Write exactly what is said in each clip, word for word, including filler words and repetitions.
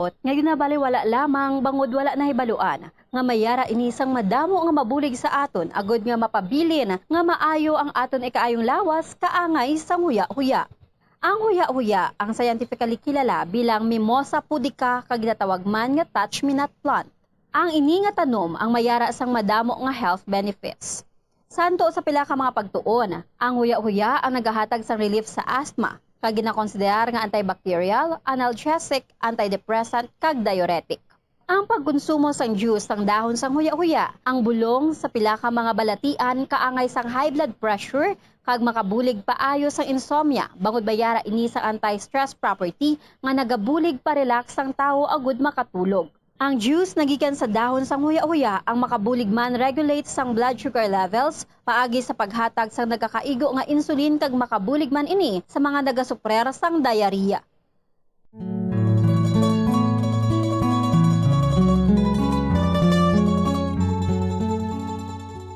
nga ginabaliwala lamang bangod wala nahibaluan nga may yara ini sang madamo nga mabulig sa aton agod nga mapabilin nga maayo ang aton ikaayong lawas kaangay sang huya-huya. Ang huya-huya ang scientifically kilala bilang Mimosa pudica kag ginatawag man nga touch-me-not plant. Ang ini nga tanom ang may yara sang madamo nga health benefits. Santo sa pila ka mga pagtuon, ang huya-huya ang nagahatag sang relief sa asthma, kag ginakonsiderar nga antibacterial, analgesic, antidepressant, kag diuretic. Ang pagkonsumo sang juice sang dahon sang huya-huya, ang bulong sa pila ka mga balatian kaangay sang high blood pressure kag makabulig paayo sang insomnia, bangod may yara ini sang anti-stress property nga nagabulig pa-relax sang tawo agud makatulog. Ang juice nga gikan sa dahon sang huya-huya ang makabulig man regulate sang blood sugar levels paagi sa paghatag sang nagakaigo nga insulin kag makabulig man ini sa mga nagasuprer sang diarrhea.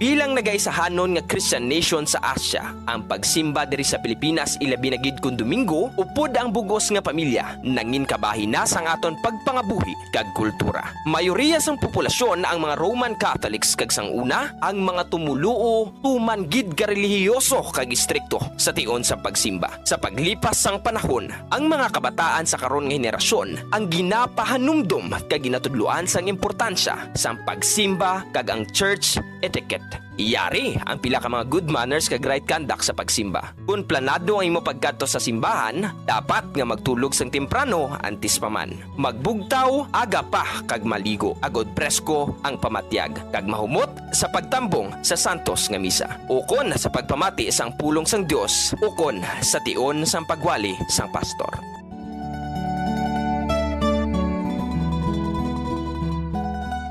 Bilang nagaisahanon nga Christian nation sa Asia, ang pagsimba diri sa Pilipinas, ilabi na gid kon Domingo, upod ang bug-os nga pamilya, nangin kabahin na sang aton pagpangabuhi kag kultura. Mayoriya sang populasyon ang mga Roman Catholics, kag sang una, ang mga tumoluo tuman gid ka relihiyoso kag istrikto sa tion sa pagsimba. Sa paglipas sang panahon, ang mga kabataan sa karon nga henerasyon ang ginapahanumdom kag ginatudloan sang importansya sang pagsimba kag ang church etiquette. Yari ang pila ka mga good manners kag right conduct sa pagsimba. Kon planado ang imo pagkadto sa simbahan, dapat nga magtulog sang temprano antes pa man. Magbugtaw aga pa kag maligo, agod presko ang pamatyag, kag mahumot sa pagtambong sa santos nga misa, ukon sa pagpamati sang pulong sang Dios, ukon sa tion sang pagwali sang pastor.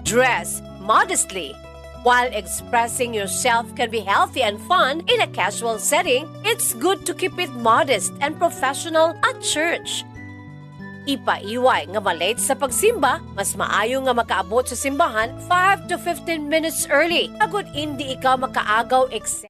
Dress modestly. While expressing yourself can be healthy and fun in a casual setting, it's good to keep it modest and professional at church. Ipaiway nga ma-late sa pagsimba, mas maayo nga makaabot sa simbahan five to fifteen minutes early, agud indi ikaw makaagaw eksena.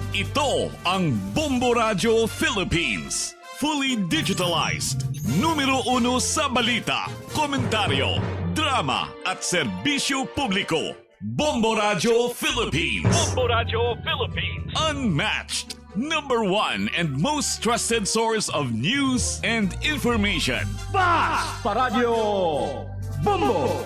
Ito ang Bombo Radyo Philippines. Fully digitalized. Numero uno sa balita, komentaryo, drama at serbisyo publiko. Bombo Radyo Philippines. Bombo Radyo Philippines. Unmatched. Number one and most trusted source of news and information. Bas Paradyo Bombo!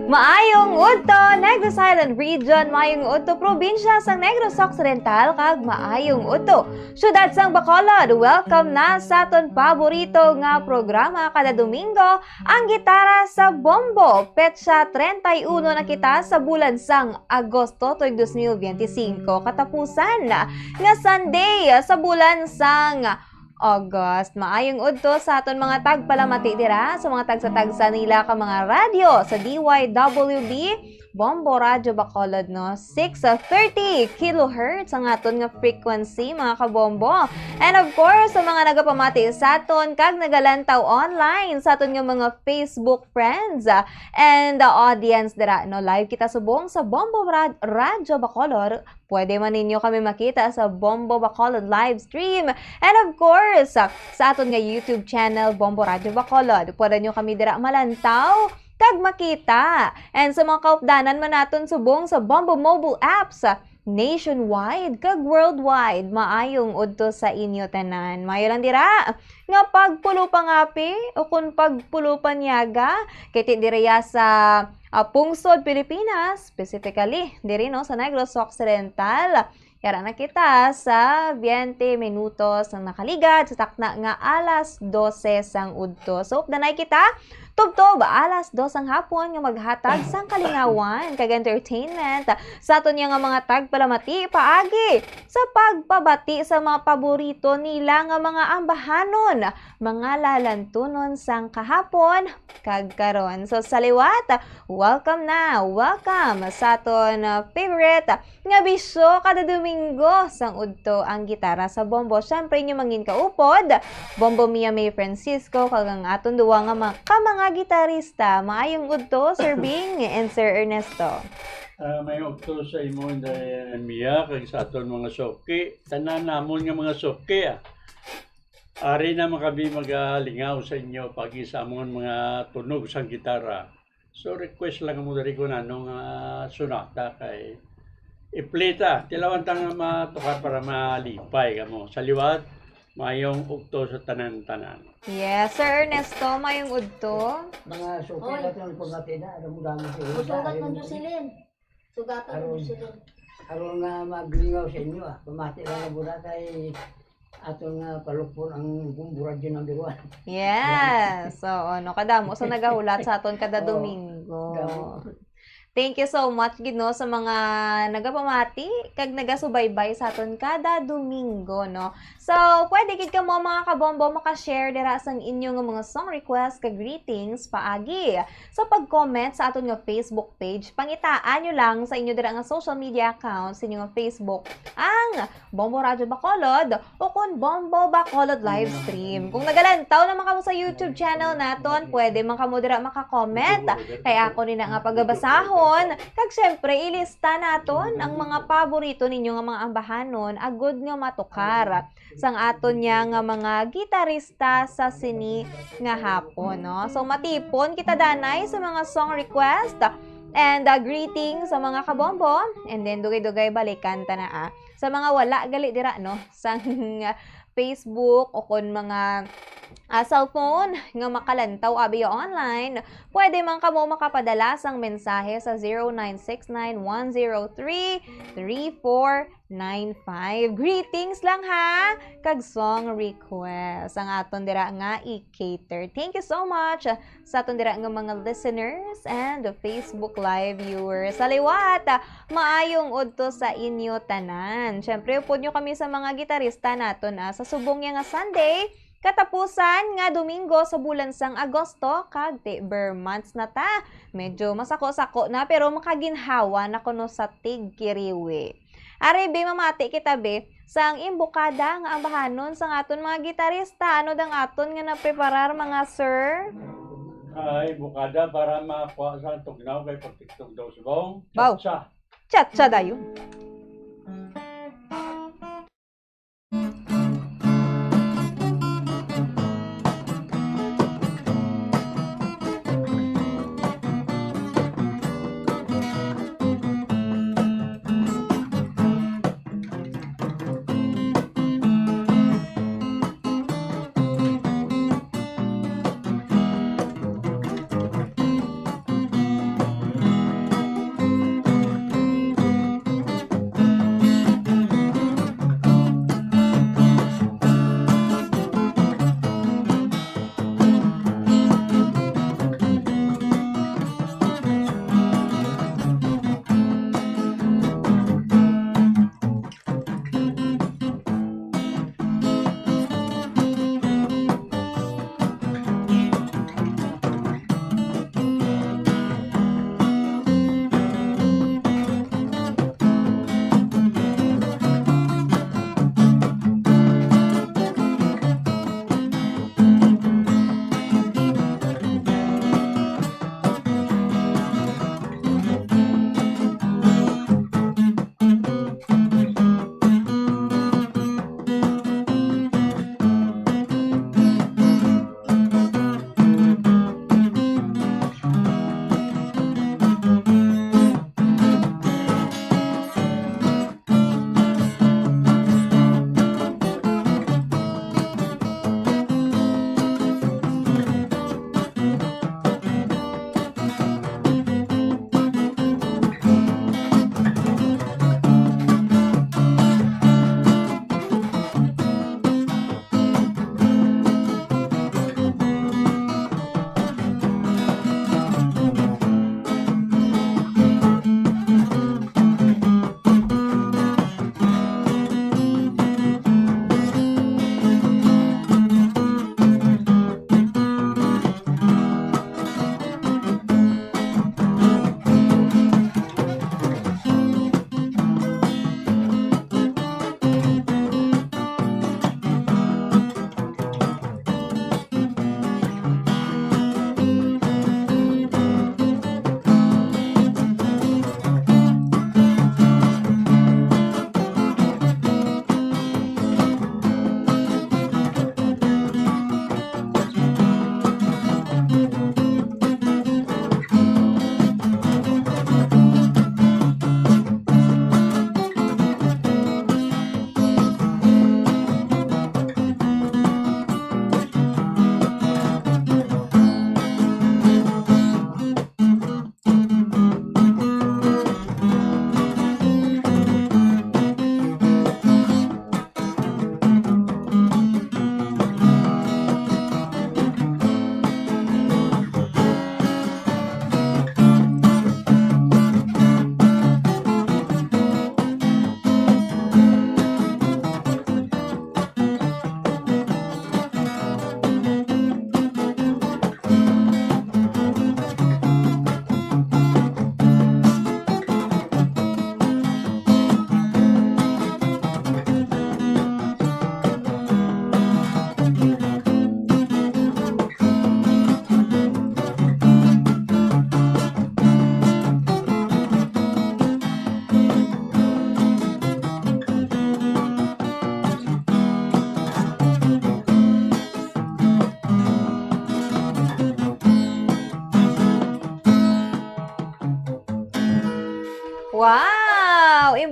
Maayong udto, Negros Island Region, maayong udto, probinsya sang Negros Occidental, kag maayong udto, syudad sang Bacolod. Welcome na sa aton paborito nga programa kada Domingo, Ang Gitara sa Bombo. Petsa treinta y uno na kita sa bulan sang Agosto tuig dos mil biyente singko, katapusan nga Sunday sa bulan sang August. Maayong udto sa aton mga tagpalamati dira, sa mga tagsatagsa nila ka mga radyo sa D Y W B, Bombo Radyo Bacolod, no? Six thirty kilohertz ang aton nga frequency, mga kabombo. And of course, sa mga nagapamati sa aton kag nagalantaw online sa aton nga mga Facebook friends, ah, and, ah, audience dira, no? Live kita subong sa Bombo Rad-, Radyo Bacolod. Pwede man ninyo kami makita sa Bombo Bacolod live stream. And of course, sa aton nga YouTube channel, Bombo Radyo Bacolod. Pwede nyo kami dira malantaw kag makita. And sa mga kaupdanan man naton subong sa Bombo mobile apps, nationwide kag worldwide, maayong udto sa inyo tanan. Maayo lang dira nga pagpulo pangapi o kon pagpulo panyaga, kay ti diriya sa, ah, pungsod Pilipinas, specifically diri, no, sa Negros Occidental. Yara na kita sa twenty minutos nga nakaligad sa takna nga alas dose sang udto. So, updanay kita, tubtob alas dos sang hapon nga maghatag sang kalingawan kag entertainment sa aton niya nga mga tagpalamati paagi sa pagpabati sa mga paborito nila nga mga ambahanon, mga lalantunon sang kahapon kag karon. So, sa liwat, welcome na, welcome sa aton, uh, favorite nga bisyo kada Domingo sang udto, ang gitara sa bombo. Siyempre, inyo mangin kaupod, Bombo Mia May Francisco, kag ang aton duwa nga ma-, ka mga gitarista. Maayong udto, Sir Bing and Sir Ernesto. Ah, may udto sa imo, Inday Mia, kag sa aton mga suki. Tanan namon nga mga suki, ah. Ari na man kami magalingaw sa inyo pag sa amon mga tunog sang gitara. So, request lang mo diri kung ano nga sonata kay iplita. Tilawan ta nga matukar para malipay kamo. Sa liwat, mayong udto sa tanan-tanan. Yes, Sir Ernesto, mayong udto. Mga suki Oy. Natin ang pagkati na, alam mo, damo si Uy, Uda, sugat ayun. Ng Jocelyn. Sugatan Aron, mo sila. Aron nga maglingaw sa inyo, ah. Pamati lang nga muna kay aton nga palukpon ang Bombo Radio number one. Yes. So, ano, kadamo sa nagahulat sa aton kada Oo. Domingo. Damo. Thank you so much, gid, no, sa mga nagapamati kag nagasubaybay sa aton kada Domingo, no. So, pwede gid kamo, mga kabombo, maka-share dira sang inyo nga mga song request kag greetings paagi sa pag-comment sa aton nga Facebook page. Pangitaan nyo lang sa inyo dira nga social media account sa inyo nga Facebook ang Bombo Radyo Bacolod o kon Bombo Bacolod Livestream. Kung nagalantaw naman kamo sa YouTube channel naton, pwede man kamo dira maka-comment. Kay ako ni na nga pagabasahon. Kag syempre, ilista naton ang mga paborito ninyo nga mga ambahanon, agud nga matukar sang aton niya nga mga gitarista sa sini nga hapon, no? So, matipon kita danay sa mga song request and, uh, greetings sa mga kabombo. And then, dugay-dugay balikan ta na, ah. Sa mga wala gali dira, no? Sang Facebook o kon mga, ah, cellphone nga makalantaw abi online, pwede man kamo makapadala sang mensahe sa zero nine six nine one zero three three four nine five. Greetings lang, ha, kag song request ang aton dira nga i-cater. Thank you so much sa aton dira nga mga listeners and Facebook Live viewers. Sa liwat, maayong udto sa inyo tanan. Syempre, upod nyo kami sa mga gitarista naton, ah, sa subong niya nga Sunday, katapusan nga Domingo sa bulan sang Agosto, kag ti ber months na ta. Medyo masako-sako na, pero makaginhawa na kuno sa tigkiriwi. Ari, be, mamati kita, be, sang imbokada nga ambahanon sang aton mga gitarista. Ano dang aton nga napreparar, mga sir? Ay, imbokada para makuha sa tugnaw kay pagtugnaw sa bawng. Baw. Cha-cha. Cha-cha dayon.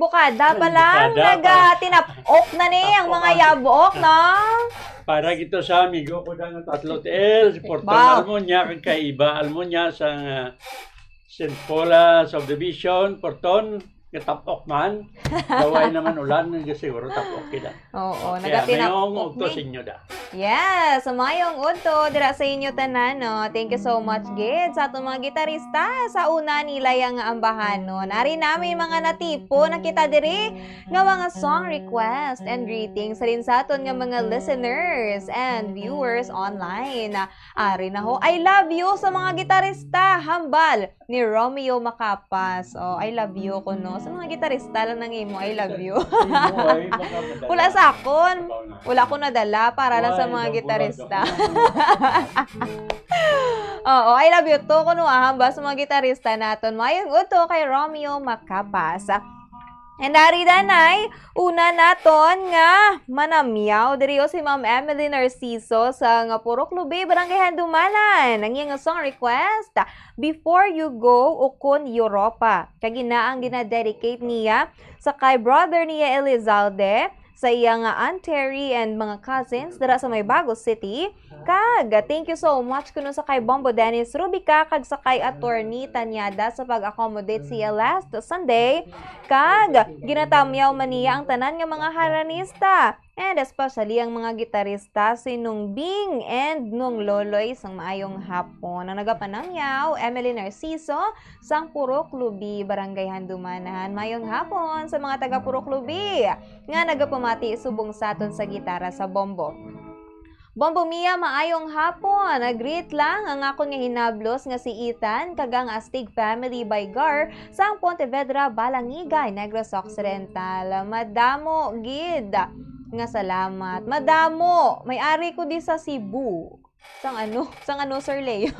Kada pa lang, Kada pa. Nagatinapok na ni ang mga Tapok. Yabok, no? Para gito sa amigo ko na nga tatlo T L, si Portang Ba? Almonia, kag kay Iba Almonia sa, ah, Saint Paul, ah, Subdivision, Porton, katapok man. Daway naman ulan, siguro tapok kita. Oo, Okay, nagatinapok mayong ugto ni. Sa inyo da. Yes, mayong udto dira sa inyo tanan, no? Thank you so much, gid, sa atong mga gitarista. Sa una nila yang ambahanon. Ari na, may mga natipon na kita diri nga mga song request and greetings halin sa aton nga mga listeners and viewers online. Ari na ho, I love you sa mga gitarista. Hambal ni Romeo Macapas. Oh, I love you ko, no? Sa mga gitarista lang nang imo, I love you. Imo, ay, baka madala. Wala sa akon. Wala ko nadala para lang sa Why, mga nagbulag gitarista. Ako. Oo, I love you too, kuno, ah, hambal sa mga gitarista naton. Mayong udto kay Romeo Macapas. And ari danay, una naton nga manamyaw diri o si Ma'am Emily Narciso sa nga Purok Lubi, Barangay Handumanan. Ang iyang song request, Before You Go, ukon Europa. Kag ina ang ginadedicate niya sa kay brother niya Elizalde, sa iya nga Aunt Terry and mga cousins dira sa may Bago City. Kag thank you so much kuno sa kay Bombo Dennis Rubica kag sa kay Attorney Tanyada sa pag-accommodate siya last Sunday. Kag ginatamyaw man niya ang tanan nga mga harranista, and especially ang mga gitarista, si Nung Bing and Nung Loloy, sang maayong hapon. Ang nagapanamyaw, Emily Narciso, sang Purok Lubi, Barangay Handumanan. Mayong hapon sa mga taga Purok Lubi nga nagapamati subong sa aton sa Gitara sa Bombo. Bombo Mia, maayong hapon. Greet lang ang akon nga hinablos nga si Ethan kag ang Astig family by Gar sang Pontevedra, Balangigay, Negros Occidental. Madamo gid nga salamat. Madamo. May ari ko di sa Cebu. Sang ano? Sang ano, Sir Leo?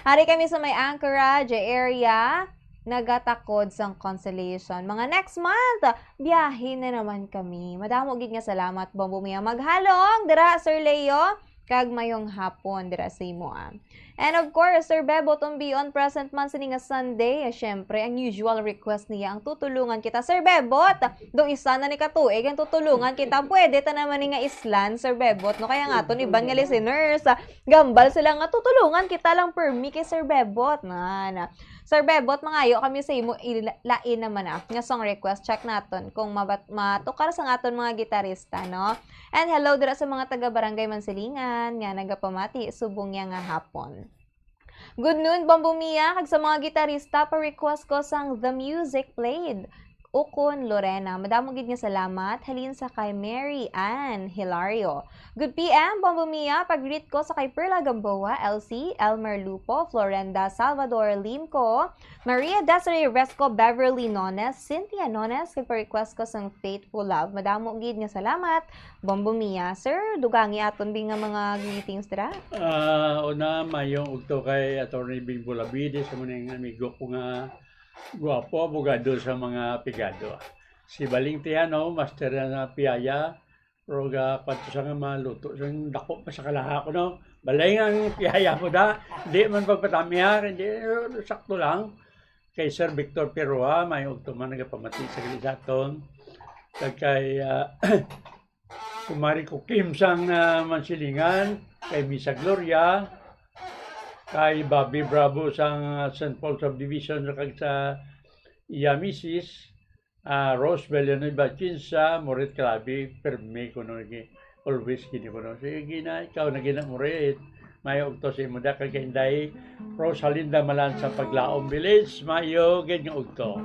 Ari kami sa may Anchorage area, nagatakod sang consolation. Mga next month, biyahe na naman kami. Madamo gid nga salamat, Bombo Mia. Maghalong dira, Sir Leo, kag mayong hapon dira sa imo, ah. And of course, Sir Bebot Umbion, present man sini nga Sunday. Eh, syempre, ang usual request niya, ang tutulungan kita. Sir Bebot, do isa na ni katuig ang tutulungan kita. Pwede ta naman ni nga islan, Sir Bebot, no? Kaya nga to, ni ban nga listeners, ah, gambal sila nga tutulungan kita lang per mi kay Sir Bebot. Na, na. Sir Bebot, mangayo kami sa imo, ila-, lain naman, ah, nga song request. Check naton kung mabat-, matukar sa aton mga gitarista, no? And hello dira sa mga taga Barangay Mansilingan nga nagapamati subong niya nga hapon. Good noon, Bombo Mia, kag sa mga gitarista, pa-request ko sang The Music Played, ukon Lorena. Madamo gid nga salamat. Halin sa kay Mary Ann Hilario. Good P M, Bombo Mia, pag-greet ko sa kay Perla Gamboa, L C, Elmer Lupo, Florenda Salvador Limco, Maria Desiree Resco, Beverly Nones, Cynthia Nones, kag pa-request ko sang Faithful Love. Madamo gid nga salamat, Bombo Mia. Sir, dugangi aton bi nga mga greetings dira. Ah, una, mayong ugto kay Attorney Bing Bulabides, sa mga amigo ko nga guwapo, abogado sa mga pigado. Si Baling Tiano, master na piyaya, pero ga, kwanto sa nga maluto, sa dako pa sa kalaha ko, no? Balay nga ang piyaya mo da, di man pagpatamyar, hindi, sakto lang. Kay Sir Victor Pirua, may ugto man nagapamati sa gali sa aton. Kag kay, ah, Kumari ko Kim sang, ah, Mansilingan, kay Misa Gloria, kay Bobby Bravo sang, ah, Saint Paul Subdivision, kag sa iya misis, ah, Rose Villanueva Chinsa, Morit Calabi, permi ko no, gi-, always gini ko no. Sige na, ikaw na gina, Morit. May ugto sa imo da kag kay Inday Rosalinda Malan sa Paglaom Village. Mayo gid nga ugto.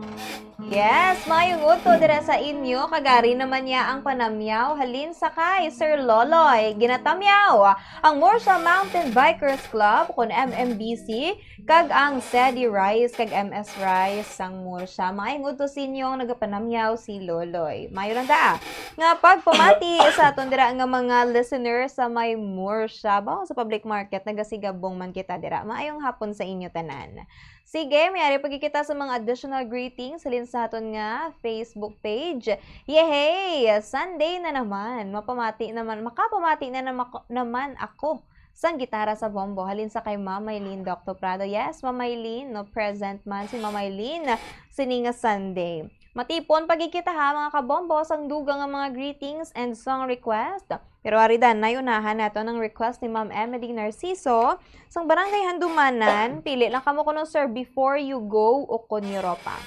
Yes, mayong udto dira sa inyo. Kag ari naman niya ang panamyaw halin sa kay Sir Loloy. Ginatamyaw ang Murcia Mountain Bikers Club, kon M M B C, kag ang Sedi Rice kag M S Rice sang Murcia. Mayong udto sa inyo ang nagapanamyaw si Loloy. Mayo lang da nga pagpamati sa aton dira nga mga listeners sa may Murcia. Ba, sa public market, nagasigabong man kita dira. Maayong hapon sa inyo tanan. Sige, may ari pa gid kita sa mga additional greetings halin sa aton nga Facebook page. Yehey! Sunday na naman. Mapamati naman, makapamati na naman ako, naman ako sang Gitara sa Bombo. Halin sa kay Ma'am Maylene Doctor Prado. Yes, Ma'am Maylene, no, present man si Ma'am Maylene sini nga Sunday. Matipon pa gid kita ha, mga kabombo, sang dugang nga mga greetings and song request. Pero ari dan, nay unahan nato ang request ni Ma'am Emily Narciso sang Barangay Handumanan. Pili lang kamo kuno, sir, Before You Go ukon Europa.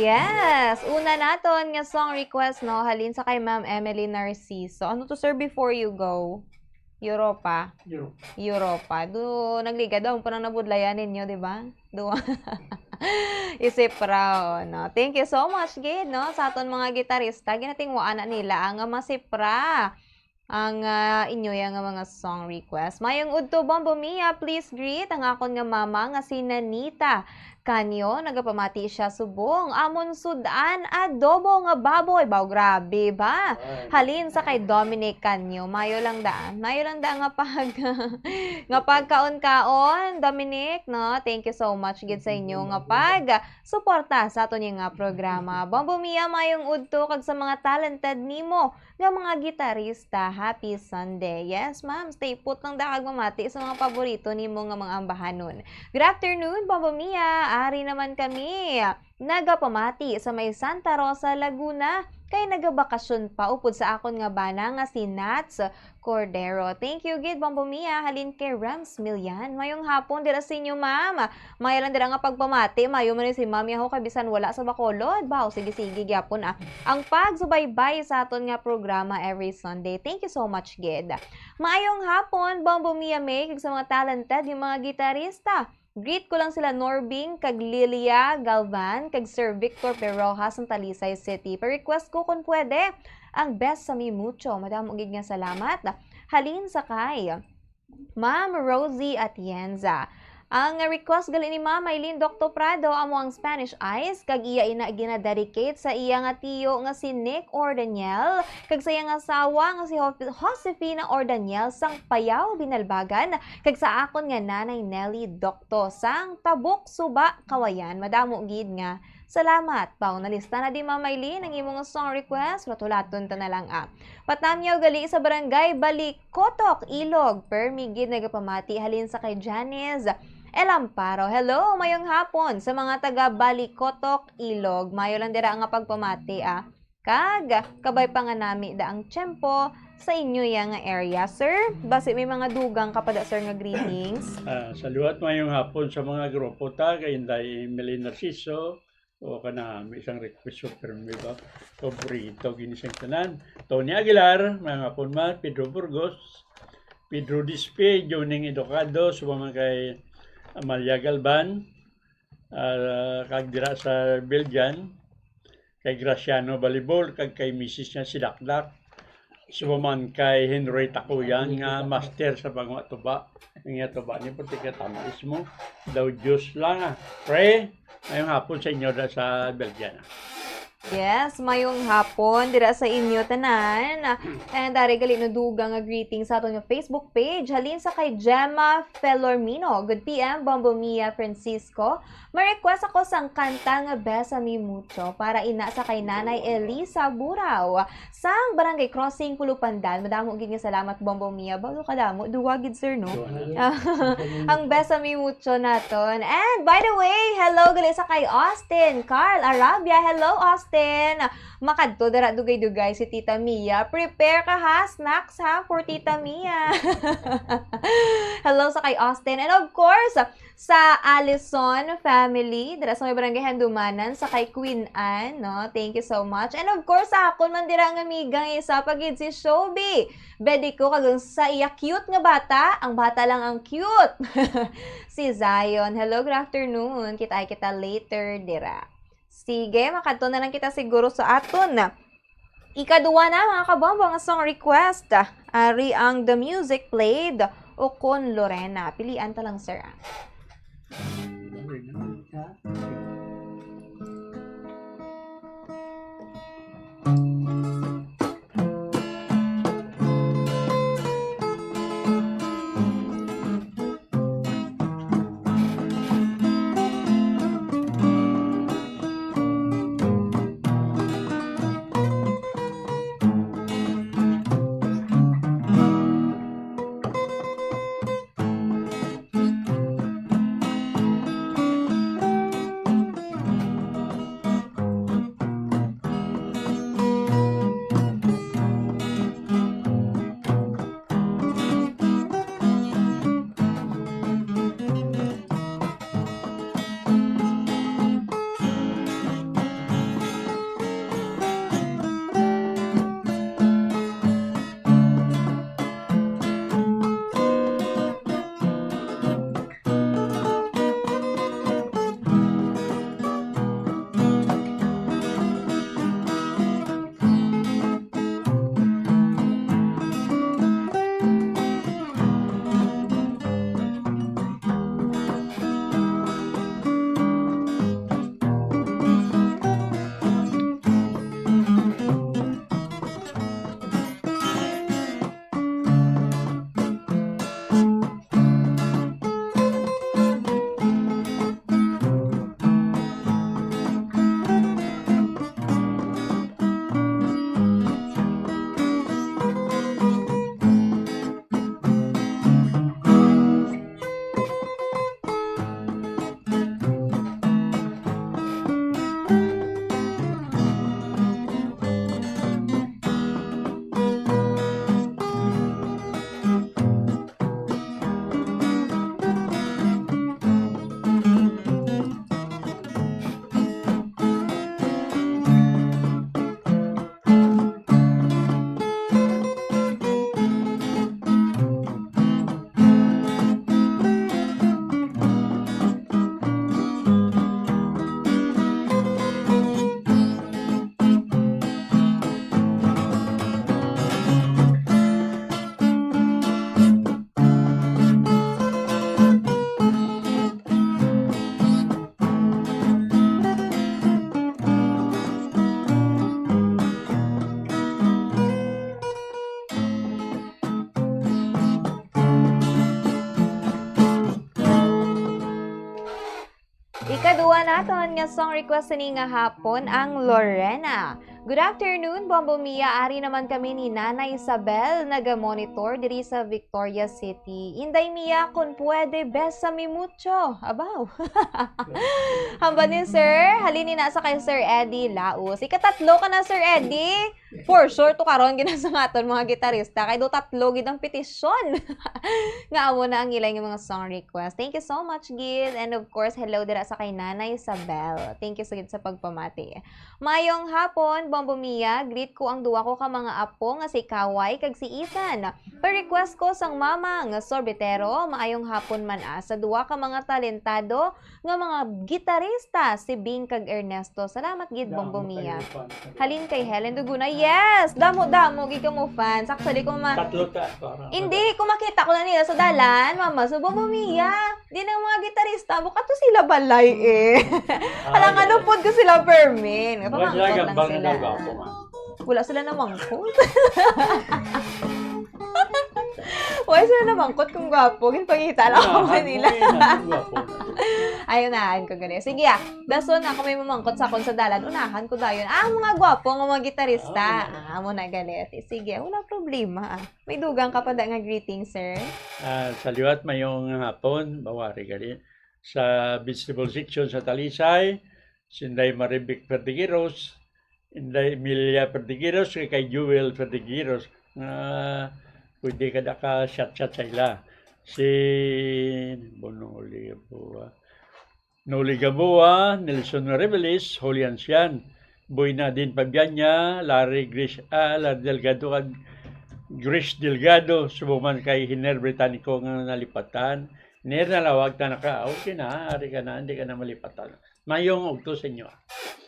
Yes! Una naton nga song request, no? Halin sa kay Ma'am Emily Narciso. Ano to, sir, before you go? Europa? Europa. Europa. Do, nagligad daw po nang nabudlayan ninyo, di ba? Do. Isipra, oh, no? Thank you so much, gid, no? Sa aton mga gitarista, ginatingwaan na nila ang masipra ang, ah, inyo ya nga mga song request. Mayong udto, Bombo Mia, please greet ang akon nga mama nga si Nanita Kanyo. Nagapamati siya subong amon sud-an adobo nga baboy. Baw, grabe ba? Ay. Halin sa kay Dominic Kanyo. Mayo lang daan. Mayo lang daan nga pag-, nga pagkaon-kaon, Dominic, no? Thank you so much gid sa inyo nga pag-suporta sa aton nga programa. Bombo Mia, mayong udto kag sa mga talented nimo nga mga gitarista. Happy Sunday. Yes, ma'am. Stay put lang da kag mamati sa mga paborito nimo nga mga ambahanon. Good afternoon, Bombo Mia. Ari naman kami. Nagapamati sa may Santa Rosa, Laguna. Kay nagabakasyon pa upod sa akon nga bana nga si Nats Cordero. Thank you gid, Bombo Mia. Halin kay Rems Milian. Mayong hapon dira sa inyo, ma'am. Mayo lang dira nga pagpamati, mayo man ni si Ma'am Yaho kay bisan wala sa Bacolod. Baw, sige, sige gyapon, ah. Ang pagsubaybay sa aton nga programa every Sunday. Thank you so much, gid. Maayong hapon, Bombo Mia May, kag sa mga talented nga mga gitarista. Greet ko lang sila Norbing, kag Lilia Galvan, kag Sir Victor Peroja, sa Talisay City. Pa-request ko, kung pwede, ang Best sa Mi Mucho. Madamo gid nga salamat. Halin sa kay Ma'am Rosie Atienza. Ang request gali ni Ma'am Eileen Doctor Prado amo ang Spanish Eyes, kag iya ina ginadedicate sa iya nga tiyo nga si Nick Ordaniel, kag sa iya nga asawa nga si Ho-, Josefina Ordaniel sang Payaw, Binalbagan, kag sa akon nga nanay Nelly Docto sang Tabuk, Suba, Kawayan. Madamo gid nga salamat. Baw, nalista na di, Ma'am Maylin, ang imo nga song request? Hulat-hulaton ta na lang, ah. Patamyaw gali sa barangay Balikotok, Ilog. Permi gid nagapamati halin sa kay Janice El Amparo. Hello, mayong hapon sa mga taga Balikotok, Ilog. Mayo lang dira nga pagpamati, ah. Kag kabay pa nga nami da ang tiyempo sa inyo ya nga area. Sir, basi may mga dugang ka pa da, sir, nga greetings? Ah, sa liwat, mayong hapon sa mga grupo ta, kay Inday Emily Narciso, o kana, may isang request, super, may ba? Paborito, gini sing tanan. Tony Aguilar, mga hapon man, Pedro Burgos, Pedro Dispe, Joning Educado, suma man kay Amalia Galban, ah, kag dira sa Belgian, kay Graciano Balibol, kag kay misis niya si Dakdak, suma man kay Henry Takuyan, nga master sa pagwa tuba. Ang iya tuba ni puti ka tamis mo. Daw Diyos lang, ah. Pre, mayong hapon sa inyo da sa Belgian, ah. Yes, mayong hapon dira sa inyo tanan. And dari gali no dugang nga greeting sa aton nga Facebook page. Halin sa kay Gemma Felormino. Good P M, Bombo Mia Francisco. Ma-request ako sang kanta nga Bésame Mucho para ina sa kay Nanay Elisa Buraw sang Barangay Crossing, Pulupandan. Madamo gid nga salamat, Bombo Mia. Bago kadamo, duwa gid, sir, no? Duwa na. Ang Bésame Mucho naton. And by the way, hello gali sa kay Austin Carl Arabia. Hello, Austin. Makadto dira dugay-dugay si Tita Mia. Prepare ka, ha, snacks, ha, for Tita Mia. Hello sa kay Austin. And of course, sa Allison family, dira sa may Barangay Handumanan, sa kay Queen Anne, no? Thank you so much. And of course, sa akon man dira nga amiga nga isa pa gid, si Shobi. Bedi ko kag sa iya cute nga bata, ang bata lang ang cute. Si Zion. Hello, good afternoon. Kita kita later dira. Sige, makadto na lang kita siguro sa aton ikaduwa na, mga kabombo, nga song request. Ari ang The Music Played o kon Lorena. Pilian ta lang, sir, ah. Ikaduha naton nga song request sini nga hapon ang Lorena. Good afternoon, Bombo Mia. Ari naman kami ni Nana Isabel, naga-monitor diri sa Victoria City. Inday Mia, kun pwede, besame mucho. Abaw. Hambal ni Sir, halin ni na sa kay Sir Eddie Laos. Ikatatlo ka na, Sir Eddie. For sure, to karon gina sa aton mga gitarista kay do tatlo gid ang petisyon nga amo na ang ilay nga mga song request. Thank you so much, gid. And of course, hello dira sa kay Nanay Isabel. Thank you sa gid sa pagpamati. Mayong hapon, Bombo Mia. Greet ko ang duwa ko ka mga apo nga si Kaway kag si Ethan. Pa-request ko sang mama nga sorbetero. Maayong hapon man, ah, sa duwa ka mga talentado nga mga gitarista, si Bing kag Ernesto. Salamat gid, Bombo Mia. Halin kay Helen Duguna. Yes! Damo-damo gid kamo fans. Actually, kung ma- Tatlo ta, parang Hindi, kung makita ko na nila sa dalan, mama, sa Bombo Mia. Di na mga gitarista, buka to sila balay eh. Ah, Alang ano pod ko sila Fermin. Wala sila Pamangkot lang gambang na sila. Daw gwapo, ma. Wala sila namangkot. Wala sila namangkot kung gwapo. Ginpangita lang ako Unahan mo kanila. Eh, na, gwapo na. Ay, unahan ko gali. Sige ah. Dason ako may mamangkot sa akon sa dalan. Unahan ko dayon. Ah, mga gwapo nga mga gitarista. Ah, wala. Ah, amo na gali. Sige, wala problema. May dugang ka pa da nga greeting, sir? Ah, sa liwat, mayong hapon, bawari gali. Sa vegetable section sa Talisay, si Inday Marivic Perdigiros, Inday Emilia Perdigiros, kay, kay Jewel Perdigiros, nga pwede ka naka-chat-chat sa ila. Si Bonong Olivo, ah, Noli Gamboa, Nelson Reveles, Julian Sian, Boy Nadine Pabianya, Larry Gris-, ah, Larry Delgado, kag Gris Delgado, subong man kay Hiner Britannico nga nalipatan. Hiner, nalawag ta na ka. Okay na, ari ka na, hindi ka na malipatan. Mayong ugto sa inyo.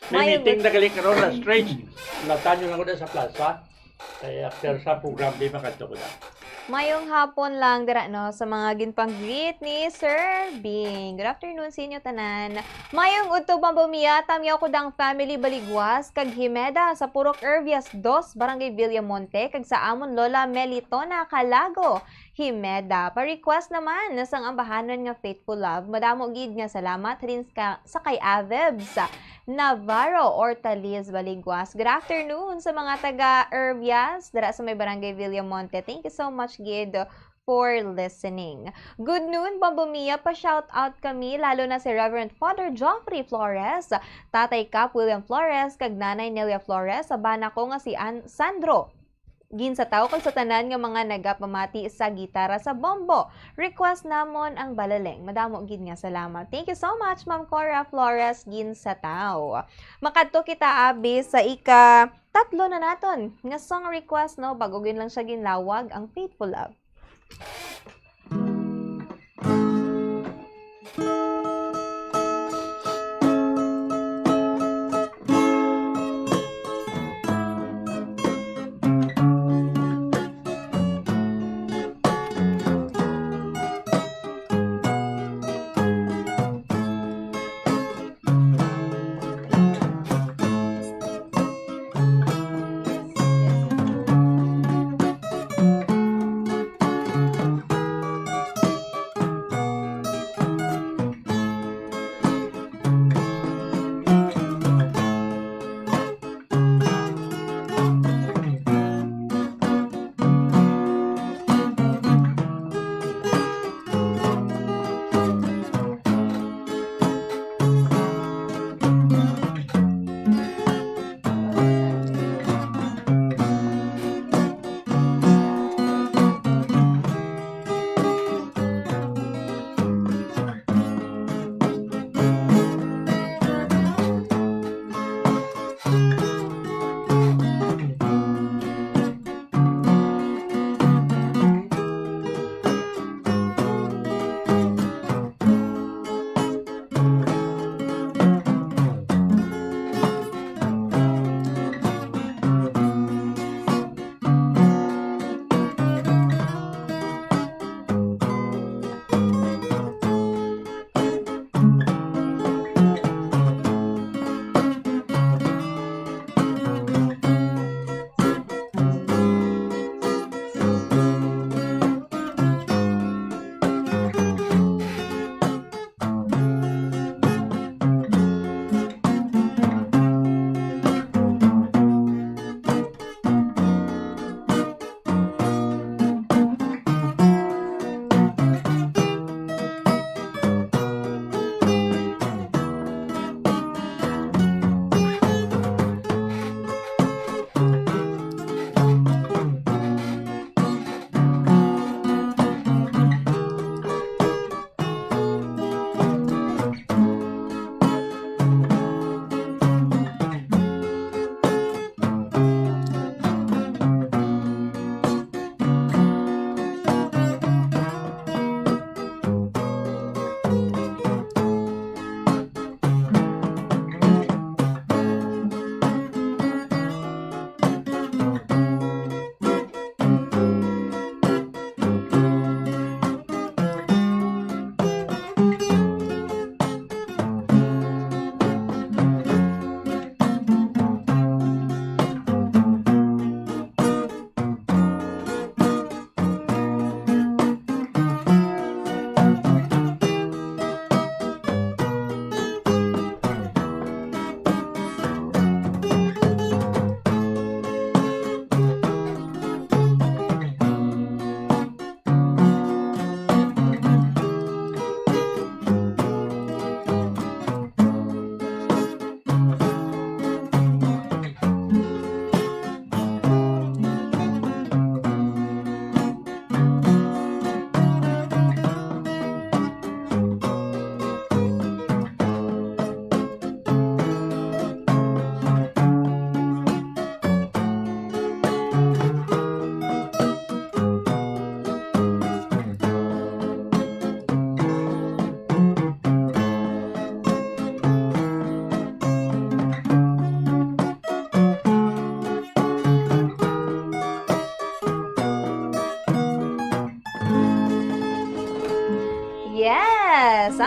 May Mayong meeting ugto. Na gali karon, alas tres. Latan nyo lang ko na sa plaza. Kay after sa program, di makadto ko na. Mayong hapon lang dira, no, sa mga ginpang-greet ni Sir Bing. Good afternoon sa inyo tanan. Mayong udto, Bombo Mia, Tamyaw Kudang family Baligwas, kag Himeda sa Purok Ervias dos, Barangay Villamonte, kag sa amon Lola Melitona Calago, Himeda. Pa-request naman na sang ambahanon nga Faithful Love. Madamo gid nga salamat rin sa, sa kay Avebs. Navarro Ortaliz Baligwas. Good afternoon sa mga taga Ervias, dira sa may Barangay Villamonte. Thank you so much gid for listening. Good noon, Bombo Mia. Pa-shout out kami, lalo na si Reverend Father Geoffrey Flores, Tatay Cap William Flores, kag Nanay Nelia Flores, sa bana ko nga si An-, Sandro Ginsataw, kag sa tanan nga mga nagapamati sa gitara sa Bombo. Request namon ang Balaleng. Madamo gid nga salamat. Thank you so much, Ma'am Cora Flores Ginsataw. Makadto kita, abi, sa ika-tatlo na naton nga song request, no? Bag-o gid lang siya ginlawag, ang Faithful Love.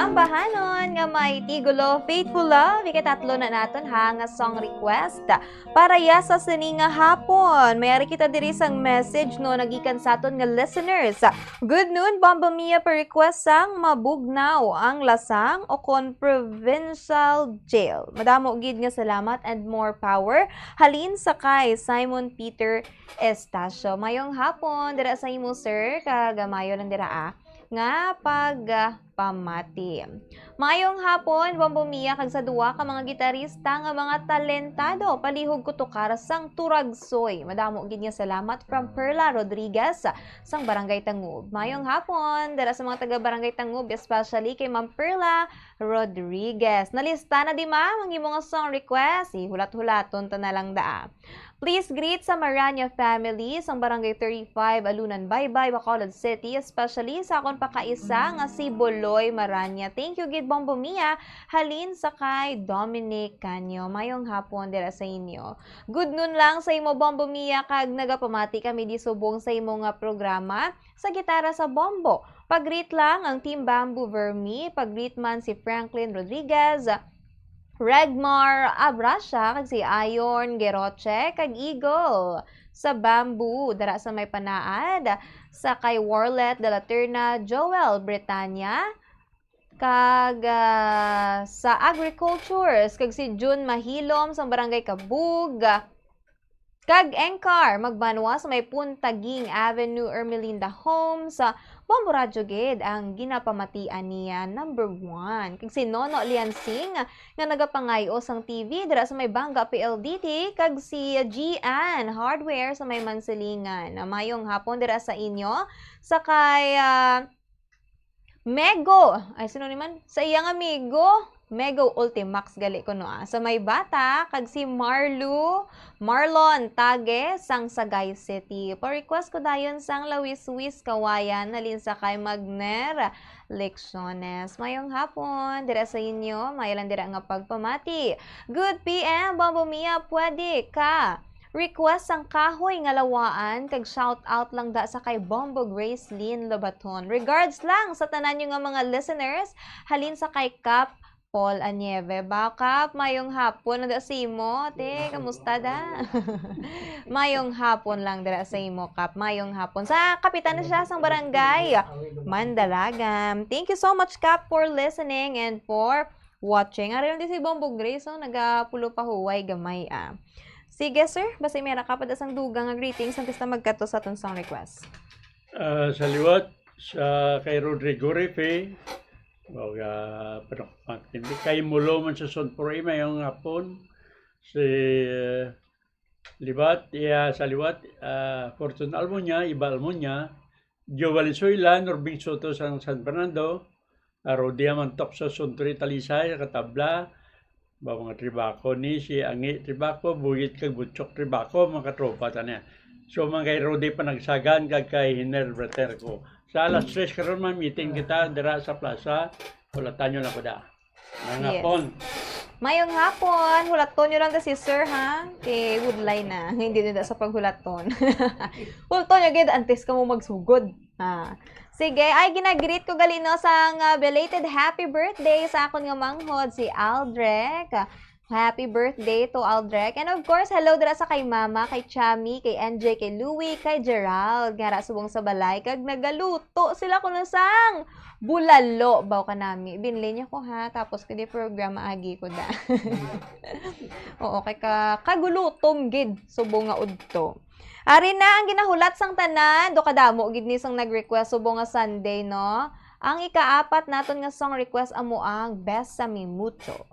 Ambahanon nga may tigulo, Faithful Love, ikatatlo na naton ha nga song request para ya sa sini nga hapon. May ari kita diri sang message, no, nagikan sa aton nga listeners. Good noon, Bombo Mia, pa-request sang Mabugnaw ang Lasang o kon Provincial Jail. Madamo gid nga salamat and more power. Halin sa kay Simon Peter Estacio. Mayong hapon dira sa imo, sir, kag, ah, mayo lang dira, ah, nga pag, ah, pamati. Mayong hapon, Bombo Mia, kag sa duwa ka mga gitarista nga mga talentado, palihog ko tukar sang Turagsoy. Madamo gid nga salamat from Perla Rodriguez sang Barangay Tangub. Mayong hapon dira sa mga taga Barangay Tangub, especially kay Ma'am Perla Rodriguez. Nalista na di, ma'am, ang imo nga song request? Ihulat-hulaton ta na lang daa. Please greet sa Maranya family sang Barangay thirty-five, Alunan, Baybay, Bacolod City, especially sa akon pakaisa nga si Boloy Maranya. Thank you gid, Bombo Mia. Halin sa kay Dominic Canyo. Mayong hapon dira sa inyo. Good noon lang sa imo, Bombo Mia, kag nagapamati kami di subong sa imo nga programa sa Gitara sa Bombo. Pag-greet lang ang Team Bamboo Vermi, pag-greet man si Franklin Rodriguez, Regmar Abrasya, kag si Iron Geroche, kag Eagle sa Bamboo, dara sa may Panaad, sa kay Warlet de la Terna, Joel Bretanya, kag, ah, sa Agricultures, kag si Jun Mahilom sa Barangay Kabug, kag Engcar Magbanwa sa may Puntaging Avenue, Ermelinda Homes, ah, Bombo Radyo gid ang ginapamatian niya number one. Kag si Nono Liansing nga nagapangay-o sang T V dira sa may Banga P L D T, kag si Gian Hardware sa may Mansilingan. Mayong hapon dira sa inyo. Sa kay, ah, Mego. Ay, sino ni man? Sa iyang amigo, Mego Ultimax gali ko, no, ah. Sa may bata, kag si Marlu, Marlon Tage, sang Sagay City. Pa-request ko dayon sang Lawis-wis Kawayan, halin sa kay Magner Lecciones. Mayong hapon, dira sa inyo, may lang dira nga pagpamati. Good P M, Bombo Mia, pwede ka request sang Kahoy nga Lawaan, kag shout out lang da sa kay Bombo Grace Lynn Lobaton. Regards lang sa tanan nyo nga mga listeners, halin sa kay Kap Paul Anieve. Ba, Kap, mayong hapon na da sa imo. Te, kamusta da? Mayong hapon lang dira sa imo, Kap. Mayong hapon. Sa kapitan na siya sang barangay Mandalagan. Thank you so much, Kap, for listening and for watching. Ari lang di si Bombo Grace, oh, nagapulo pa huway gamay, ah. Sige, sir, basta may ra ka pa da sang dugang nga greetings antes ta magkadto sa aton song request. Ah, sa liwat, sa kay Rodrigo Rife, o, ah, panukpak, hindi kay Mulo man sa Son Puri, mayong hapon. Si, eh, liwat, iya, sa liwat, ah, Fortune Almonia, Iba Almonia, Joe Valenzuela, Norbing Soto sang San Fernando, ah, Rudy Amantok sa Suntory, Talisay, sa Katabla, ba mga Tribaco ni si Angi Tribaco, Buyit kag Butchok Tribaco, mga katropa ta niya. So, mga kay Rudy Panagsagan, kag kay Hiner Braterco. Sa alas tres karon, ma'am, meeting kita dira sa plaza. Hulatan nyo lang ko da. Mga Yes. hapon. Mayong hapon. Hulaton nyo lang da si Sir, ha? Kay woodline na. Hindi na da sa paghulaton. Hulaton nyo gid, antes ka mo magsugod. Ah. Sige, ay ginagreet ko gali, no, sang, ah, belated happy birthday sa akon nga manghod, si Aldrek. Happy birthday to Aldrek. And of course, hello dira sa kay Mama, kay Chami, kay N J, kay Louie, kay Gerald, nga ra subong sa balay, kag nagaluto sila kuno sang bulalo, baw kanami. Binli niya ko, ha, tapos ko di programa agi ko da. Oo, kay ka, kagulutom gid, subong nga udto. Ari na ang ginahulat sang tanan, do kadamo gid ni sang nag-request subong nga Sunday, no? Ang ikaapat naton nga song request amo ang Bésame Mucho.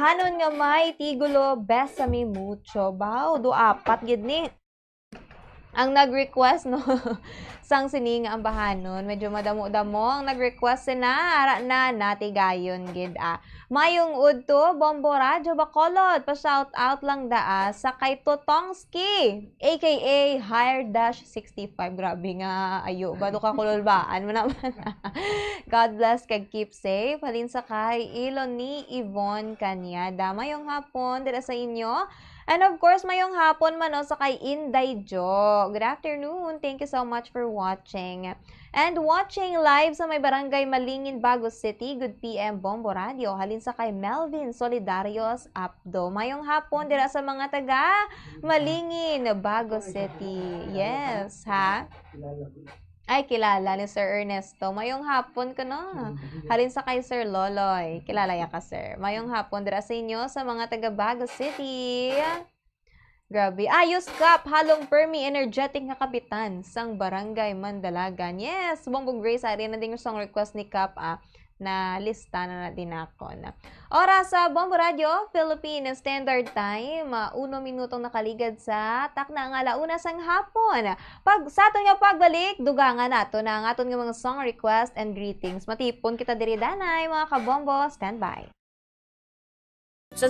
Anon nga may tigulo, Bésame Mucho. Baw, do apat gid ni. Ang nag-request, no, sang sini nga ambahanon, medyo madamo-damo ang nag-request sina, ara na, natigayon gid, ah. Mayong udto, Bombo Radyo Bacolod, pa-shout out lang daa sa kay Totongski, A K A Higher Dash sixty-five. Grabe nga, ayo, ba, do ka kululbaan mo naman. God bless kag keep safe. Halin sa kay Iloni Yvonne Cañada. Mayong hapon dira sa inyo. And of course, mayong hapon man, no, sa kay Inday Jo. Good afternoon. Thank you so much for watching. And watching live sa may Barangay Malingin, Bago City. Good P M, Bombo Radio. Halin sa kay Melvin Solidarios Apdo. Mayong hapon dira sa mga taga Malingin, Bago City. Yes, ha? Ay, kilala ni Sir Ernesto. Mayong hapon ko, no? Halin sa kay Sir Loloy. Kilala ya ka, sir. Mayong hapon dira sa inyo sa mga taga Bago City. Grabe. Ayos, Kap. Halong permi, energetic nga kapitan sang Barangay Mandalagan. Yes, Bongbong Grace, ari na din yung song request ni Kap, ah, na lista na, na din ako na. Oras sa Bombo Radio, Philippine Standard Time, ah, uno minutong nakaligad sa takna nga ala una sang hapon. Pag, sa aton nga pagbalik, dugangan nato na ang aton nga mga song request and greetings. Matipon kita diri, danay, mga kabombo. Standby. Sa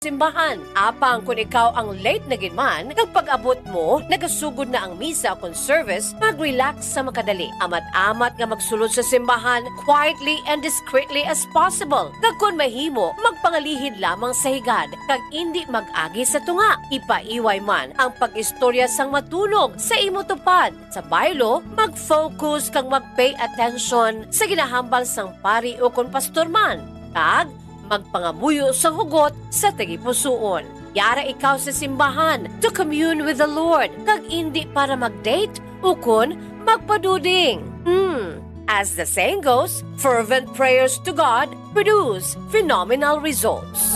simbahan, apang kon ikaw ang late na gid man, kag pag-abot mo, nagasugod na ang misa kon service, mag-relax sa makadali. Amat-amat nga magsulod sa simbahan quietly and discreetly as possible. Kag kon mahimo, magpangalihid lamang sa higad, kag indi mag-agi sa tunga. Ipaiway man ang pag-istorya sang matunog sa imo tupad. Sa baylo, mag-focus kag mag-pay attention sa ginahambal sang pari ukon pastor man, kag magpangamuyo sang hugot sa tagipusoon. Yara ikaw sa simbahan to commune with the Lord, kag indi para mag-date ukon magpaduding. Hmm. As the saying goes, fervent prayers to God produce phenomenal results.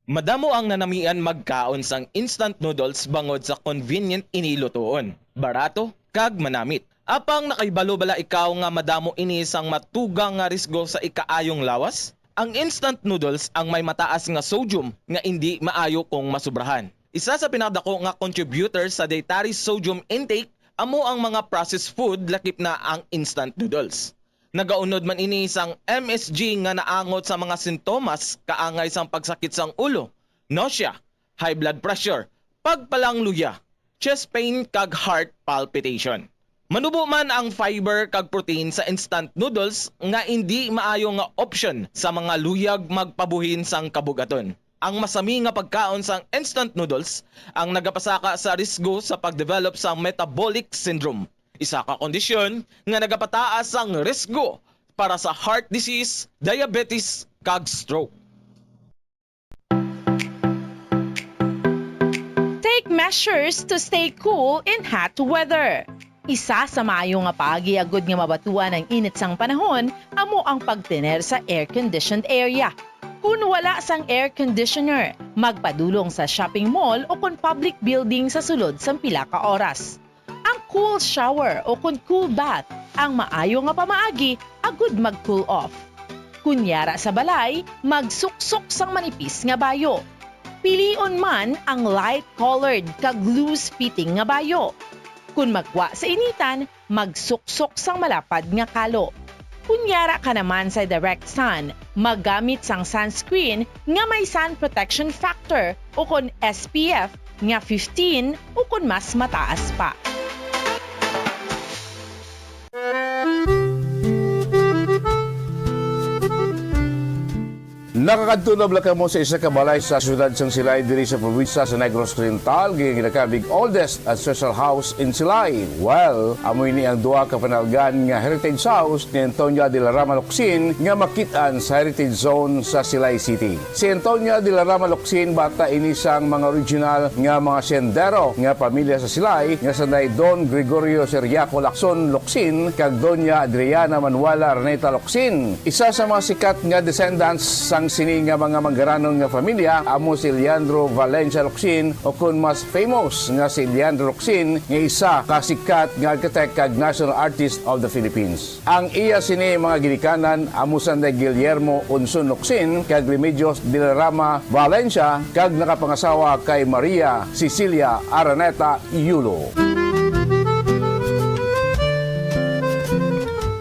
Madamo ang nanamian magkaon sang instant noodles bangod sa convenient ini lutuon, barato, kag manamit. Apang nakahibalo bala ikaw nga madamo ini sang matugang nga risgo sa ikaayong lawas? Ang instant noodles ang may mataas nga sodium nga indi maayo kung masubrahan. Isa sa pinakadako nga contributor sa dietary sodium intake amo ang mga processed food, lakip na ang instant noodles. Nagaunod man ini sang M S G nga naangot sa mga sintomas kaangay sang pagsakit sang ulo, nausea, high blood pressure, pagpalangluya, chest pain, kag heart palpitation. Manubo man ang fiber kag protein sa instant noodles nga indi maayo nga option sa mga luyag magpabuhin sang kabugaton. Ang masami nga pagkaon sang instant noodles ang nagapasaka sa risgo sa pag-develop sang metabolic syndrome, isa ka kondisyon nga nagapataas sang risgo para sa heart disease, diabetes, kag stroke. Take measures to stay cool in hot weather. Isa sa maayo nga paagi agud nga mabatuan ang init sang panahon amo ang pagtener sa air-conditioned area. Kun wala sang air conditioner, magpadulong sa shopping mall o kon public building sa sulod sang pila ka oras. Ang cool shower o kon cool bath ang maayo nga pamaagi agud mag-cool off. Kun yara sa balay, magsuksok sang manipis nga bayo. Pilion man ang light-colored kag loose-fitting nga bayo. Kun magwa sa initan, magsuksok sang malapad nga kalo. Kun yara ka naman sa direct sun, maggamit sang sunscreen nga may sun protection factor ukon S P F nga fifteen ukon mas mataas pa. Nakakadto na bala kamo sa isa ka balay sa siyudad sang Silay diri sa probinsya sa Negros Oriental, nga ginakabig oldest ancestral house in Silay? Well, amo ini ang duha ka panalgan nga heritage house ni Antonia de la Rama Locsin nga makit-an sa Heritage Zone sa Silay City. Si Antonia de la Rama Locsin bata ini sang mga original nga mga siyendero nga pamilya sa Silay nga sanday Don Gregorio Seriaco Lacson Locsin kag Doña Adriana Manuela Araneta Locsin. Sin, isa sa mga sikat nga descendants sang Sini nga mga manggaranon nga familia amo si Leandro Valencia Locsin, o kon mas famous nga si Leandro Locsin, nga isa ka sikat nga architect kag National Artist of the Philippines. Ang iya sini mga ginikanan amo sanday Guillermo Unson Locsin kag Remedios de la Rama Valencia, kag nakapangasawa kay Maria Cecilia Araneta Yulo.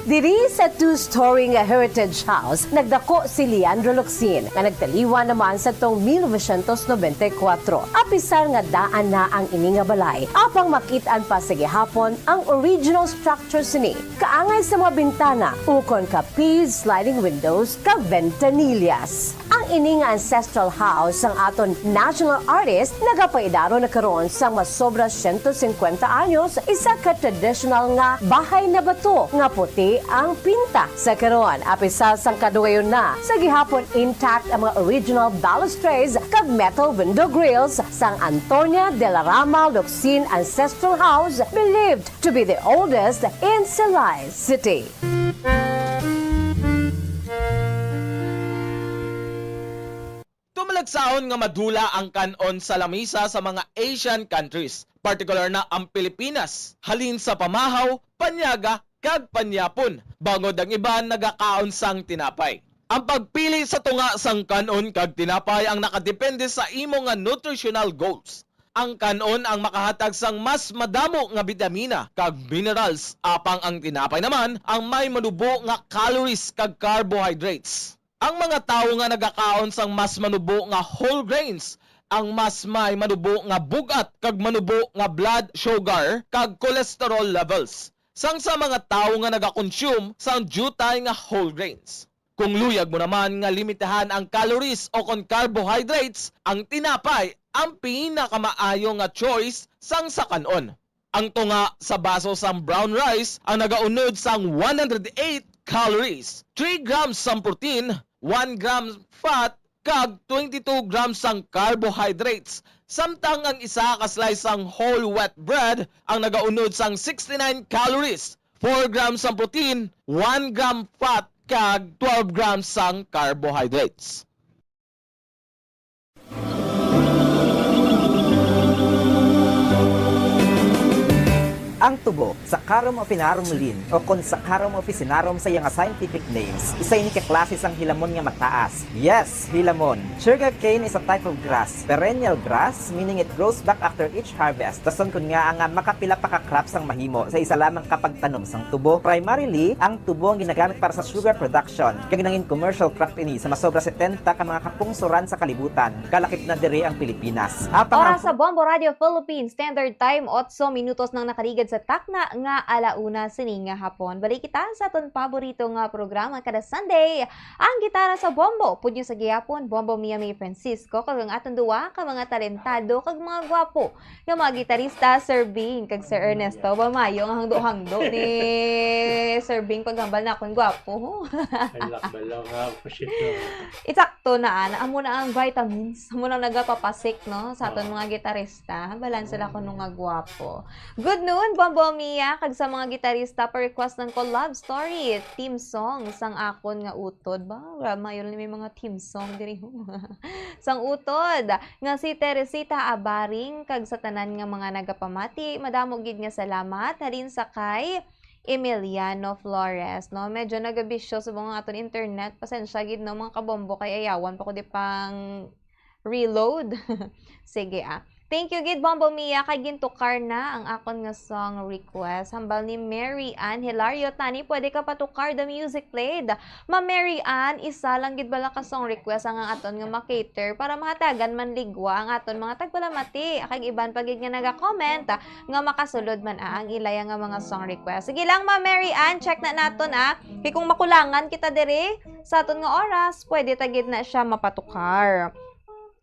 Diri sa two-story nga heritage house, nagdako si Leandro Locsin, nga nagtaliwan naman sa tong mil novecientos nobenta y kuwatro. Apisar nga daan na ang ini nga balay, apang makit-an pa sa gihapon ang original structure sini, kaangay sa mga bintana, ukon ka P sliding windows kag ventanillas. Ang ini nga ancestral house sang aton national artist nagapaidaro na karon sang mas sobra siyento singkwenta anyos, isa ka traditional nga bahay na bato nga puti ang pinta sa karon. Apisar sang kadugayon na, sa gihapon intact ang mga original balustrades kag metal window grills sang Antonia de la Rama Locsin Ancestral House, believed to be the oldest in Silay City. Tumalagsaon nga madula ang kan-on sa lamisa sa mga Asian countries, partikular na ang Pilipinas, halin sa pamahaw, panyaga, kag panyapon, bangod ang iban nagakaon sang tinapay. Ang pagpili sa tunga sang kan-on kag tinapay ang nakadepende sa imo nga nutritional goals. Ang kan-on ang makahatag sang mas madamo nga bitamina kag minerals, apang ang tinapay naman ang may manubo nga calories kag carbohydrates. Ang mga tawo nga nagakaon sang mas manubo nga whole grains ang mas may manubo nga bug-at kag manubo nga blood sugar kag cholesterol levels, sang sa mga tawo nga nagakonsume sang diutay nga whole grains. Kung luyag mo naman nga limitahan ang calories o kon carbohydrates, ang tinapay ang pinakamaayo nga choice sang sa kan-on. Ang tunga sa baso sang brown rice ang nagaunod sang one hundred eight calories, three grams sang protein, one gram fat, kag twenty-two grams sang carbohydrates, samtang ang isa ka slice sang whole wheat bread ang nagaunod sang sixty-nine calories, four grams sang protein, one gram fat, kag twelve grams sang carbohydrates. Ang tubo, Saccharum officinarum Linn., o kon Saccharum officinarum sa iya nga scientific names, isa ini ka klase sang hilamon nga mataas. Yes, hilamon. Sugarcane is a type of grass, perennial grass, meaning it grows back after each harvest. Rason kon ngaa nga makapila pa ka crops ang mahimo sa isa lamang ka pagtanom sang tubo. Primarily, ang tubo ang ginagamit para sa sugar production, kag nangin commercial crop ini sa masobra setenta ka mga kapungsoran sa kalibutan, kalakip na diri ang Pilipinas. Apang ang Oras sa Bombo Radio Philippines Standard Time, otso minutos nang nakaligad sa takna nga ala una sini nga hapon. Balik kita sa aton paborito nga programa kada Sunday, Ang Gitara sa Bombo. Pudyo sa gihapon, Bombo Mia May Francisco, kag ang aton duwa ka mga talentado kag mga gwapo nga mga gitarista, Sir Bing kag Sir Ernesto. Ba, maayo ang hangdo-hangdo ni Sir Bing paghambal na akon gwapo. Ay, lakbal lang nga ako siya. Isakto na, ana. Amo na ang vitamins. Amo na nagapapasik, no? Sa aton Oo. mga gitarista. Balan sila kuno nga gwapo. Good noon, Bombo Mia. Kag sa mga gitarista, pa-request lang ko love story, theme song sang akon nga utod. Ba, maayo ni may mga theme song diri. Sang utod nga si Teresita Abaring, kag sa tanan nga mga nagapamati, madamo gid nga salamat. Halin sa kay Emiliano Flores, no? Medyo nagabisyo subong ang aton internet. Pasensya gid, no, mga kabombo, kay ayawan pa ko di pang reload. Sige, ah. Thank you gid, Bombo Mia, kay gintukar na ang akon nga song request. Hambal ni Mary Ann Hilario, Tani, pwede ka patukar, the music played. Ma Mary Ann, isa lang gid bala ka song request ang, ang aton nga ma-cater para mahatagan man ligwa ang aton mga tagpalamati, kag iban pa gid nga naga-comment, ah, nga makasulod man, ah, ang ilaya nga mga song request. Sige lang, Ma Mary Ann, check na naton, ah. Kay kung makulangan kita diri sa aton nga oras, pwede ta gid na siya mapatukar.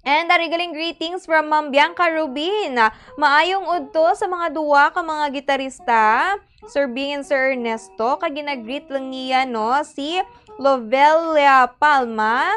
And ari galing greetings from Ma'am Bianca Rubin. Maayong udto sa mga duwa ka mga gitarista, Sir Bing and Sir Ernesto. Kag ginagreet lang niya, no, si Lovelia Palma,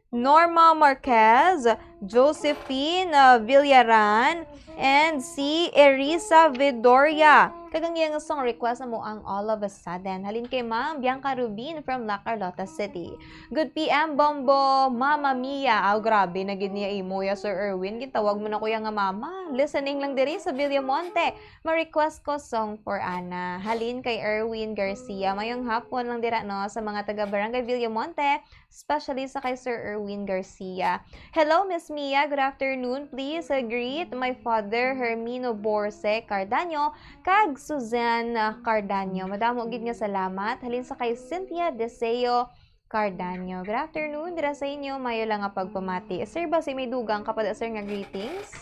Norma Marquez, Josephine, ah, Villaran, and si Erisa Vidoria. Kag ang iyang song request amo ang All of a Sudden. Halin kay Ma'am Bianca Rubin from La Carlota City. Good P M, Bombo, Mama Mia. Aw, grabe na gid niya imo ya, Sir Erwin. Gintawag mo na ko ya nga mama. Listening lang diri sa Villamonte. Ma-request ko song for Ana. Halin kay Erwin Garcia. Mayong hapon lang dira, no, sa mga taga Barangay Villamonte, especially sa kay Sir Erwin Garcia. Hello, Miss Mia. Good afternoon. Please, uh, greet my father, Hermino Borse Cardaño, kag Suzanne, uh, Cardaño. Madamo gid nga salamat. Halin sa kay Cynthia Deseo Cardaño. Good afternoon dira sa inyo. Mayo lang nga pagpamati. Sir, basi may dugang ka pa da, sir, nga greetings?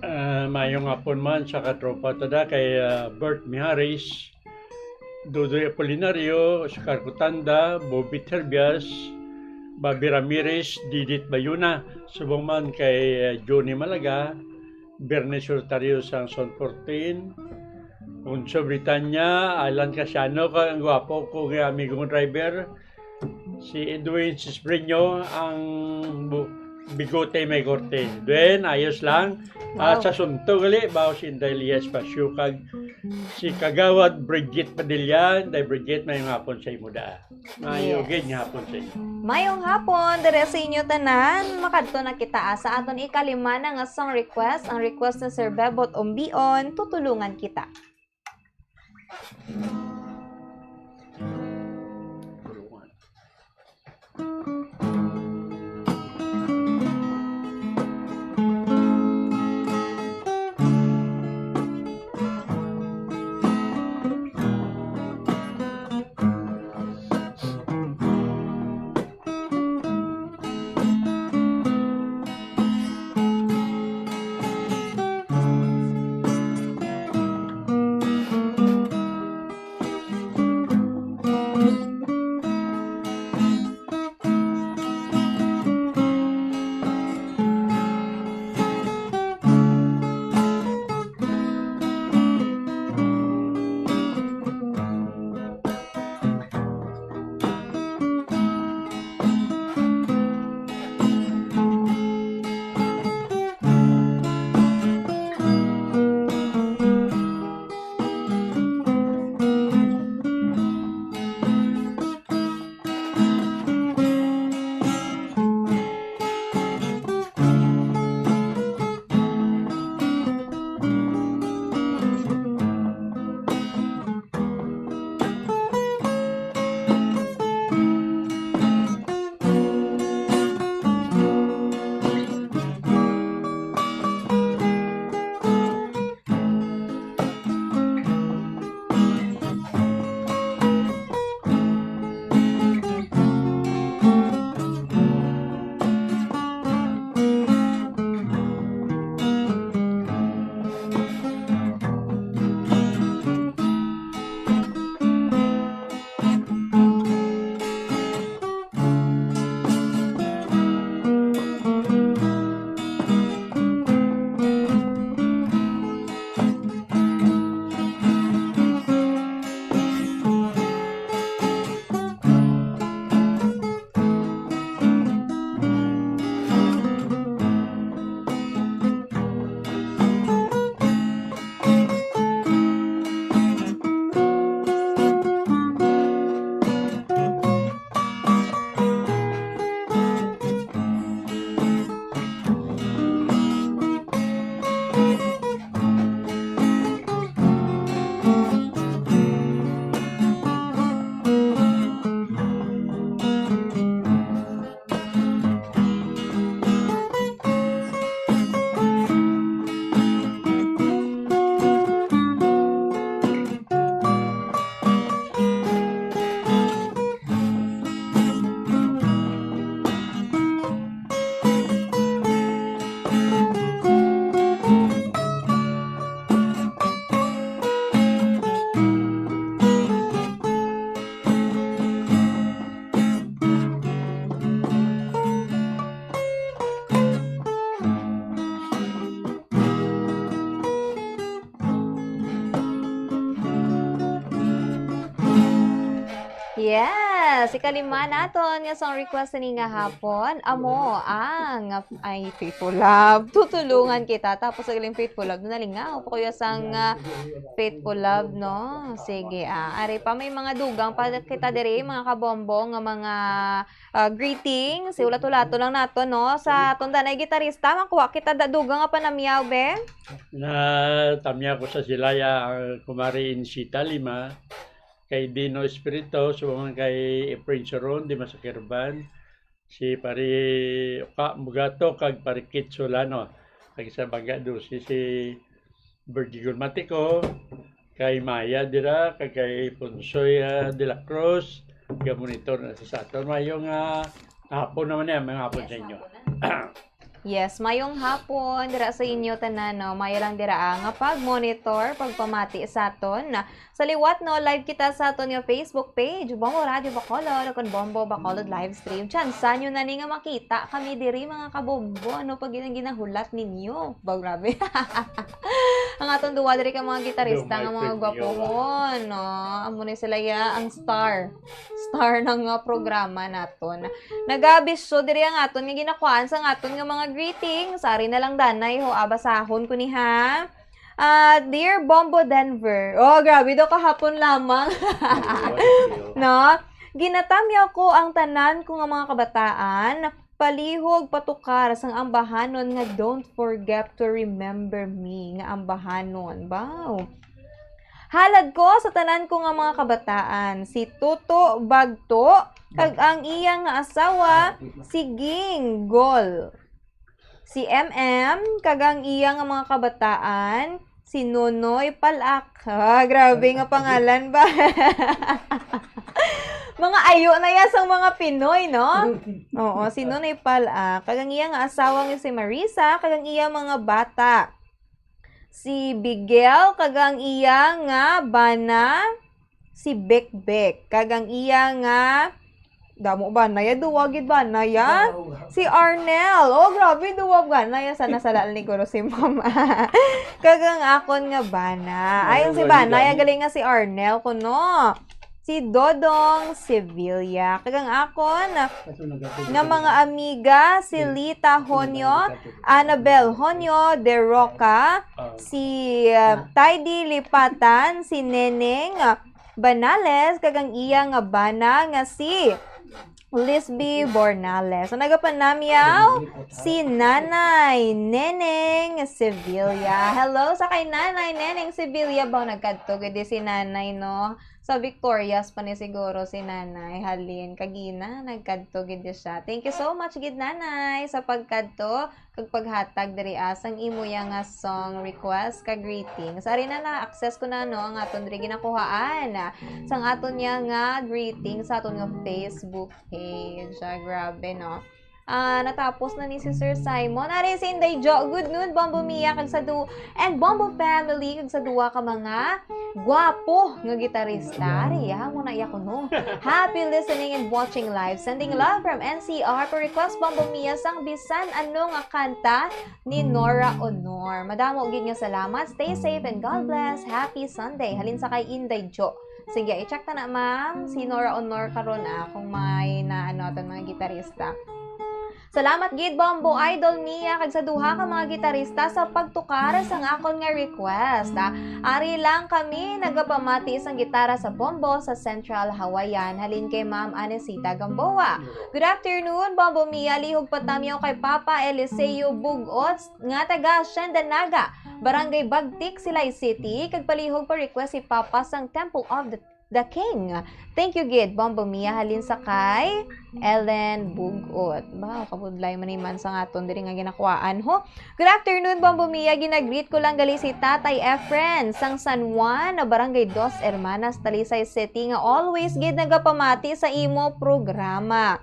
Ah, mayong hapon man sa katropa ta da kay, ah, Bert Miharis, Dudoy Apolinario, Oscar Cutanda, Bobby Terbias, Bobby Ramirez, Didit Bayuna, subong man kay, ah, Johnny Malaga, Bernie Solitario sang Zone fourteen, Poncio Britanya, Alan Casiano, kag ang gwapo ko nga amigo nga driver, si Edwin Sisbreño, ang bu-, bigote may korte. Then, ayos lang. At Wow. sa sunto gali, bawo si Inday Lia Espacio, kag si Kagawad Bridget Padilla. Inday Bridget, mayong hapon sa imo da. Maayo Yes. gid nga hapon sa inyo. Mayong hapon diri sa inyo tanan. Makadto na kita, ah, sa aton ikalima na nga song request. Ang request ni Sir Bebot Umbion, Tutulungan Kita. Yes! Yes, ikalima naton nga song request ni nga hapon, amo ang, ay, Faithful Love. Tutulungan kita. Tapos ang galing Faithful Love, nalingaw pa kuya sang, ah, Faithful Love, no? Sige, ah, ari pa, may mga dugang pa kita diri, mga kabombo, nga mga, ah, greetings. Iulat-ulato lang nato, no? Sa aton danay gitarista, makuha kita da dugang nga panamyaw, be? Na tamya ko sa Silaya, ang kumari Insita Lima, kay Dino Espirito, subong kay Efrain Soron, di masakirban, si Pari Uka Mugato, kag Pari Kit Solano, kag sa Bangga Dulce, si Virgil Matico, kay Maya dira, kag kay Ponsoy, ah, de la Cruz, ga monitor na sa aton. Mayong, ah, hapon naman niya, mga hapon sa inyo. Yes, mayong hapon dira sa inyo tanan, no? Mayo lang dira, ah, nga pag-monitor, pagpamati sa aton. Sa liwat, no, live kita sa aton nga Facebook page, Bombo Radio Bacolod, o kon Bombo Bacolod live stream. Tsansa nyo na ni nga makita kami diri, mga kabombo, no, pag yun ang ginahulat ninyo. Ba, grabe. Ang aton duwa diri ka mga gitarista nga mga gwapohon, no? Amo ni sila ya ang star. Star ng, uh, programa naton. Nagabisyo diri ang aton nga ginakuhaan sa aton nga mga greetings. Ari na lang danay ho, ah, basahon ko ni ha. Ah, Dear Bombo Denver. Oh, grabe daw kahapon lamang. No? Ginatamyaw ko ang tanan ko nga mga kabataan, palihog patukar sang ambahanon nga "Don't forget to remember me" nga ambahanon. Wow. Halad ko sa tanan ko nga mga kabataan, si Toto Bagto, kag ang iya nga asawa, si Ging Gol. Si M M, kag ang iya nga mga kabataan, si Nonoy Palak. Ah, grabe nga pangalan ba? Mga ayo na ya sang mga Pinoy, no? Oo, si Nonoy Palak, kag ang iya nga asawa nga si Marisa, kag ang iya mga bata. Si Bigel, kag ang iya nga bana, si Bekbek, kag ang iya nga, damo ba na ya? Duwa gid ba na ya? Wow. Si Arnel. Oh, grabe, duwa ba na ya? Sana sala ni Guro si Mama. Kag ang akon nga bana. Ay, ang si Arnel bana ya, gani. Galing nga si Arnel, kuno. Si Dodong Sevilla. Kag ang akon nga mga amiga, si Lita Honyo, Annabel Honyo, De Roca, si, uh, Tidy Lipatan, si Neneng, uh, Banales, kag ang iya nga bana nga si Lisby Bornales. So, nagapanamyaw si Nanay Neneng Sevilla. Hello sa kay Nanay Neneng Sevilla. Baw nagkadto gid si Nanay, no? Sa Victorias pa ni siguro si Nanay. Halin, kagina, nagkadto gid siya. Thank you so much gid, Nanay, sa pagkadto kag paghatag diri, ah, sang imo ya nga song request kag greetings. Ari na, na-access ko na, no, ang aton diri ginakuhaan, ah, sang aton ya nga greetings sa aton nga Facebook page. Ah, grabe, no? Ah, natapos na ni si Sir Simon. Ari si Inday Jo. Good noon, Bombo Mia, kag sa du-, and Bombo family, kag sa duwa ka mga gwapo nga gitarista. Ari, ya, mo na iya kuno. Happy listening and watching live. Sending love from N C R. Pa-request, Bombo Mia, sang bisan ano nga kanta ni Nora Honor. Madamo gid nga salamat. Stay safe and God bless. Happy Sunday. Halin sa kay Inday Jo. Sige, i-check ta na, ma'am. Si Nora Honor karon, ah, kung may na, ano, aton mga gitarista. Salamat gid, Bombo Idol Mia, kag sa duha ka mga gitarista sa pagtukar sang akon nga request. Ah, ari lang kami nagapamati sang gitara sa Bombo sa Central Hawaiian. Halin kay Ma'am Anesita Gamboa. Good afternoon, Bombo Mia. Lihog patamyaw kay Papa Eliseo Bugot nga taga Sienda Naga, Barangay Bagtik, Silay City, kag palihog pa request si Papa sang Temple of the, the King. Thank you gid, Bombo Mia, halin sa kay Ellen Bugot. Ba, kabudlay man ni man sa aton diri nga ginakuhaan, ho. Good afternoon, Bombo Mia. Ginagreet ko lang gali si Tatay Efren sang San Juan, Barangay Dos Hermanas, Talisay City, nga always gid nagapamati sa imo programa.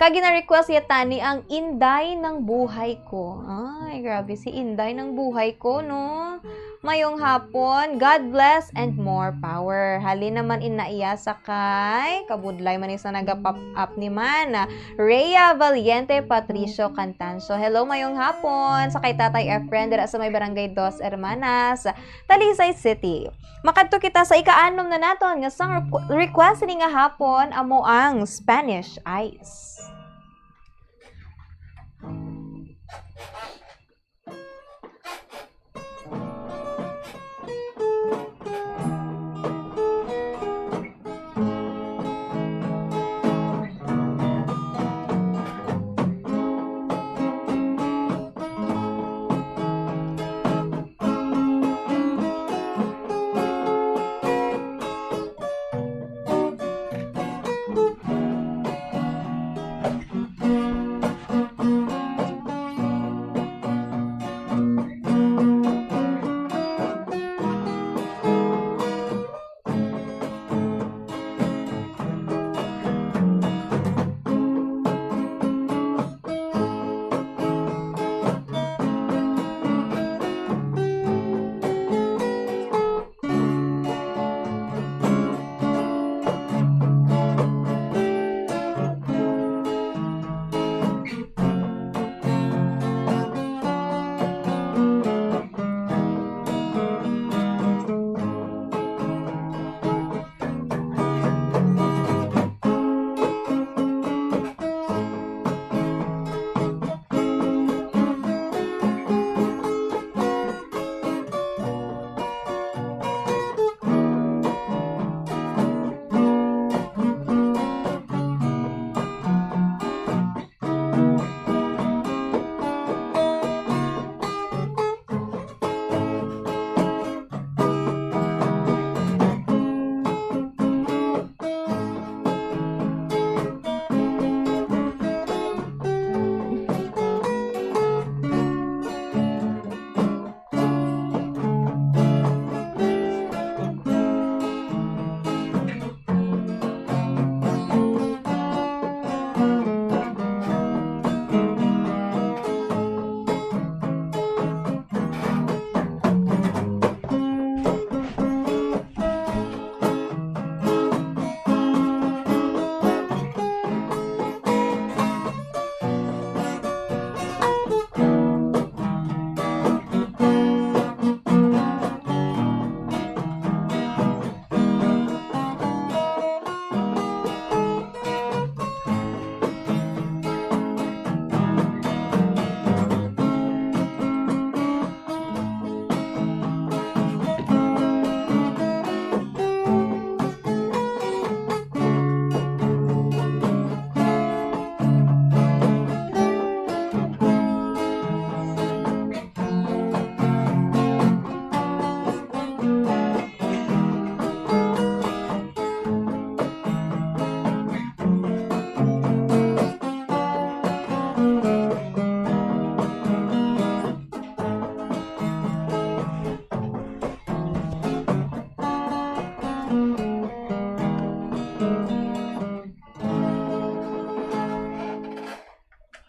Kag gina-request ya tani ang Inday ng Buhay Ko. Ay, grabe, si Inday ng Buhay Ko, no? Mayong hapon, God bless and more power. Halin naman ina iya sa kay, kabudlay man ni sa naga-pop up ni man. Rhea Valiente Patricio Cantancio. Hello, mayong hapon. Sa kay Tatay Efren, dira sa may Barangay Dos Hermanas, Talisay City. Makadto kita sa ika-anom na naton nga song requ-, request ini nga hapon, amo ang Spanish Eyes.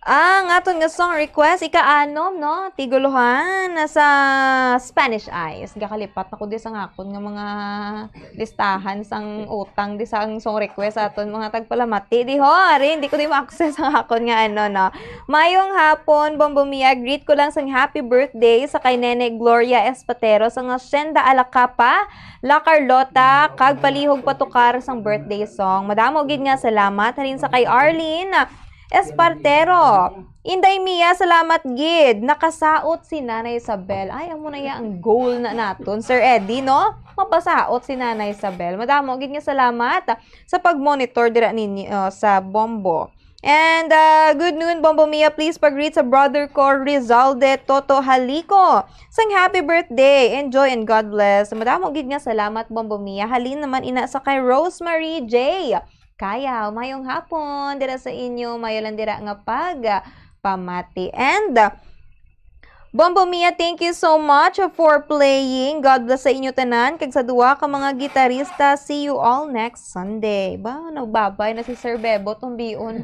Ang aton nga song request, ika-anom, no? Tiguluhan na sa Spanish Eyes. Gakalipat na ko di sa ngakon nga mga listahan sang utang di sa ang song request sa aton mga tagpalamati. Di ho, ari, hindi ko di ma-access ang akon nga ano, no? Mayong hapon, Bombo Mia. Greet ko lang sang happy birthday sa kay Nene Gloria Espatero sa nga Hacienda Alacapa, La Carlota, kag palihog patukar sang birthday song. Madamo gid nga salamat halin sa kay Arlene Espartero. Inday Mia, salamat gid. Nakasaot si Nanay Isabel. Ay, amo na ya ang goal na naton, Sir Eddie, no? Mapasaot si Nanay Isabel. Madamo gid nga salamat sa pag-monitor dira ninyo, uh, sa Bombo. And, uh, good noon, Bombo Mia. Please pag-greet sa brother ko, Rizalde Toto Halico. Sang happy birthday. Enjoy and God bless. Madamo gid nga salamat, Bombo Mia. Halin naman ina sa kay Rosemary J. Kaya, mayong hapon dira sa inyo, mayo lang dira nga pag, ah, pamati. And, ah, Bombo Mia, thank you so much for playing. God bless sa inyo tanan, kag sa duwa ka mga gitarista. See you all next Sunday. Ba, nagbabay na si Sir Bebot, ang bion.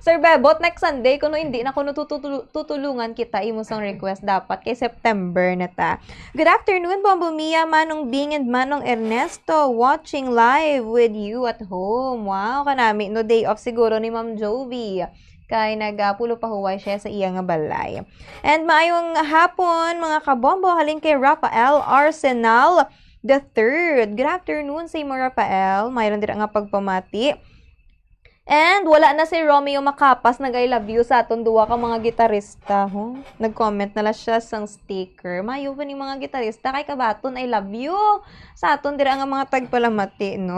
Sir Bebot, next Sunday, kuno hindi na kuno tutulu-, tutulungan kita, imo sang request dapat kay September na ta. Good afternoon, Bombo Mia, Manong Bing and Manong Ernesto, watching live with you at home. Wow, kanami, no, day off siguro ni Ma'am Jovi. Kay nagapulo pa huway siya sa iya nga balay. And maayong hapon, mga kabombo, halin kay Rafael Arsenal the third. Good afternoon sa imo, Rafael. Mayroon dira nga pagpamati. And wala na si Romeo Macapas nag-I love you sa aton duwa ka mga gitarista, ho. Nag-comment na lang siya sang sticker. Mayo pa ni mga gitarista kay kabaton I love you sa aton dira nga mga tagpalamati, no?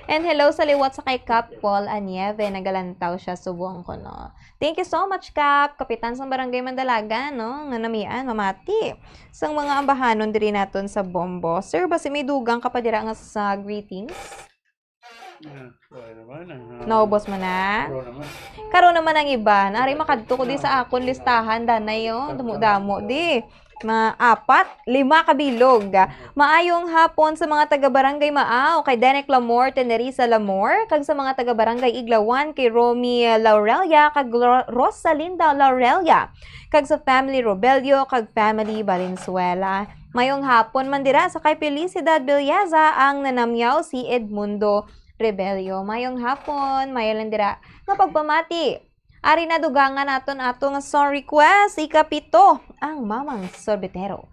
And hello sa liwat sa kay Cap Paul Anieve, nagalantaw siya subong ko, no? Thank you so much, Cap. Kapitan sang Barangay Mandalagan, no? Nga namian, mamati sang mga ambahanon diri naton sa Bombo. Sir, basi may dugang ka pa dira nga sa greetings? Ah, wala naman, ah. Naubos mo na? Karon naman. Karon naman ang iban. Ari, makadto ko di sa akon listahan, danay, oh. Damo-damo di. Mga apat, lima ka bilog. Maayong hapon sa mga taga Barangay Maaw, kay Denek Lamor, Tenerisa Lamor, kag sa mga taga Barangay Iglawan, kay Romy Laurelia, kag Ro-, Rosalinda Laurelia, kag sa family Robelio, kag family Valenzuela. Mayong hapon man dira sa kay Felicidad Belleza ang nanamyaw si Edmundo Rebelio. Mayong hapon, mayo lang dira nga pagpamati. Ari na, dugangan naton ato nga song request, ikapito, ang Mamang Sorbetero.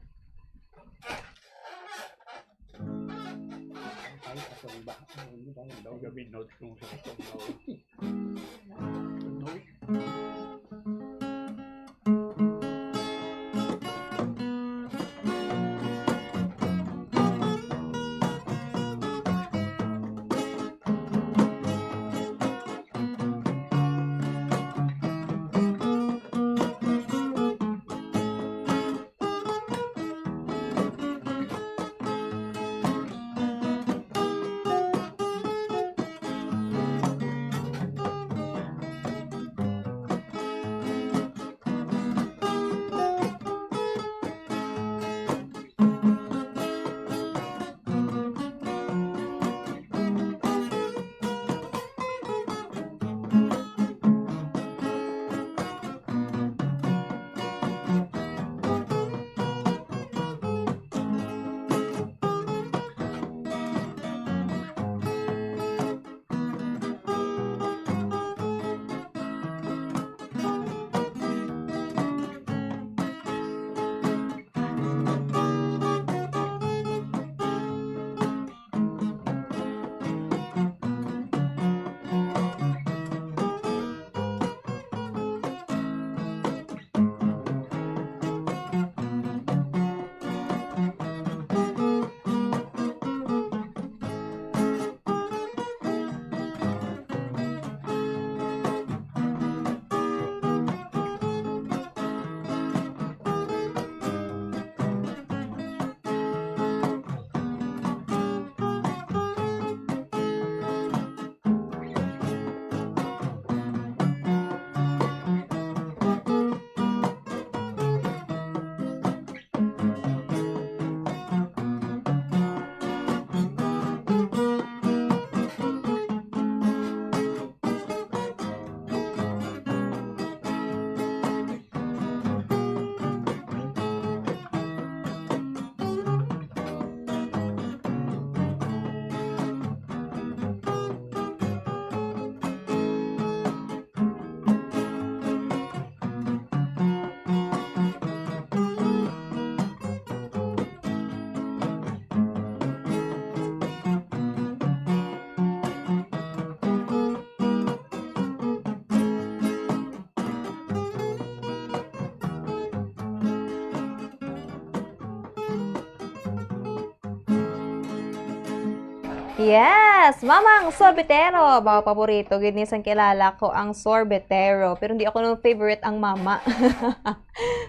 Yes! Mamang Sorbetero! Ba, paborito gid ni sang kilala ko ang Sorbetero. Pero hindi ako nung favorite ang mama.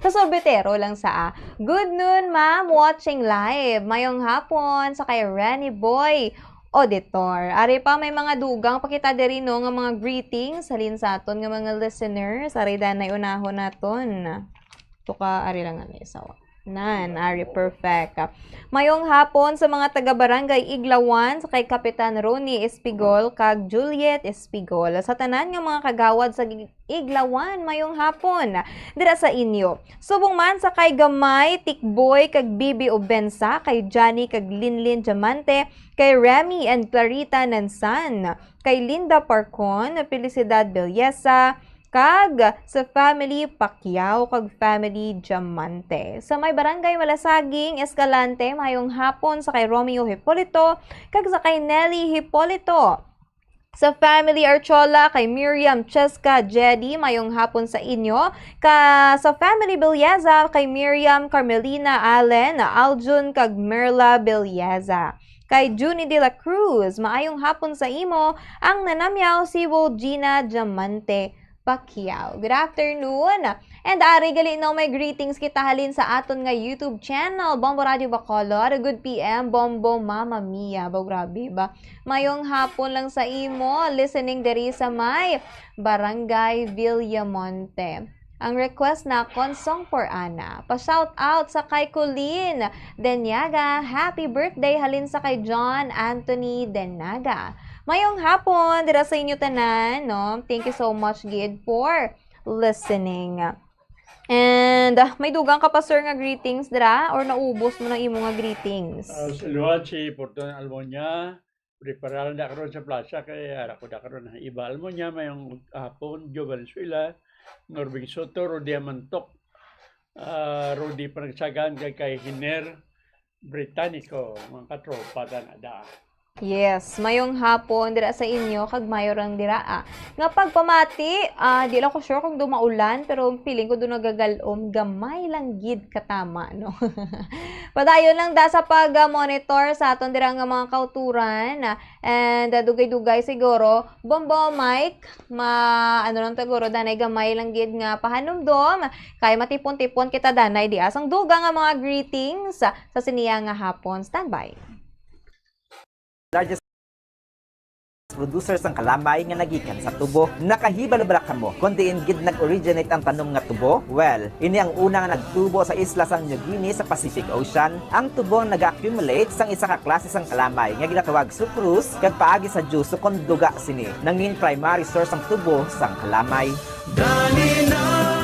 Sa Sorbetero lang sa, ah. Good noon, ma'am. Watching live. Mayong hapon sa kay Renny Boy Auditor. Ari pa, may mga dugang pa kita diri, no, nga mga greetings halin sa aton nga mga listeners. Ari, danay, unahon naton. Tuka, ari lang nga isa. Nan, ari, perfect. Mayong hapon sa mga taga-barangay Iglawan, sa kay Kapitan Ronnie Espigol kag Juliet Espigol. Sa tanan nga mga kagawad sa Ig-, Iglawan, mayong hapon. Dira sa inyo. Subong man sa kay Gamay, Tikboy, kag Bibi Obensa, kay Johnny, kag Linlin Diamante, kay Remy and Clarita Nansan, kay Linda Parcon, Felicidad Belleza, kag sa family Pacquiao kag family Diamante. Sa may barangay Malasaging, Escalante, mayong hapon sa kay Romeo Hipolito kag sa kay Nelly Hipolito. Sa family Archola, kay Miriam, Cheska, Jedi, mayong hapon sa inyo. Ka, sa family Belleza, kay Miriam, Carmelina, Allen, Aljun, kag Merla Belleza. Kay Junie de la Cruz, maayong hapon sa imo. Ang nanamyaw si Wojina Diamante Pacquiao. Good afternoon. And ari gali no, may greetings kita halin sa aton nga YouTube channel, Bombo Radio Bacolod. Good P M, Bombo Mama Mia. Ba, grabe ba? Mayong hapon lang sa imo, listening diri sa may Barangay Villamonte. Ang request nakon, Song for Ana. Pa-shout out sa kay Colleen Denyaga. Happy birthday halin sa kay John Anthony Denyaga. Mayong hapon dira sa inyo tanan, no? Thank you so much gid for listening. And, ah, may dugang ka pa, sir, nga greetings dira, or naubos mo na imo nga greetings? Ah, sa liwat si Fortuna Almonia, preparar na karon sa plaza kay ara ko da karon ang iba. Almonia, mayong hapon, Joe Valenzuela, Norbing Soto, Rudy Amantok, ah, Rudy Panagsagan, kay, kay Hiner Britannico, mga katropa, da na da. Yes, mayong hapon dira sa inyo, kag mayo rang dira, ah. Nga pagpamati, ah, di lang ko sure kung dumaulan, pero feeling ko doon nagagalom, gamay lang gid katama, no? Padayon lang da sa pag-monitor sa aton dira nga mga kauturan, ah, and, ah, dugay-dugay siguro, Bombo Mike, ma-, ano lang siguro, danay gamay lang gid nga pahanumdom, kay matipon-tipon kita danay di asang dugang nga mga greetings sa siniya nga hapon. Standby. Largest producer sang kalamay nga nagikan sa tubo. Nakahibalo bala kamo kon diin gid nag-originate ang tanom nga tubo? Well, ini ang una nga nagtubo sa isla sang New Guinea sa Pacific Ocean. Ang tubo ang naga-accumulate sang isa ka klase sang kalamay nga ginatawag sucrose, kag paagi sa juice kon duga sini, nangin primary source ang tubo sang kalamay.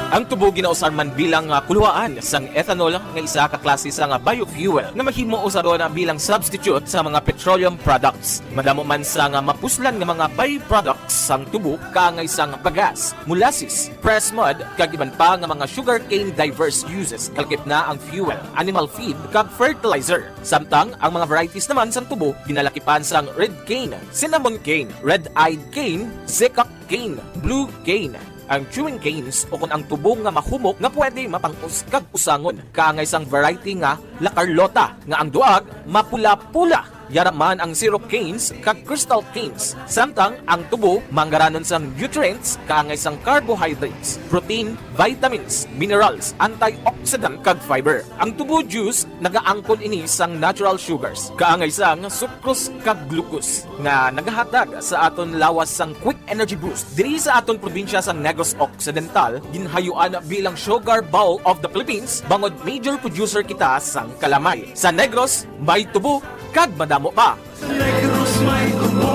Ang tubo ginausar man bilang, ah, kuluhaan sang ethanol nga isa ka klase sang, ah, biofuel nga mahimo usaron, ah, bilang substitute sa mga petroleum products. Madamo man sang, ah, mapuslan nga mga byproducts sang tubo, kaangay sang bagas, molasses, pressed mud, kag iban pa nga mga sugarcane diverse uses, kalakip na ang fuel, animal feed, kag fertilizer. Samtang ang mga varieties naman sang tubo ginalakipan sang red cane, cinnamon cane, red-eyed cane, zecca cane, blue cane, ang chewing canes, ukon ang tubo nga mahumok nga pwede mapang-os kag usangon, kaangay sang variety nga La Carlota, nga ang duag mapula-pula. Yara man ang syrup canes kag crystal canes, samtang ang tubo manggaranon sang nutrients, kaangay sang carbohydrates, protein, vitamins, minerals, antioxidant, kag fiber. Ang tubo juice nagaangkon ini sang natural sugars, kaangay sang sucrose kag glucose, nga nagahatag sa aton lawas sang quick energy boost. Diri sa aton probinsya sang Negros Occidental, ginhayuan bilang Sugar Bowl of the Philippines, bangod major producer kita sang kalamay. Sa Negros, may tubo kag madamo pa. Sa Negros may tubo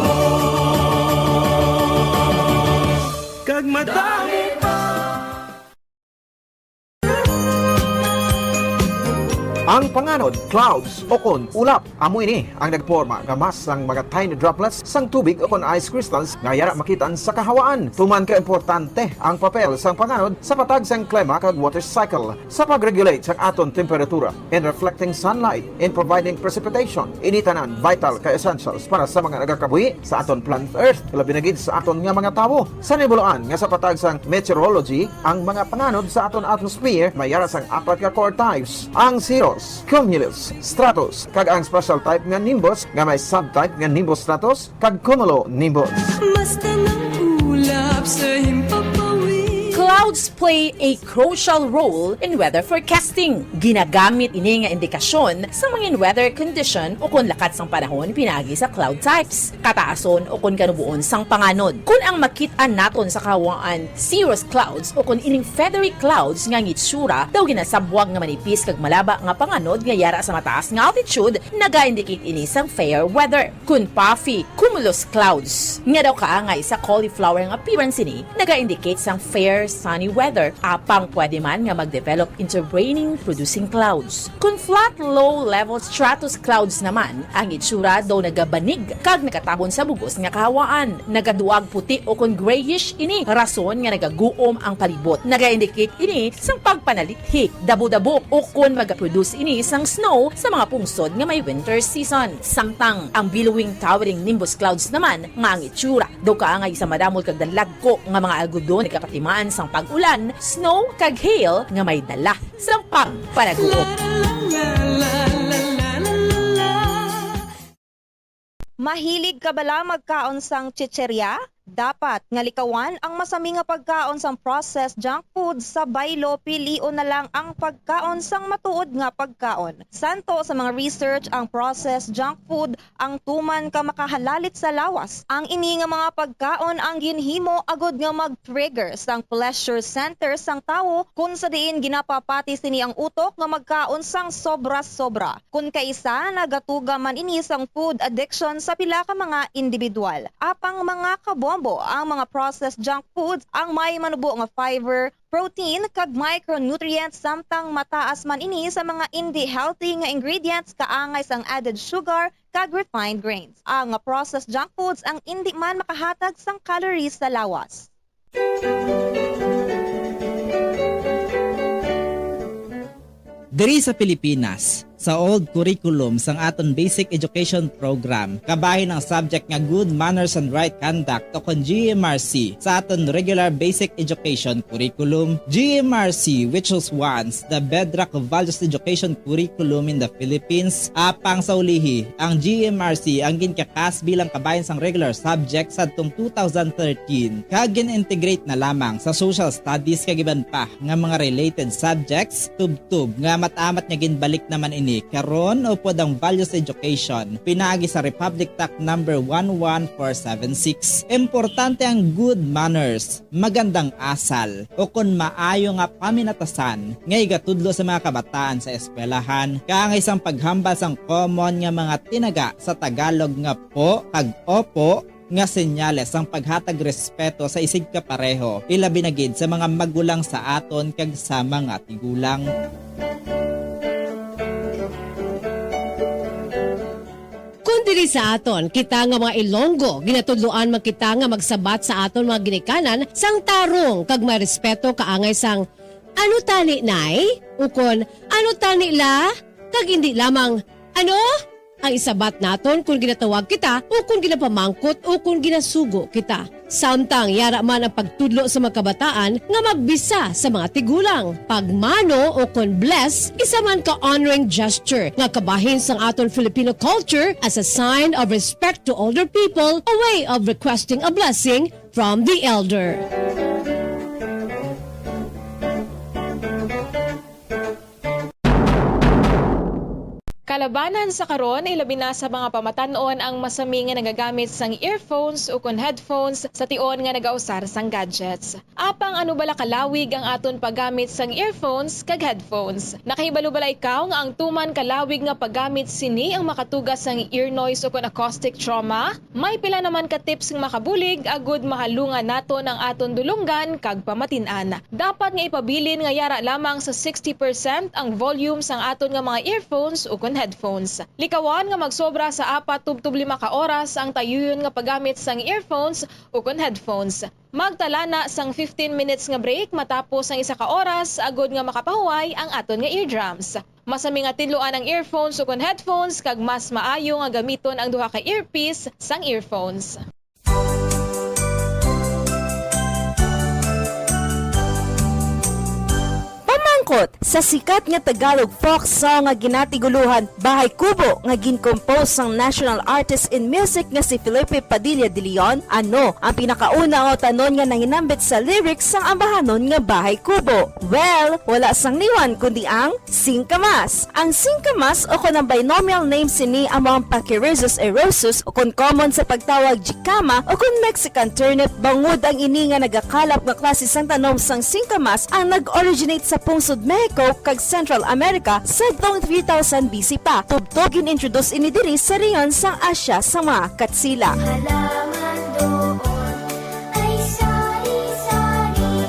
kag madamo pa. Ang panganod, clouds, ukon ulap, amo ini ang nagporma nga mass sang mga tiny droplets sang tubig ukon ice crystals nga yara makit-an sa kahawaan. Tuman ka importante ang papel sang panganod sa patag sang klima kag water cycle, sa pag-regulate sang aton temperatura, in reflecting sunlight, in providing precipitation. Ini tanan vital ka essentials para sa mga nagakabuhi sa aton planet Earth, labi na gid sa aton nga mga tawo. Sa nibuluan nga sa patag sang meteorology, ang mga panganod sa aton atmosphere may yara sang apat ka core types: ang cirrus, cumulus, stratus, kag ang special type nga nimbus nga may subtype nga nimbus stratus kag cumulonimbus. Basta ng ulap sa himpapawid. Clouds play a crucial role in weather forecasting. Ginagamit ini nga indikasyon sa mga weather condition o kon lakat sang panahon pinaagi sa cloud types, kataason o kon kanuboon sang panganod. Kon ang makit-an naton sa kahawaan cirrus clouds o kon ining feathery clouds nga ang itsura daw ginasabwag nga manipis kag malaba nga panganod nga yara sa mataas nga altitude, naga-indicate ini sang fair weather. Kon puffy cumulus clouds nga daw kaangay sa cauliflower nga appearance ini, naga-indicate sang fair sunny weather, apang pwede man nga mag-develop into raining producing clouds. Kon flat low-level stratus clouds naman, ang itsura daw nagabanig kag nagatabon sa bug-os nga kahawaan. Nagaduag puti o kon grayish ini, rason nga nagaguom ang palibot. Naga-indicate ini sang pagpanalithi, dabo-dabo, o kon magaproduce ini sang snow sa mga pungsod nga may winter season. Samtang ang billowing towering nimbus clouds naman nga ang itsura daw kaangay sa madamol kag dalagko nga mga algodon nagapatimaan sang pag-ulan, snow, kag hail nga may dala sang pagpanaguot. Mahilig ka bala magkaon sang chicheria? Dapat nga likawan ang masami nga pagkaon sang processed junk food sa baylo, pilion na lang ang pagkaon sang matuod nga pagkaon. Santo sa mga research, ang processed junk food ang tuman ka makahalalit sa lawas. Ang ini nga mga pagkaon ang ginhimo agud nga mag-trigger sang pleasure center sang tawo, kun sa diin ginapapati sini ang utok nga magkaon sang sobra-sobra. Kun kaisa, nagatuga man ini sang food addiction sa pila ka mga individual. Apang mga kabombo, ang mga processed junk foods ang may manubo nga fiber, protein, kag micronutrients, samtang mataas man ini sa mga indi healthy nga ingredients kaangay sang added sugar kag refined grains. Ang processed junk foods ang indi man makahatag sang calories sa lawas. Diri sa Pilipinas, sa old curriculum sang aton basic education program, kabahin ang subject nga Good Manners and Right Conduct o kon G M R C sa aton regular basic education curriculum. G M R C, which was once the bedrock of values education curriculum in the Philippines, apang sa ulihi, ang G M R C ang ginkakas bilang kabahin sang regular subject sadtong two thousand thirteen, kag gin-integrate na lamang sa social studies kag iban pa nga mga related subjects, tubtob nga amat-amat nga ginbalik naman ini karon upod ang values education pinaagi sa Republic Act number one one four seven six. Importante ang good manners, magandang asal, o kon maayo nga paminatasan nga igatudlo sa mga kabataan sa eskwelahan, kaangay sang paghambal sang common nga mga tinaga sa Tagalog nga po kag opo, nga senyales sang paghatag respeto sa isigkapareho, ilabi na gid sa mga magulang sa aton kag sa mga tigulang. Kon diri sa aton, kita nga mga Ilonggo, ginatudloan man kita nga magsabat sa aton mga ginikanan sang tarong kag may respeto kaangay sang, "Ano tani, Nay?" ukon, "Ano tani, La?" kag indi lamang, "Ano?" ang isabat naton kon ginatawag kita o kon ginapamangkot o kon ginasugo kita. Samtang yara man ang pagtudlo sa mga kabataan nga magbisa sa mga tigulang. Pagmano o kon bless, isa man ka honoring gesture nga kabahin sang aton Filipino culture as a sign of respect to older people, a way of requesting a blessing from the elder. Kalabanan sa karon, ilabi na sa mga pamatan-on ang masami nga nagagamit sang earphones ukon headphones sa tion nga nagausar sang gadgets. Apang ano bala kalawig ang aton paggamit sang earphones kag headphones? Nakahibalo bala ikaw nga ang tuman kalawig nga paggamit sini ang makatuga sang ear noise ukon acoustic trauma? May pila naman ka tips nga makabulig agud mahalungan naton ang aton dulonggan kag pamatin-an. Dapat nga ipabilin nga yara lamang sa sixty percent ang volume sang aton nga mga earphones ukon headphones. Likawan nga magsobra sa apat tubtob lima ka oras ang tayuyon nga paggamit sang earphones ukon headphones. Magtala na sang fifteen minutes nga break matapos ang isa ka oras agud nga makapahuway ang aton nga eardrums. Masami nga tinluan ang earphones ukon headphones, kag mas maayo nga gamiton ang duha ka earpiece sang earphones. Sangkot sa sikat nga Tagalog folk song nga ginatiguluhan Bahay Kubo nga gin-compose sang national artist in music nga si Felipe Padilla de Leon, ano ang pinakauna nga utanon nga nahinambit sa lyrics sang ambahanon nga Bahay Kubo? Well, wala sang liwan kundi ang singkamas. Ang singkamas o kon ang binomial name sini amo ang Pachyrhizis eriosus o kon common sa pagtawag jicama o kon Mexican turnip, bangod ang ini nga nagakalap nga klase sang tanom sang singkamas ang nag-originate sa pungsod Mexico kag Central America sadtong three thousand B C pa. Tubtob gin-introduce ini diri sa rehiyon sang Asia sa mga Katsila. Halaman doon ay sari-sari,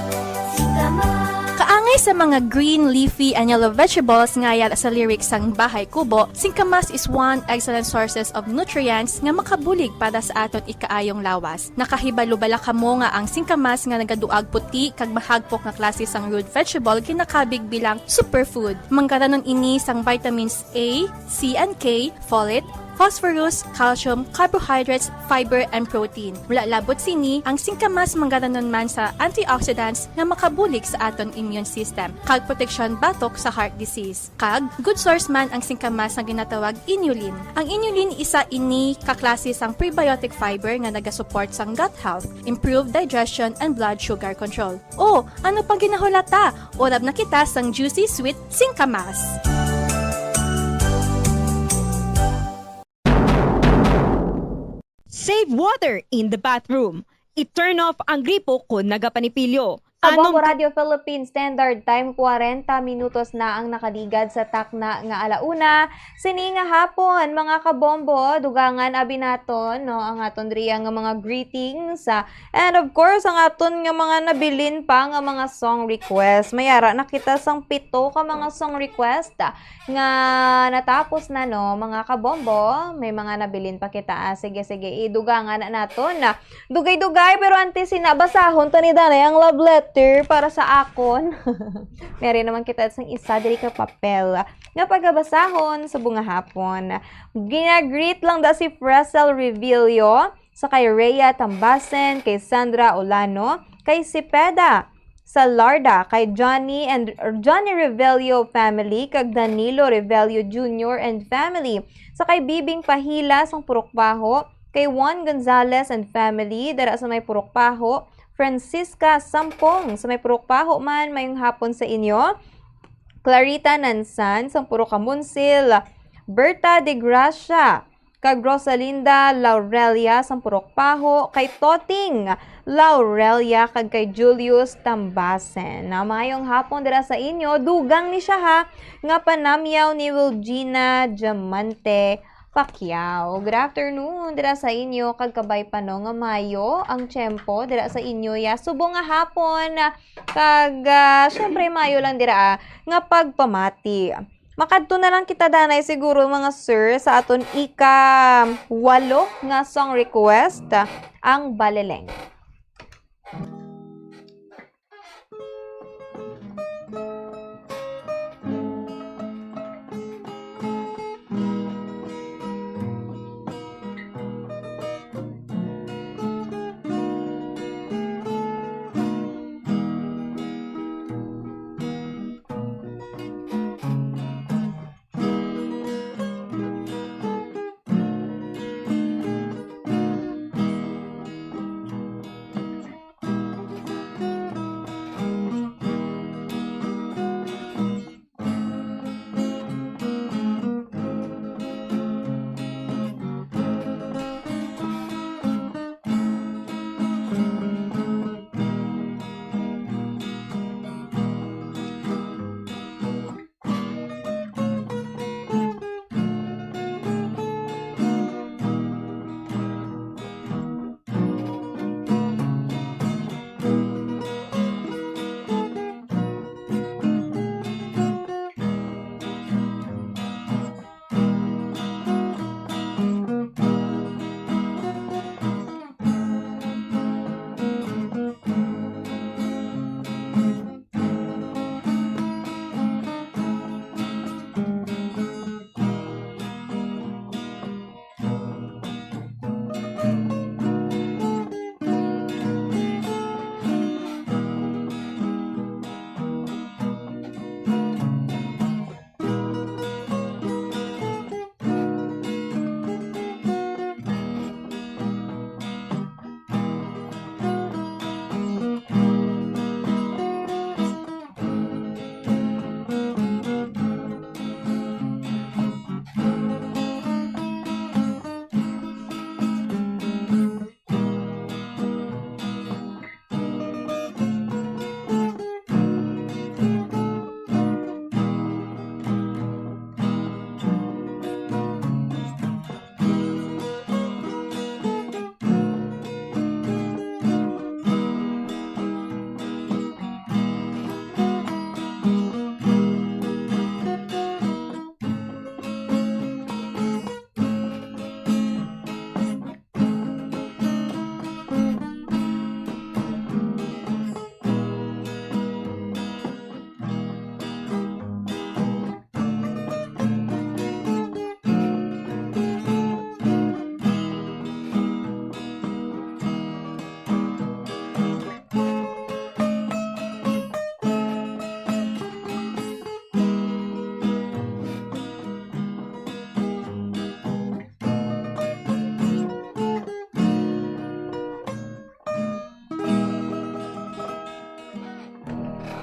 singkamas. Kaangay sa mga green, leafy, and yellow vegetables nga yara sa lyrics sang Bahay Kubo, singkamas is one excellent sources of nutrients nga makabulig para sa aton ikaayong lawas. Nakahibalo bala kamo nga ang singkamas nga nagaduag puti kag mahagpok nga klase sang root vegetable ginakabig bilang superfood? Manggaranon ini sang vitamins A, C and K, folate, phosphorus, calcium, carbohydrates, fiber, and protein. Wala labot sini, ang singkamas manggaranon man sa antioxidants nga makabulig sa aton immune system kag proteksyon batok sa heart disease. Kag good source man ang singkamas nga ginatawag inulin. Ang inulin isa ini ka klase sang prebiotic fiber nga nagasupport sang gut health, improve digestion, and blood sugar control. O, ano pang ginahulata? Urab na kita sang juicy sweet singkamas. Save water in the bathroom. I-turn off ang gripo kon nagapanipilyo. Sa Anong Bombo Radio Philippines Standard Time, kwarenta minutos na ang nakaligad sa takna nga ala una sini nga hapon, mga kabombo. Dugangan abi naton, no, ang aton diriya nga mga greetings, ah, and of course, ang aton nga mga nabilin pa nga mga song request. May ara na kita sang pito ka mga song request, ah, nga natapos na, no, mga kabombo. May mga nabilin pa kita, ah. Sige, sige, idugangan na naton, ah. Dugay-dugay, pero antes sina, basahon ta ni Danay ang love letter para sa akon. Meron naman kita sang isa diri ka papel nga pagabasahon sa bunga hapon. Ginagreet lang da si Fresel Revillo, sa kay Rhea Tambasen, kay Sandra Olano, kay Cepeda Salarda, kay Johnny and, Johnny Revelio family, kag Danilo Revelio Junior and family, sa kay Bibing Pahila sang Purok Baho, kay Juan Gonzalez and family dira sa may Purok Baho, Francisca Sampong sa may Purok Baho man, mayong hapon sa inyo. Clarita Nansan sang Purok Kamunsil, Berta de Gracia, kag Rosalinda Laurelia sang Purok Baho, kay Toting Laurelia, kag kay Julius Tambasen. Na mayong hapon dira sa inyo, dugang ni siya ha, nga panamyaw ni Wilgina Diamante Pacquiao. Good afternoon dira sa inyo, kag kabay pa, no, nga mayo ang tiyempo dira sa inyo ya subong nga hapon, kag, ah, syempre, mayo lang dira, ah, nga pagpamati. Makadto na lang kita, Danay, siguro, mga sir, sa aton ika-walo nga song request, ang Baleleng.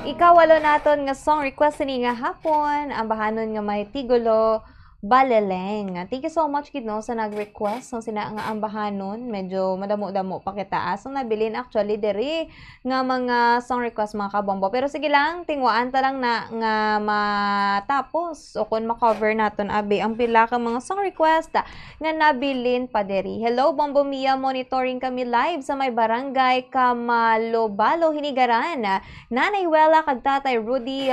Ikawalo naton nga song request sini nga hapon, ambahanon nga may titulo, Baleleng. Thank you so much gid, no, sa nag-request sang sina nga ambahanon. Medyo madamo-damo pa kita, ah, sang nabilin actually diri nga mga song request, mga kabombo. Pero sige lang, tinguhaan ta lang na nga matapos o kung ma-cover naton, abi, ang pila ka mga song request nga nabilin pa diri. Hello, Bombo Mia, monitoring kami live sa may barangay Kamalobalo, Hinigaran. Nanay Wela kag Tatay Rudy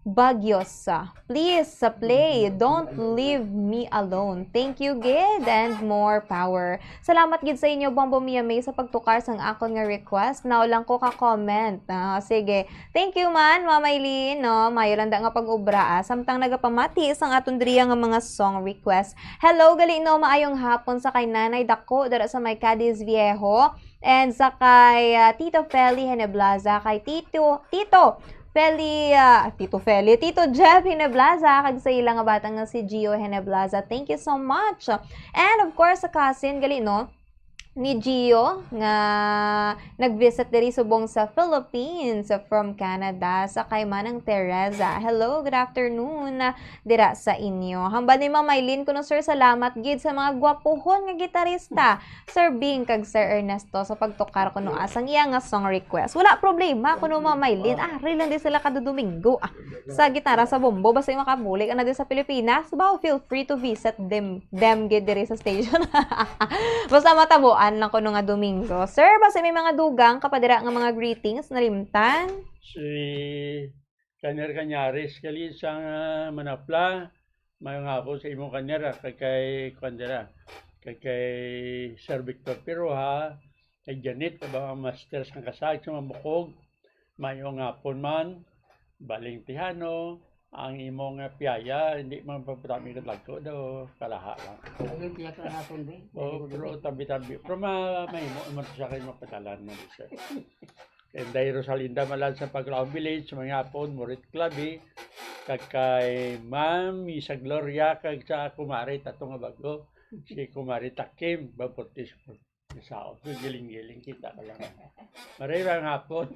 Bagyos. Please, sa play, Don't Leave Me Alone. Thank you, gid, and more power. Salamat gid sa inyo, Bombo Mia May, sa pagtukar sang akon nga request. Now lang ko ka-comment. Ah, sige. Thank you man, Mama Eileen, no? Mayo lang da nga pag-ubra, ah. Samtang nagapamati sang aton diriya nga mga song request. Hello, gali, no? Maayong hapon sa kay Nanay Dako, dira sa may Cadiz Viejo. And sa kay, ah, Tito Feli Heneblaza, kay Tito, Tito Feli, ah, Tito Feli, Tito Jeff Heneblaza, kag sa ila nga bata nga si Gio Heneblaza. Thank you so much. And of course, sa cousin, gali, no? Ni Gio nga nag-visit diri subong sa Philippines from Canada, sa kay Manang Teresa. Hello, good afternoon, dira sa inyo. Hambal ni Ma'am Maylin kuno, sir, salamat gid sa mga gwapuhon nga gitarista, Sir Bing kag Sir Ernesto, sa pagtukar kuno asang iya nga song request. Wala problema kuno, Ma'am Maylin. Ah, real lang di sila kada Domingo. Ah, sa gitara, sa bombo, basta yung makabuli ka na din sa Pilipinas, ba, feel free to visit them, them gid diri sa station. Basta matabuan lang kuno nga Domingo. Sir, basta may mga dugang ka pa dira nga mga greetings, nalimtan? Si Kanyar Kanyares, kali sa, ah, Manapla, may nga ako sa imong Kanyar, ah, kay, kay, kuwan dira, kay, kay Sir Victor Piroha, kay Janet, aba, ang master sang kasag sa Mambukog, maayong hapon man, Baling Tihano, ang imong, ah, piyaya, hindi man pagpatami ka dagko daw, kalaha lang. Ang piyaya ka naton, be? Oh, pero tabi-tabi. Pero ma-, mahimo man siya kay mapadalan mo, sir. Kay Inday Rosalinda Malan sa Paglaong Village, mga hapon, Morit Clavi, kag kay Ma'am Misa Gloria, kag sa kumare, tato nga bago, si Kumare Takim, Baptismo. Sa giling-giling kita ka lang. Maray ra nga hapon.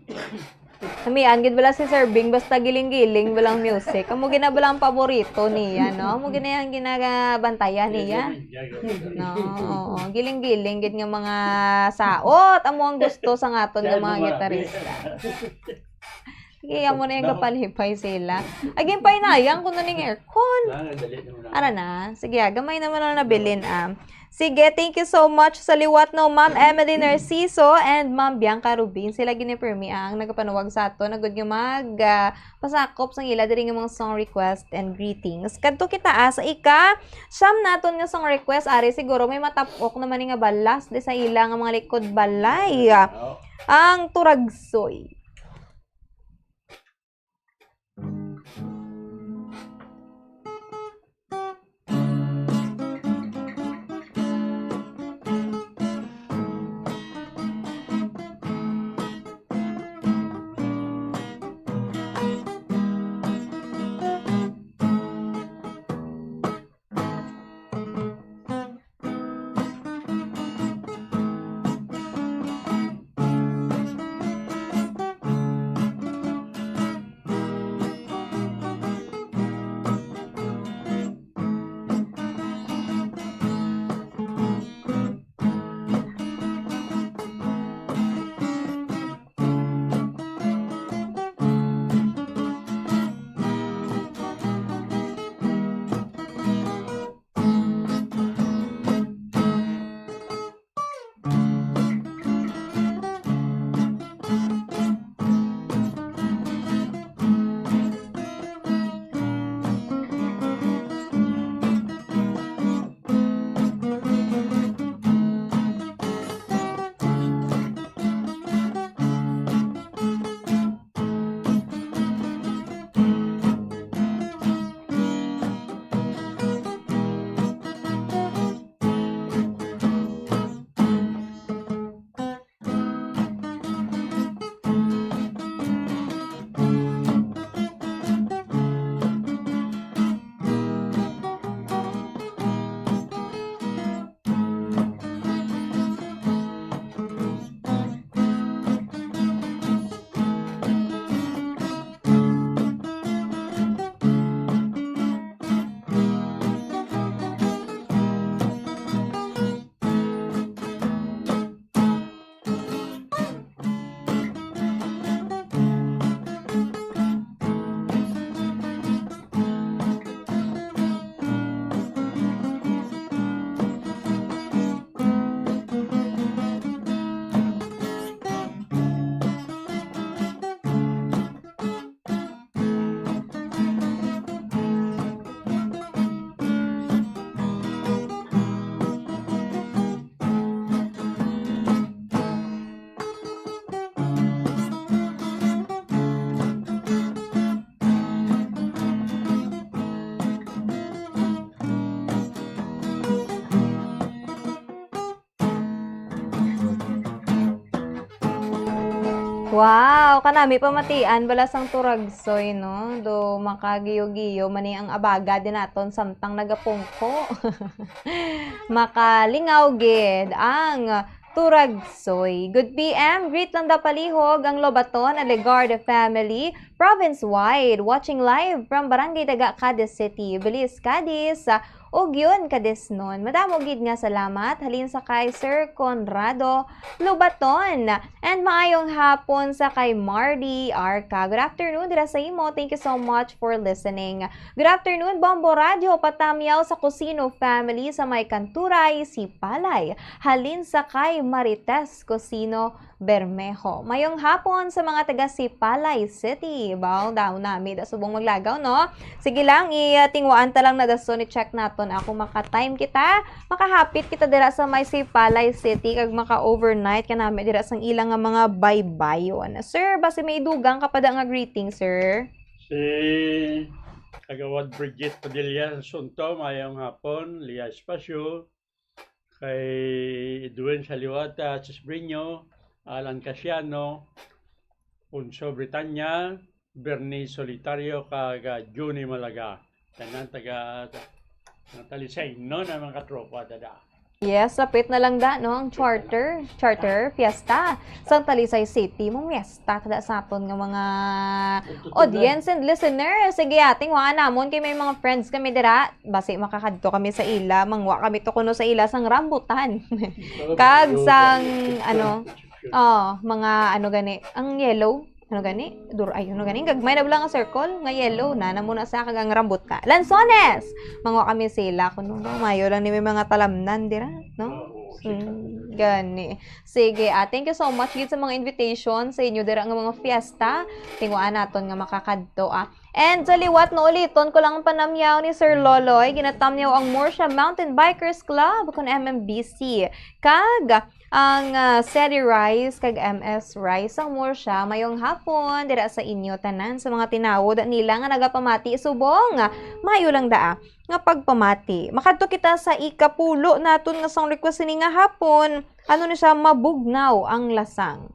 Kamian gid bala si Sir Bing, basta giling-giling balang music. Amo gina bala ang paborito niya, no? Amo gina ang ginabantayan niya. No, oo. Giling-giling gid nga mga saot, amo ang gusto sa aton nga mga gitarista. Sige, amo na yung kapalipay sila. Again, painayang ko na ning aircon. Ah, dali naman na. Ara na. Sige, ah, gamay naman ang nabilin, ah. Sige, thank you so much sa liwat, no, Ma'am Emily Narciso and Ma'am Bianca Rubin. Sila gini pirmi ang nagapanuwag sa aton. Nagud nga mag, ah, pasakop sang ila diri nga mga song request and greetings. Kadto kita, ah, sa ika siyam naton nga song request, ari siguro may matapok naman ni nga balas di sa ila nga mga likod balay. Ang Turagsoy. Wow, kanami pamatian bala sang Turagsoy, no? Do makagiyo-giyo man ni ang abaga din naton samtang nagapungko. Makalingaw gid ang Turagsoy. Good P M, greet lang da palihog ang Lobaton and Legarda family, province-wide, watching live from Barangay Daga, Cadiz City, Belize, Cadiz, ug yun, Cadiznon. Madamo gid nga salamat halin sa kay Sir Conrado Lubaton. And maayong hapon sa kay Mardy Arca. Good afternoon dira sa imo. Thank you so much for listening. Good afternoon, Bombo Radio, patamyaw sa Cusino family sa may Kanturay, Sipalay. Halin sa kay Marites Cusino Bermejo. Mayong hapon sa mga taga Sipalay City. Baw daw nami da subong maglagaw, no? Sige lang, i-, ah, tingwaan ta lang na dason, i-check naton. Ako, maka-time kita, makahapit kita dira sa may Sipalay City, kag maka-overnight ka nami dira sang ilang nga mga baybayon. Sir, basi may dugang ka pa da nga greeting, sir? Si Kagawad Bridget Padilla Sunto, mayong hapon, Lia Espacio, kay Edwin Saliwata, Cisbreño, Alan Casiano, Ponso Britanya, Bernie Solitario, kag, ah, Johnny Malaga. Tanan taga, taga Talisay, no, na mga katropa, dada. Yes, sapit na lang da, no? Ang charter, charter, fiesta. Sa Talisay City, mong fiesta, kada sa aton nga mga audience and listeners. Sige, ating wa namon kay may mga friends kami dira. Basi makakadto kami sa ila, mangwa kami to kuno sa ila sang rambutan. Kag sang, ano, oh, mga ano gani, ang yellow, ano gani, dur-, ay, ano gani, gagmay na bala nga circle, nga yellow, na, na muna sa kag ang rambutan. Lansones! Mangwa kami sila, kuno ba, mayo lang ni may mga talamnan dira, no? Mm, gani. Sige, ah, thank you so much gid sa mga invitation sa inyo dira nga mga fiesta. Tingwaan naton nga makakadto, ah. And sa liwat, no, uliton ko lang ang panamyaw ni Sir Loloy. Ginatamyaw ang Murcia Mountain Bikers Club, kun M M B C. Kag ang, ah, Seri Rice kag M S Rice sang Murcia, mayong hapon dira sa inyo tanan, sa mga tinawo da nila nga nagapamati subong. Mayo lang daa nga pagpamati. Makadto kita sa ikapulo naton nga song request sini nga hapon. Ano ni siya, Mabugnaw ang Lasang.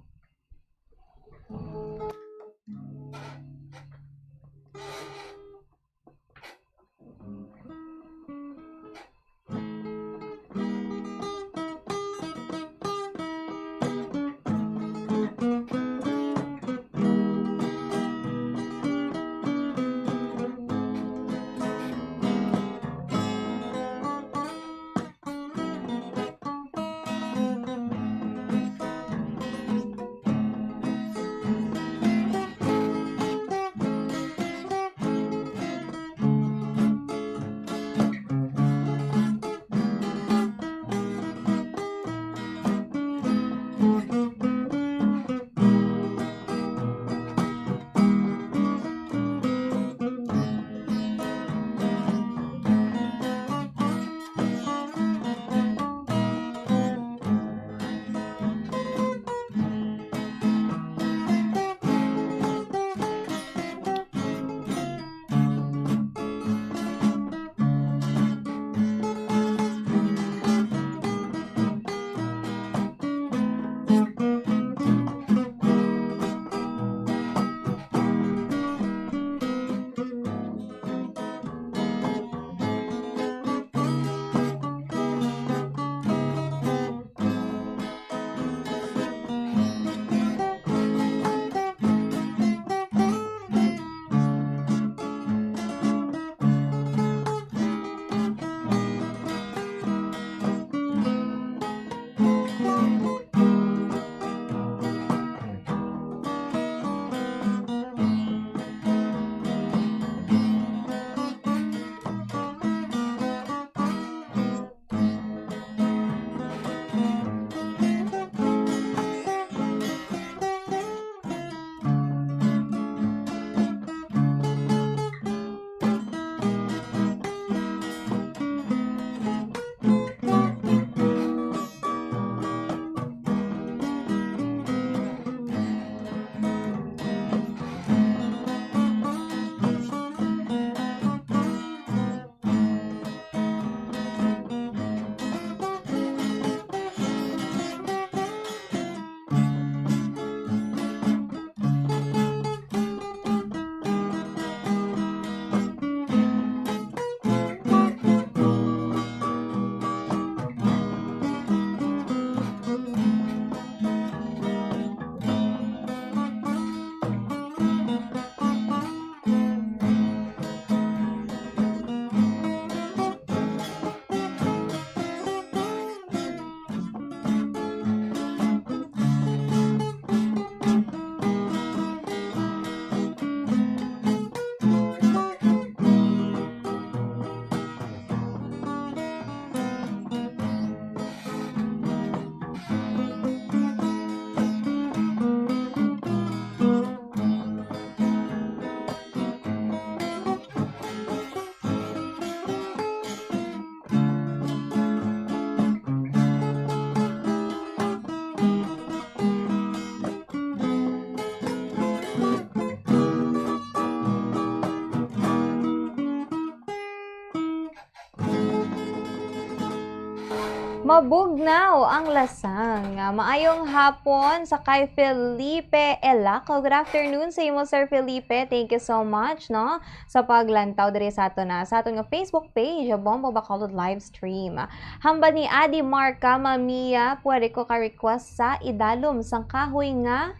Mabugnaw ang lasang. Maayong hapon sa kay Felipe Elaco. Good afternoon sa imo, Sir Felipe. Thank you so much, no, sa paglantaw diri sa aton, ah, sa aton nga Facebook page, Bombo Bacolod Live Stream. Hambal ni Adi Marca, Mamia, pwede ko ka request sa idalom sang kahoy nga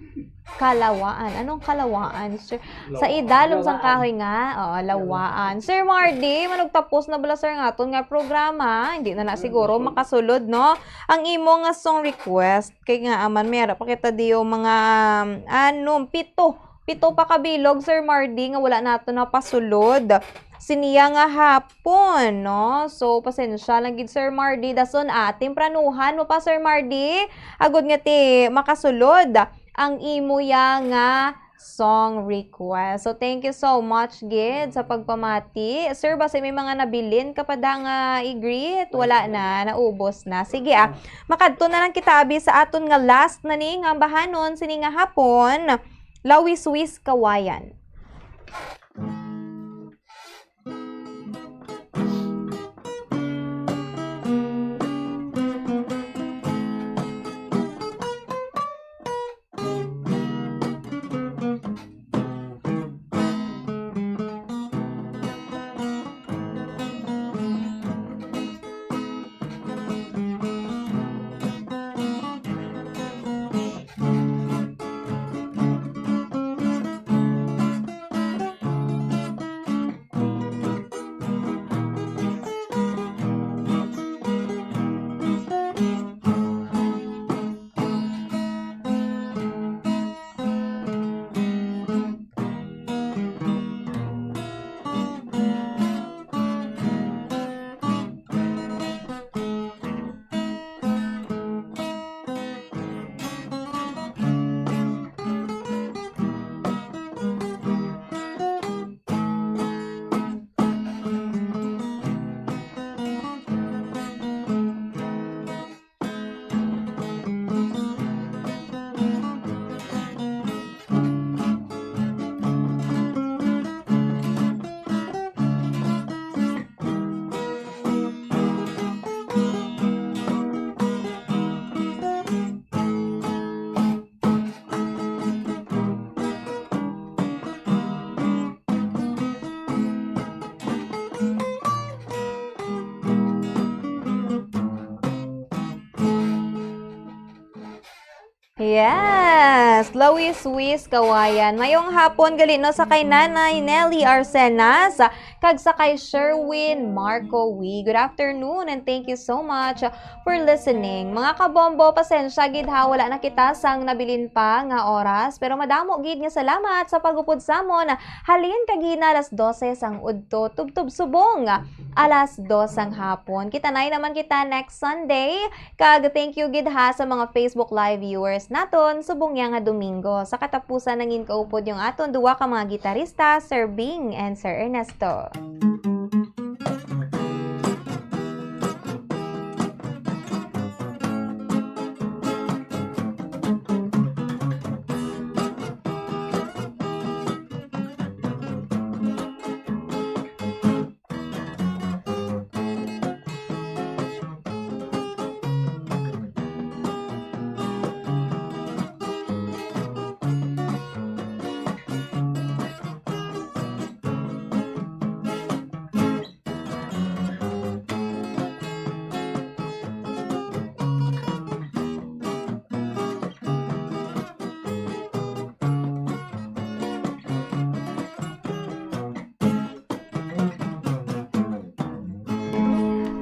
kalawaan. Anong kalawaan, sir? Sa idalom sang kahoy nga, oo, lawaan. Sir Mardy, manugtapos na bala, sir, nga aton nga programa? Hindi na na siguro makasulod, no? Ang imo nga song request, kay nga aman, may ara pa kita diyo mga, ano, pito. Pito pa ka bilog, Sir Mardy, nga wala nato napasulod siniya nga hapon, no? So, pasensya lang gid, Sir Mardy. Dason, ah, tempranuhan mo pa, Sir Mardy. Agod nga ti makasulod ang imo ya nga song request. So, thank you so much gid sa pagpamati. Sir, basi may mga nabilin ka pa da nga i-greet? Wala na, naubos na. Sige, ah, makadto na lang kita abi sa aton nga last na ni nga ambahanon sini nga hapon, Lawiswis Kawayan. Yes, Lawiswis Kawayan. Mayong hapon gali, no, sa kay Nanay Nelly Arcenas kag sa kay Sherwin Marco Wee. Good afternoon and thank you so much for listening. Mga kabombo, pasensya gid ha, wala na kita sang nabilin pa nga oras, pero madamo gid nga salamat sa pag-upod samon halin kagina alas dose sang udto tubtob subong alas dos sang hapon. Kita na naman kita next Sunday. Kag thank you gid ha sa mga Facebook Live viewers naton subong niya nga Domingo. Sa katapusan, nangin kaupod yung aton duwa ka mga gitarista, Sir Bing and Sir Ernesto.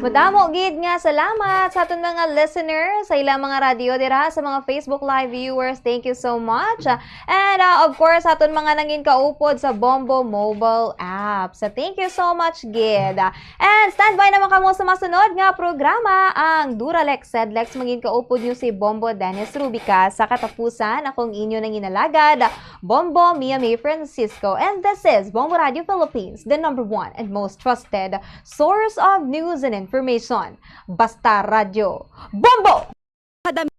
Madamo gid nga salamat sa aton mga listeners, sa ilang mga radyo dira, sa mga Facebook Live viewers. Thank you so much. And, uh, of course, sa aton mga nangin kaupod sa Bombo mobile app. So, thank you so much gid. And standby naman kamo sa masunod nga programa, ang Duralex Sedlex. Mangin kaupod nyo si Bombo Dennis Rubica. Sa katapusan, akong inyo nanginalagad, Bombo Mia May Francisco. And this is Bombo Radio Philippines, the number one and most trusted source of news and information. Basta Radyo Bombo! Kada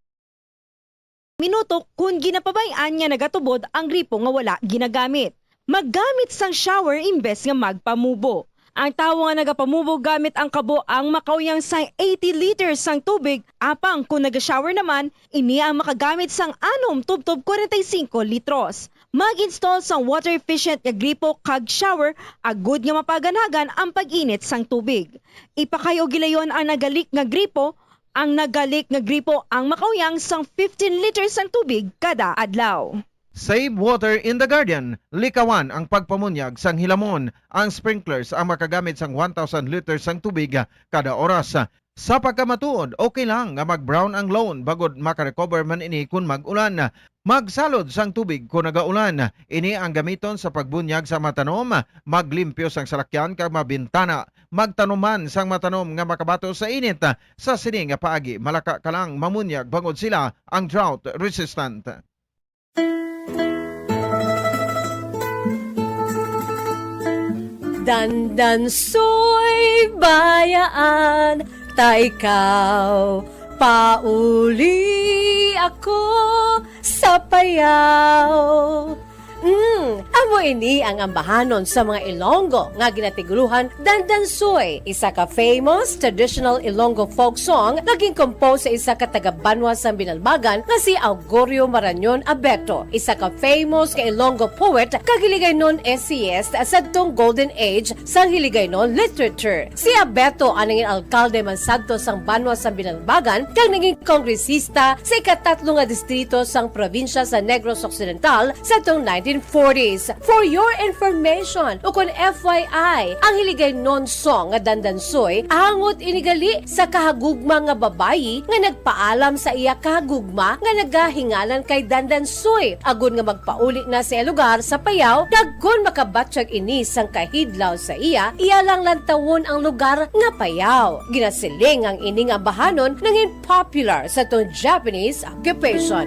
minuto, kon ginapabay-an nga nagatubod ang gripo nga wala ginagamit, maggamit sang shower imbes nga magpamubo. Ang tawo nga nagapamubo gamit ang kabo ang makauyang sang eighty liters sang tubig, apang kon naga-shower naman, ini ang makagamit sang anom tubtob kwarenta y singko litros. Mag-install sang water-efficient nga gripo kag shower agud nga mapaganagan ang pag-init sang tubig. Ipakay-o gilayon ang naga-leak nga gripo. Ang naga-leak nga gripo ang makauyang sang fifteen liters sang tubig kada adlaw. Save water in the garden. Likawan ang pagpamunyag sang hilamon. Ang sprinklers ang makagamit sang one thousand liters sang tubig kada oras. Sa pagkamatuod, okay lang nga mag-brown ang lawn bangod makarecover man ini kon mag-ulan. Magsalod sang tubig kon nagaulan. Ini ang gamiton sa pagbunyag sa matanom, maglimpyo sang salakyan kag mabintana. Magtanom man sang matanom nga makabato sa init. Sa sini nga paagi, malaka ka lang mamunyag bangod sila ang drought resistant. Dandansoy bayaan ta ikaw, pauli ako sa Payao. Mm, amo ini ang ambahanon sa mga Ilonggo nga ginatiguluhan Dandansoy, isa ka famous traditional Ilonggo folk song nga gin-compose sa isa ka taga-banwa sang Binalbagan nga si Augurio Marañon Abeto, isa ka famous nga Ilonggo poet kag Hiligaynon essayist sadtong golden age sang Hiligaynon literature. Si Abeto ang nangin alkalde man sadto sang banwa sang Binalbagan kag nangin kongresista sa ikatatlo nga distrito sang probinsya sa Negros Occidental sadtong nineteen forties. For your information, ukon F Y I, ang Hiligaynon song nga Dandansoy angot ini gali sa kahagugma nga babayi nga nagpaalam sa iya kahagugma nga nagahingalan kay Dandansoy agud nga magpauli na sa iya lugar sa Payao, kag kon makabatyag ini sang kahidlaw sa iya, iya lang lantawon ang lugar nga Payao. Ginasiling ang ining ambahanon nangin popular sa tong Japanese occupation.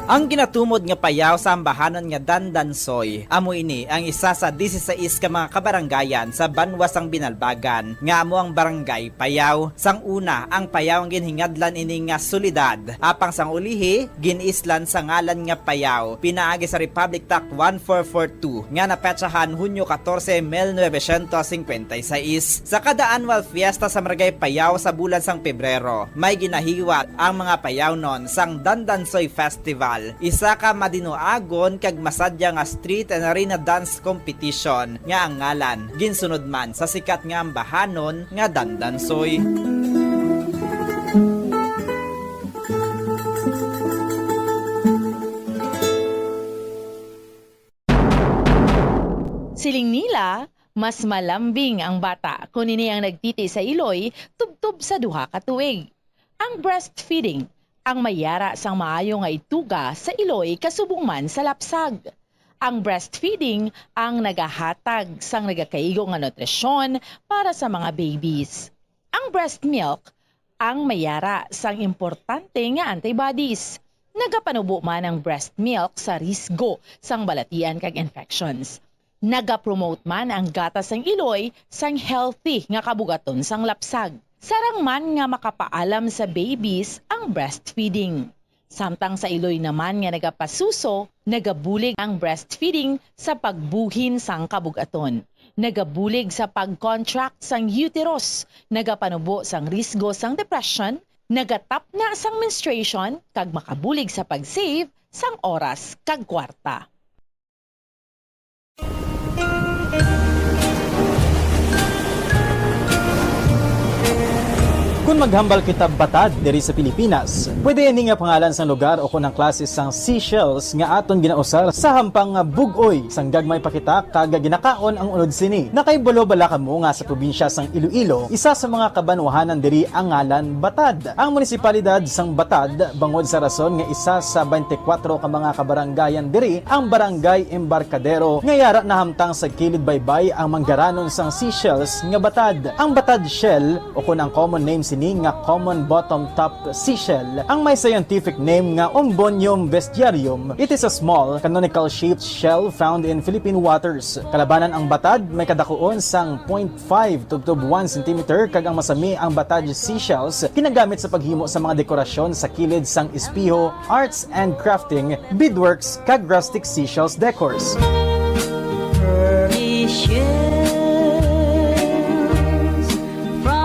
Ang ginatumod nga Payao sa ambahanon nga Dandansoy, amo ini ang isa sa disisais ka mga kabarangayan sa banwa sang Binalbagan, nga amo ang Barangay Payao. Sang una, ang Payao ang ginhingadlan ini nga syudad, apang sang ulihi, gin-islan sa ngalan nga Payao, pinaagi sa Republic Act one four four two nga napetsahan Hunyo katorse, mil novecientos singkwenta y seis. Sa kada annual fiesta sa Barangay Payao sa bulan sang Pebrero, may ginahiwat ang mga Payaonon sang Dandansoy Festival, isa ka madinuagon kag masadya nga street and arena dance competition nga ang ngalan ginsunod man sa sikat nga ambahanon nga Dandansoy. Siling nila, mas malambing ang bata kon ini ang nagtiti sa iloy tubtob sa duha ka tuig. Ang breastfeeding ang may yara sang maayo nga ituga sa iloy kasubong man sa lapsag. Ang breastfeeding ang nagahatag sang nagakaigo nga nutrisyon para sa mga babies. Ang breast milk ang may yara sang importante nga antibodies. Nagapanubo man ang breast milk sa risgo sang balatian kag infections. Nagapromote man ang gatas sang iloy sang healthy nga kabugaton sang lapsag. Sarang man nga makapaalam sa babies ang breastfeeding. Samtang sa iloy naman nga nagapasuso, nagabulig ang breastfeeding sa pagbuhin sang kabugaton. Nagabulig sa pag-contract sang uterus, nagapanubo sang risgo sang depression, nagatapna sang menstruation, kag makabulig sa pag-save sang oras kag kwarta. Kon maghambal kita batad diri sa Pilipinas, pwede ini nga pangalan sang lugar o kon ang klase sang seashells nga aton ginausar sa hampang nga bug-oy sang gagmay pa kita kag ginakaon ang unod sini. Nakahibalo bala kamo nga sa probinsya sang Iloilo, isa sa mga kabanwahanan diri ang ngalan Batad? Ang munisipalidad sang Batad, bangod sa rason nga isa sa twenty-four ka mga kabarangayan diri ang Barangay Embarcadero, nga yara nahamtang sa kilid baybay ang manggaranon sang seashells nga batad. Ang batad shell, o kon ang common name sini nga common bottom-top seashell, ang may scientific name nga Ombonium vestiarium. It is a small, canonical-shaped shell found in Philippine waters. Kalabanan ang batad, may kadakuon sang point five tubtob one centimeter, kag ang masami ang batad seashells ginagamit sa paghimo sa mga dekorasyon sa kilid sang espeho, arts and crafting, beadworks, kag rustic seashells decors.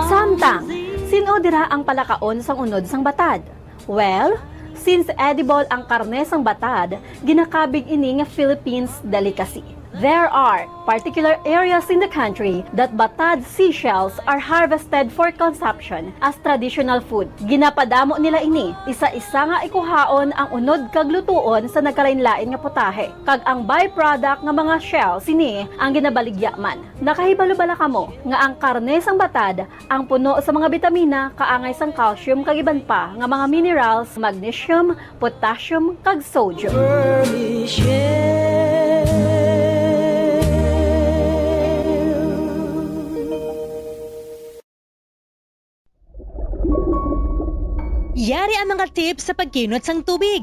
Samtang, sin-o dira ang palakaon sang unod sang batad? Well, since edible ang karne sang batad, ginakabig ini nga Philippines delicacy. There are particular areas in the country that batad seashells are harvested for consumption as traditional food. Ginapadamo nila ini, isa-isa nga ikuhaon ang unod kag lutuon sa nagkalainlain nga putahe, kag ang byproduct nga mga shells sini ang ginabaligya man. Nakahibalo bala kamo nga ang karne sang batad ang puno sa mga bitamina, kaangay sang calcium kag iban pa nga mga minerals, magnesium, potassium, kag sodium. Yari ang mga tips sa pagkinot sang tubig.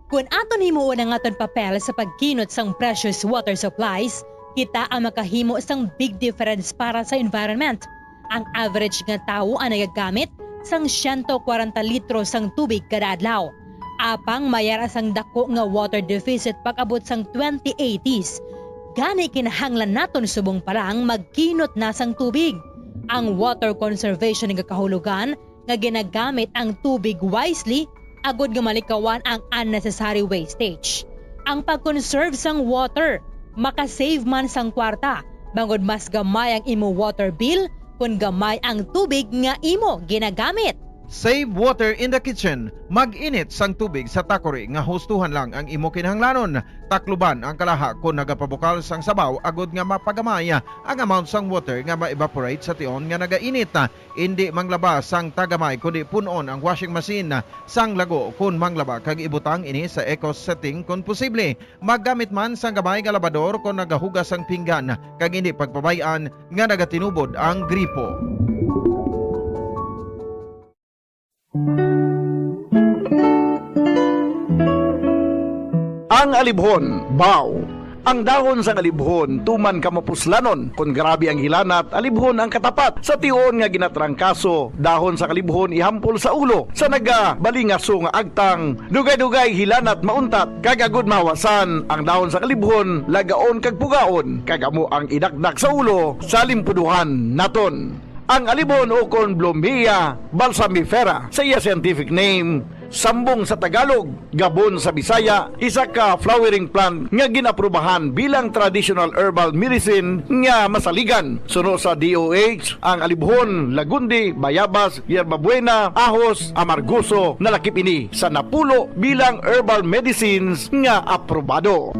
Kon aton himuon ang aton papel sa pagkinot sang precious water supplies, kita ang makahimo sang big difference para sa environment. Ang average nga tawo ang nagagamit sang siyento kwarenta litro sang tubig kada adlaw. Apang may ara sang dako nga water deficit pag-abot sang twenty eighties. Gani kinahanglan naton subong pa lang magkinot na sang tubig. Ang water conservation nagakahulugan nga ginagamit ang tubig wisely agod nga malikawan ang unnecessary wastage. Ang pag-conserve sang water makasave man sang kwarta, bangod mas gamay ang imo water bill kon gamay ang tubig nga imo ginagamit. Save water in the kitchen. Mag-init sang tubig sa takori nga hustuhan lang ang imo kinahanglanon. Takluban ang kalaha kon nagapabukal sang sabaw agod nga mapagamay ang amount sang water nga ma-evaporate sa tion nga nagainit. Indi manglaba sang tagamay kundi pun-on ang washing machine sang lago kon manglaba kag ibutang ini sa eco setting kon posible. Maggamit man sang gamay nga labador kon nagahugas sang pinggan kag indi pagpabay-an nga nagatinubod ang gripo. Ang alibhon, baw. Ang dahon sang alibhon tuman ka mapuslanon. Kon grabe ang hilanat, alibhon ang katapat. Sa tion nga ginatrangkaso, dahon sang alibhon ihampol sa ulo. Sa nagabalingaso nga agtang, dugay-dugay hilanat mauntat. Kag agud mahawasan, ang dahon sang alibhon lagaon kag pugaon, kag amo ang idakdak sa ulo sa limpuduhan naton. Ang alibhon ukon Blumea balsamifera sa iya scientific name, sambong sa Tagalog, gabon sa Bisaya, isa ka flowering plant nga gin-aprubahan bilang traditional herbal medicine nga masaligan. Suno sa D O H, ang alibhon, lagundi, bayabas, yerbabuena, ahos, amargoso nalakip ini sa napulo bilang herbal medicines nga aprobado.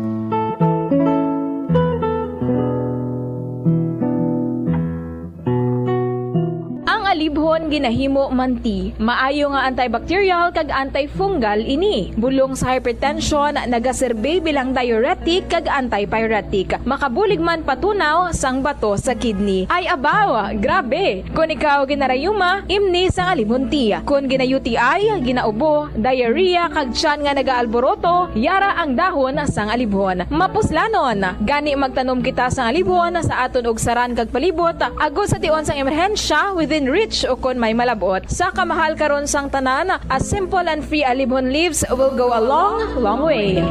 Ang alibhon ginahimo man ti maayo nga antibacterial kag antifungal ini. Bulong sa hypertension, nagaserbi bilang diuretic kag antipyretic. Makabulig man patunaw sang bato sa kidney. Ay abaw, grabe! Kon ikaw ginarayuma, imni sang alibhon tea. Kon gina-U T I, ginaubo, diarrhea kag tiyan nga nagaalboroto, yara ang dahon sang alibhon. Mapuslanon, gani magtanom kita sang alibhon sa aton ugsaran kag palibot, agod sa tion sang emerhensya, within reach ukon may malab-ot. Sa kamahal karon sang tanan, a simple and free alibhon leaves will go a long, long way.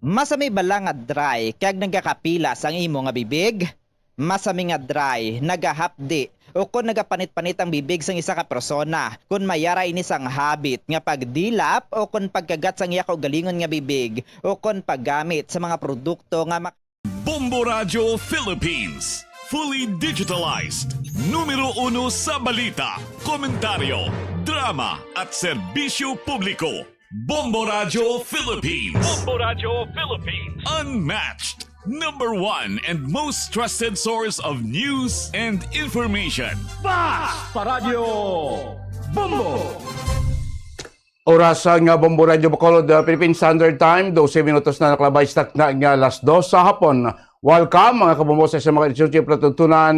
Masami bala nga dry kag nagakapilas ang imo nga bibig? Masami nga dry, nagahapdi, ukon nagapanit-panit ang bibig sang isa ka persona kon may ara ini sang habit nga pagdilap ukon pagkagat sang iya kaugalingon nga bibig ukon paggamit sa mga produkto nga mak- Bombo Radyo Philippines, fully digitalized, numero uno sa balita, komentaryo, drama at serbisyo publiko. Bombo Radyo Philippines. Bombo Radyo Philippines. Unmatched. Number one and most trusted source of news and information. Basta Radyo Bombo! Oras sa nga Bombo Radyo Bacolod, uh, Philippine Standard Time, dose minutos na nakalabay sa takna nga alas dos sa hapon. Welcome, mga kabombo, sa isang mga edisyon sa palatuntunan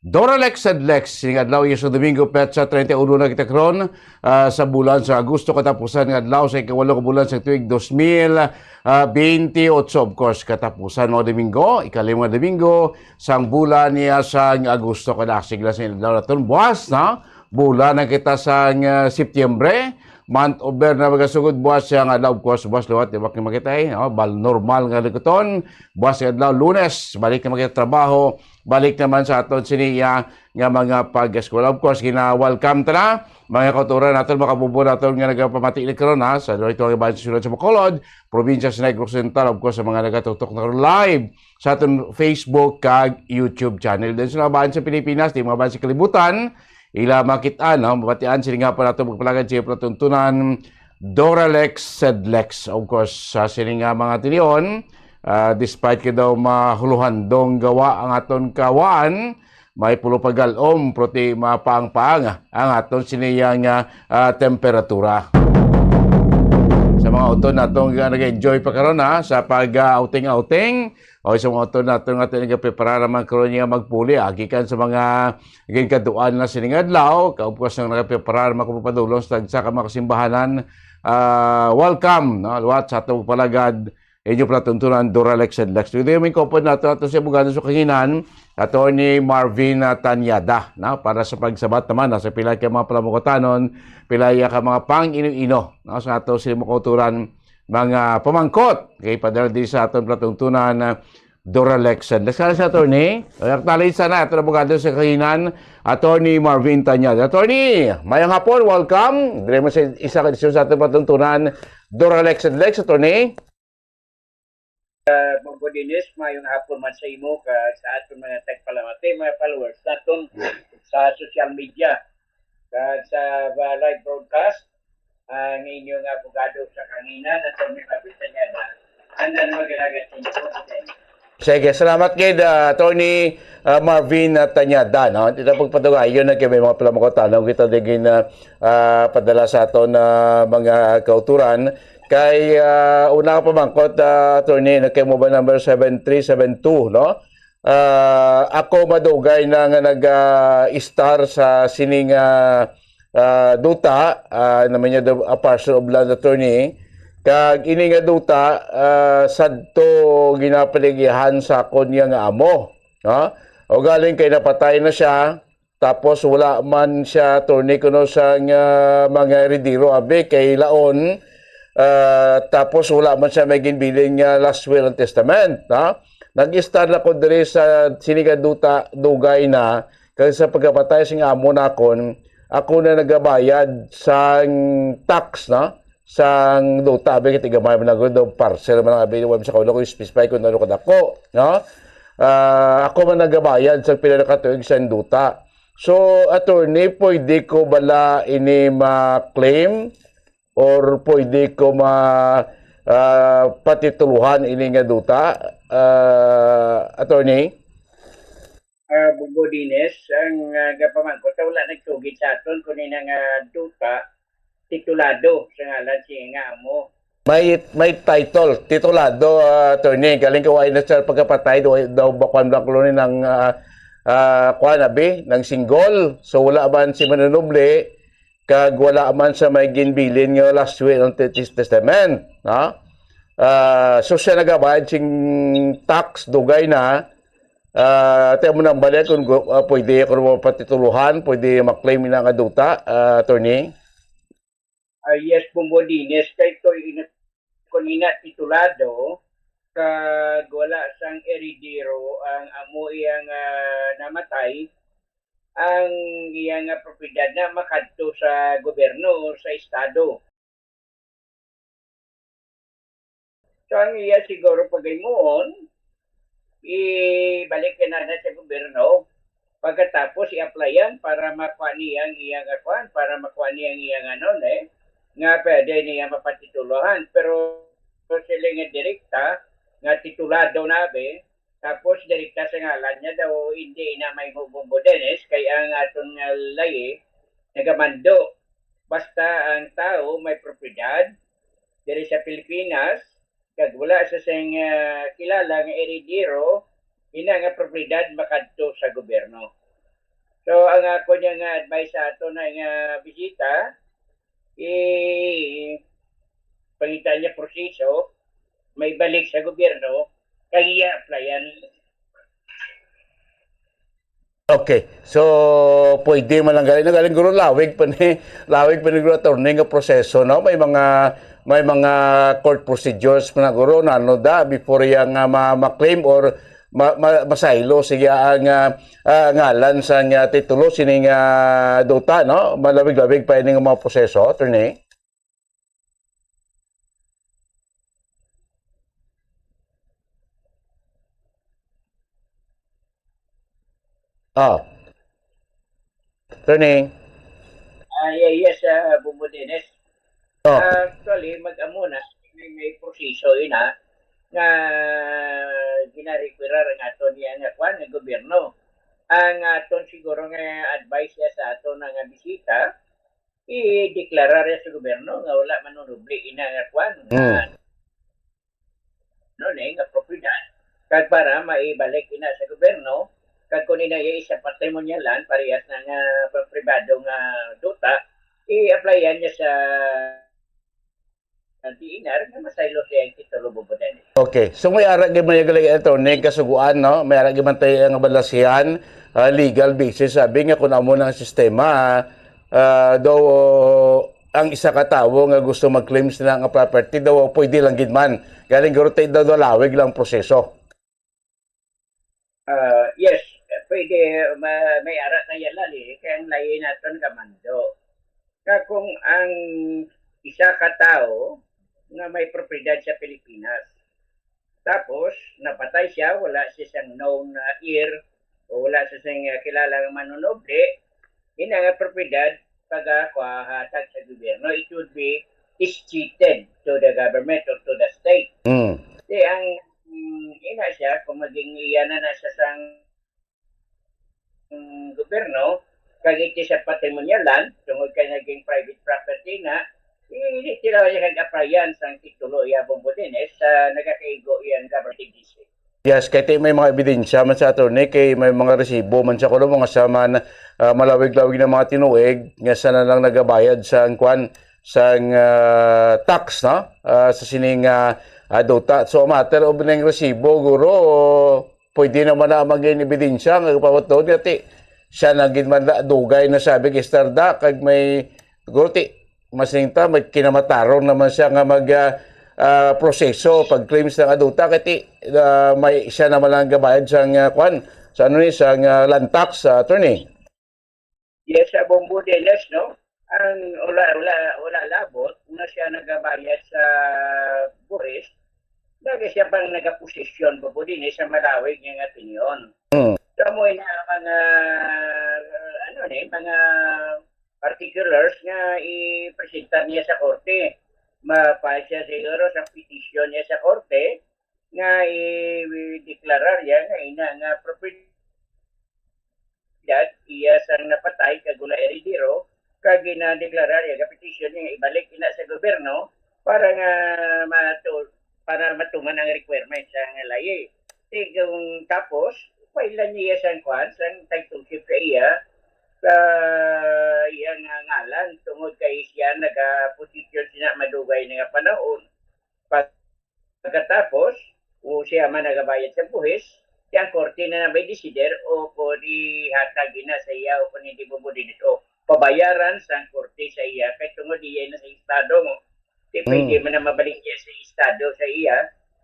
Doralex Sedlex. Ning adlaw iya sa Domingo, petsa treinta y uno na kita karon, ah, sa bulan sa Agosto, katapusan nga adlaw sa ikawalo ka bulan sa tuig dos mil, ah, bente otso. Of course, katapusan mga Domingo, ikalima nga Domingo sang bulan niya sang Agosto, kada sigla sa adlaw naton. Buwas na, bulan na kita sang, ah, Setyembre, month over na magasugod, buwas siya nga adlaw. Of course, buwas liwat, di ba, kay makita, eh, no? Bal-, normal nga likuton, buwas nga adlaw, Lunes, balik na makita trabaho, balik naman sa aton sini, ah, nga mga pag-eskwela. Of course, gina-welcome ta na, mga kauturan naton, mga kabubo naton nga nagapamati ni karon, ha, sa dito nga iban sa sulod sa Bacolod, probinsya sa Negros Oriental, of course, sa mga nagatutok na karon live sa aton Facebook kag YouTube channel. Din sa mga bahin sa Pilipinas, di mga bahin sa kalibutan, ila makit-an, no? Mabatian sini nga pa nato magpalagad sa palatuntunan Doralex Sedlex. Of course, sa sini nga mga tinion, ah, despite kay daw mahuluhandong gawa ang aton kawaan, may pulo pa galom, proti mapaang-paang ang aton sini nga, ah, temperatura. Sa mga utod naton nga nag-enjoy pa karon, ha, sa pag, ah, outing-outing, o sa mga utod naton nga nagaprepara naman karon nga magpuli, ah, gikan sa mga ginkaduan na sining adlaw, kaupos nga nagaprepara naman ko padulong sa tagsa ka mga kasimbahanan, ah, welcome, no? Liwat sa atong palagad, inyo palatuntunan, Doralex Sedlex. Today, may kaupod nato, ato si abogado sa kahanginan, Attorney Marvin, ah, Tañada, no? Para sa pagsabat naman, no, sa pila ka mga palamukatanon, pila ka mga pang-ino-ino, no? Sa ato sini mga kauturan, mga pamangkot, kay padala di sa aton palatuntunan, ah, Doralex Sedlex. Sa attorney, ay, acknowledge sana aton abogado sa kahanginan, Attorney Marvin Tañada. Attorney, mayong hapon, welcome. Dire mo sa isa ka edisyon sa aton palatuntunan, Doralex Sedlex, Attorney. Ah, Bongo Dennis, mayong hapon man sa imo kag sa aton mga tagpalamati, mga followers naton sa social media kag sa, ah, live broadcast. Ang inyo nga abogado sa kahanginan, Attorney Marvin Tañada, ang nagmagalagat sa inyo. Sige, salamat gid, ah, Attorney, ah, Marvin, ah, Tañada, no? Ito pagpatugayon na kay may mga palamukotanon kita din, ah, ah, padala sa aton, ah, mga kauturan. Kay, ah, una ka pamangkot, ah, Attorney, no, kay mo ba number seven three seven two, no? Ah, ako madugay na nga nag, ah, star sa sining, ah, ah, duta, ah, naman niya daw a parcel of land, Attorney. Kag ini nga duta, ah, sadto ginapaligihan sa akon nga, nga amo, no? O galing kay napatay na siya, tapos wala man siya, Attorney, kuno sang mga heredero, abi, kay laon, ah, tapos wala man siya may ginbilin nga last will and testament, no? Nag-start ako diri sa sini nga duta, dugay na, kay sa pagkapatay sing amo nakon, ako na nagabayad sang tax, no? Sang duta, abi, kay tigamay man ako, daw parcel man ang abi, wala sa kaulo ko specify kung ano kadako, no? Ah, ako man nagabayad sa pila na ka tuig sang duta. So, Attorney, pwede ko bala ini ma-claim or pwede ko ma, ah, patituluhan ini nga duta, ah, Attorney? Ah, Bongo Dennis, ang, ah, gapamangkot, wala nagtugid sa aton kung ini nga duta titulado sa ngalan sa nga amo. May, may title, titulado, ah, Attorney. Galing kay wala na sa pagkapatay, daw, daw bakuan lang kuno ni ng, ah, ah, kuan, abi, ng single. So, wala man si manunubli, kag wala man sa may ginbilin nga last will and tes-, testament, no? Ah, so, siya nagabayad sing tax, dugay na. Ah, tayo mo nang balik kung gu-, ah, pwede ako mapatituluhan, pwede maklaim na nga duta, ah, Attorney? Ah, yes, Bongo Dennis, kay ito, ina-, kung ina titulado, kag wala sang heredero ang amo iyang, ah, namatay, ang iyang, ah, propiedad na makadto sa gobyerno o sa estado. So, ang iya siguro paghimuon, ibalik ka na, na sa gobyerno. Pagkatapos, i-applyan para makuha niya ang iyang akuan, para makuha niya ang iyang ano, eh, nga pwede niya mapatituluhan. Pero sila nga direkta, nga titulado na, be, tapos direkta sa ngalan niya daw, hindi na may Bongo Dennis, kay ang aton nga layi, nagamando. Basta ang tao, may propiedad diri sa Pilipinas, kag wala sa sing, ah, kilala nga eredero, ina nga propiedad makadto sa gobyerno. So, ang ako niya nga advice sa ato na nga bisita, i-, pangita niya proseso, may balik sa gobyerno, kag iya applyan. Okay. So, pwede man lang galing, galing guro lawig pa ni, lawig pa ni guro attorney nga proseso, no? May mga, may mga court procedures pa na guro, na ano da, before iya nga ma-, ma-claim or ma-, ma-, masaylo siya ang, ah, ah, ngalan sa nga titulo, sining, ah, duta, no? Malawig-lawig pa ini nga mga proseso, attorney. Ah. Attorney. Ah, ye-, yes, ah, Bumbo Dennis. Oh. Ah, actually, mag-amo na, may, may proseso ina nga ginarequirar ang aton niya nga kwan nga gobyerno. Ang aton siguro nga advice niya sa aton nga bisita, i-deklarar niya sa gobyerno nga wala manunubli ina nga kwan, nga Mm. no, ni nga propiedad. Kag para maibalik ina sa gobyerno, kag kung ina iya isa patrimonyalan, parehas na nga pa-, pribado nga duta, i-applyan niya sa D N R nga masaylo siya ang titulo, Bumbo Dennis. Okay. So, may ara gyud man yung galing, attorney, kasuguan, no? May ara gyud man tayo ang balasihan, ah, legal basis, sabi nga kung amo na ang sistema, ah, daw ang isa ka tawo nga gusto mag-claim sila nga property, daw pwede lang gid man. Galing guro tayo daw lawig lang ang proseso. Ah, yes, pwede, ma-, may ara na yan, lali, kay ang layi naton ka mando. Nga kung ang isa ka tawo nga may propiedad sa Pilipinas, tapos napatay siya, wala siya siyang known, ah, heir, o wala siya siyang, ah, kilala nga manunubli, ina nga propiedad pagakuha hatag sa gobyerno, it would be escheated to the government or to the state. Mm. Di ang, mm, ina siya, kung maging iya na na siya sang, mm, gobyerno, kag iti sa patrimonyalan, tungod kay naging private property na, hindi sila niya kag-applyan sang titulo iya, Bumbo Dennis, sa nagakaigo iyang government agency. Yes, kay ti may mga ebidensya man sa, attorney, kay may mga resibo man sa kuno, mga sa man, ah, malawig-lawig na mga tinuig nga sa na lang nagabayad sa ang kwan, sang, ah, tax, no? Ah, sa sining, ah, ah, duta. So, a matter of ning resibo, guro, pwede naman na maging ebidensya nga pamatuod nga ti siya na gid man da, dugay na sabi kay Starda, kag may, guro, ti masing ta, may kinamataron naman siya nga mag, ah, ah, proseso pag-claim sa nga duta, kay ti, ah, may siya naman lang gabayad sa nga kwan, sa ano ni, sa nga land tax, ah, attorney. Yes, sa Bumbo Dennis, no? Ang wala, wala, wala labot, una siya nagabayad sa buhis, lagi siya pang nagaposisyon, Bumbo Dennis, sa malawig niya nga opinion. Mm. So, amo na mga, ano ni, mga particulars nga i-presenta niya sa korte. Ma-file siya siguro sa petisyon niya sa korte nga i-deklarar niya nga ina nga property iya sang napatay kag wala eredero, kag ginadeklarar niya, gapetisyon niya nga ibalik ina sa gobyerno para nga matu-, para matuman ang requirements sang layi. Ti kung tapos, file niya sang kwan, sang titleship sa iya, sa iya nga ngalan, tungod kay siya nagaposisyon sina madugay na nga panahon. Pagkatapos, o siya man nagabayad sa buhis, siya ang korte na may desider o kung ihatag na sa iya o kung hindi mo mo o pabayaran sa korte sa iya kay tungod iya na sa estado mo. Di pwede Mm. man na mabalik niya sa estado sa iya,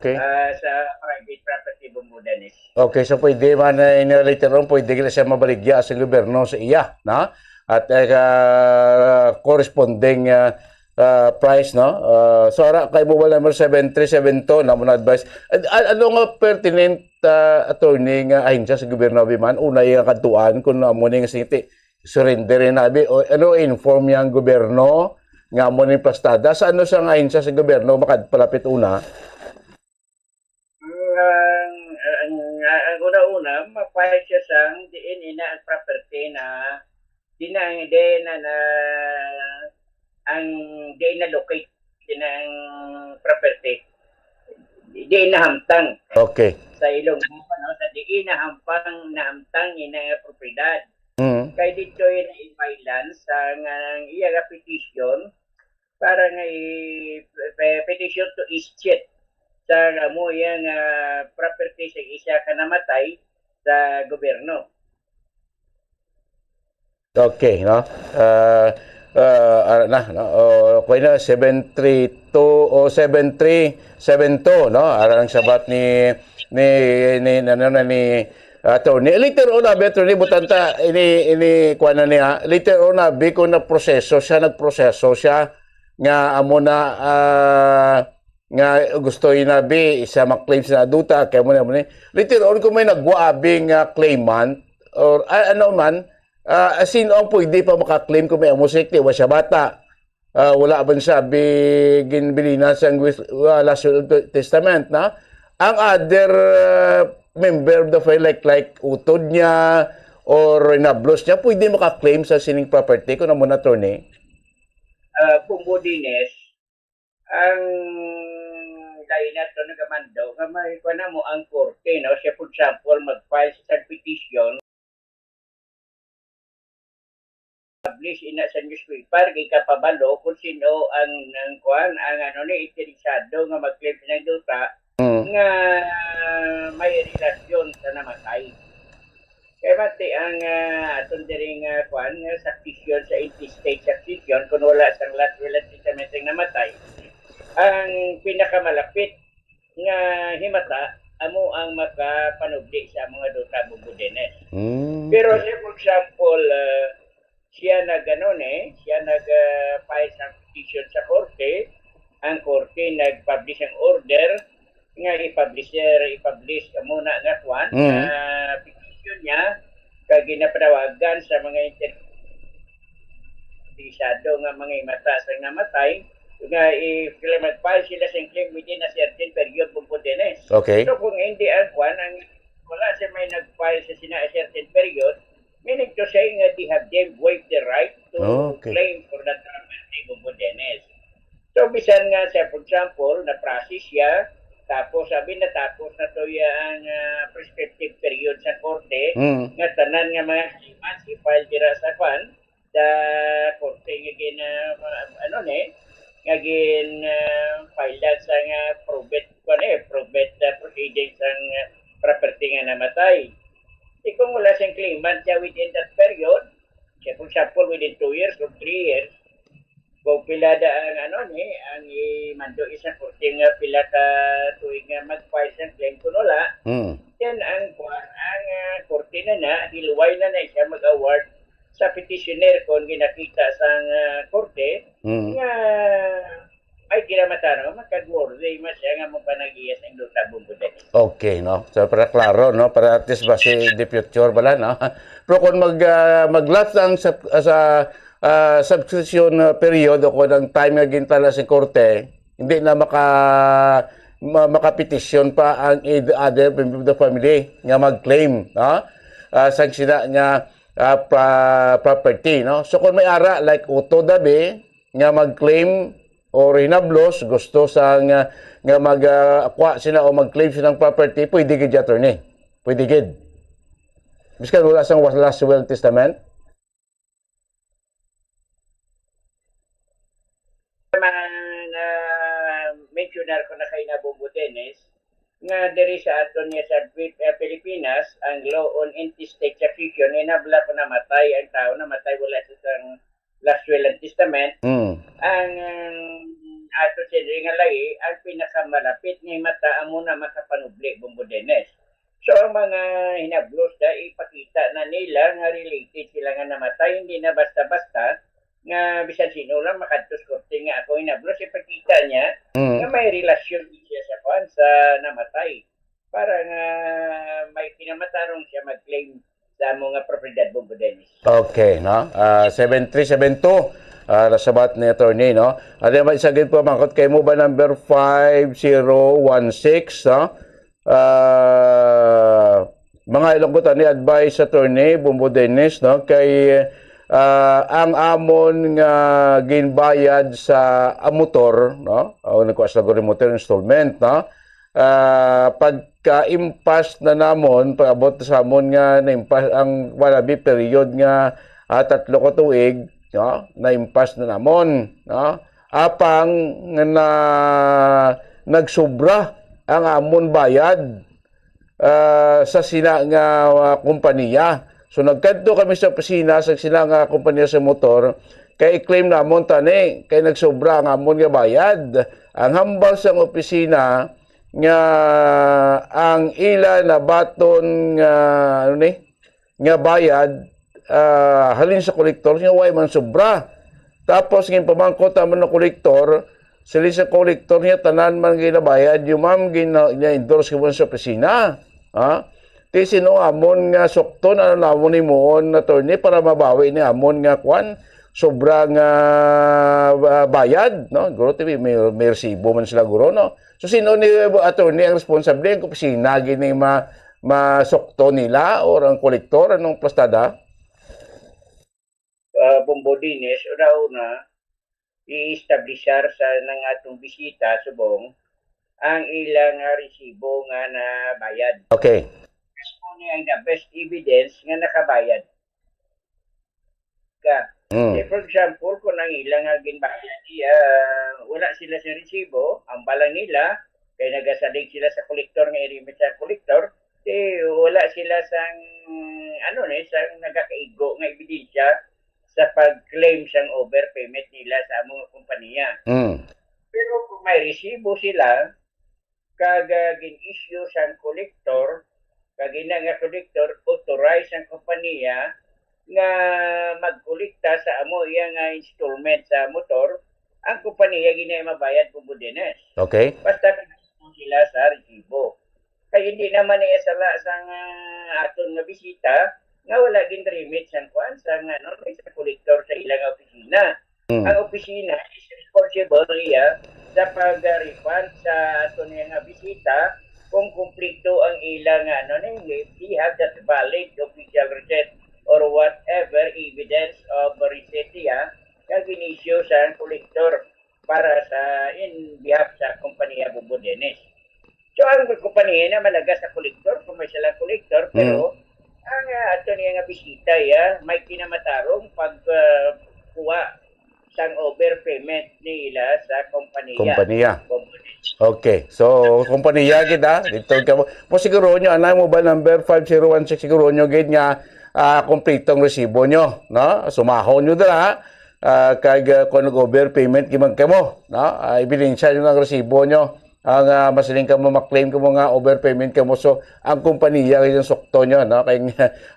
Okay. ah, sa private property, Bumbo Dennis. Okay, so pwede man na in later on, pwede na siya mabaligya sa gobyerno sa iya, na? At, eh, ah, corresponding, ah, ah, price, no? Ah, so, ara, kay mobile number seven three seven two, na mo na advice. An-, an-, ano nga pertinent, ah, attorney nga ahensya sa gobyerno, Abiman? Una yung kadtuan, kung amo ni nga singiti, surrender yung nabi, o ano, inform yung gobyerno, nga mo ni plastada. Sa ano sa nga ahensya sa gobyerno, makapalapit una? Ang, ang, ang una-una, ma-file siya sang diin ina ang property na, di na, di na, na, ang diin na-locate ng property, diin nahamtang. Okay. Sa ilong, ano, sa diin nahampang, nahamtang ina nga propiedad. Mm. Kay dito yung violence sa nga iya nga petition para nga i- pe- petition to escheat sa amo iya nga property sa isa ka namatay sa gobyerno. Okay, no? Uh, uh, ara na, no? O, okay na, seven three two o seven three seven two, no? Ara ang sabat ni ni ni ano na ni attorney. Later on, abi, attorney, butanta ini ini kuan na niya. Later on, abi, kung na proseso siya, nagproseso siya nga amo na ah, nga gusto inabi isa ma-claim sa duta kay mo na mo ni. Later on, kung may nagwa abi nga claimant or ah, ano man, ah, sino ang pwede pa maka-claim kung may amo siya, wa siya bata? Ah, wala man siya abi ginbilina sa wis- ah, last will of the testament na ang other ah, member of the family, like, like utod niya or nablos niya, pwede maka-claim sa sining property kung amo na, attorney? Uh, Bumbo Dines, ang lain nato nagamando nga may kuan mo ang korte, no? Siya, for example, mag-file sa isang petition, publish ina sa newspaper, gikapabalo kung sino ang, ang kuan, ang ano ni, interesado nga mag-claim ng duta Mm. nga may relasyon sa namatay. Kay mati ang ah, aton diri nga kuan nga succession sa intestate succession kung wala sang last will and testament ang namatay. Ang pinakamalapit nga himata amo ang makapanubli sa mga duta, Bumbo Dennis. Mm. Pero say, for example, ah, siya nag ano ni, siya nag ah, file sa petition sa korte, ang korte nag-publish ang order nga i-publish, i-publish ka muna nga kwan, Mm. ah, petition niya, kag ginapanawagan sa mga inter- interesado nga mga himata sa namatay nga if sila mag-file sila sa claim within a certain period, Bumbo Dennis. Okay. So kung hindi ang kwan, ang wala siya may nag-file sa sina a certain period, meaning to say nga they have then waived the right to Okay. claim for that property, Bumbo Dennis. So bisan nga siya, for example, na-process siya, tapos sabi na tapos na to ya ang ah, prescriptive period sa korte, Mm. nga tanan nga mga claimants i-file dira sa kwan, sa korte nga gin ah, ano ni, nga gin ah, file sa nga probate, kwan eh, probate ah, proceedings ang ah, property nga namatay. Di kung wala siyang claimant siya within that period, siya, for example, within two years or three years, kung pila da ang ano ni, ang imando isang korte nga pila ka tuig nga mag-file sang claim, kung wala, Mm. then ang kuan, ang ah, korte na na, hilway na na siya mag-award sa petitioner kung ginakita sang ah, korte Mm. nga may kinamataron, makagworthy man siya nga magpanagiya sa duta, Bumbo Dennis. Okay, no? So, para klaro, no? Para at least ba si the future bala, no? Pero kung mag, ah, mag-lapse ang sub, sa ah, subscription ah, period o kung ang time nga gintala sa korte, hindi na maka ma, makapetisyon pa ang id- other member of the family nga mag-claim, no? Ah, sang sila nga ah, pra- property, no? So kung may ara like utod abi nga mag-claim or hinablos gusto sa nga, nga mag ah, akwa sila o mag-claim silang property, pwede gid, attorney. Pwede gid. Biskan wala sang was- last will and testament. Mga na-mentionar ko na kay na, Bumbo Dennis, nga diri sa aton nga sa Pi- eh, Pilipinas, ang law on intestate succession, inabla ko namatay ang tao, namatay wala sa sang last will and testament, Mm. ang ato sa diri nga lahi, ang pinakamalapit nga himata amo na makapanubli, Bumbo Dennis. So ang mga hinablos da, ipakita na nila nga related sila nga namatay, hindi na basta-basta nga bisan sino lang makadto sa korte nga ako hinablos, ipakita niya Mm. nga may relasyon siya sa kuan, sa namatay, para nga may kinamatarong siya mag-claim sa amo nga propiedad, Bumbo Dennis. Okay, no? Ah, seven three seven two, ah, nasabat ni attorney, no? Ano naman isa gid po, mangkot kay mo ba number five zero one six, no? Ah, mga ilong ko tani advice, attorney Bumbo Dennis, no? Kay ah, ang amon nga ginbayad sa, ah, motor, no? O nagkuha sa motor installment, no? Ah, pagka-impas na namon, pag-abot sa amon nga naimpas ang wala bi period nga, ah, tatlo ka tuig, no? Naimpas na namon, no? Apang nga na nagsobra ang amon bayad, ah, sa sina nga, ah, kompanya. So, nagkadto kami sa opisina sa sina nga kompanya sa motor, kay i-claim namon tani, kay nagsobra ang amon nga bayad. Ang hambal sang opisina nga ang ila nabaton nga, ano ni, nga bayad, ah, halin sa kolektor, nga way man sobra. Tapos, nga pamangkot naman ng kolektor, sila sa kolektor niya, tanan man ginabayad, yung ma'am, gina-, gina-endorse ko sa opisina. Ha? Ti sino amon nga sukton, ano namon himuon, attorney, para mabawi ni amon nga kwan, sobra nga, ah, bayad, no? Guro, ti may, may resibo man sila, guro, no? So, sino ni, attorney, ang responsable? Ang opisina, gini ma-, masukton nila or ang kolektor? Anong plastada? Ah, Bombo Dines, una-una, i-establishar sa nang atong bisita subong ang ila nga resibo nga nabayad. Okay. Amo ni ang the best evidence nga nakabayad ka. Mm. Say, for example, kung ang ila nga ginbayad, iya, wala sila sa resibo, ang balang nila, kay nagasalig sila sa kolektor nga i-remit sa kolektor, di wala sila sang, ano ni, sang nagakaigo nga ebidensya sa pag-claim sang overpayment nila sa among kompanya. Mm. Pero kung may resibo sila, kag, ah, gin-issue sang kolektor, kag ina nga kolektor, authorize ang kompanya nga magkolekta sa amo iya nga installment sa motor, ang kompanya gina mabayad, Bombo Dines. Okay. Basta sila sa resibo. Kay hindi naman iya sala sang, ah, aton nga bisita nga wala gin-remit sang kwan, sang, ano, sa kolektor sa ilang opisina. Mm. Ang opisina is responsible iya sa pag-refund sa aton nga bisita kung kumpleto ang ilang, ano, ni, if they have that valid official receipt or whatever evidence of receipt iya nga gin-issue sa kolektor para sa, in behalf sa kompanya Bombo Dines. So, ang kompanya na malaga sa kolektor, kung may sila kolektor, pero Mm. ang, ah, ato niya nga bisita, ya, may kinamatarong pag, ah, kuha sang overpayment nila sa kompanya. Kompanya. Kompanya. Okay. So, kompanya gid, ah. Dito ka mo. Mo siguro nyo, anay mobile number five zero one six, siguro nyo gid nga, ah, kompletong resibo nyo, no? Sumahon nyo dira, ah, kag, ah, kung nag-overpayment gid man kamo, no? Ah, ebidensya nyo ang resibo nyo. Ang, ah, masiling kamo, maklaim kamo nga overpayment kamo. So, ang kompanya gid ang sukto nyo, no? Kay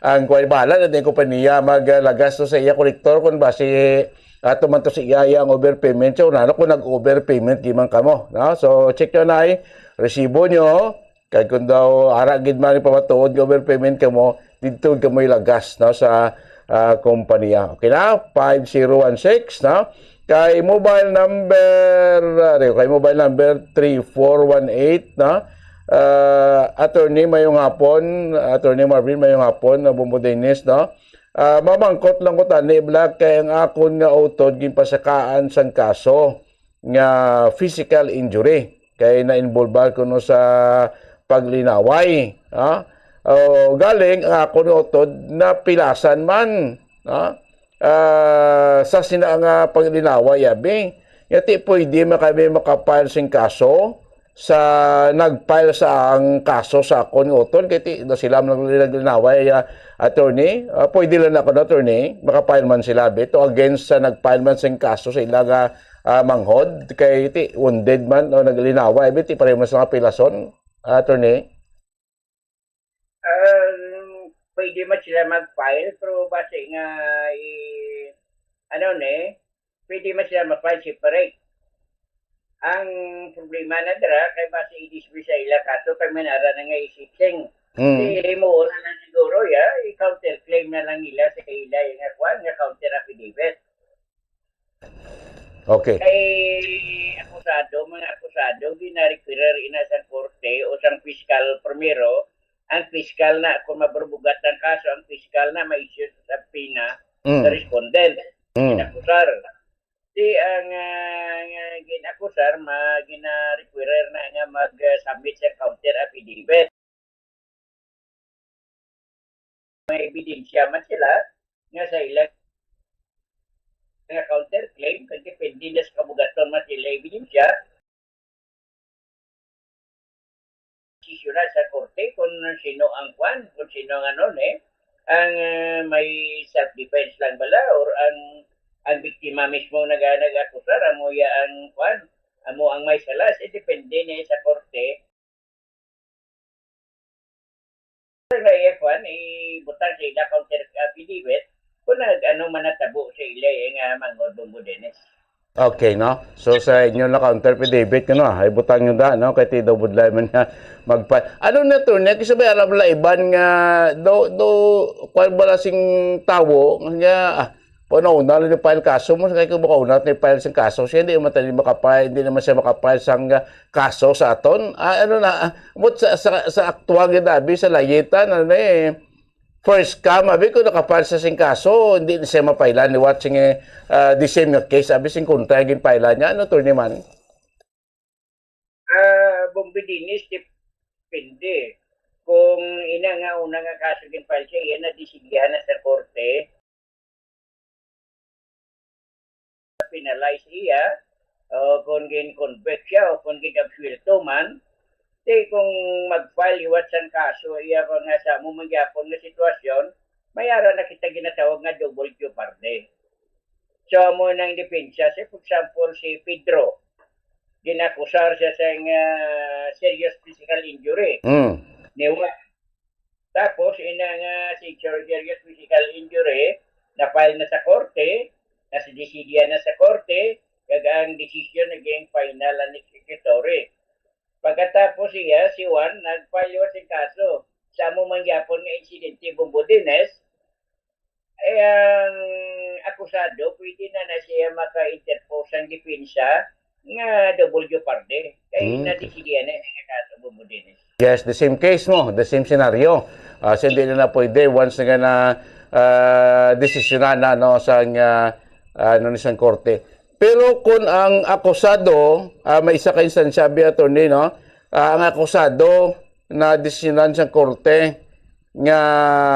ang, kuwan, bahala na din kompanya maglagas to sa iya kolektor kung basi ato man to sa iya ang overpayment. So, nano kung nag-overpayment gid man kamo, no? So, check nyo na, eh, resibo nyo. Kay kung daw ara gid man pamatuod nga overpayment kamo, didto kamo ilagas, no, sa, ah, kompanya. Okay na? Five zero one six, no? Kay mobile number, ah, kay mobile number three four one eight, no? Ah, attorney, mayong hapon. Attorney Marvin, mayong hapon, no? Bombo Dennis, no? Ah, mamangkot lang ko tani, Black, kay ang akon nga utod ginpasakaan sang kaso nga physical injury. Kay na-involve kuno sa paglinaway, ha? O, galing ang akon nga utod napilasan man, ha? Ah, sa sina nga paglinaway, abi. Nga ti pwede man kami makapile sing kaso sa nag-file sa ang kaso sa akon nga utod, kay ti na sila man nag-, naglinaway, ah, attorney. Ah, pwede lang ako na, attorney, makapile man sila, abi, to against sa nag-file man sing kaso sa ila nga, ah, manghod, kay ti wounded man o naglinaway, abi, ti pareho man sa mga pilason, ah, attorney. Um, pwede man sila mag-file, pero base nga, eh, ano ni, pwede man sila mag-file separate. Ang problema na dira, kay base i-dismiss sa ila kaso, kay may nara na nga isitsing. Mm. Di mo na lang siguro, ya, i-counterclaim na lang nila sa ila yung nga kwan, nga counter affidavit. Okay. Kay akusado, mga akusado, ginarequirer ina sa korte o sang piskal primero, ang piskal na, kung maburbugat ang kaso, ang piskal na may issue sa subpoena, Mm. Sa respondent, mm, ginakusar. Di ang, ah, nga ginakusar, ma-, gina-require na nga mag-submit sa counter affidavit. May ebidensya man sila nga sa ila nga counterclaim, kag depende na sa kabugaton man sila ebidensya. Desisyonan sa korte kung sino ang kwan, kung sino ang ano, eh, ang, ah, may self-defense lang bala or ang, ang biktima mismo naga-, nag-akusar, amo ya ang kwan, amo ang may sala, eh, depende na sa korte. Nga iya kwan, ibutang sa ila counter affidavit kung nag-, ano man natabo sa ila, eh, nga manghod, Bombo Dennis. Okay, no? So, sa inyo na counter affidavit, no? Ay, butang nyo da, no? Kay ti daw budlay man nga magpa-, ano na to, niya, kasi may alam la iban nga, do, do, kwan bala sing tawo, nga, ah, pauna-una lang ni file kaso mo, kay kung makauna ni file sing kaso, siya hindi man tayo makapile, hindi naman siya makapile sang, ah, kaso sa aton. Ah, ano na, ah, but sa, sa, sa aktual nga dabi, sa layitan, ano na eh, first come, abi ko nakapile sa sing kaso, hindi na siya mapailan ni what sing, eh, ah, the same nga case, abi sing kontra yung ginpailan niya, ano, Attorney Manny? Ah, Bombo Dennis, depende. Kung ina nga una nga kaso ginfile siya, iya na desidihan na sa korte, penalize iya, o kung gin-convict siya, o kung gin-absuelto man, di kung mag-file liwat sang kaso, iya pa nga sa amo man gyapon nga sitwasyon, may ara na kita ginatawag nga double jeopardy. So, amo nang depensa. Say, for example, si Pedro, ginakusar siya sa nga serious physical injury. Mm. Niwa. Tapos, ina nga si serious physical injury, na-file na sa korte, na si desidihan na sa korte, kag ang decision naging final and executory. Pagkatapos siya, si Juan, nag-file liwat sing kaso. Sa amo man gyapon nga insidente, Bombo Dennis, eh, ang akusado, pwede na na siya maka-interpose ang depensa nga double jeopardy. Kay, hmm, nadesidihan na yung kaso, Bombo Dennis. Yes, the same case mo, the same scenario. Ah, so, hindi na na pwede once nga na, ah, desisyonan na, no, sa, ah, ano, ni sang korte. Pero kung ang akusado, ah, may isa ka instansya, bi, attorney, no? Ah, ang akusado na desisyonan sang korte nga,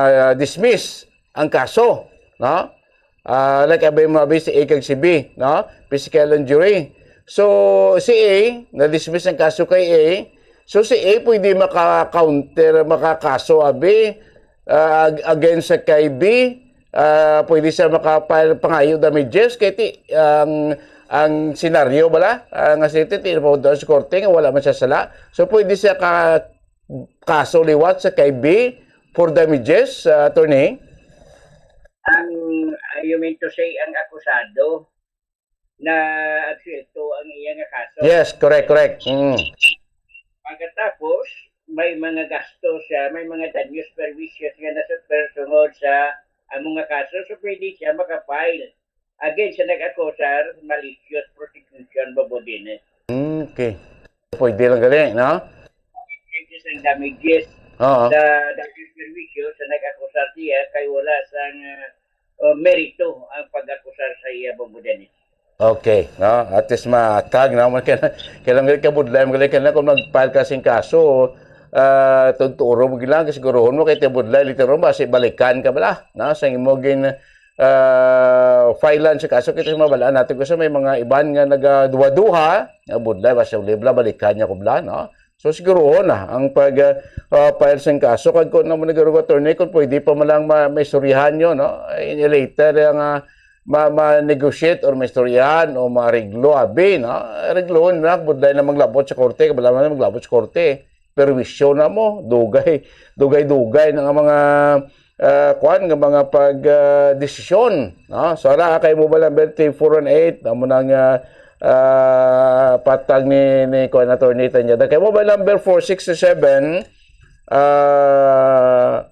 ah, dismiss ang kaso, no? Ah, like, abay mo, abay si A kag si B, no? Physical injury. So, si A, na-dismiss ang kaso kay A. So, si A pwede maka-counter, makakaso, abi, ah, ag-, against sa kay B. Ah, pwede siya maka-file pangayo damages. Kay ti, ang, ang senaryo bala, ah, nga si ti, ti, sa korte nga wala man siya sala. So, pwede siya ka, kaso liwat sa kay B for damages, ah, attorney? Ang, ah, you mean to say, ang akusado na absuelto ang iya nga kaso? Yes, correct, correct. Mm. Pagkatapos, may mga gastos siya, may mga danyos perwisyo siya na sa personal sa amo nga kaso, so pwede siya makapile against sa nag-akusar, malicious prosecution, Bombo Dennis. Mm, okay. Pwede lang gali, no? Damages ang damages. Oo. Sa danyos perwisyo sa nag-akusar siya kay wala sang, uh, uh, merito ang pag-akusar sa iya, Bombo Dennis. Okay, no? At least matag, no? Kailangan, kailangan ka budlay, magaling ka na kung mag-file ka sing kaso, ah, tunturo mo gilang, kasiguruhon mo kay ti budlay, later on, basi balikan ka bala, no? Sa imo gin, ah, filean sa kaso, kita sa mabalaan natin kasi may mga iban nga nagaduha-duha, nga budlay, basi ulib la, balikan niya ko bala, no? So, siguruhon na ang pag, ah, ah, file sang kaso. Kag kung naman nagaruga, attorney, kung pwede pa man lang ma-, maistoryahan nyo, no? In later, ang, ah, ma-, ma-negotiate or maistoryahan o mareglo, abi, no? Reglohon na, budlay na maglabot sa korte, kabala man na maglabot sa korte. Perwisyo na mo, dugay, dugay-dugay na nga mga, ah, kuan, nga mga pag, ah, desisyon, no? So, ara, kay mobile number three four one eight, amo na nga, ah, patag ni, ni kuan, Attorney Tanyada. Kay mobile number four six seven, ah,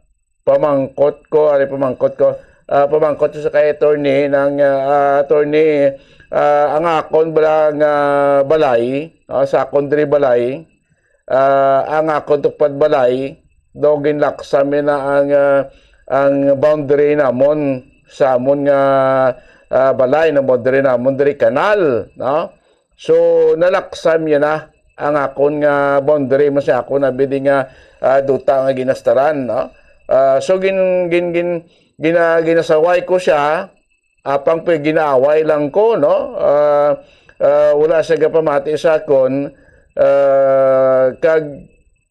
pamangkot ko, ari pamangkot ko, ah, pamangkot ko sa kay attorney ng, ah, attorney, ah, ang akon bala nga balay, ah, sa akon diri balay, ah, ang akon tupad balay, daw ginlaksan mi na ang, ah, ang boundary namon. sa amon nga, ah, balay, no, boundary namon diri kanal, no? So, nalaksam niya na ang akon nga boundary, mas akon na bidi nga, ah, duta nga ginastaran, no? Ah, so, gin-, gin-, gin-, gina-, ginasaway ko siya, apang pa ginaaway lang ko, no? Ah, ah, wala siya gapamati sa akon, ah, kag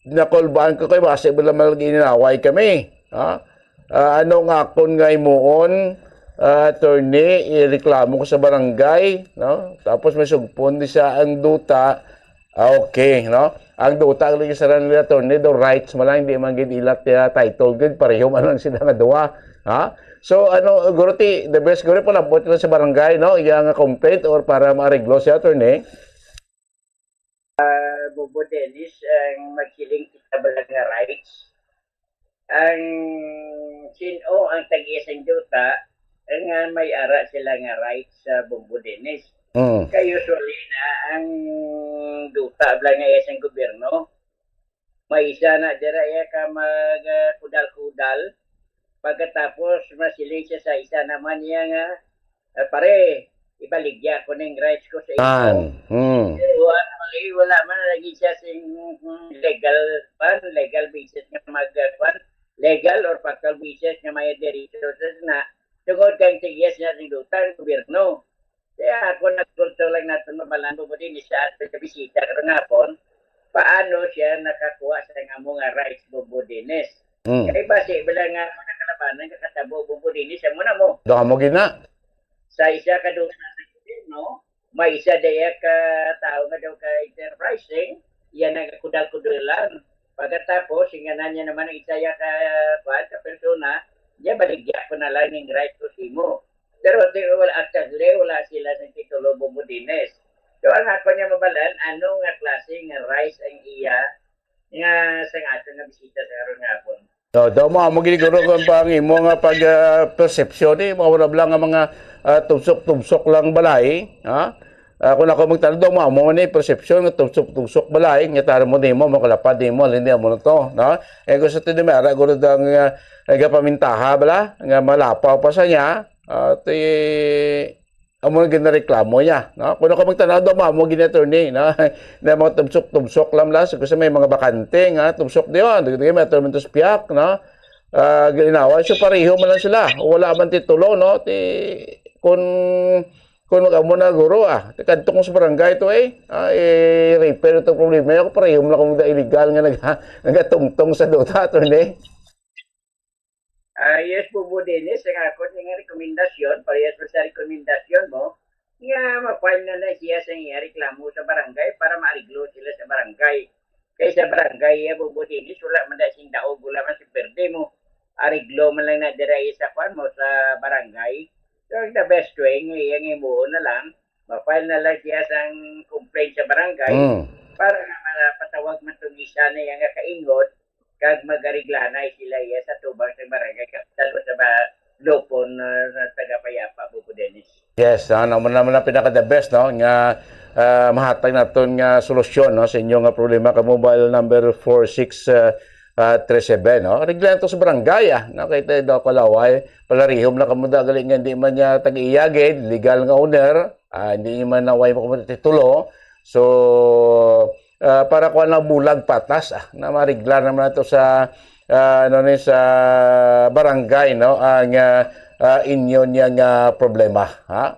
nakulbaan ko kay basi wala man lagi inaway kami, ha? Ah, ano nga akon nga imuon, ah, attorney, ireklamo ko sa barangay, no? Tapos may sugpon di sa ang duta. Ah, okay, no? Ang duta ang lagi sa nila, attorney, daw rights man lang, hindi man gid ilat ya title gid, pareho man lang sila nga duha, ha? So, ano, guro ti, the best guro, palabot lang sa barangay, no? Iya nga complaint or para maareglo siya, attorney. Ah, Bobo Dennis, ang magsiling kita bala nga rights. Ang sin-o ang tag-iya sang duta, nga may ara sila nga rights sa Bobo Dennis. Mm. Kay usually na ang duta bala nga iya sang gobyerno, may isa na dira iya ka mag, ah, kudal-kudal. Pagkatapos, masiling siya sa isa naman niya nga, "Ah, pare, ibaligya ko ning rights ko sa imo." An. Hmm. Pero actually, wala man lagi siya sing, mm, legal pan, legal basis nga mag, ah, kwan, legal or factual basis nga may diretso sa na. Tungod kay ang tigyas niya sing duta ang gobyerno. Kaya ako nagkulto lang natin mabalan mo din sa ato sa bisita karong hapon. Paano siya nakakuha sa amo nga rights, Bobo Dennis? Mm. Kay basi bala nga ako nakalabanan kakatabo, Bobo Dennis, amo na mo. Daw mo gina. Sa isa ka duta sa gobyerno, may isa daya ka tao nga daw ka enterprising, iya nagakudal-kudalan. Pagkatapos, inganan niya naman ang isa ya ka, kuwan, ka persona, niya baligya ko na lang ning right ko sa imo. Pero di, wala, actually, wala sila ng titulo Bobo Dennis. So, ang ako niya mabalan, ano nga klase nga rights ang iya nga sa ato nga bisita sa karon nga hapon? No, daw mo amo gini guro kung pang imo nga pag ah, perception eh, mga wala lang nga mga ah, tubsok-tubsok lang balay, ha? Ah, kung ako magtanong daw mo amo ni perception nga tubsok-tubsok balay, nga taro mo nimo, makalapad nimo, hindi amo na to, no? Eh gusto to ni may ara guro daw nga nagapamintaha bala, nga malapaw pa sa niya, at eh, amo ang ginareklamo niya, no? Kung ako magtanaw daw mo amo gini attorney, no? Na mga tubsok-tubsok lang bala, so, kasi may mga bakante nga tubsok diyon, dagdag may attorney piyak, no? Ah, ginawa so pareho man lang sila. Wala man titulo, no? Ti kun kun mag-amo na guro ah. Ti kadto ko sa barangay to eh. Ah, eh, repair itong problema. Ako pareho man lang kung illegal nga nag nagatungtong sa duta, attorney. Ah, yes, Bobo Dennis, ang ako nga rekomendasyon, parehas mo sa rekomendasyon mo, nga ma-file na lang siya sa iya reklamo sa barangay para maariglo sila sa barangay. Kay sa barangay, iya, Bobo Dennis, wala man dahil sing daog, wala man si perde mo. Ariglo man lang na dira iya sa kwan mo, sa barangay. So, the best way, nga iya nga imuon na lang, ma-file na lang siya sang complaint sa barangay Mm. para nga mapatawag man tong isa na iya nga kaingot, kag mag-ariglanay sila iya sa tubang sa barangay kapitan o sa ba lupon na, na taga-payapa, Bobo Dennis. Yes, ano mo naman ang pinaka the best, no? Nga ah, mahatag naton nga solusyon, no, sa inyo nga problema ka mobile number four six ah, ah, three seven, no? Regla to sa barangay, ah, no? Kay tayo daw kalaway, palarihom na kamo da gali nga hindi man niya tag-iyagid, legal nga owner, ah, hindi man naway mo kamo titulo. So, ah, para kuan na bulag patas, ah, na marigla naman nato sa ah, ano ni sa barangay, no, ang ah, ah, inyo niya nga problema, ha?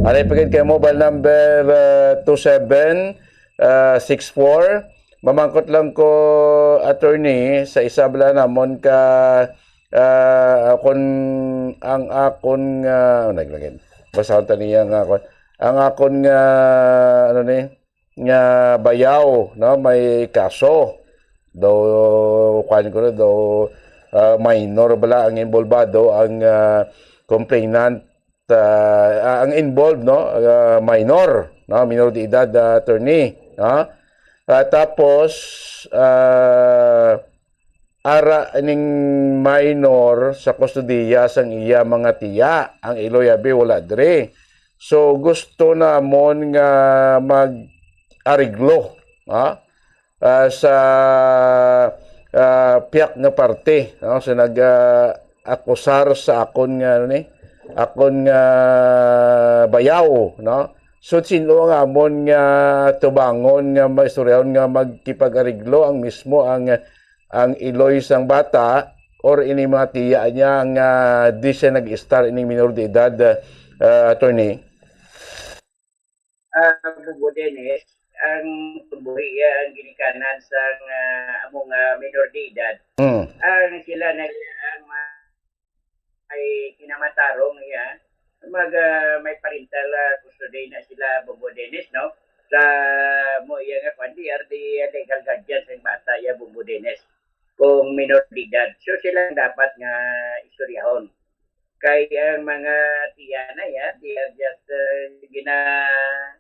Ari pagid kay mobile number ah, two seven ah, six four. Mamangkot lang ko, attorney, sa isa bala namon ka ah, akon ang akon nga oh, naglagay. Basahon ta niya nga akon. Ang akon nga ano ni nga bayaw, no, may kaso. Daw, kuan ko na, daw ah, minor bala ang involvado, ang ah, complainant, ah, ah, ang involved, no, ah, minor, no, minor de edad, ah, attorney, no? Ah, tapos ah, ara ning minor sa kustodiya sang iya mga tiya, ang ilo yabi wala diri. So gusto namon nga mag-ariglo, ha? Ah, sa ah, piyak nga parte, no? So nag ah, akusar sa akon nga, ano ni, akon nga bayaw, no? So, sino ang amon nga tubangon nga maistoryahon nga magkipag-ariglo ang mismo ang, ang iloy sang bata or ini mga tiya niya nga di siya nag-istar ining minor de edad, ah, attorney? Ah, Bubo Dennis, ang Bubo iya ang ginikanan sang, ah, amo nga minor de edad. Mm. Ang sila na ang may kinamatarong iya, mag, ah, may parental, ah, custody na sila, Bubo Dennis, no? Sa mo iya nga kwan, they are the legal guardians ng bata, iya, Bubo Dennis, kung minor de edad. So, sila ang dapat nga istoryahon. Kay ang mga tiya na iya, they are just, uh, gina-,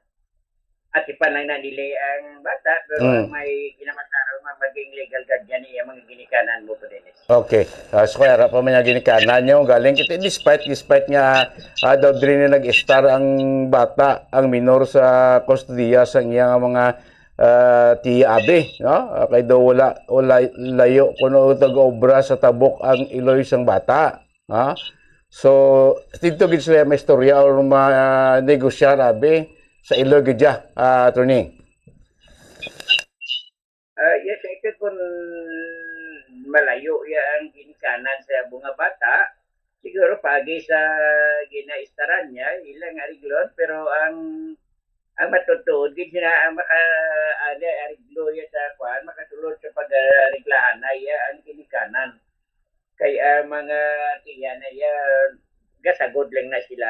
atipan lang na nila ang bata, pero Mm. ang may kinamatarong nga maging legal guardian niya, mga ginikanan mo po, Dennis. Okay. Ah, so, kaya ra pa man niya ginikanan niyo, galing kita, despite, despite nga, ah, daw diri na nag-istar ang bata, ang minor sa kustodiya sa iya nga mga, ah, tiya abi, no? Ah, kay daw wala, wala layo kuno nag-obra sa tabok ang iloy sang bata. Ha? So, dito gid sila maistorya or ma-negosyar, abi, sa ilo gid ya, ah, attorney. Ah, yes, ito kung malayo ya ang ginikanan sa mga bata, siguro pagi sa ginaistaran niya, ilang ariglon, pero ang, ang matutuod gid sila ang maka, ano, ariglo ya sa kwan, makasulod sa pag-ariglahan na ya ang ginikanan. Kay ang mga tiya na iya, gasagod lang na sila.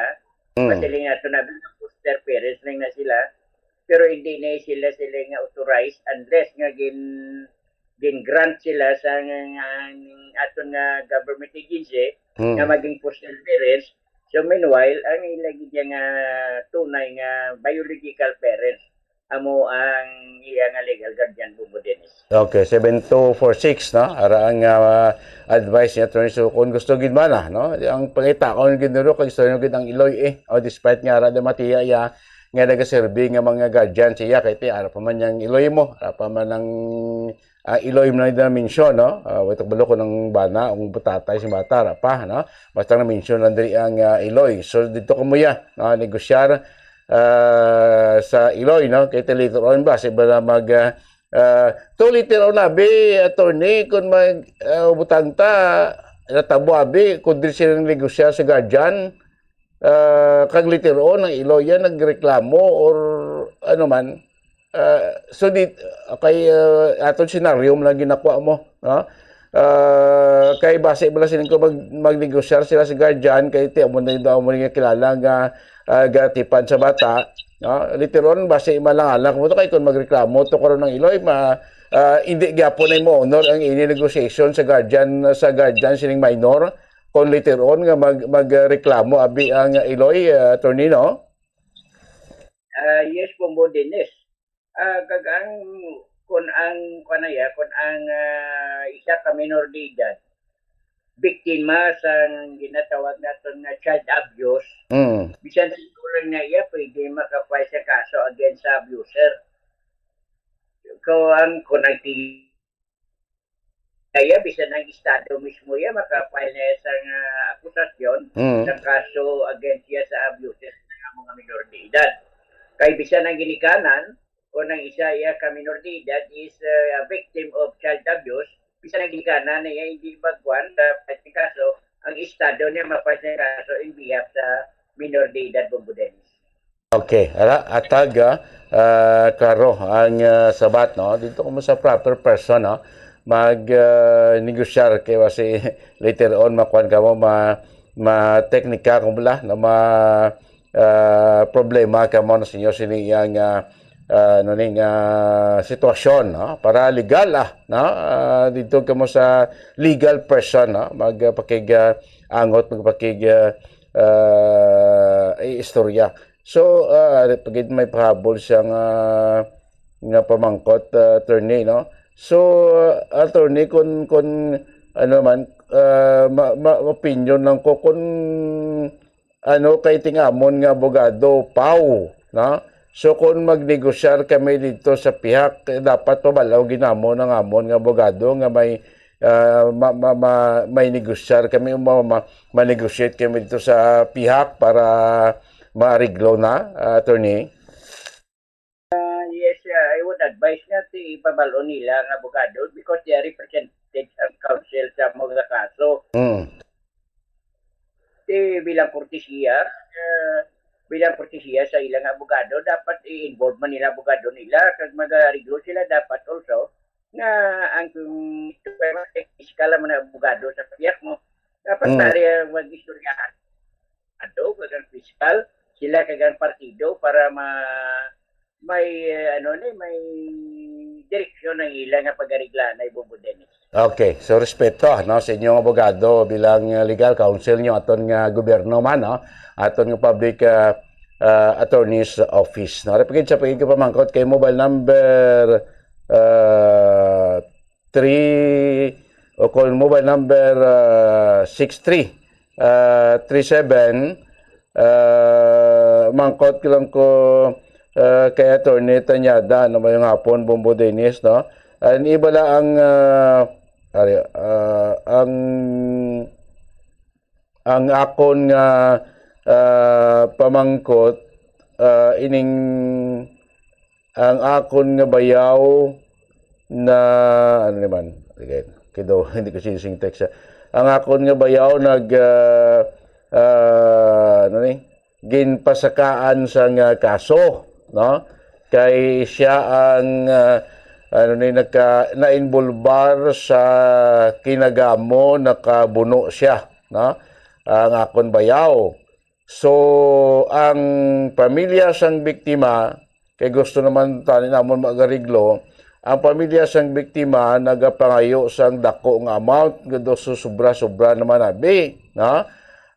Mm. Masiling nato na foster parents lang na sila. Pero hindi na sila, sila nga authorized unless nga gin, gin-grant sila sa nga, nga aton nga government agency Mm. nga maging foster parents. So meanwhile, ang ila gid nga tunay nga biological parents amo ang iya nga legal guardian, Bubo Dennis. Okay, seven two four six, no? Ara ang, ah, advice ni Attorney. So, kung gusto gid man, ah, no? Ang pangitaon gid niro kag gusto nyo gid ang iloy, eh. O, despite nga ara di matiya iya, nga nagaserbi nga mga guardian siya, kay ti, ara pa man yang iloy mo, ara pa man ang, ah, iloy mo na din mention, no? Ah, wait, balo ko ng bana, ang tatay sa bata, ara pa, no? Basta na mention lang diri ang, ah, iloy. So, dito ko mo ya, no? Negosyar, ah, sa iloy, no? Kay ti later on ba, sa iba na mag, ah, ah, to later on, abi, attorney, kung mag, ah, butang ta, natabo, abi, kung di sila negosya sa guardian, ah, kag later on, ang iloy yan, nagreklamo or ano man. Ah, so, di, kay, ah, aton senaryo mo lang ginakuha mo, no? Ah, kay base mo lang sining ko mag-, magnegosyar sila sa guardian, kay ti, amo na daw mo nga kilala nga, ah, gatipan sa bata, no? Later on, base malang-alang mo to, kay kung magreklamo to karon ng iloy, ma-, ah, hindi gyapon ay mo honor ang ini negotiation sa guardian, sa guardian sining minor, kung later on nga mag-, magreklamo, abi ang iloy, ah, attorney, no? Ah, yes, Bombo Dennis. Ah, kag ang, kun ang, kun ang, kun ang, ah, isa ka minor de edad, biktima sa ginatawag naton nga child abuse, Mm. bisan siguro na iya, pwede makapay sa kaso against sa abuser. Kung ang, kun ang ti-, kaya bisan ang estado mismo iya, makapay na iya sa nga akusasyon, Mm. sa kaso against iya sa abuser sa mga minor de edad. Kay bisan ang ginikanan, kung ang isa iya ka minor de edad is, uh, a victim of child abuse, bisan ang ginikanan na iya hindi magkuan sa kaso, ang estado niya mapasya kaso in behalf sa minor de edad, Bombo Dennis. Okay, ara, atag, ah, ah, klaro ang, ah, sabat, no? Dito ko mo sa proper person, no? Mag, ah, negosyar kay basi later on makuan ka mo, ma-, ma-teknika kung bala, no? Ma-, ah, problema ka mo na sa inyo sini yang, ah, ah, ano ni nga sitwasyon, no? Para legal, ah, no? Ah, dito ka mo sa legal person, no? Mag, ah, pakig, ah, angot, magpakig, ah, ah, i-, istorya. So, ah, pagid may pahabol siya nga, nga pamangkot, ah, attorney, no? So, ah, attorney, kun, kun, ano man, ah, ma-, ma-, opinion lang ko kun ano, kay tingamon nga abogado, paw, no? So, kung magnegosyar kami dito sa pihak, eh, dapat pabalaw ginamon ang amon nga abogado nga may, ah, ma-, ma-, ma-, may negosyar kami, ma-, ma-, ma-negotiate kami dito sa pihak para maariglo na, ah, attorney? Ah, yes, ah, I would advise nga ti ipabal-on nila ang abogado because they are represented ang counsel sa mga kaso. Mm. Ti bilang kortesiya, ah, bilang kortesiya sa ilang abogado, dapat i-involve man nila abogado nila kag mag-ariglo sila dapat also nga ang fiskal man ang abogado sa pihak mo, dapat Mm. pare mag-istoryahan ato kag ang fiskal, sila kag ang partido para ma-, may, eh, ano ni, may direksyon ang ila nga pag-arigla na, Bombo Dennis. Okay, so respeto, no, sa inyong abogado bilang, uh, legal counsel nyo aton nga gobyerno man, no, aton nga public, uh, uh, attorney's office, no. Repagid sa pagiging pamangkot kay mobile number, uh, three, o kung mobile number, uh, six three, uh, three seven, uh, mangkot ko lang ko, uh, kay Attorney Tanyada, no, mayong hapon, Bombo Dennis, no? Ang iba la ang, uh, ari, uh, ang, ang akon nga, uh, pamangkot, uh, ining ang akon nga bayaw na, ano naman, again, kido, hindi ko sinising text, ah. Ang akon nga bayaw nag, ah, ah, ano ni, ginpasakaan sa nga kaso, no? Kay siya ang, ah, ano ni, nagka-, nainvolbar sa kinagamo, nakabuno siya, no? Ang akon bayaw. So, ang pamilya sang biktima, kay gusto naman tani namon mag-ariglo, ang pamilya sang biktima nagapangayo sang dako nga amount, nga do-, so sobra-sobra naman abi, no?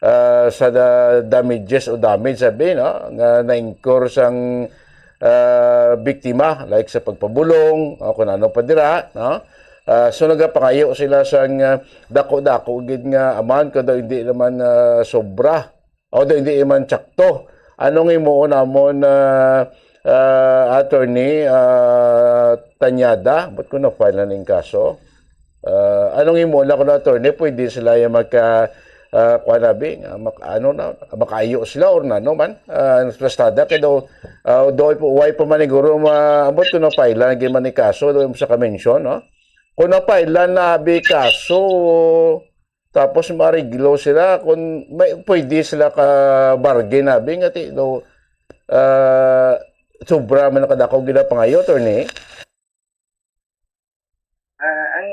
Ah, sa da-, damages o damage abi, no? Nga na-incur sang, ah, biktima, like sa pagpabulong, o kung ano pa dira, no? Ah, so nagapangayo sila sang, ah, dako-dako gid nga amount, kada hindi naman, ah, sobra. Although hindi man tsakto. Anong himuon namon, ah, ah, attorney, ah, Tanyada? Ba't ko na-file na ning kaso? Ah, anong himuon na kuno, attorney? Pwede sila yung magka, ah, kuha na, bi, nga mak-, ano na, makayo sila or na, no man? Ah, plastada, kaya daw, ah, daw po, why pa man siguro ma-, ambot ko na-file na, lagi man ni kaso, daw yung sa ka-mention, no? Kung na-file na, bi, kaso, tapos maariglo sila, kung may, pwede sila ka-bargain, abi nga ti, no, ah, sobra man ang kadako ginapangayo, attorney. Ah, ang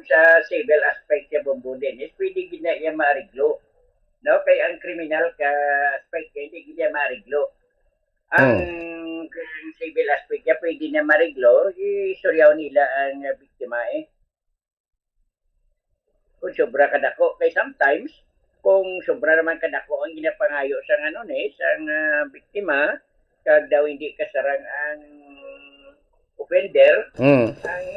sa civil aspect siya, Bombo Dennis, pwede gid na iya maariglo. No? Kay ang criminal ka aspect niya, hindi gid niya maariglo. Ang, Hmm. ang civil aspect niya, pwede na mariglo, istoryaw nila ang, ah, biktima eh. Kung sobra kadako. Kay sometimes, kung sobra naman kadako ang ginapangayo sa, ano, ni, sa, ah, biktima, kag daw hindi kasarang ang offender, Mm. ang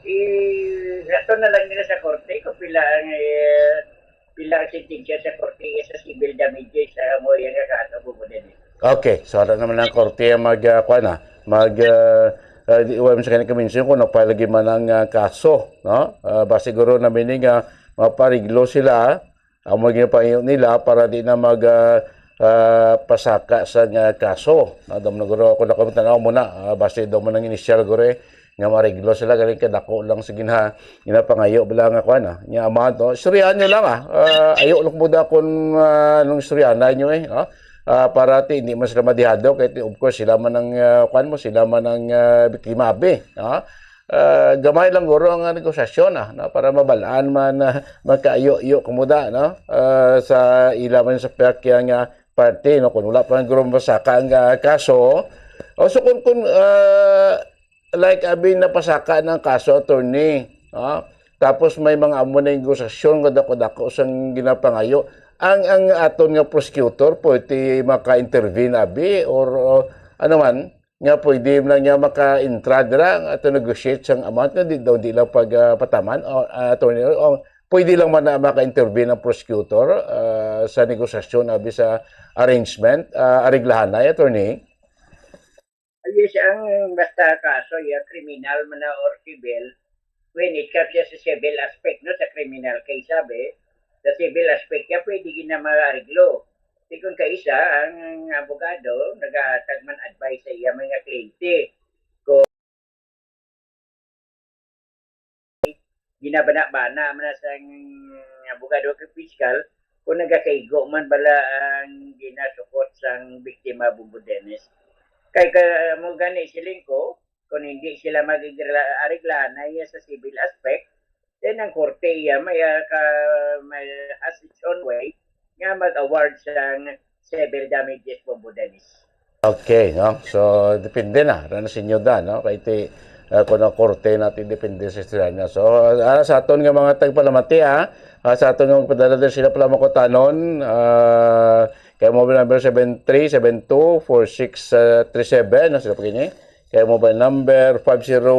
i-, rason na lang nila sa korte kung pila ang, eh, pila ang sentensya sa korte sa civil damages sa mo yan nga kaso, Bombo Dennis. Okay, so ano naman ang korte ang mag, ah, kuwan na, mag, ah, ah, di, wa man sa kanya kaminsyon kung napalagi man ang, ah, kaso, no? Ah, ba siguro na meaning nga mapariglo sila, amo ginapangayo nila para di na mag, ah, ah, pasaka sa nga kaso. Nadam na guro ako na kami tanaw mo na, ah, basta daw mo nang inisyal guro eh, nga mariglo sila, galing kadako lang sa ginha-, ginapangayo bala nga kuwan, ah, nga amount, oh. Istoryahan nyo lang, ah. Ah, ayo lang mo da kung, ah, anong istoryahan na nyo eh, oh. Ah, para ti, hindi man sila madihado, kahit of course, sila man ang, ah, kuwan mo, sila man ang, ah, biktima, abi, ah. Ah, gamay lang guro ang, ah, negosasyon, ah, no? Para mabalaan man, ah, magkaayo-iyo kumuda, no? Ah, sa ila man sa pihak kaya nga parte, no? Kung wala pa ang guro masaka ang, ah, kaso, o so kung, kung, ah, like, abi napasaka ng kaso, attorney, ah, tapos may mga amo na negosasyon nga dako-dako sang ginapangayo. Ang, ang aton nga prosecutor, pwede maka-intervene, abi, or, o, ano man, nga pwede lang niya maka-intra dira, nga to negotiate sang amount nga di daw, di lang pag, ah, pataman, o, ah, attorney, o, pwede lang man na maka-intervene ang prosecutor, ah, sa negosasyon, abi, sa arrangement, ah, ariglahanay, attorney? Yes, ang basta kaso, ya, kriminal man na or civil, when it comes siya sa civil aspect, no, sa criminal case, sabi, sa civil aspect niya, pwede gid na maareglo. Di kung kaisa, ang abogado, nagahatag man advice sa iya mga kliyente. Kung ginabana-bana man na sang abogado kag piskal, kung nagakaigo man bala ang ginasukot sang biktima, Bombo Dennis. Kay ka, mo gani, siling ko, kung hindi sila mag-arigla-, ariglahan na iya sa civil aspect, then ang korte iya may, ah, ka, may has its own way nga mag-award sang civil damages, Bombo Dennis. Okay, no? So, depende na. Ano na sa inyo da, no? Kay ti, ah, kung ang korte natin, depende sa istorya niya. So, ah, sa aton nga mga tagpalamati, ah, ah, sa aton nga magpadala din sila palamukutanon, ah, kay mobile number seven three seven two four six three seven, no? Sila pagini. Kay mobile number five zero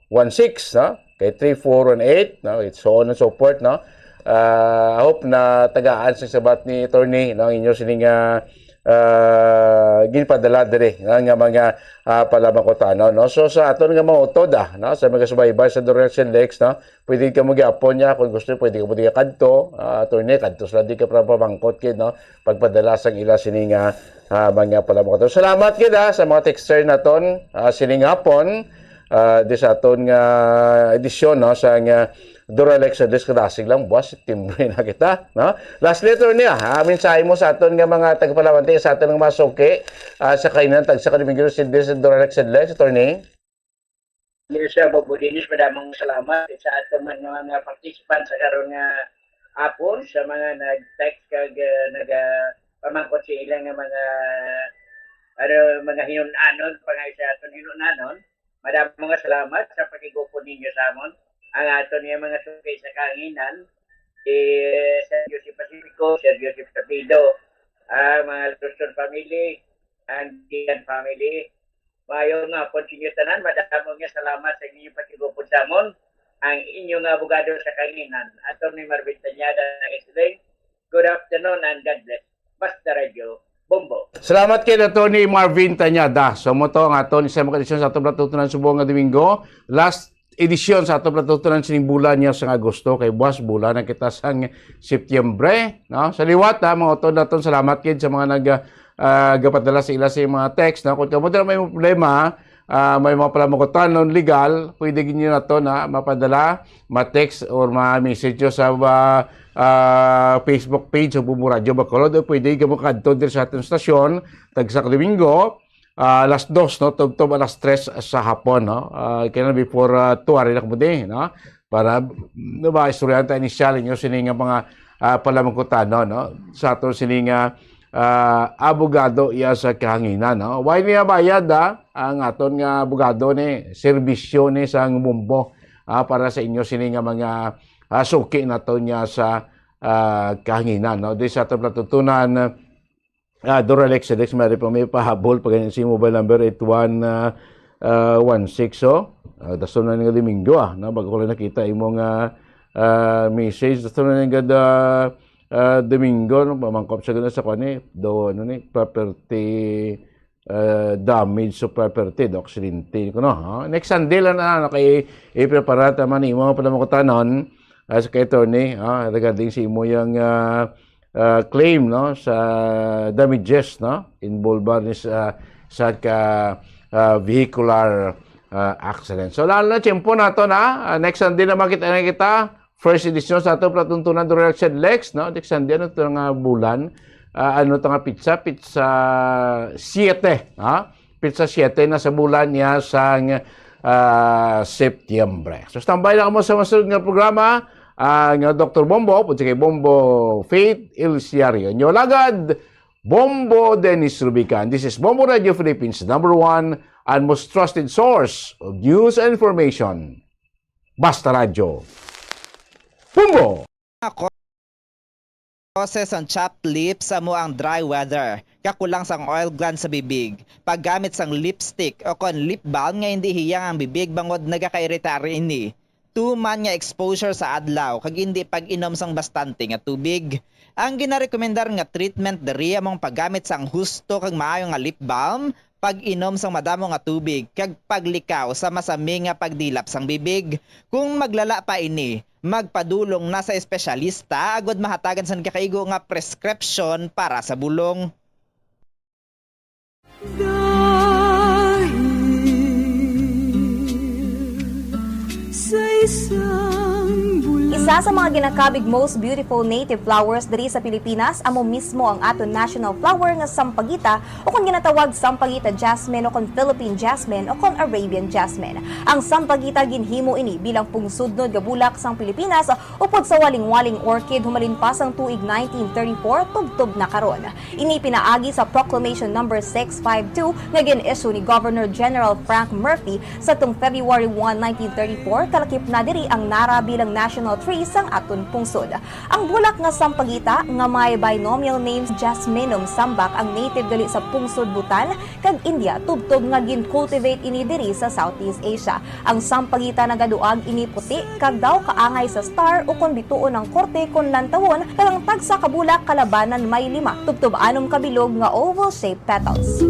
one six, no? Kay three four one eight, no? It's so on and so forth, no? Ah, I hope na tagaan sa sabat ni attorney, no, ang inyo sining, ah, ah, ginpadala diri, no, nga mga, ah, palamukutanon, no? So, sa aton nga mga utod, ah, no, sa mga subaybay sa Direct Lex, no, pwede ka mo gyapon niya, kung gusto, pwede ka mo diya kadto, ah, attorney, kadto sila di ka para pamangkot kid, no, pagpadala sang ila sini nga, ah, mga palamukutanon. Salamat gid, ah, sa mga texter naton, ah, sining hapon, ah, di sa aton nga edisyon, no, sa nga Duralex sa Disclassing lang, buwas, September na kita, no? Lastly, attorney, ah, mensahe mo sa aton nga mga tagapalamati, sa aton nga mga suki, ah, sa kainan, tag sa Kalimingiro, si Dis Duralex Sedlex, attorney. Yes, uh, Bobo Dennis, madamong salamat sa aton man nga mga participants sa karon nga hapon, sa mga nag-text kag, uh, nag, uh, pamangkot sa ilang nga mga, ano, mga hinun-anon, pangay sa aton hinun-anon. Madamong nga salamat sa pakigupod ninyo sa amon. Ang aton nga mga suki sa kahanginan, si Sir Joseph Pacifico, Sir Joseph Sapido, ang mga Luzon family, ang Gian family. Maayo nga hapon sa inyo tanan. Madamo nga salamat sa inyong pakigupod sa amon. Ang inyong abogado sa kahanginan, Attorney Marvin Tañada, nag-explain. Good afternoon and God bless. Basta Radio, Bombo. Salamat kay Attorney Marvin Tañada. So, mo to ang aton isa mga edisyon sa atong patutunan subong nga Domingo. Last edisyon sa atong patutunan sining bulan niya sa Agosto. Kay buwas, bulan na kita sang Setyembre, no? Sa liwat, ha, mga utod naton, salamat kid sa mga nag, ah, gapadala sa ila sa mga text, no? Kung kamo dira may problema, ah, may mga palamukutanon legal, pwede gid niyo nato na mapadala, ma-text or ma-message nyo sa, ah, ah, Facebook page sa Bombo Radio Bacolod, o pwede kamo kadto diri sa aton stasyon, tagsa ka Domingo, ah, alas dos, no, tubtob alas tres sa hapon, no? Ah, kaya na before, ah, two, ari na kamo di, no? Para, no ba, istoryahan ta inisyal ninyo sini nga mga, ah, palamukutanon, no? Sa aton sini nga, ah, abogado iya sa kahanginan, no? Why niya bayad, ah? Ang aton nga abogado ni, serbisyo ni sang Bombo, ah, para sa inyo sini nga mga, ah, suki naton nga sa, ah, kahanginan, no? Di sa aton patutunan, ah, Doralex, Alex, maaari pa may pahabol pa ganyan si mobile number eight one, ah, ah, one six, oh. Ah, dason na nga Domingo, ah, na bago ko lang nakita imo nga, ah, message. Dason na nga da, ah, Domingo, no? Pamangkop sa gano'n sa kwan, eh. Do, ano ni, property, ah, damage sa property, do, aksidente, ko, no? Ah, next Sunday lang na, ano, kay iprepara ta man imo nga palamukutanon, ah, sa kay attorney, ah, regarding sa imo yang, ah, ah, claim, no, sa damages, no, involved ni sa, sa ka, ah, vehicular, ah, accident. So, lalo na tiyempo nato na, ah, next Sunday na makita na kita, first edition sa ato palatuntunan, Direction Lex, no, next Sunday, ano to nga bulan, ah, ano to nga pizza, pizza siete, ha? Pizza siete na sa bulan niya sang, ah, Setyembre. So, standby na kamo sa masunod nga programa, ah, nga Doktor Bombo, pwede kay Bombo Faith El Siario. Inyo lagad, Bombo Dennis Rubican. This is Bombo Radio Philippines, number one and most trusted source of news and information. Basta Radyo. Bombo! Ako, causes sang chapped lips amo ang dry weather, kakulang sang oil glands sa bibig, paggamit sang lipstick o kon lip balm nga indi hiyang ang bibig bangod nagakairitar ini, tuman nga exposure sa adlaw kag indi pag-inom sang bastante nga tubig. Ang ginarekomendar nga treatment diri amo ang paggamit sang husto kag maayo nga lip balm, pag-inom sang madamo nga tubig, kag paglikaw sa masami nga pagdilap sang bibig. Kung maglala pa ini, magpadulong na sa espesyalista agud mahatagan sang kakaigo nga prescription para sa bulong. Dahil sa isang bulan. Isa sa mga ginakabig most beautiful native flowers diri sa Pilipinas amo mismo ang aton national flower nga sampagita, o kon ginatawag sampagita jasmine, o kon Philippine jasmine, o kon Arabian jasmine. Ang sampagita, ginhimo ini bilang pungsudnod nga bulak sang Pilipinas upod sa walingwaling orchid humalin pa sang tuig nineteen thirty-four tubtob na karon. Ini pinaagi sa Proclamation Number six five two nga gin-issue ni Governor General Frank Murphy sadtong February one, nineteen thirty-four, kalakip na diri ang nara bilang national tree sang aton pungsod. Ang bulak nga sampagita nga may binomial name Jasminum sambac ang native gali sa pungsod Bhutan kag India, tubtob nga gin-cultivate ini diri sa Southeast Asia. Ang sampagita nagaduag ini puti kag daw kaangay sa star ukon bituon ang korte kon lantawon, kag ang tagsa ka bulak kalabanan may lima tubtob anom ka bilog nga oval-shaped petals.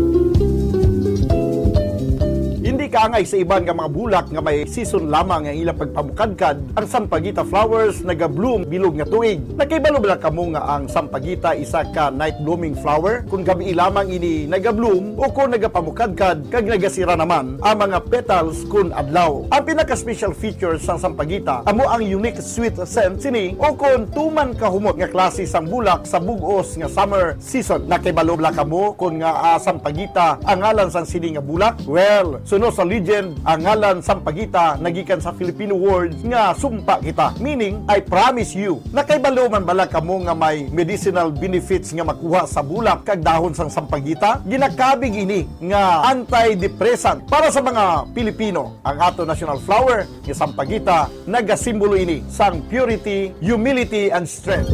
Hindi kaangay sa iban nga mga bulak nga may season lamang ang ilang pagpamukadkad, ang sampagita flowers naga-bloom bilog nga tuig. Nakahibalo bala kamo nga ang sampagita isa ka night blooming flower? Kung gabii lamang ini naga-bloom o kung nagapamukadkad kag nagasira naman ang mga petals kun adlaw. Ang pinaka-special feature sang sampagita amo ang unique sweet scent sini o kon tuman kahumot nga klase sang bulak sa bug-os nga summer season. Nakahibalo bala kamo kon ngaa sampagita ang ngalan sang sini nga bulak? Well, suno sa legend, ang ngalan sampagita nagikan sa Filipino word nga sumpa kita, meaning I promise you. Nakahibalo man bala kamo nga may medicinal benefits nga makuha sa bulak kag dahon sang sampagita? Ginakabig ini nga antidepressant para sa mga Pilipino. Ang ato national flower nga sampagita, nagasimbolo ini sang purity, humility, and strength.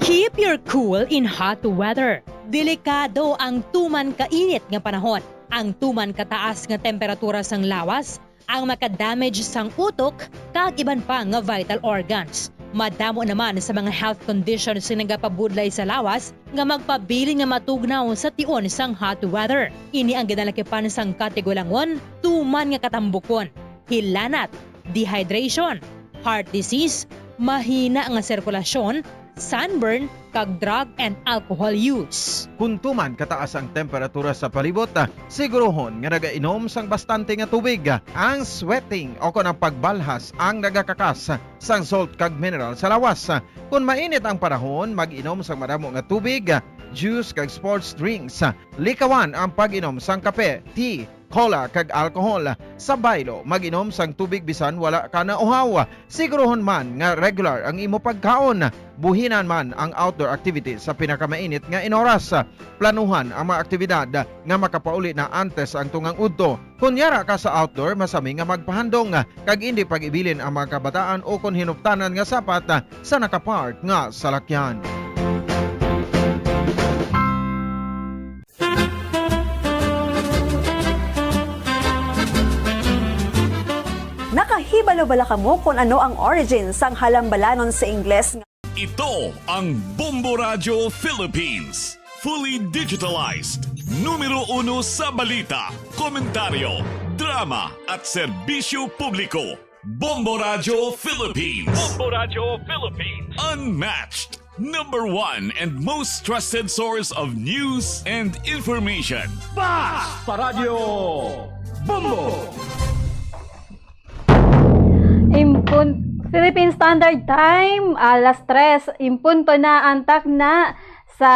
Keep your cool in hot weather. Delikado ang tuman kainit nga panahon. Ang tuman kataas nga temperatura sang lawas ang makadamage sang utok kag iban pa nga vital organs. Madamo naman sa mga health conditions nga nagapabudlay sa lawas nga magpabilin nga matugnaw sa tion sang hot weather. Ini ang ginalakipan sang katigulangon, tuman nga katambukon, hilanat, dehydration, heart disease, mahina nga sirkulasyon, sunburn, kag drug and alcohol use. Kon tuman kataas ang temperatura sa palibot, sigurohon nga nagainom sang bastante nga tubig. Ang sweating o kon ang pagbalhas ang nagakakas sang salt kag mineral sa lawas. Kon mainit ang panahon, mag-inom sang madamo nga tubig, juice kag sports drinks. Likawan ang pag-inom sang kape, tea, cola, kag alcohol. Sa baylo, mag-inom sang tubig bisan wala ka nauhaw. Sigurohon man nga regular ang imo pagkaon. Buhinan man ang outdoor activities sa pinakamainit nga inoras. Planuhan ang mga aktibidad nga makapauli na antes ang tungang udto. Kon yara ka sa outdoor, masami nga magpahandong kag indi pag-ibilin ang mga kabataan ukon hinuptanan nga sapat sa nakapark nga salakyan. Nakahibalo bala kamo kon ano ang origin sang halambalanon sa Ingles nga Ito ang Bombo Radyo Philippines. Fully digitalized. Numero uno sa balita, komentaryo, drama, at serbisyo publiko. Bombo Radyo Philippines. Bombo Radyo Philippines. Unmatched. Number one and most trusted source of news and information. Basta Radyo Bombo! Impun-, Philippine Standard Time, alas tres, impunto na ang takna sa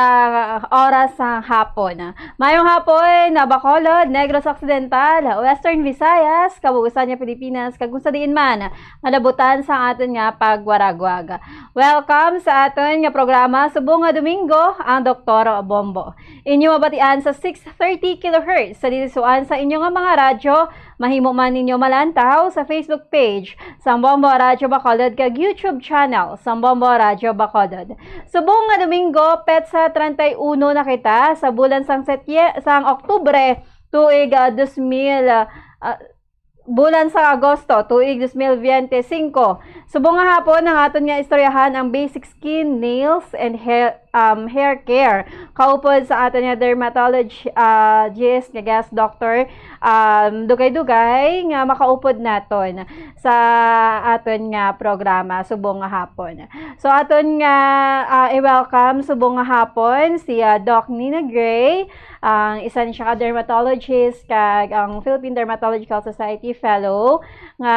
oras sa hapon. Mayong hapon, na Bacolod, Negros Occidental, Western Visayas, kabuusan nga Pilipinas, kag kung sa diin man nga nabutan sa aton nga pagwaragwag. Welcome sa aton nga programa subong nga Domingo, ang Doktor Bombo. Inyo mabatian sa six thirty kilohertz sa dilisuan sa inyo nga mga radyo. Mahimo man ninyo malantaw sa Facebook page sang Bombo Radyo Bacolod kag YouTube channel sang Bombo Radyo Bacolod. Subong nga Domingo, petsa treinta y uno na kita sa bulan sang Setye-, sang Oktubre, tuig, ah, dos mil, ah, Bulan sa Agosto, tuig dos mil biyente singko. Subong nga hapon, ang aton nga istoryahan ang basic skin, nails, and hair, um, hair care. Kaupod sa aton nga dermatologist, uh, nga guest doctor, um, dugay-dugay nga makaupod naton sa aton nga programa subong nga hapon. So, aton nga, uh, i-welcome subong nga hapon si, uh, Doc Nina Gray, ang isa ni siya ka dermatologist kag ang Philippine Dermatological Society Fellow, nga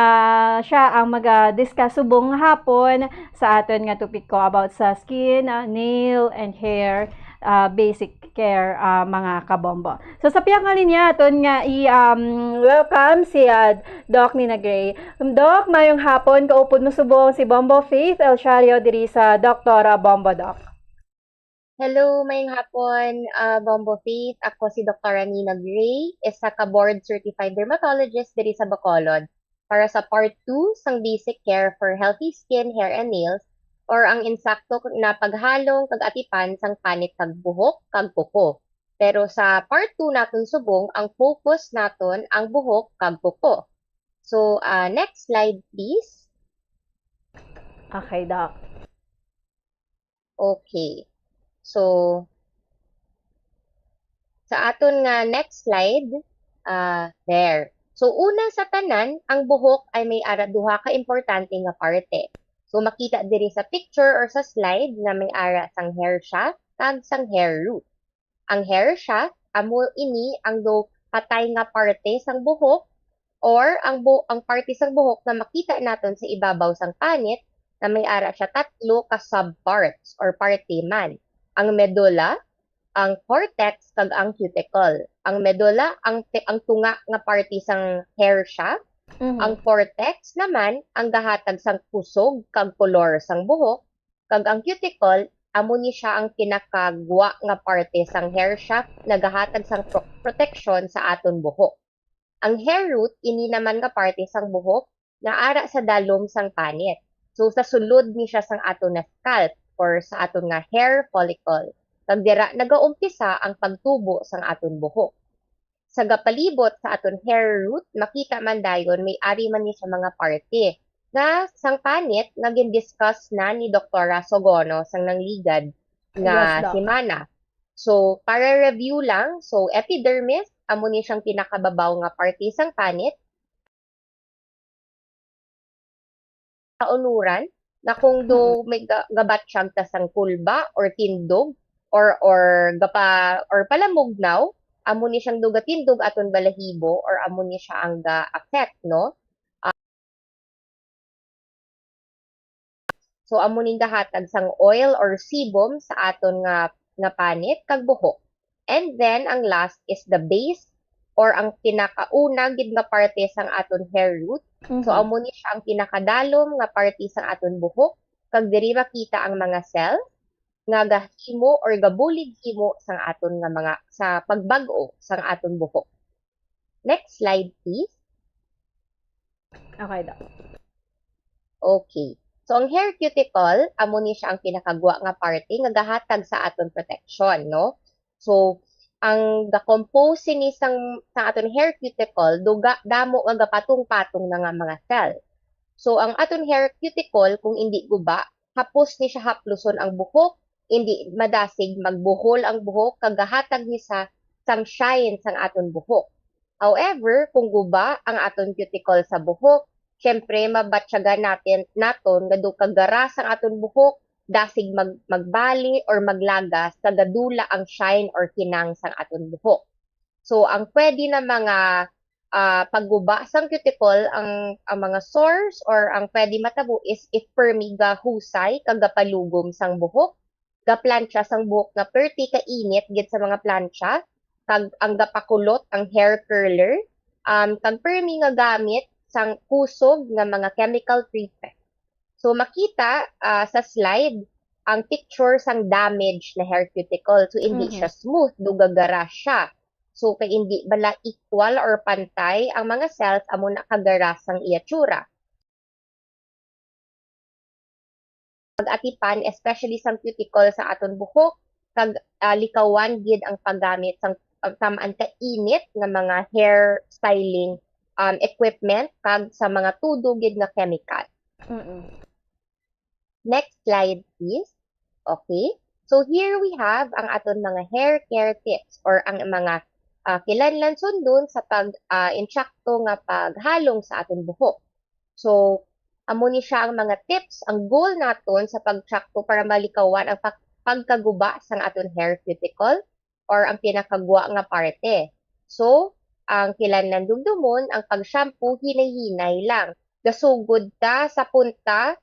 siya ang maga-discuss subong nga hapon sa aton nga topiko about sa skin, uh, nail, and hair, uh, basic care, uh, mga kabombo. So, sa pihak nga linya, aton nga i-, um, welcome si, uh, Doc Nina Gray. Doc, mayong hapon. Kaupod mo subong si Bombo Faith Elchario diri sa Doktora Bombo, Doc. Hello, mayong hapon, ah, Bombo Faith. Ako si Doktora Nina Gray, isa ka board certified dermatologist diri sa Bacolod, para sa part two sang basic care for healthy skin, hair, and nails, or ang insakto na paghalong kag atipan sang panit kag buhok kag kuko. Pero sa part two naton subong, ang focus naton ang buhok kag kuko. So, ah, next slide, please. Okay, Doc. Okay. So, sa aton nga next slide, ah, there. So, una sa tanan, ang buhok ay may ara duha ka importante nga parte. So, makita diri sa picture or sa slide nga may ara sang hair shaft kag sang hair root. Ang hair shaft, amo ini ang do patay nga parte sang buhok, or ang bu-, ang parte sang buhok nga makita naton sa ibabaw sang panit, nga may ara siya tatlo ka subparts or parte man. Ang medulla, ang cortex, kag ang cuticle. Ang medulla, ang te-, ang tunga nga parte sang hair shaft. Mhm. Ang cortex naman ang gahatag sang kusog kag kolor sang buhok, kag ang cuticle, amo ni siya ang pinakagwa nga parte sang hair shaft, nagahatag sang pro-, proteksyon sa aton buhok. Ang hair root, ini naman nga parte sang buhok nga ara sa dalom sang panit. So, sa sulod ni siya sang aton nga scalp or sa aton nga hair follicle. Kag dira nagaumpisa ang pagtubo sang aton buhok. Sa gapalibot sa aton hair root, makita man dayon may ari man ni siya mga parte nga sang panit nga gin-discuss na ni Doktora Sogono sang nangligad nga Yes, Doc. semana. So, para review lang, so epidermis, amo ni siyang pinakababaw nga parte sang panit. Kaunuran, na kung do Mm. may ga-, gabatyag ta sang kulba or tindog or, or gapa-, or palamugnaw, amo ni siyang do gatindog aton balahibo or amo ni siya ang ga-affect, no? So, amo ning gahatag sang oil or sebum sa aton nga, nga panit kag buhok. And then, ang last is the base or ang pinakauna gid nga parte sang aton hair root. So, Mhm. amo ni siya ang pinakadalom nga parte sang aton buhok. Kag diri makita ang mga cell nga gahimo or gabulig himo sang aton nga mga, sa pagbag-o sang aton buhok. Next slide, please. Okay, Doc. Okay. So, ang hair cuticle, amo ni siya ang pinakagwa nga parte nga gahatag sa aton protection, no? So, ang ga-compose sini sang, sang aton hair cuticle, duga, damo nga gapatong-patong na nga mga cell. So, ang aton hair cuticle, kung indi guba, hapos ni siya hapluson ang buhok, indi madasig magbuhol ang buhok, kag gahatag ni sa sang shine sang aton buhok. However, kung guba ang aton cuticle sa buhok, syempre, mabatyagan natin, naton nga do kagara sang aton buhok, dasig mag-, magbali or maglagas, kag gadula ang shine or kinang sang aton buhok. So, ang pwede na mga, ah, pagguba sang cuticle, ang, ang mga sores or ang pwede matabo is if permi gahusay kag gapalugom sang buhok, gaplantsa sang buhok nga perti ka init gid sa mga plantsa, kag ang gapakulot, ang hair curler, um, kag permi nga gamit sang kusog nga mga chemical treatment. So, makita, ah, sa slide ang picture sang damage na hair cuticle. So, hindi Mhm. siya smooth, do gagara siya. So, kay hindi bala equal or pantay ang mga cells, amo na kagara sang iya tsura. Pag-atipan, especially sang cuticle sa aton buhok, kag, ah, likawan gid ang paggamit sang, ah, tamaan ka init nga mga hair styling, um, equipment kag sa mga tudo gid nga chemical. Mm-mm. Next slide, please. Okay. So here we have ang aton mga hair care tips or ang mga ah, kinahanglan sundon sa pag ah, insakto nga paghalong sa aton buhok. So amo ni siya ang mga tips, ang goal naton sa pagsakto para malikawan ang pag- pagkaguba sang aton hair cuticle or ang pinakagwa nga parte. So ang kinahanglan dumdumon, ang pag-shampoo hinay-hinay lang. Gasugod ta sa punta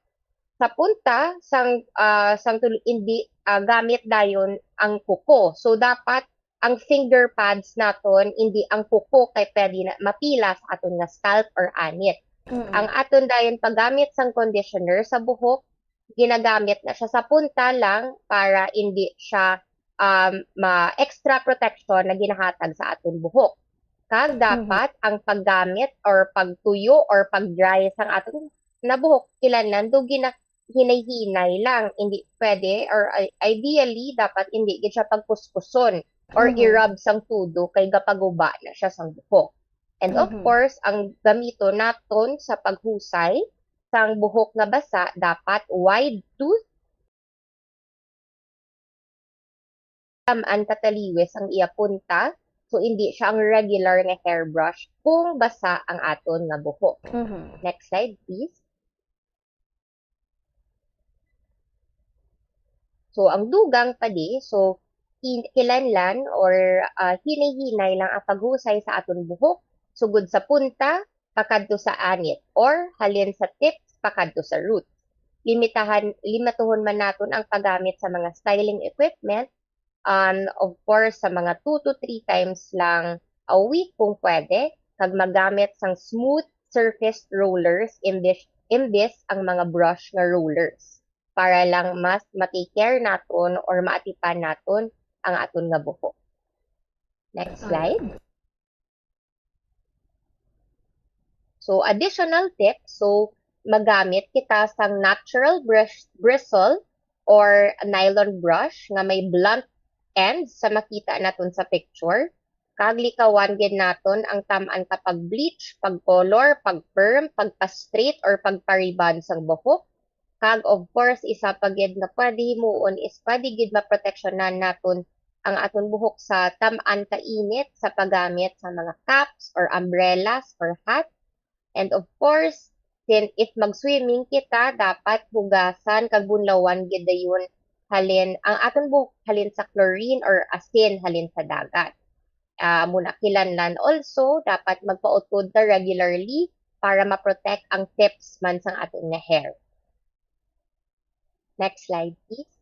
sa punta sang ah, sang tul- hindi ah, gamit dayon ang kuko. So dapat ang finger pads naton, hindi ang kuko, kay pwede na mapila sa aton nga scalp or anit. Mm-mm. Ang aton dayon paggamit sang conditioner sa buhok, ginagamit na siya sa punta lang para hindi siya um, ma extra protection na ginahatag sa aton buhok. Kag dapat ang paggamit or pagtuyo or pag-dry sang aton na buhok, kinahanglan do gina hinay-hinay lang, hindi pwede, or i- ideally dapat hindi gid siya pagkuskuson or Mhm. i-rub sang tudo kay gapaguba na siya sang buhok. And of Mhm. course, ang gamiton naton sa paghusay sang buhok nga basa dapat wide tooth, tam-an kataliwis ang iya punta, so hindi siya ang regular nga hairbrush kung basa ang aton nga buhok. Mhm. Next slide, please. So, ang dugang pa di, so, in, kilanlan or ah, hinay-hinay lang ang paghusay sa aton buhok, sugod sa punta, pakadto sa anit, or halin sa tips, pakadto sa roots. Limitahan, limituhon man naton ang paggamit sa mga styling equipment, um, of course, sa mga two to three times lang a week kung pwede, kag magamit sang smooth surface rollers imbis, imbis ang mga brush nga rollers para lang mas ma-take care naton or maatipan naton ang aton nga buhok. Next slide. So, additional tip, so magamit kita sang natural brush, bristle or nylon brush nga may blunt ends sa makita naton sa picture. Kag likawan gid naton ang tam-an ka pag-bleach, pag-color, pag-perm, pagpa-straight or pagpa-rebond sang buhok. Kag of course, isa pa gid nga pwede himuon is pwede gid maproteksyonan naton ang aton buhok sa tam-an ka init sa paggamit sa mga caps or umbrellas or hat. And of course, since if mag-swimming kita, dapat hugasan kag bunlawan gid dayon halin ang aton buhok halin sa chlorine or asin halin sa dagat. Ah, amo na kilanlan also, dapat magpautod ta regularly para ma-protect ang tips man sang aton nga hair. Next slide, please.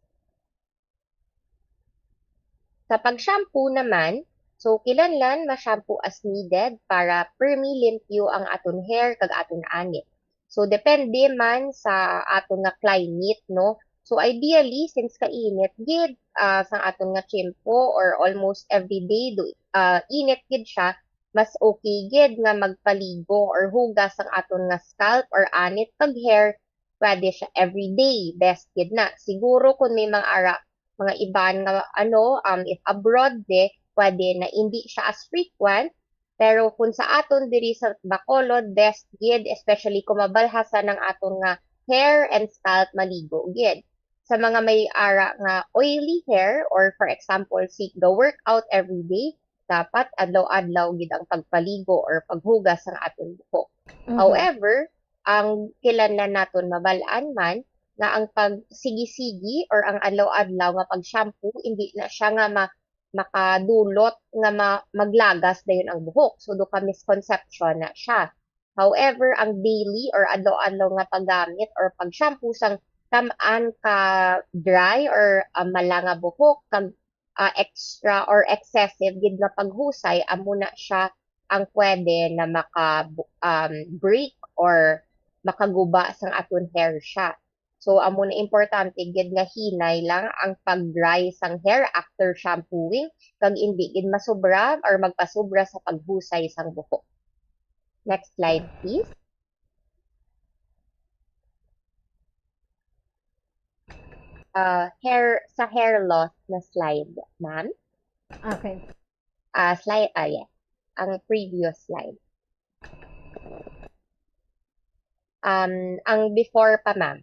Sa pag-shampoo naman, so kilanlan ma-shampoo as needed para permi limpyo ang aton hair kag aton anit. So depende man sa aton nga climate, no? So ideally, since kainit gid ah, sang aton nga tiyempo or almost every day do ah, init gid siya, mas okay gid nga magpaligo or hugas ang aton nga scalp or anit kag hair, pwede siya everyday, best gid na. Siguro kung may mga ara, mga iban nga ano, um, if abroad de, pwede na hindi siya as frequent. Pero kung sa aton diri sa Bacolod, best gid, especially kung mabalhasan ang aton nga hair and scalp, maligo gid. Sa mga may ara nga oily hair or for example, si ga-workout everyday, dapat adlaw-adlaw gid ang pagpaligo or paghugas sang aton buhok. Mhm. However, ang kinahanglan naton mabal-an man nga ang pagsigi-sigi or ang adlaw-adlaw nga pag-shampoo, hindi na siya nga ma- makadulot nga ma- maglagas dayon ang buhok. So, do ka misconception na siya. However, ang daily or adlaw-adlaw nga paggamit or pag-shampoo sang tam-an ka dry or ah, mala nga buhok kag ah, extra or excessive gid nga paghusay, amo na siya ang pwede na maka um, break or makaguba sang aton hair siya. So amo na importante gid nga hinay lang ang pag-dry sang hair after shampooing kag indi gid masobra or magpasobra sa paghusay sang buhok. Next slide, please. Uh, hair sa hair loss na slide, ma'am. Okay. Ah, slide, ah, yeah. Ang previous slide. Um, ang before pa, ma'am.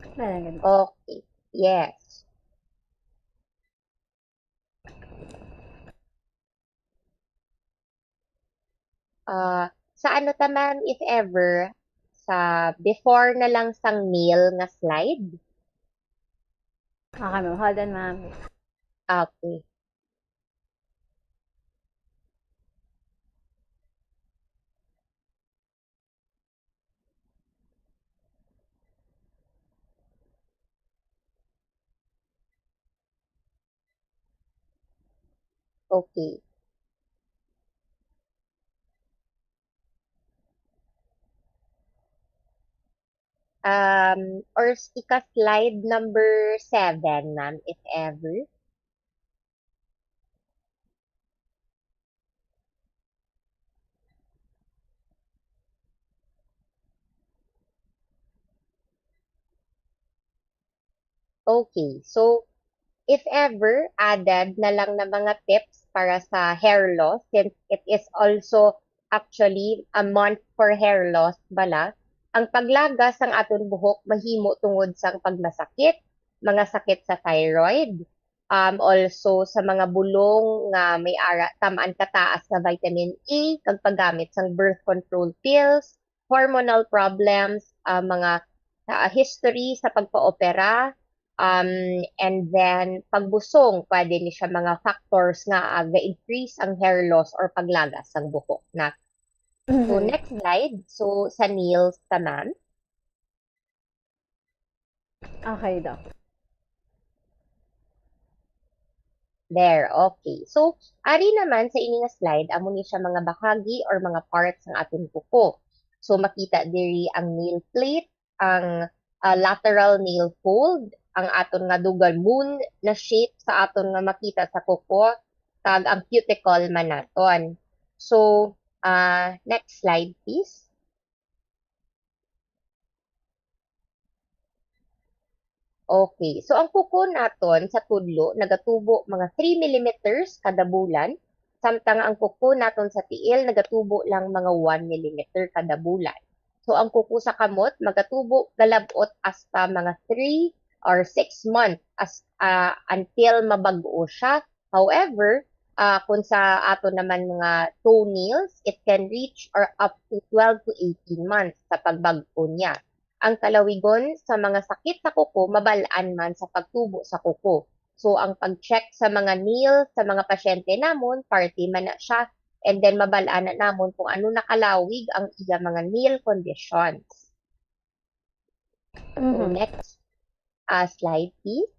Talaga. Okay. Yes. Ah, sa ano ta, ma'am, if ever, sa before na lang sang nail nga slide? Okay, ma'am. Hold on, ma'am. Okay. Okay. Um, or s-, ika-slide number seven, ma'am, if ever. Okay. So, if ever, added na lang na mga tips para sa hair loss, since it is also actually a month for hair loss bala, ang paglagas sang aton buhok mahimo tungod sang pagmasakit, mga sakit sa thyroid, um, also sa mga bulong nga may ara tamaan kataas nga vitamin E, kag paggamit sang birth control pills, hormonal problems, ah, mga, ah, history sa pagpaopera, um, and then pagbusong, pwede ni siya mga factors nga, ah, ga-increase ang hair loss or paglagas sang buhok na. So, mhm, next slide. So, sa nails ta, ma'am. Okay, Doc. There, okay. So, ari naman sa ini nga slide, amo ni siya mga bahagi or mga parts sang aton kuko. So, makita diri ang nail plate, ang, ah, lateral nail fold, ang aton nga double moon na shape sa aton nga makita sa kuko, kag ang cuticle man naton. So, ah, next slide, please. Okay. So, ang kuko naton sa tudlo nagatubo mga three millimeters kada bulan, samtang ang kuko naton sa tiil nagatubo lang mga one millimeter kada bulan. So, ang kuko sa kamot magatubo galabot hasta mga three or six months as, ah, until mabag-o siya. However, ah, kung sa aton naman mga toenails, it can reach or up to twelve to eighteen months sa pagbag-o niya. Ang kalawigon sa mga sakit sa kuko mabal-an man sa pagtubo sa kuko. So, ang pag-check sa mga nail sa mga pasyente namon, parte man na siya, and then mabal-an na namon kung ano nakalawig ang iya mga nail conditions. So, mhm, next, ah, slide, please.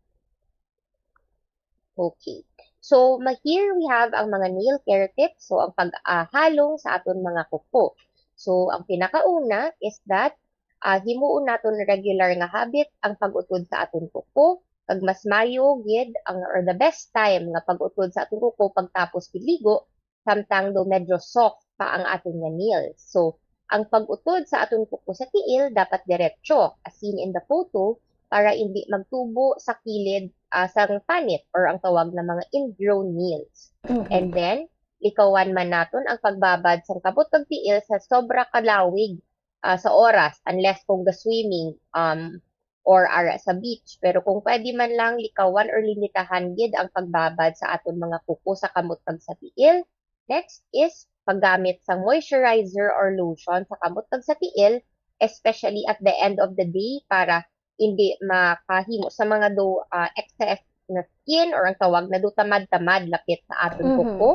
Okay. So, ma-, here we have ang mga nail care tips. So, ang pag-ahalong sa aton mga kuko. So, ang pinakauna is that, ah, himuon naton regular nga habit ang pag-utod sa aton kuko. Kag mas mayo gid ang, or the best time nga pag-utod sa aton kuko pagtapos piligo, samtang daw medyo soft pa ang aton nga nails. So, ang pag-utod sa aton kuko sa tiil dapat diretso, as seen in the photo, para indi magtubo sa kilid, ah, sang panit or ang tawag na mga ingrown nails. Mhm. And then, likawan man naton ang pagbabad sang kamot kag tiil sa sobra kalawig, ah, sa oras, unless kung ga-swimming, um, or ara sa beach. Pero kung pwede man lang, likawan or limitahan gid ang pagbabad sa aton mga kuko sa kamot kag sa tiil. Next is paggamit sang moisturizer or lotion sa kamot kag sa tiil, especially at the end of the day, para hindi makahimo sa mga do, ah, excess na skin or ang tawag na do tamad-tamad lapit sa aton, mhm, kuko.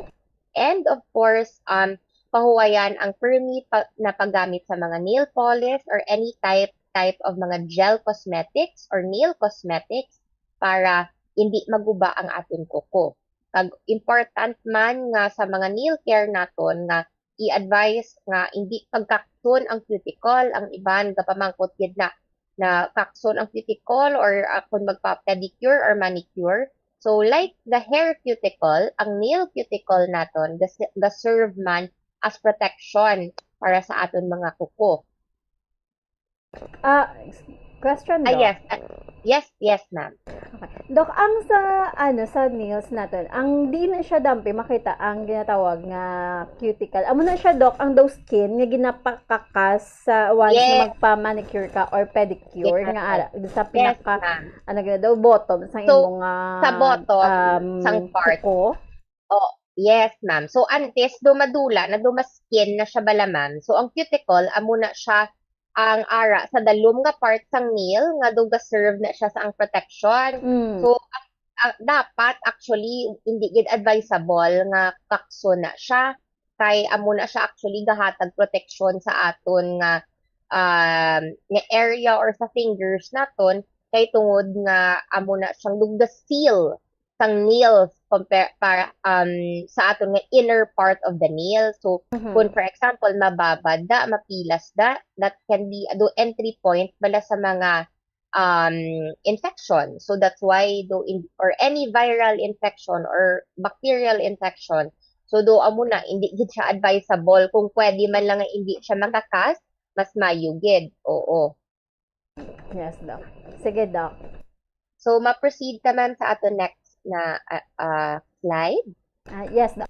And of course, um, pahuwayan ang permi pa, na paggamit sa mga nail polish or any type type of mga gel cosmetics or nail cosmetics para hindi maguba ang aton kuko. Kag important man nga sa mga nail care naton nga i-advise nga hindi pagkakson ang cuticle, ang iban gapamangkot gid na, na kakson ang cuticle or, ah, kung magpa-pedicure or manicure. So, like the hair cuticle, ang nail cuticle naton gas-, ga-serve man as protection para sa aton mga kuko. Ah, Question, Ah, Doc. Yes. Ah, yes, yes, ma'am. Doc, ang sa, ano, sa nails naton, ang di na siya dampi makita ang ginatawag nga cuticle. Amo na siya, Doc, ang daw skin nga ginapakakas sa once na Yes. magpa-manicure ka or pedicure Yes. nga ara, sa Yes, pinaka, ma'am. ano gina daw, bottom sa So, imong ah, sa bottom, um, sang part. Kuko. Oh, yes, ma'am. So, antes do madula na, do ma-skin na siya bala, ma'am. So, ang cuticle, amo na siya ang ara sa dalom nga part sang nail nga do ga-serve na siya sa ang protection. Mm. So, ang, ang, dapat actually hindi gid advisable nga kakso na siya kay amo na siya actually gahatag protection sa aton nga um, nga area or sa fingers naton kay tungod nga amo na siyang do ga-seal sang nails compare para um, sa aton nga inner part of the nail. So Mhm. kung for example mababad da, mapilas da, that can be do entry point bala sa mga um, infection. So that's why do in, or any viral infection or bacterial infection. So do amo na, hindi gid siya advisable. Kung pwede man lang nga hindi siya makakas, mas mayo gid. Oo. Yes, Doc. Sige, Doc. So ma-proceed ta, ma'am, sa ato next na ah, ah, slide. Ah, yes, Doc.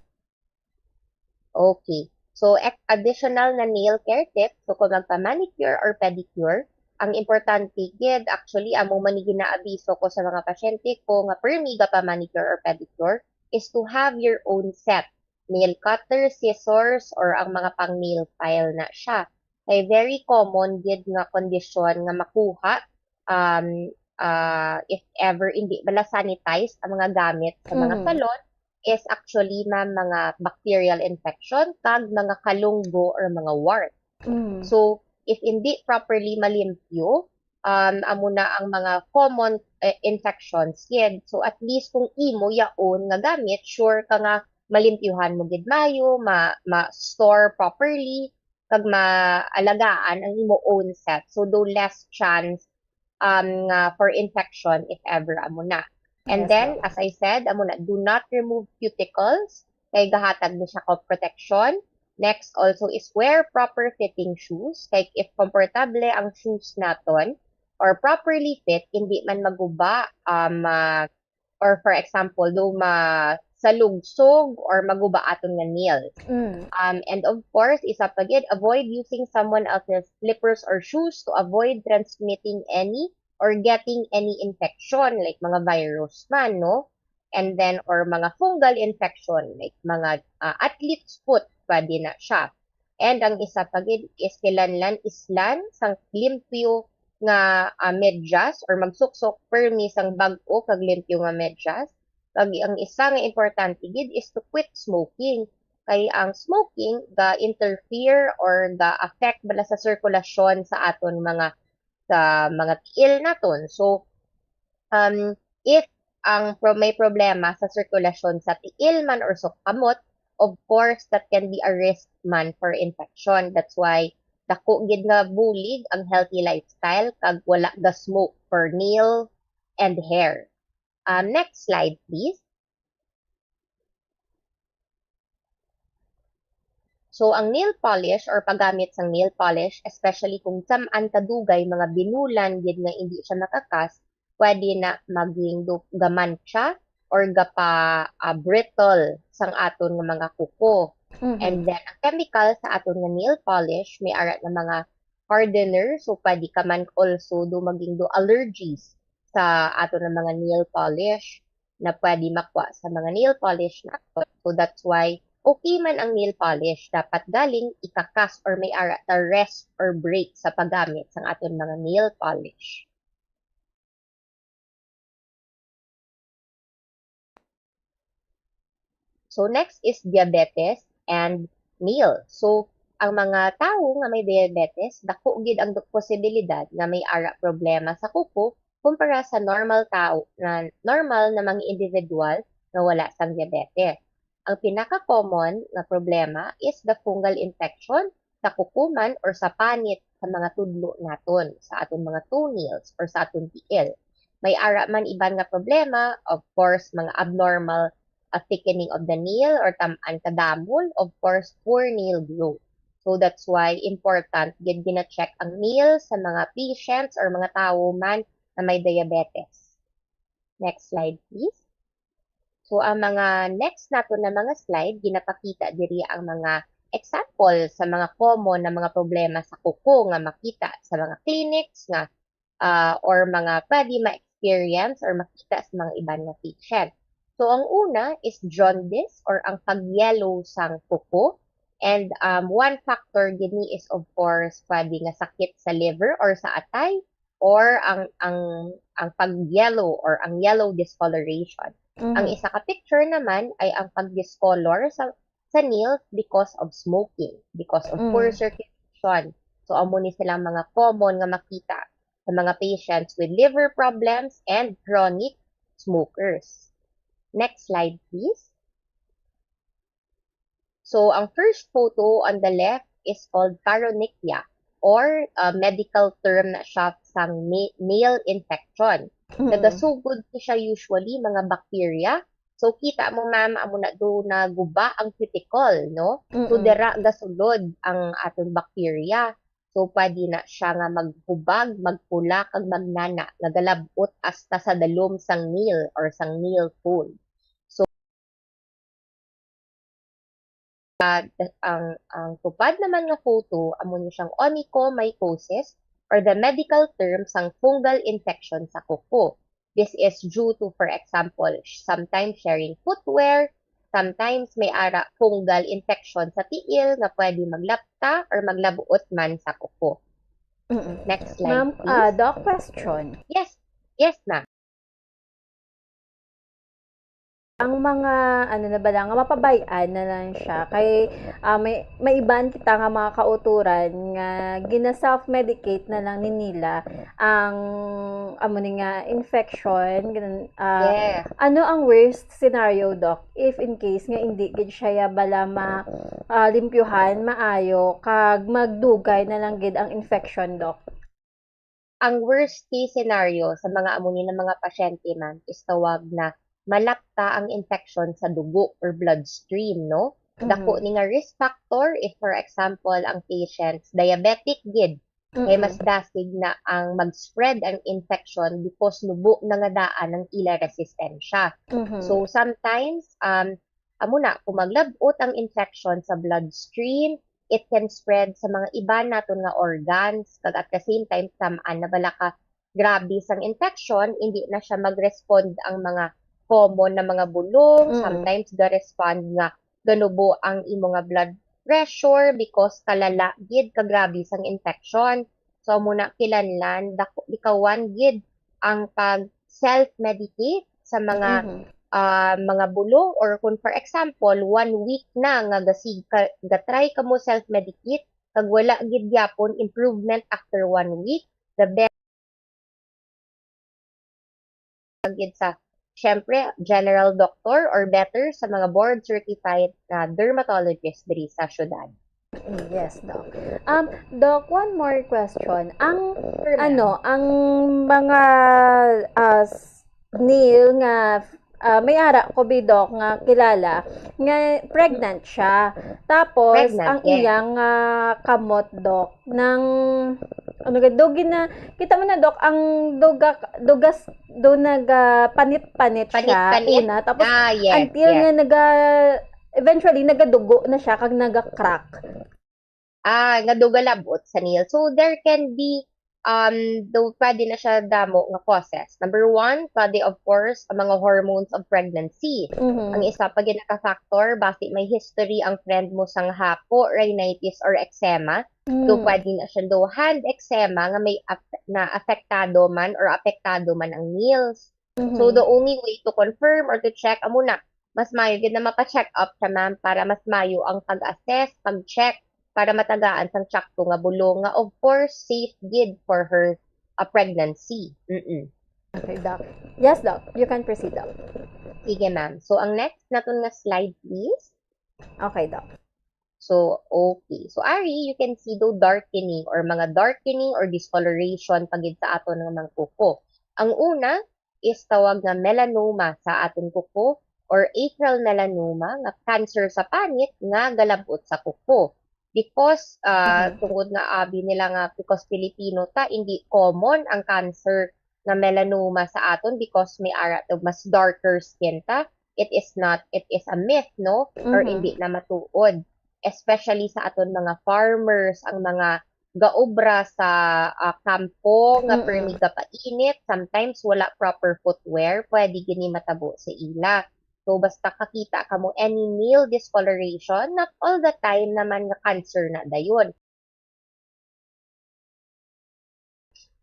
Okay. So, ex- additional na nail care tip. So, kung magpa-manicure or pedicure, ang importante gid, actually, amo man ni ginaabiso ko sa mga pasyente ko nga permi ga pa-manicure or pedicure, is to have your own set. Nail cutter, scissors, or ang mga pang nail file na siya. Kay very common gid nga kondisyon nga makuha um, ah, if ever hindi bala sanitized ang mga gamit sa mga Mm. salon is actually, ma'am, mga bacterial infection kag mga kalunggo or mga wart. Mm. So, if hindi properly malimpyo, um, amo na ang mga common eh, infections gid. So, at least kung imo yaon nga gamit, sure ka nga malimpyuhan mo gid mayo, ma, ma-store properly, kag maalagaan ang imo own set. So, do less chance um, nga for infection if ever amo na. And Yes, then, Doc. as I said, amo na, do not remove cuticles, kay gahatag ni siya ka protection. Next also is wear proper fitting shoes, kay if komportable ang shoes naton or properly fit, hindi man maguba, um, ah, or for example, do masalugsog or maguba aton nga nails. Mm. Um, and of course, isa pa gid, avoid using someone else's slippers or shoes to avoid transmitting any or getting any infection, like mga virus man, no? And then, or mga fungal infection, like mga ah, athlete's foot, pwede na siya. And ang isa pa gid is kinahanglan islan sang limpyo nga ah, medyas or magsuksok permi sang bag-o kag limpyo nga medyas. Kag ang isa nga importante gid is to quit smoking. Kay ang smoking ga-interfere or ga-affect bala sa sirkulasyon sa aton mga sa mga tiil naton. So, um, if ang pro- may problema sa sirkulasyon sa tiil man or sa kamot, of course, that can be a risk man for infection. That's why dako gid nga bulig ang healthy lifestyle kag wala ga smoke for nail and hair. Um, next slide, please. So, ang nail polish or paggamit sang nail polish, especially kung sam-an kadugay mga binulan gid nga hindi siya makakas, pwede na maging du- gamantsa or gapa ah, brittle sang aton nga mga kuko. Mhm. And then, ang chemical sa aton nga nail polish, may ara na mga hardener, so pwede ka man also do maging do allergies sa aton nga mga nail polish na pwede makuha sa mga nail polish naton. So that's why okay man ang nail polish, dapat galing ikakas or may ara ta rest or break sa paggamit sang aton mga nail polish. So next is diabetes and nail. So ang mga tawo nga may diabetes, dako gid ang posibilidad nga may ara problema sa kuko kumpara sa normal tawo na normal na mga individual nga wala sang diabetes. Ang pinaka-common nga problema is the fungal infection sa kuko man or sa panit sa mga tudlo naton, sa aton mga toenails or sa aton tiil. May ara man iban nga problema, of course, mga abnormal uh, thickening of the nail or tam-an kadamol, of course, poor nail growth. So that's why important gid gina-check ang nails sa mga patients or mga tawo man na may diabetes. Next slide, please. So, ang mga next naton na mga slide, ginapakita diri ang mga example sa mga common na mga problema sa kuko nga makita sa mga clinics nga, ah, or mga pwede ma-experience or makita sa mga iban nga patient. So, ang una is jaundice or ang pag-yellow sang kuko. And, um, one factor gid ni is, of course, pwede nga sakit sa liver or sa atay or ang, ang, ang pag-yellow or ang yellow discoloration. Ang Mhm. isa ka picture naman ay ang pag-discolor sa, sa nails because of smoking, because of poor Mm. circulation. So, amo ni silang mga common nga makita sa mga patients with liver problems and chronic smokers. Next slide, please. So, ang first photo on the left is called paronychia or, uh, medical term na siya sang na-, nail infection. Mm. Nagasugod ni siya usually mga bacteria. So, kita mo, ma'am, amo na do naguba ang cuticle, no? So, Mm-mm. dira gasulod ang aton bacteria. So, pwede na siya nga maghubag, magpula, kag magnana, nagalab-ot hasta sa dalom sang nail or sang nail fold. So, ah, ang, ang tupad naman nga photo, amo ni siyang onychomycosis or the medical term sang fungal infection sa kuko. This is due to, for example, sometimes sharing footwear, sometimes may ara fungal infection sa tiil nga pwede maglapta or maglab-ot man sa kuko. Mm-mm. Next slide, Ma'am, please. ah, Doc, question. Yes. Yes, ma'am. Ang mga, ano na ba lang, mapabay-an na lang siya. Kay, ah, may, may iban kita nga mga kauturan nga gina-self-medicate na lang ni nila ang, amo ni nga, infection. Ganun, ah, Yes. ano ang worst scenario, Doc, if in case nga hindi gid siya bala ma-, ah, limpyuhan maayo, kag magdugay na lang gid ang infection, Doc? Ang worst case scenario sa mga amo ni na mga pasyente, ma'am, is tawag na malapta ang infection sa dugo or bloodstream, no? Dako Mhm. ni nga risk factor if, for example, ang patients diabetic gid. Kay Mm-mm. mas dasig na ang mag-spread ang infection because nubo na nga daan ang ila resistensya. Mhm. So, sometimes, um, amo na, kung maglab-ot ang infection sa bloodstream, it can spread sa mga iban naton nga organs, kag at the same time, sam-an na bala ka grabe sang infection, hindi na siya mag-respond ang mga common na mga bulong. Mm. Sometimes, ga-respond nga ganubo ang imo nga blood pressure because kalala gid, kagrabe sang infection. So, amo na, kinahanglan, dako, likawan gid ang pag self-medicate sa mga, Mhm. ah, mga bulong, or kung, for example, one week na nga gasig ka, ga-try ka mo self-medicate, kag wala gid gyapon improvement after one week, the best gid sa, syempre, general doctor or better sa mga board certified na dermatologist diri sa syudad. Yes, Doc. Um, Doc, one more question. Ang, Sure, ma'am. ano, ang mga, ah, s-, nail nga, ah, may ara ko bi, Doc, nga kilala, nga pregnant siya. Tapos, Pregnant, ang yes. iyang, ah, kamot, Doc, nang, ano gid, do gina-, kita mo na, Doc, ang duga-, dugas, do nagapanit-panit siya Panit-panit? una. Tapos, Ah, yes, until yes. nga naga-, eventually, nagadugo na siya, kag naga-crack. Ah, nga do galab-ot sa nail. So, there can be, um, do, pwede na siya damo nga causes. Number one, pwede, of course, ang mga hormones of pregnancy. Mhm. Ang isa pa gid nga factor, basi may history ang friend mo sang hapo, rhinitis, or eczema. So, Mm. pwede na siya do hand eczema nga may ap-, na apektado man or apektado man ang nails. So, Mhm. the only way to confirm or to check, amo na, mas maayo gid na mapa-check up siya, ma'am, para mas maayo ang pag-assess, pag-check, para matagaan sang tsakto nga bulong nga, of course, safe gid for her, ah, pregnancy. Mm-mm. Okay, Doc. Yes, Doc. You can proceed, Doc. Sige, ma'am. So, ang next naton nga slide, please. Okay, Doc. So, okay. So, ari, you can see do darkening or mga darkening or discoloration pa gid sa aton nga mga kuko. Ang una is tawag nga melanoma sa aton kuko or acral melanoma nga cancer sa panit nga galab-ot sa kuko. because, ah, Mhm. tungod nga abi nila nga because Filipino ta, hindi common ang cancer nga melanoma sa aton because may ara ta, mas darker skin ta. It is not, it is a myth, no? Or Mhm. hindi na matuod. Especially sa aton mga farmers, ang mga gaobra sa, ah, kampo nga Mm-mm. permi gapainit, sometimes wala proper footwear, pwede gini matabo sa ila. So, basta kakita kamo any nail discoloration, not all the time naman nga cancer na dayon.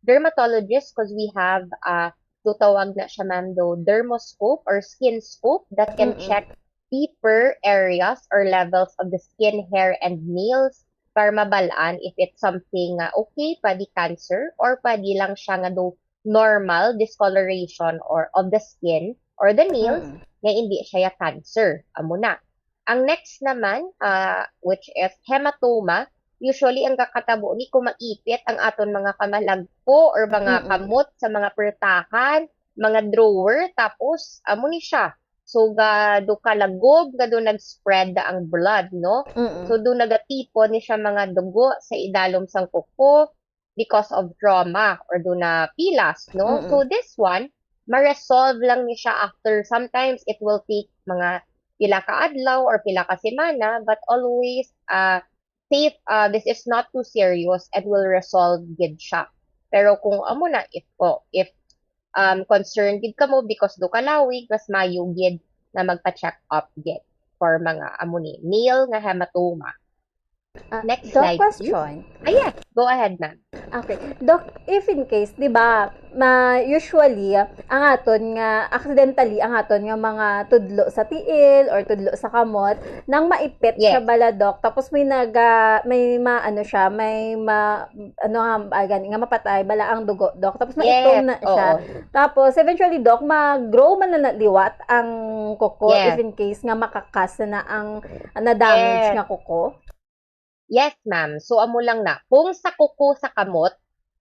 Dermatologist, 'cause we have, ah, tutawag na siya, ma'am, do dermoscope or skin scope that can Mm-mm. check deeper areas or levels of the skin, hair, and nails para mabal-an if it's something nga okay, pwede cancer, or pwede lang siya nga do normal discoloration or of the skin or the nails Mm. nga hindi siya ya cancer. Amo na. Ang next naman, ah, which is hematoma, usually ang gakatabo ni kung maipit ang aton mga kamalagpo or mga Mm-mm. kamot sa mga pultahan, mga drawer, tapos amo ni siya. So, ga-, do kalagob nga do nag-spread na ang blood, no? Mm-mm. So, do nagatipon ni siya mga dugo sa idalom sang kuko because of trauma or do na pilas, no? Mm-mm. So, this one, ma-resolve lang ni siya after. Sometimes, it will take mga pila ka adlaw or pila ka semana, but always, ah, safe, ah, this is not too serious and will resolve gid siya. Pero kung amo na, if, oh, if, um, concerned gid kamo because do kalawig, mas mayo gid na magpa-check up gid for mga amo ni, nail nga hematoma. Ah, Next Doc, slide, please. question. Ah, yes. Go ahead, ma'am. Okay. Doc, if in case, di ba, ma, usually, ang aton nga, accidentally, ang aton nga mga tudlo sa tiil or tudlo sa kamot, nang maipit siya Yes. bala, Doc, tapos may naga, may ma, ano siya, may ma, ano nga, ah, gani nga mapatay, bala ang dugo, Doc. Tapos Yes, maitom na siya. oo. Tapos, eventually, Doc, mag-grow man na na liwat ang kuko Yes. if in case nga makakas na ang na-damage Yes. nga kuko? Yes, ma'am. So, amo lang na. Kung sa kuko sa kamot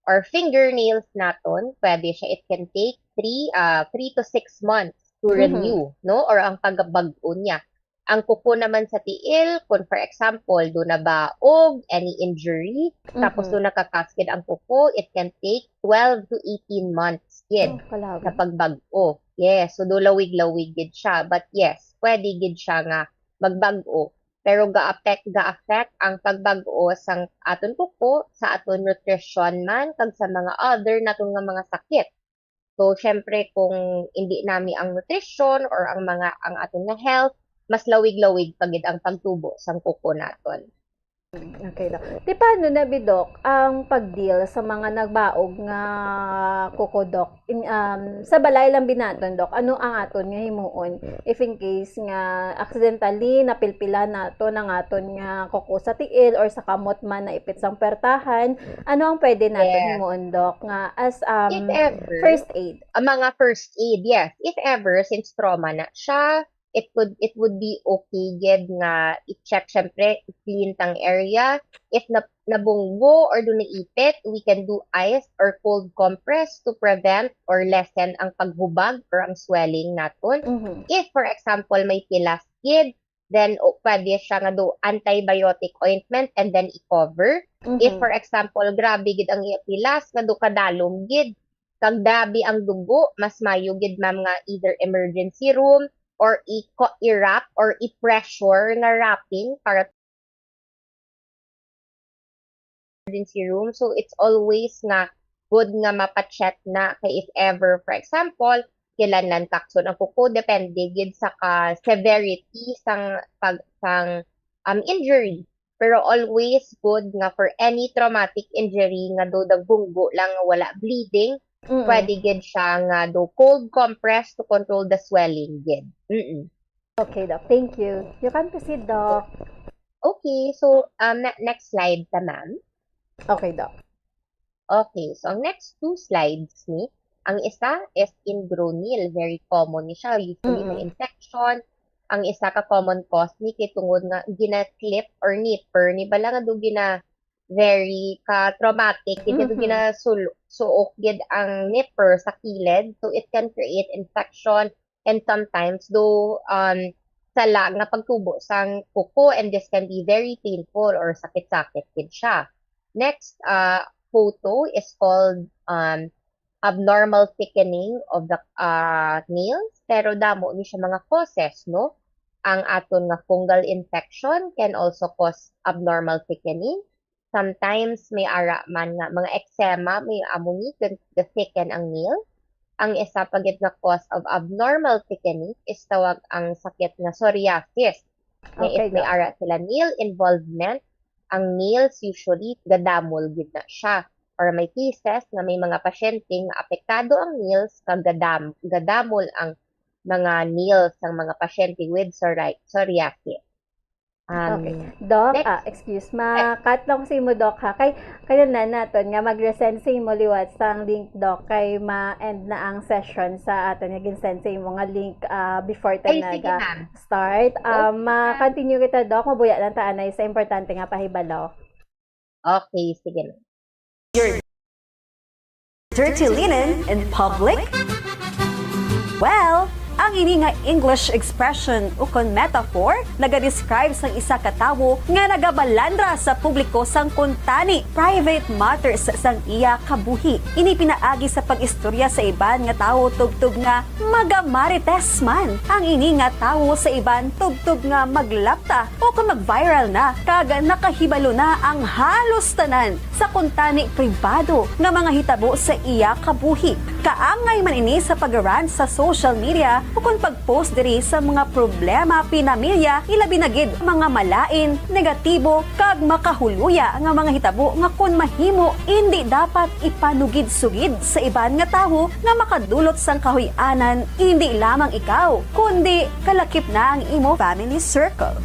or fingernails naton, pwede siya. It can take three, ah, three to six months to Mhm. renew, no? Or ang pagbag-o niya. Ang kuko naman sa tiil, kung for example, do na ba og any injury, tapos Mhm. do nakakaskid ang kuko, it can take twelve to eighteen months gid Oh, kalawig. sa pagbag-o. Yes, so do lawig-lawig gid siya. But yes, pwede gid siya nga magbag-o. Pero ga-affect, ga-affect ang pagbag-o sang aton kuko sa aton nutrition man kag sa mga other naton nga mga sakit. So, syempre, kung hindi nami ang nutrition or ang mga, ang aton nga health, mas lawig-lawig pa gid ang pagtubo sang kuko naton. Okay, Doc. Ti paano na bi, Doc, ang pag-deal sa mga nagbaog nga kuko, Doc? In, um, sa balay lang bi naton, Doc, ano ang aton nga himuon if in case nga accidentally napilpilan naton ang aton nga kuko sa tiil or sa kamot man naipit sang puwertahan? Ano ang pwede naton Yes. himuon, Doc, nga as, um, If ever, first aid? Ang mga first aid, yes. If ever, since trauma na siya, it could, it would be okay gid nga i-check, syempre, i-clean tang area. If na, nabunggo or do naipit, we can do ice or cold compress to prevent or lessen ang paghubag or ang swelling naton. Mhm. If, for example, may pilas gid, then, o, pwede siya nga do antibiotic ointment and then i-cover. If, Mhm. for example, grabe gid ang iya pilas, nga do kadalom gid, kag dabi ang dugo, mas mayo gid, ma'am, nga either emergency room or i-, i-wrap or i-pressure nga wrapping para emergency room. So, it's always nga good nga mapa-check na kay if ever, for example, kinahanglan takson ang kuko, depende gid sa ka-, severity sang pag-, sang, um, injury. Pero always good nga for any traumatic injury nga do nagbunggo lang nga wala bleeding, Mm. pwede gid siya nga do cold compress to control the swelling gid. Mm-mm. Okay, Doc. Thank you. You can proceed, Doc. Okay, so, um, ne-, next slide ta, ma'am. Okay, Doc. Okay, so ang next two slides ni, ang isa is ingrown nail. Very common ni siya. Usually, may Mm-mm. infection. Ang isa ka common cause ni kay tungod nga gina-clip or nipper ni bala nga do gina-, very ka-traumatic, kay do Mm-hmm. ginasul-, suok gid ang nipper sa kilid. So, it can create infection and sometimes do, um, sala nga pagtubo sang kuko, and this can be very painful or sakit-sakit gid siya. Next, ah, photo is called, um, abnormal thickening of the, ah, nails, pero damo ni siya mga causes, no? Ang aton nga fungal infection can also cause abnormal thickening. Sometimes may ara man nga mga eczema, may amo ni ga-, ga-thicken ang nail. Ang isa pa gid nga cause of abnormal thickening is tawag ang sakit nga psoriasis. Nga Okay, if may Doc. ara sila nail involvement, ang nails usually gadamol gid na siya. Or may cases nga may mga pasyente nga apektado ang nails kag gadam-, gadamol ang mga nails sang mga pasyente with psori-, psoriasis. Um, Okay. Doc, next. ah, excuse, Eh, ma-cut lang sa imo, Doc, ha? Kay, kailangan naton nga mag-resend sa imo liwat sang link, Doc, kay ma-end na ang session sa aton nga gin-send sa imo nga link, ah, before ta Ay, sige, ma'am. nag-start. Yes, Um, ma'am. ma-continue kita, Doc. Mabuya lang ta anay sa importante nga pahibalo. Okay, sige, ma'am. Your dirty linen in public? Well, ang ini nga English expression ukon metaphor nagadescribe sang isa ka tawo nga nagabalandra sa publiko sang kuntani, private matters, sang iya kabuhi. Ini pinaagi sa pag-istorya sa iban nga tawo tubtob nga magamarites man ang ini nga tawo sa iban tubtob nga maglapta o kon mag-viral na kag nakahibalo na ang halos tanan sa kuntani pribado nga mga hitabo sa iya kabuhi. Kaangay man ini sa pag-rant sa social media o kon pag-post diri sa mga problema pinamilya, ilabi na gid mga malain, negatibo, kag makahuluya nga mga hitabo nga kon mahimo, indi dapat ipanugid-sugid sa iban nga tawo nga makadulot sang kahuy-anan, indi lamang ikaw, kundi kalakip na ang imo family circle.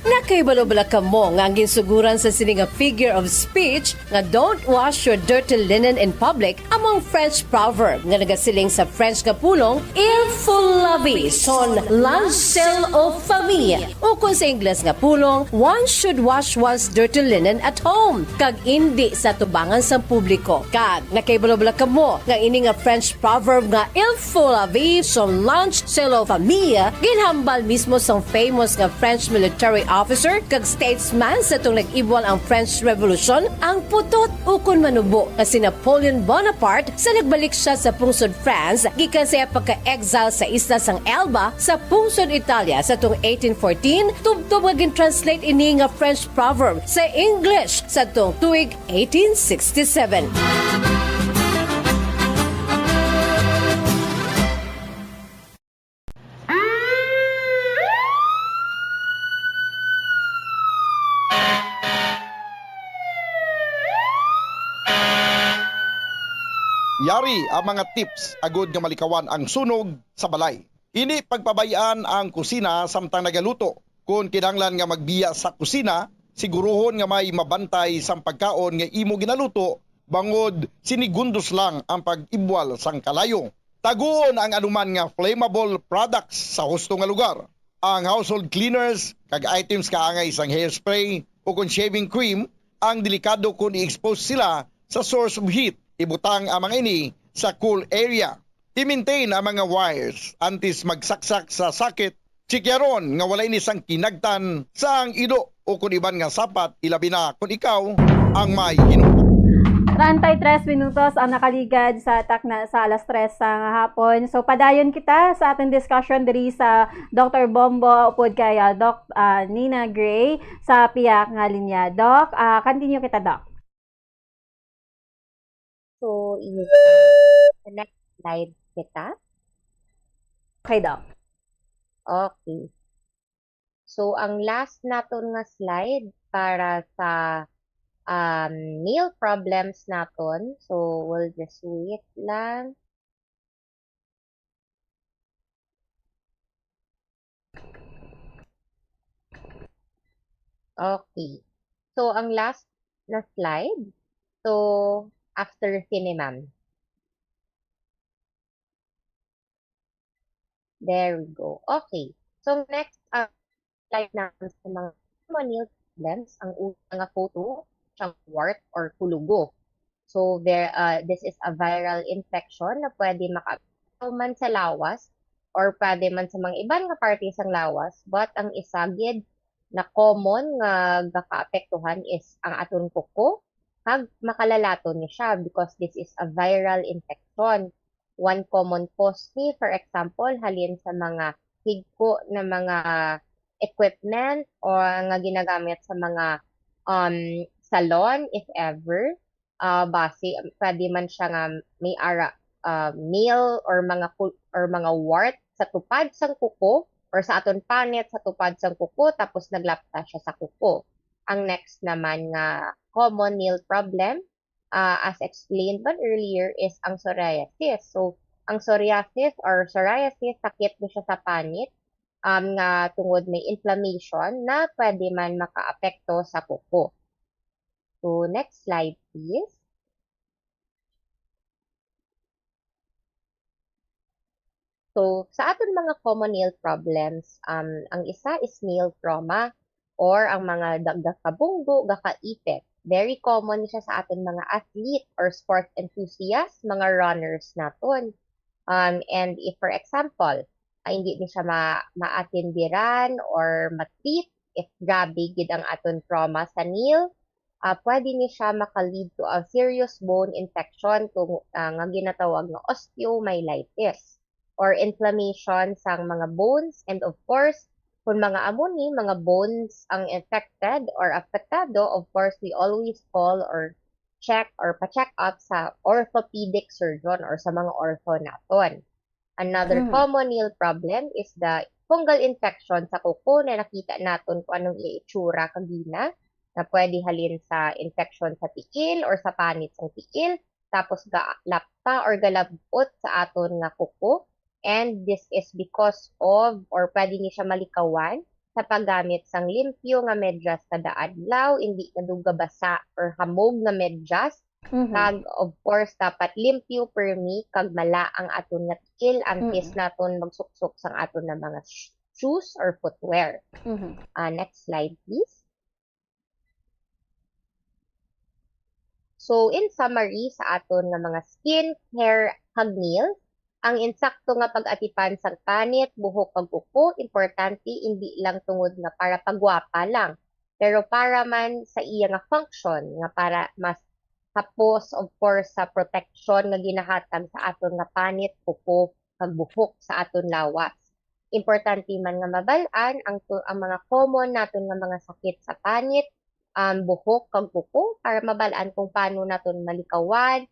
Nakahibalo bala kamo nga ang ginsuguran sa sini nga figure of speech nga "Don't wash your dirty linen in public" amo ang French proverb nga nagasiling sa French nga pulong, "Il faut laver son linge sale en famille," ukon sa Ingles nga pulong, "One should wash one's dirty linen at home," kag indi sa tubangan sang publiko. Kag nakahibalo bala kamo nga ini nga French proverb nga "Il faut laver son linge sale en famille" ginhambal mismo sang famous nga French military officer kag statesman sa tong nag-ibwal ang French Revolution, ang putot ukon manubo nga si Napoleon Bonaparte, sa nagbalik siya sa pungsod France gikan sa iya pagka-exile sa isla sang Elba sa pungsod Italia sa tong eighteen fourteen, tubtob nga gin-translate ini nga French proverb sa English sa tong tuig eighteen sixty-seven. Yari ang mga tips agud nga malikawan ang sunog sa balay. Indi pagpabay-an ang kusina samtang nagaluto. Kon kinahanglan nga magbiya sa kusina, siguruhon nga may mabantay sang pagkaon nga imo ginaluto, bangod sinigundos lang ang pag-ibwal sang kalayo. Taguon ang anuman nga flammable products sa husto nga lugar. Ang household cleaners kag items kaangay sang hairspray ukon shaving cream ang delikado kon i-expose sila sa source of heat. Ibutang ang mga ini sa cool area. I-maintain ang mga wires antes magsaksak sa socket. Chikyaron nga wala ini sang kinagtan sang ido ukon iban nga sapat, ilabi na kon ikaw ang may hinungdan. Treinta y tres minutos ang nakaligad sa takna sa alas tres sa hapon. So, padayon kita sa ating discussion diri sa Doktor Bombo upod kay, ah, Doc, ah, Nina Gray sa piyak nga linya. Doc, ah, continue kita, Doc. So, i-, sa next slide kita. Okay, Doc. Okay. So, ang last naton nga slide para sa, um, nail problems naton. So, we'll just wait lang. Okay. So, ang last na slide. So, after sini, ma'am. There we go. Okay. So, next, uh, slide naman sa mga nail problems. Ang una nga photo, siyang wart or kulugo. So, there, uh, this is a viral infection na pwede maka-, man sa lawas or pwede man sa mga iban nga parte sang lawas, but ang isa gid na common nga gakaapektuhan is ang aton kuko, kag makalalaton ni siya because this is a viral infection. One common cause ni, for example, halin sa mga higko na mga equipment o nga ginagamit sa mga, um, salon, if ever. Ah, basi, pwede man siya nga may ara, ah, meal or mga kul-, or mga wart sa tupad sang kuko or sa aton panit sa tupad sang kuko, tapos naglapta siya sa kuko. Ang next naman nga common nail problem, ah, as explained man earlier, is ang psoriasis. So, ang psoriasis or psoriasis, sakit ni siya sa panit, um, nga tungod may inflammation na pwede man makaapekto sa kuko. So, next slide, please. So, sa aton mga common nail problems, um, ang isa is nail trauma or ang mga da-, gakabunggo, gakaipit. Very common siya sa aton mga athlete or sport enthusiast, mga runners naton. Um, and if, for example, ah, hindi ni siya ma-, maatindiran or ma-treat, if grabe gid ang aton trauma sa nail, ah, pwede ni siya maka-lead to a serious bone infection to, ah, nga ginatawag nga osteomyelitis or inflammation sang mga bones. And of course, kung mga amo ni, mga bones ang infected or apektado, of course, we always call or check or pa-check up sa orthopedic surgeon or sa mga ortho naton. Another Mhm. common nail problem is the fungal infection sa kuko na nakita naton kung anong iya itsura kagina, na pwede halin sa infection sa tiil or sa panit sang tiil, tapos galapta or galab-ot sa aton nga kuko. And this is because of, or pwede ni siya malikawan sa paggamit sang limpyo nga medyas kada adlaw, hindi nga dugabasa or hamog nga medyas. Mhm. Kag, of course, dapat limpyo, permi, kag mala ang aton nga tiil antes Mm-mm. naton magsuksok sang aton nga mga sh-, shoes or footwear. Mhm. Ah, next slide, please. So, in summary, sa aton nga mga skin, hair, kag nails, ang insakto nga pag-atipan sang panit, buhok, kag kuko, importante, hindi lang tungod nga para pagwapa lang, pero para man sa iya nga function, nga para mas hapos, of course, sa proteksyon nga ginahatag sa aton nga panit, kuko, kag buhok sa aton lawas. Importante man nga mabal-an ang tu-, ang mga common naton nga mga sakit sa panit, um, buhok, kag kuko, para mabal-an kung paano naton malikawan,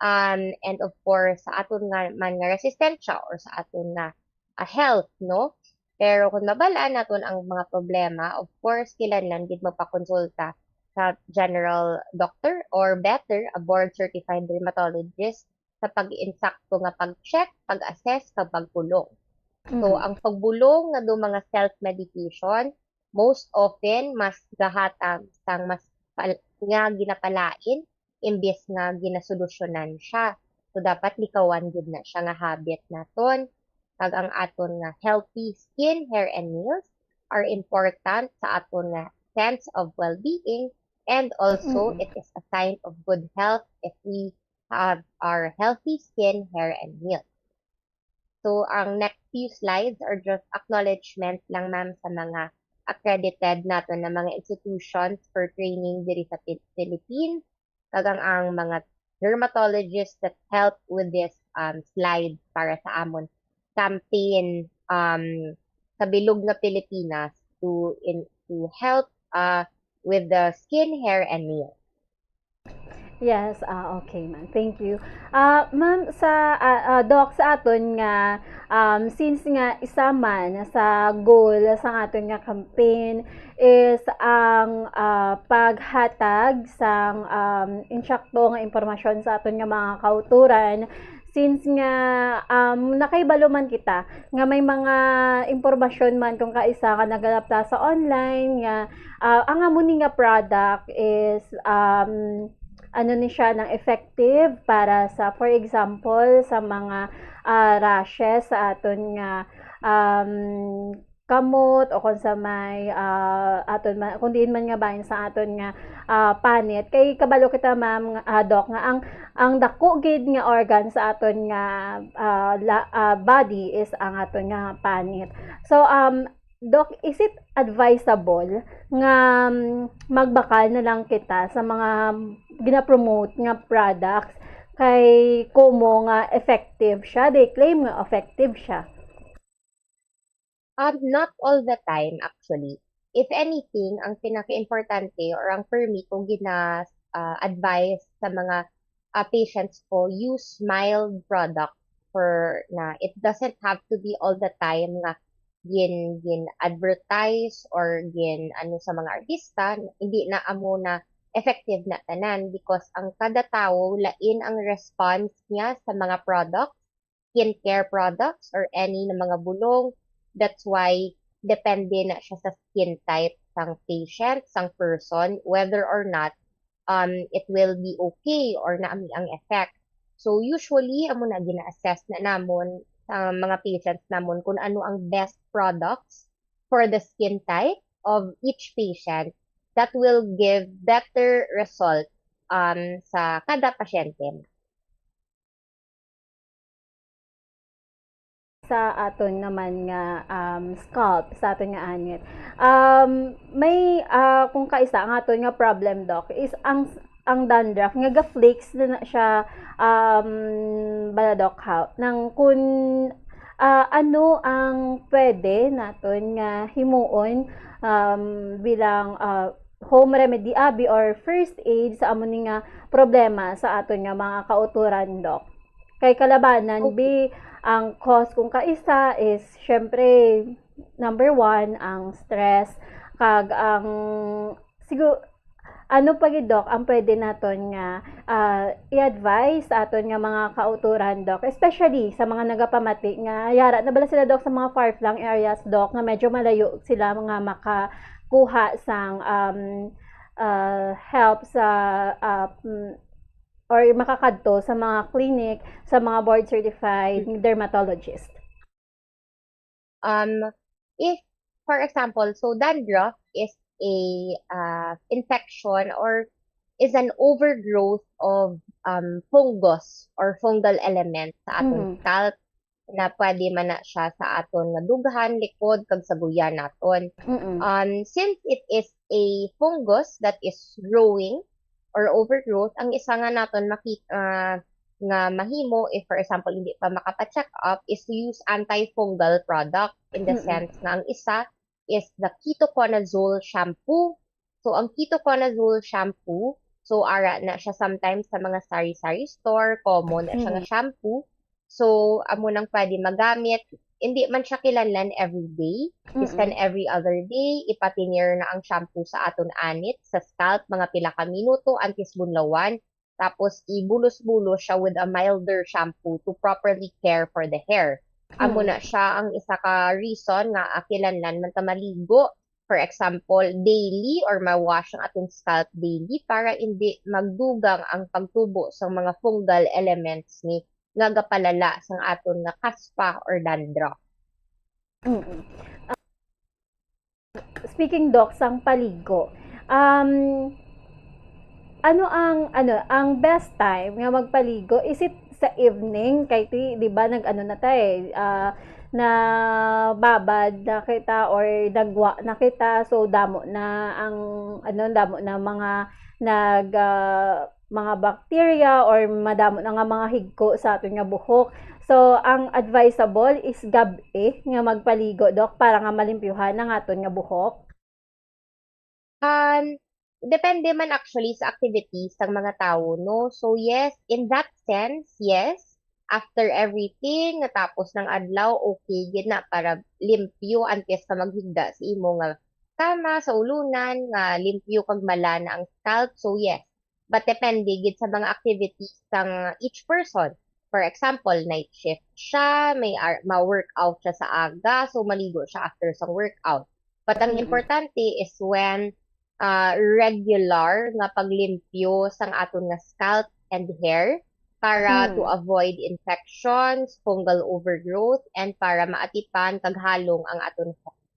um, and of course, sa aton nga man nga resistensya or sa aton nga, ah, health, no? Pero kung mabal-an naton ang mga problema, of course, kinahanglan gid magpakonsulta sa general doctor or better, a board-certified dermatologist sa pag-insakto nga pag-check, pag-assess, kag pagpulong. So, Mhm. ang pagbulong nga do mga self-medication, most often, mas gahatag sang mas pal-, nga ginapalain imbis nga ginasolusyonan siya. So, dapat likawan gid na siya nga habit naton. Kag ang aton nga healthy skin, hair, and nails are important sa aton nga sense of well-being, and also, Mm-mm. it is a sign of good health if we have our healthy skin, hair, and nails. So, ang next few slides are just acknowledgement lang, ma'am, sa mga accredited naton na mga institutions for training diri sa Pil-, Philippines. Kag ang, ang mga dermatologists that help with this, um, slide para sa amon campaign, um, sa bilog nga Pilipinas to in, to help, uh, with the skin, hair, and nails. Yes, ah, okay, ma'am. Thank you. Ah, ma'am, sa, ah, ah, Doc, sa aton nga, um, since nga isa man sa goal sa aton nga campaign is ang, ah, paghatag sang, um, insakto nga impormasyon sa aton nga mga kauturan, since nga, um, nakahibalo man kita nga may mga impormasyon man kung kaisa nga nagalapta sa online nga, ah, ang amo ni nga product is, um, ano ni siya, nang effective para sa, for example, sa mga, ah, rashes sa aton nga, um, kamot o kung sa may, ah, aton man, kung diin man nga bahin sa aton nga, ah, panit. Kay kabalo kita, ma'am, nga, ah, Doc, nga ang, ang dako gid nga organ sa aton nga, ah, la-, ah, body is ang aton nga panit. So, um, Doc, is it advisable nga, um, magbakal na lang kita sa mga gina-promote nga products kay kumo nga effective siya, they claim nga effective siya? Um, not all the time, actually. If anything, ang pinaka-importante or ang per me kung gina, ah, advice sa mga, ah, patients ko, use mild product for na. It doesn't have to be all the time nga gin, gin-advertise or gin, ano, sa mga artista, hindi na amo na effective na tanan because ang kada tawo lain ang response niya sa mga products, skincare products or any na mga bulong. That's why depende na siya sa skin type sang patient, sang person, whether or not, um, it will be okay or naami ang effect. So usually, amo na gina-assess na namon sa mga patients namon kung ano ang best products for the skin type of each patient that will give better result, um, sa kada pasyente. Sa aton naman nga, um, scalp, sa aton nga anit. Um, may, ah, kung kaisa ang aton nga problem, Doc, is ang, ang dandruff nga ga-flakes na, na siya, um, bala, Doc, ha? Nang kun, ah, ano ang pwede naton nga himuon, um, bilang, ah, home remedy, abi, or first aid sa amo ni nga problema sa aton nga mga kauturan, Doc? Kay kalabanan, Okay. bi, ang cause kung kaisa is, syempre, number one, ang stress, kag ang, sigu-, ano pa gid, Doc, ang pwede naton nga, ah, i-advise sa aton nga mga kauturan, Doc, especially sa mga nagapamati nga yara na bala sila, Doc, sa mga far-flung areas, Doc, nga medyo malayo sila nga makakuha sang, um, ah, help sa, ah, mm, or makakadto sa mga clinic, sa mga board-certified dermatologist? Um, if, for example, so dandruff is a, uh, infection or is an overgrowth of, um, fungus or fungal element sa aton Mhm. scalp na pwede man na siya sa aton nga dughan, likod, kag sa guya naton. Mm-mm. Um, since it is a fungus that is growing or overgrowth, ang isa nga naton makita, ah, nga mahimo, if for example, hindi pa makapa-check up, is to use antifungal product, in the Mm-mm. sense nga ang isa is the ketoconazole shampoo. So, ang ketoconazole shampoo, so, ara na siya sometimes sa mga sari-sari store, common na siya nga Mm. shampoo. So, amo nang pwede magamit. Hindi man siya kinahanglan every day. Bisan Mm-mm. every other day, ipatinir na ang shampoo sa aton anit, sa scalp, mga pila ka minuto, antes bunlawan. Tapos, ibulos-bulos siya with a milder shampoo to properly care for the hair. Amo Mm. na siya ang isa ka reason nga, ah, kinahanglan man ta maligo. For example, daily or ma-wash ang aton scalp daily para hindi magdugang ang pagtubo sa mga fungal elements ni nga gapalala sang aton nga kaspa or dandruff. Mm. Ah, speaking, Doc, sang paligo, um, ano ang, ano, ang best time nga magpaligo? Is it sa evening? Kay ti, di ba, nag-ano na ta eh, ah, nababad na kita or nagwa na kita. So, damo na ang, ano, damo na mga nag, ah, mga bacteria or madamo na nga mga higko sa aton nga buhok. So, ang advisable is gab-i nga magpaligo, Doc, para nga malimpyuhan ang aton nga buhok. Um, depende man actually sa activities sang mga tawo, no? So, yes, in that sense, yes. After everything, natapos ng adlaw, okay gid na para limpyo antes ka maghigda sa imo nga kama, sa ulunan, nga limpyo kag mala na ang scalp. So, yes. But depende gid sa mga activities sang each person. For example, night shift siya, may ar-, ma-workout siya sa aga, so maligo siya after sa workout. But ang Mm-mm. importante is when, ah, regular nga paglimpyo sang aton nga scalp and hair para Hmm. to avoid infections, fungal overgrowth, and para maatipan kag halong ang aton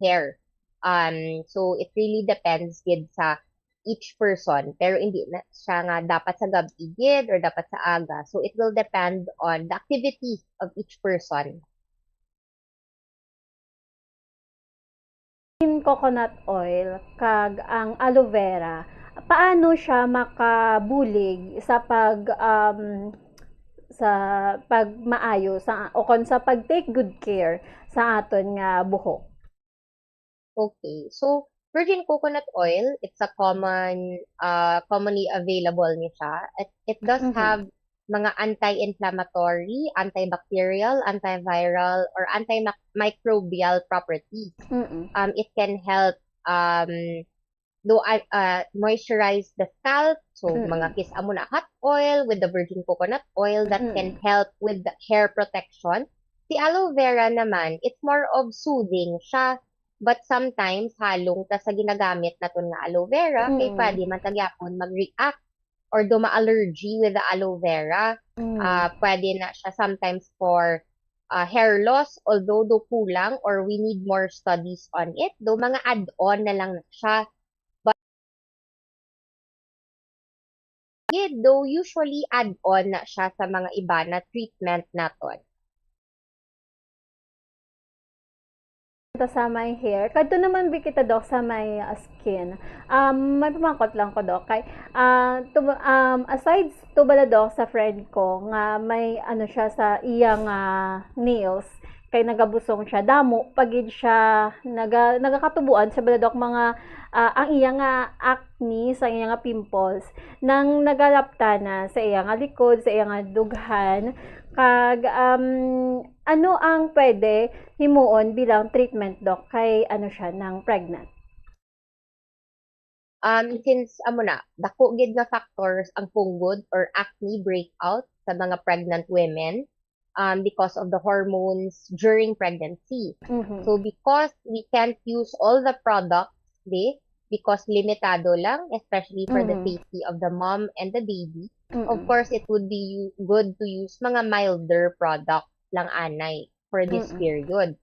hair. Um, so it really depends gid sa each person, pero hindi na siya nga dapat sa gab-i gid or dapat sa aga. So it will depend on the activity of each person. In coconut oil kag ang aloe vera, paano siya makabulig sa pag, um, sa pagmaayo sa, o kon sa pag-take good care sa aton nga buhok? Okay. So, virgin coconut oil, it's a common, uh, commonly available ni siya. It, it does Mhm. have mga anti-inflammatory, antibacterial, antiviral, or antimicrobial properties. Mm-mm. Um, it can help, um, do, uh, uh, moisturize the scalp. So, Mm-mm. mga kis-, amo na hot oil with the virgin coconut oil that Mm-mm. can help with the hair protection. Si aloe vera naman, it's more of soothing siya. But sometimes, halong ta sa ginagamit naton nga aloe vera, kay Mm. pwede man ta gyapon mag-react or do ma-allergy with the aloe vera. Mm. Ah, pwede na siya sometimes for, ah, hair loss, although do kulang or we need more studies on it, do mga add-on na lang na siya. But gid, do usually add-on na siya sa mga iba na treatment naton. Ta sa may hair. Kadto naman bi kita, Doc, sa may, ah, skin. Um, may pamangkot lang ko, Doc. Kay, ah, to, um, aside to bala, Doc, sa friend ko nga may ano siya sa iya nga nails, kay nagabusong siya, damo pa gid siya, naga-, nagakatubuan siya bala, Doc, mga, ah, ang iya nga acne, sa iya nga pimples, nang nagalapta na sa iya nga likod, sa iya nga dughan, kag, um, ano ang pwede himuon bilang treatment, Doc, kay ano siya, nang pregnant? Um, since, amo na, dako gid nga factors ang punggod or acne breakout sa mga pregnant women, um, because of the hormones during pregnancy. Mhm. So, because we can't use all the products, di, because limitado lang, especially for the Mhm. safety of the mom and the baby, of Mm-mm. course, it would be u-, good to use mga milder products lang anay for this Mm-mm. period.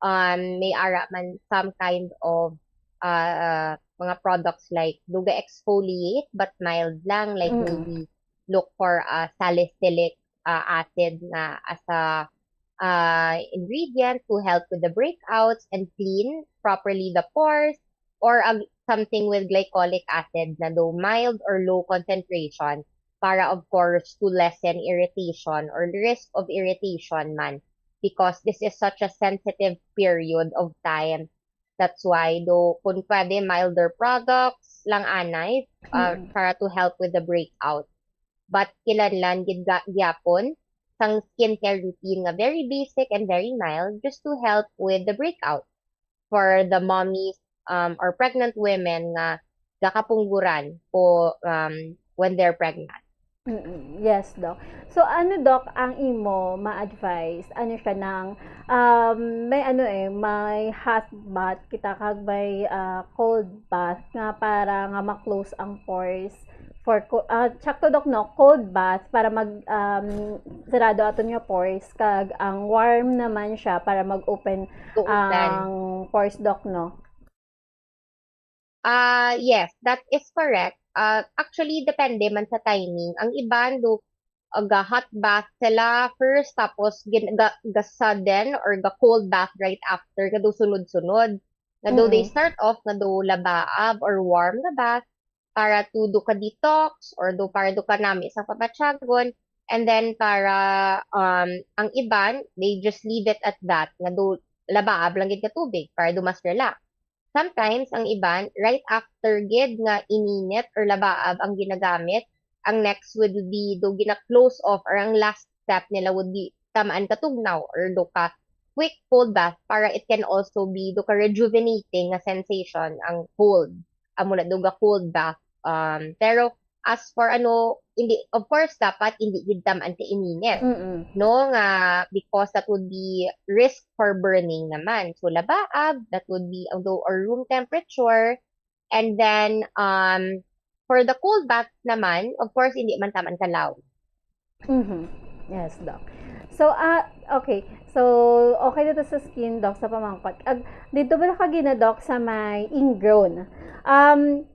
Um, may ara man some kind of, uh, mga products like do ga-exfoliate but mild lang, like Mm-mm. maybe look for a salicylic, uh, acid na as a, uh, ingredient to help with the breakouts and clean properly the pores, or ag-, something with glycolic acid na do mild or low concentration para, of course, to lessen irritation or the risk of irritation man, because this is such a sensitive period of time. That's why, do, kung pwede, milder products lang anay, uh, Mm. para to help with the breakout. But kinahanglan gid ga-, gyapon sang skincare routine nga very basic and very mild, just to help with the breakout for the mommies, um, or pregnant women nga gakapungguran po, um, when they're pregnant. Mm-mm. Yes, Doc. So, ano, Doc, ang imo ma-advise? Ano siya nang, um, may ano eh, may hot bath kita kag may, ah, cold bath nga para nga ma-close ang pores for co-, ah, sakto, Doc, no? Cold bath para mag, um, sarado aton nga pores, kag ang warm naman siya para mag-open Tuutan. ang pores, Doc, no? Ah, yes, that is correct. Ah, actually, depende man sa timing. Ang iban, do, ah, ga-hot bath sila first, tapos gin-, ga-, ga-sudden or ga-cold bath right after, nga do sunod-sunod. Nga do they Mm-mm. start off nga do labaab or warm na bath para to do ka detox or do para do ka nami sa pabatyagon. And then para, um, ang iban, they just leave it at that, nga do labaab lang gid nga tubig para do mas relax. Sometimes, ang iban, right after gid nga ininit or labaab ang ginagamit, ang next would be do gina-close off, or ang last step nila would be tamaan ka tugnaw or do ka quick cold bath para it can also be do ka rejuvenating nga sensation ang cold. Amo na do ga cold bath. Um, pero as for ano, hindi, of course, dapat hindi gid tamaan ka ininit. Mm-mm. No, nga because that would be risk for burning naman. So, labaab, that would be ang do or room temperature. And then, um, for the cold bath naman, of course, hindi man tamaan kalaw. Mhm. Yes, Doc. So, ah, Okay. So, okay dito sa skin, Doc, sa pamangkot. Ag, dito ba ka gina, Doc, sa may ingrown? Um,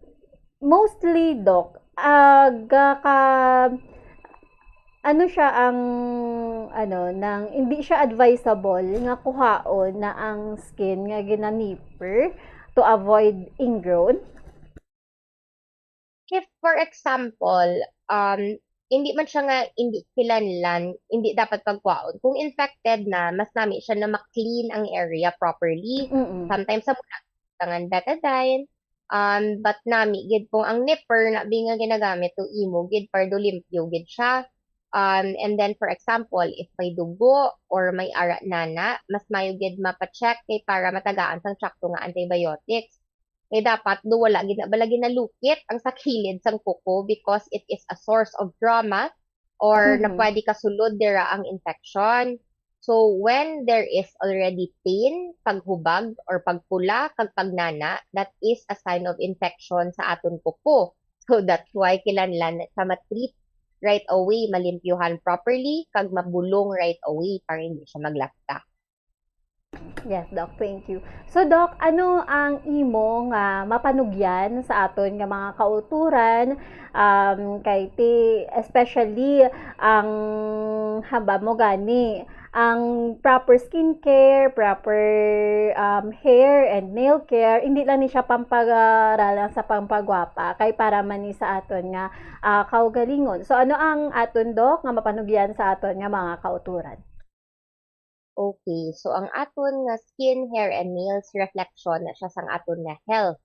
mostly, Doc, aga ka, ano siya ang, ano, nang, hindi siya advisable nga kuhaon na ang skin nga gina-nipper to avoid ingrown? If, for example, um, hindi man siya nga hindi kinahanglan, hindi dapat pagkuhaon. Kung infected na, mas nami siya na ma-clean ang area properly. Mm-mm. Sometimes sa muna, tangan betadine. Um, but nami gid kung ang nipper na bi nga ginagamit to imo gid para do limpyo gid siya. Um, and then, for example, if may dugo or may ara nana, mas mayo gid mapacheck kay para matagaan sang tsakto nga antibiotics. Kay dapat do wala gid na bala ginalukit ang sa kilid sang kuko because it is a source of trauma or na Mhm. pwede kasulod dira ang infection. So, when there is already pain, paghubag, or pagpula, kag pagnana, that is a sign of infection sa aton kuko. So, that's why kinahanglan na siya ma-treat right away, malimpyuhan properly, kag mabulong right away para hindi siya maglasta. Yes, Doc. Thank you. So, Doc, ano ang imo nga mapanugyan sa aton nga mga kauturan? Um, kay ti, especially ang haba mo gani, ang proper skincare, proper, um, hair and nail care, hindi lang ni siya pampagaral lang sa pampagwapa, kay para man ni sa aton nga, ah, kaugalingon. So, ano ang aton, Doc, nga mapanugyan sa aton nga mga kauturan? Okay, so ang aton nga skin, hair, and nails reflection na siya sang aton nga health,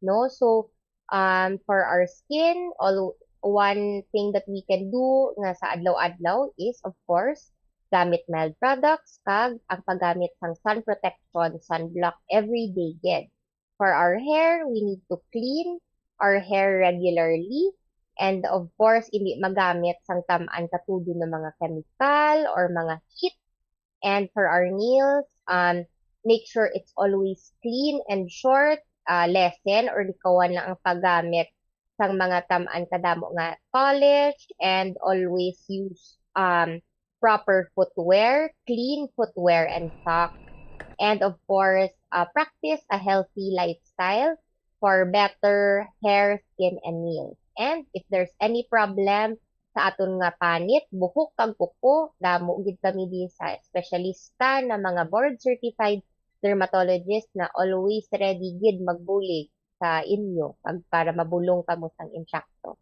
no? So, um, for our skin, all one thing that we can do nga sa adlaw-adlaw is, of course, gamit mild products kag ang paggamit sang sun protection, sunblock every day gid. For our hair, we need to clean our hair regularly. And of course, hindi magamit sang tam-an katudo na mga chemical or mga heat. And for our nails, um, make sure it's always clean and short. Uh, lessen or likawan lang ang paggamit sang mga tam-an kadamo nga polish, and always use, um, proper footwear, clean footwear and socks. And of course, uh, practice a healthy lifestyle for better hair, skin, and nails. And if there's any problem sa aton nga panit, buhok kag kuko, damo gid kami di sa espesyalista na mga board certified dermatologist na always ready gid magbulig sa inyo kag para mabulong kamo sang insakto.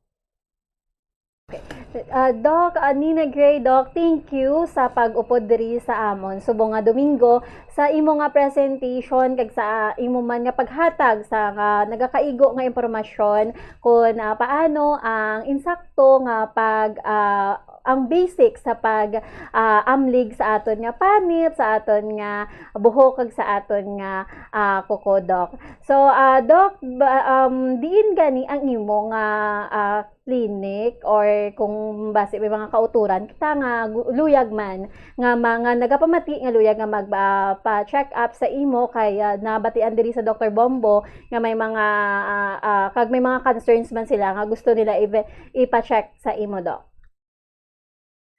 Ah, Doc, ah, Nina Gray, Doc, thank you sa pag-upod diri sa amon subong nga Domingo sa imo nga presentation kag sa imo man nga paghatag sa nga nagakaigo nga impormasyon kon, ah, paano ang insakto nga pag, ah, ang basic sa pag, ah, amlig sa aton nga panit, sa aton nga buhok kag sa aton nga, ah, kuko, Doc. So, ah, Doc, ba, um, diin gani ang imo nga, ah, clinic or kung basi may mga kauturan kita nga gu-, luyag man nga mga nagapamati nga luyag nga mag, ah, pa-check up sa imo kay, ah, nabatian diri sa Doctor Bombo nga may mga, ah, ah, kag may mga concerns man sila nga gusto nila i-, ipa-check sa imo, Doc.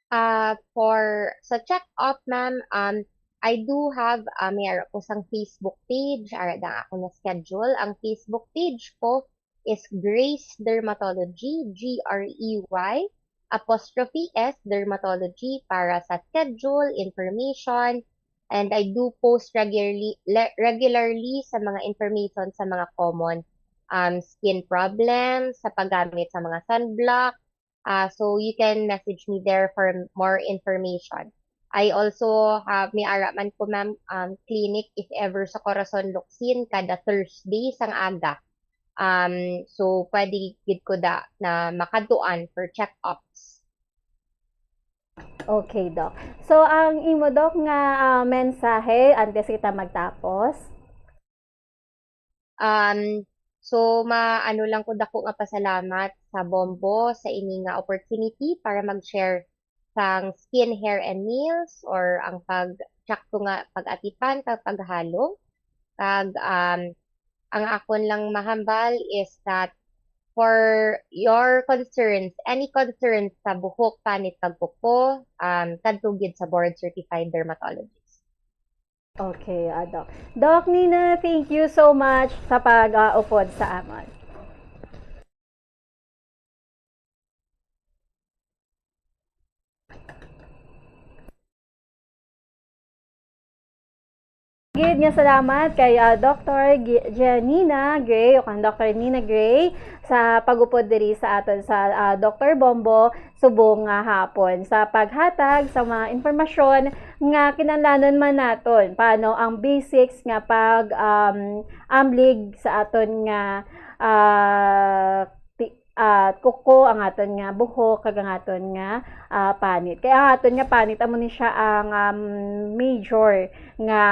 Uh, for sa check-up, ma'am, um, I do have, uh, may ara ko sang Facebook page, ara da ako na schedule. Ang Facebook page ko is Grey Dermatology, G R E Y apostrophe S Dermatology para sa schedule, information, and I do post regularly le- regularly sa mga information sa mga common, um, skin problems, sa paggamit sa mga sunblock. Uh, so you can message me there for more information. I also have, may ara man ko, ma'am, um, clinic if ever sa Corazon Locsin kada Thursday sang aga. Um, so pwede gid ko da na makadtuan for check-ups. Okay, Doc. So, ang imo, Doc, nga, ah, mensahe antes kita magtapos? Um, so, ma-, ano lang ko, dako nga pasalamat sa Bombo sa ini nga opportunity para mag-share sang skin, hair, and nails, or ang pag-, sakto nga pag-atipan kag paghalong. Kag, um, ang akon lang mahambal is that for your concerns, any concerns sa buhok, panit, kag kuko, um, kadto gyud sa board certified dermatologist. Okay, ah, Doc. Doc Nina, thank you so much sa pag-upod sa amon. Gid nga salamat kay, ah, Doktor Gi-, Janina Gray o kang Doktor Nina Gray sa pag-upod diri sa aton sa, ah, Doktor Bombo subong nga hapon sa paghatag sa mga impormasyon nga kinahanglanon man naton, paano ang basics nga pag, um, amlig sa aton nga, ah, ti-, ah, kuko, ang aton nga buhok, kag ang aton nga, ah, panit. Kay ang aton nga panit, amo ni siya ang, um, major nga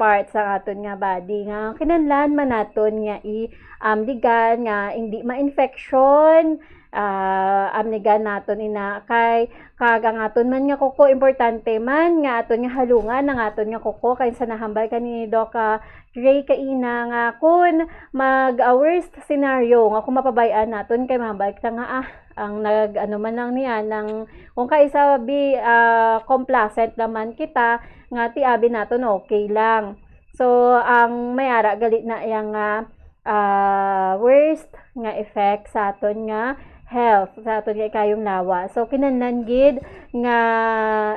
part sa aton nga body, nga kinahanglan man naton nga i-, um, ligan, nga hindi ma-infection, ah, amligan naton ina kay, kag ang aton man nga kuko, importante man nga aton nga halungan ang aton nga kuko, kay sa nahambal ka ni Doc, ah, Ray kaina nga kun mag, ah, worst scenario nga kung mapabay-an naton kay mahambal kita nga, ah, ang nag-ano man lang niya, nang kung kaisa bi, ah, complacent naman kita nga ti abi naton okay lang. So, ang may ara gali na iya nga, ah, worst nga effect sa aton nga health, sa aton nga ikayong lawas. So, kinahanglan gid nga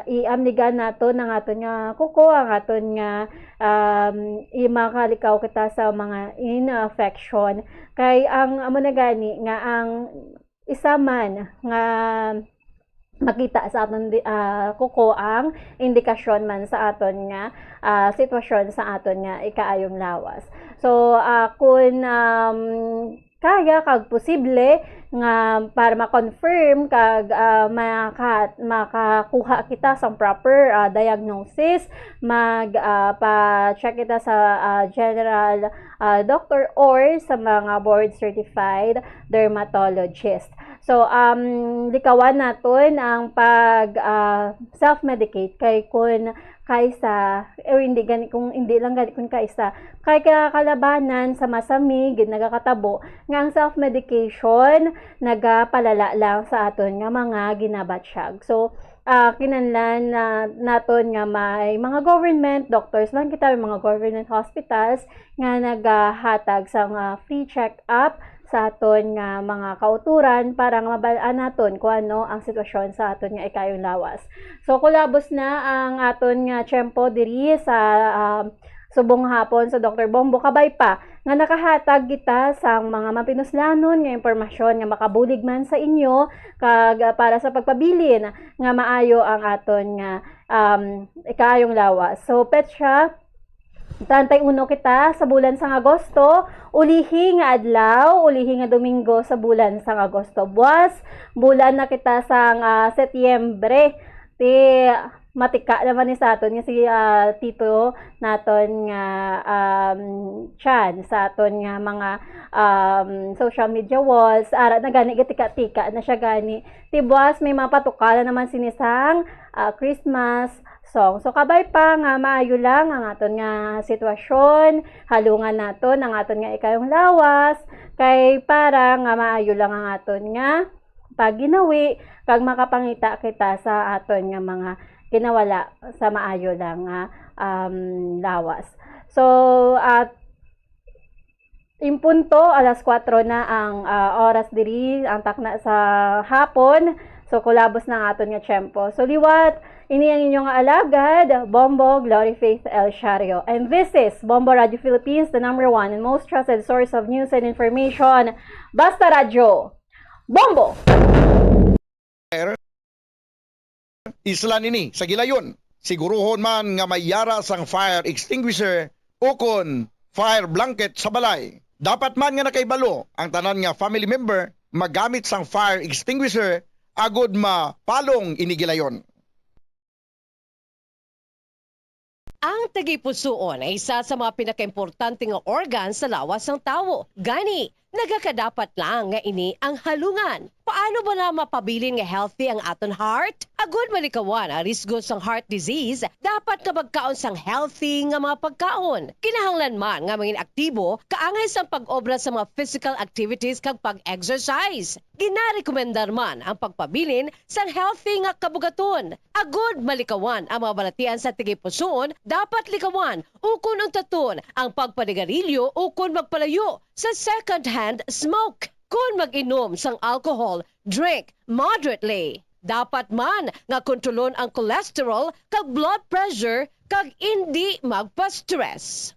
iamligan naton ang aton nga kuko, ang aton nga, um, i-, makalikaw kita sa mga infection. Kay ang amo na gani nga ang isa man nga makita sa aton di-, ah, kuko ang indikasyon man sa aton nga, ah, sitwasyon sa aton nga ikaayong lawas. So, ah, kun, um, kaya kag posible nga para ma-confirm kag, ah, maka-, makakuha kita sang proper, ah, diagnosis, mag, ah, pa-check kita sa, ah, general, ah, doctor or sa mga board certified dermatologist. So, um, likawan naton ang pag, ah, self-medicate kay kun kaisa, or hindi gani, kung hindi lang gani kun kaisa, kay ka-, kalabanan sa masami gid nagakatabo nga ang self-medication nagapalala lang sa aton nga mga ginabatyag. So, ah, kinahanglan na naton nga may mga government doctors man kita, may mga government hospitals nga nagahatag sa mga free check-up sa aton nga mga kautoran para nga mabal-an naton kung ano ang sitwasyon sa aton nga ikayong lawas. So, kulabos na ang aton nga tiyempo diri sa, ah, subong hapon sa Doktor Bombo. Kabay pa nga nakahatag kita sang mga mapinuslanon nga impormasyon nga makabulig man sa inyo kag, ah, para sa pagpabilin nga maayo ang aton nga, um, ikayong lawas. So, petsa, treinta y uno kita sa bulan sang Agosto, ulihi nga adlaw, ulihi nga Domingo sa bulan sang Agosto. Buwas, bulan na kita sang, ah, Setyembre. Ti matika naman ni sa aton nga si, ah, Tito naton nga, um, Chan sa aton nga mga, um, social media walls. Ara na gani, gatika-tika na siya gani. Ti buwas may mga patukalan naman sini sang, ah, Christmas song. So, kabay pa nga maayo lang ang aton nga sitwasyon, halungan naton ang aton nga ikayong lawas, kay para nga maayo lang ang aton nga pagginawi, kag makapangita kita sa aton nga mga ginawala sa maayo lang nga, um, lawas. So, at in punto, alas kuwatro na ang, ah, oras diri, ang takna sa hapon. So, kulabos na ang aton nga tiyempo. So, liwat, ini ang inyong alagad, Bombo Glory Faith El Shario. And this is Bombo Radio Philippines, the number one and most trusted source of news and information. Basta Radyo, Bombo! Islan ini sa gilayon. Siguruhon man nga may yara sang fire extinguisher ukon fire blanket sa balay. Dapat man nga nakahibalo ang tanan nga family member magamit sang fire extinguisher agod mapalong ini gilayon. Ang Ang tagipusoon ay isa sa mga pinakaimportante nga organ sa lawas sang tawo. Gani, nagakadapat lang nga ini ang halungan. Paano bala mapabilin nga healthy ang aton heart? Agud malikawan ang risgo sang heart disease, dapat nga magkaon sang healthy nga mga pagkaon. Kinahanglan man nga mangin aktibo kaangay sang pag-obra sa mga physical activities kag pag-exercise. Ginarekomendar man ang pagpabilin sang healthy nga kabugaton. Agud malikawan ang mga balatian sa tagipusoon, dapat likawan ukon untaton ang pagpanigarilyo ukon magpalayo sa second-hand smoke. Kon mag-inom sang alcohol, drink moderately. Dapat man nga kontrolon ang cholesterol kag blood pressure kag indi magpa-stress.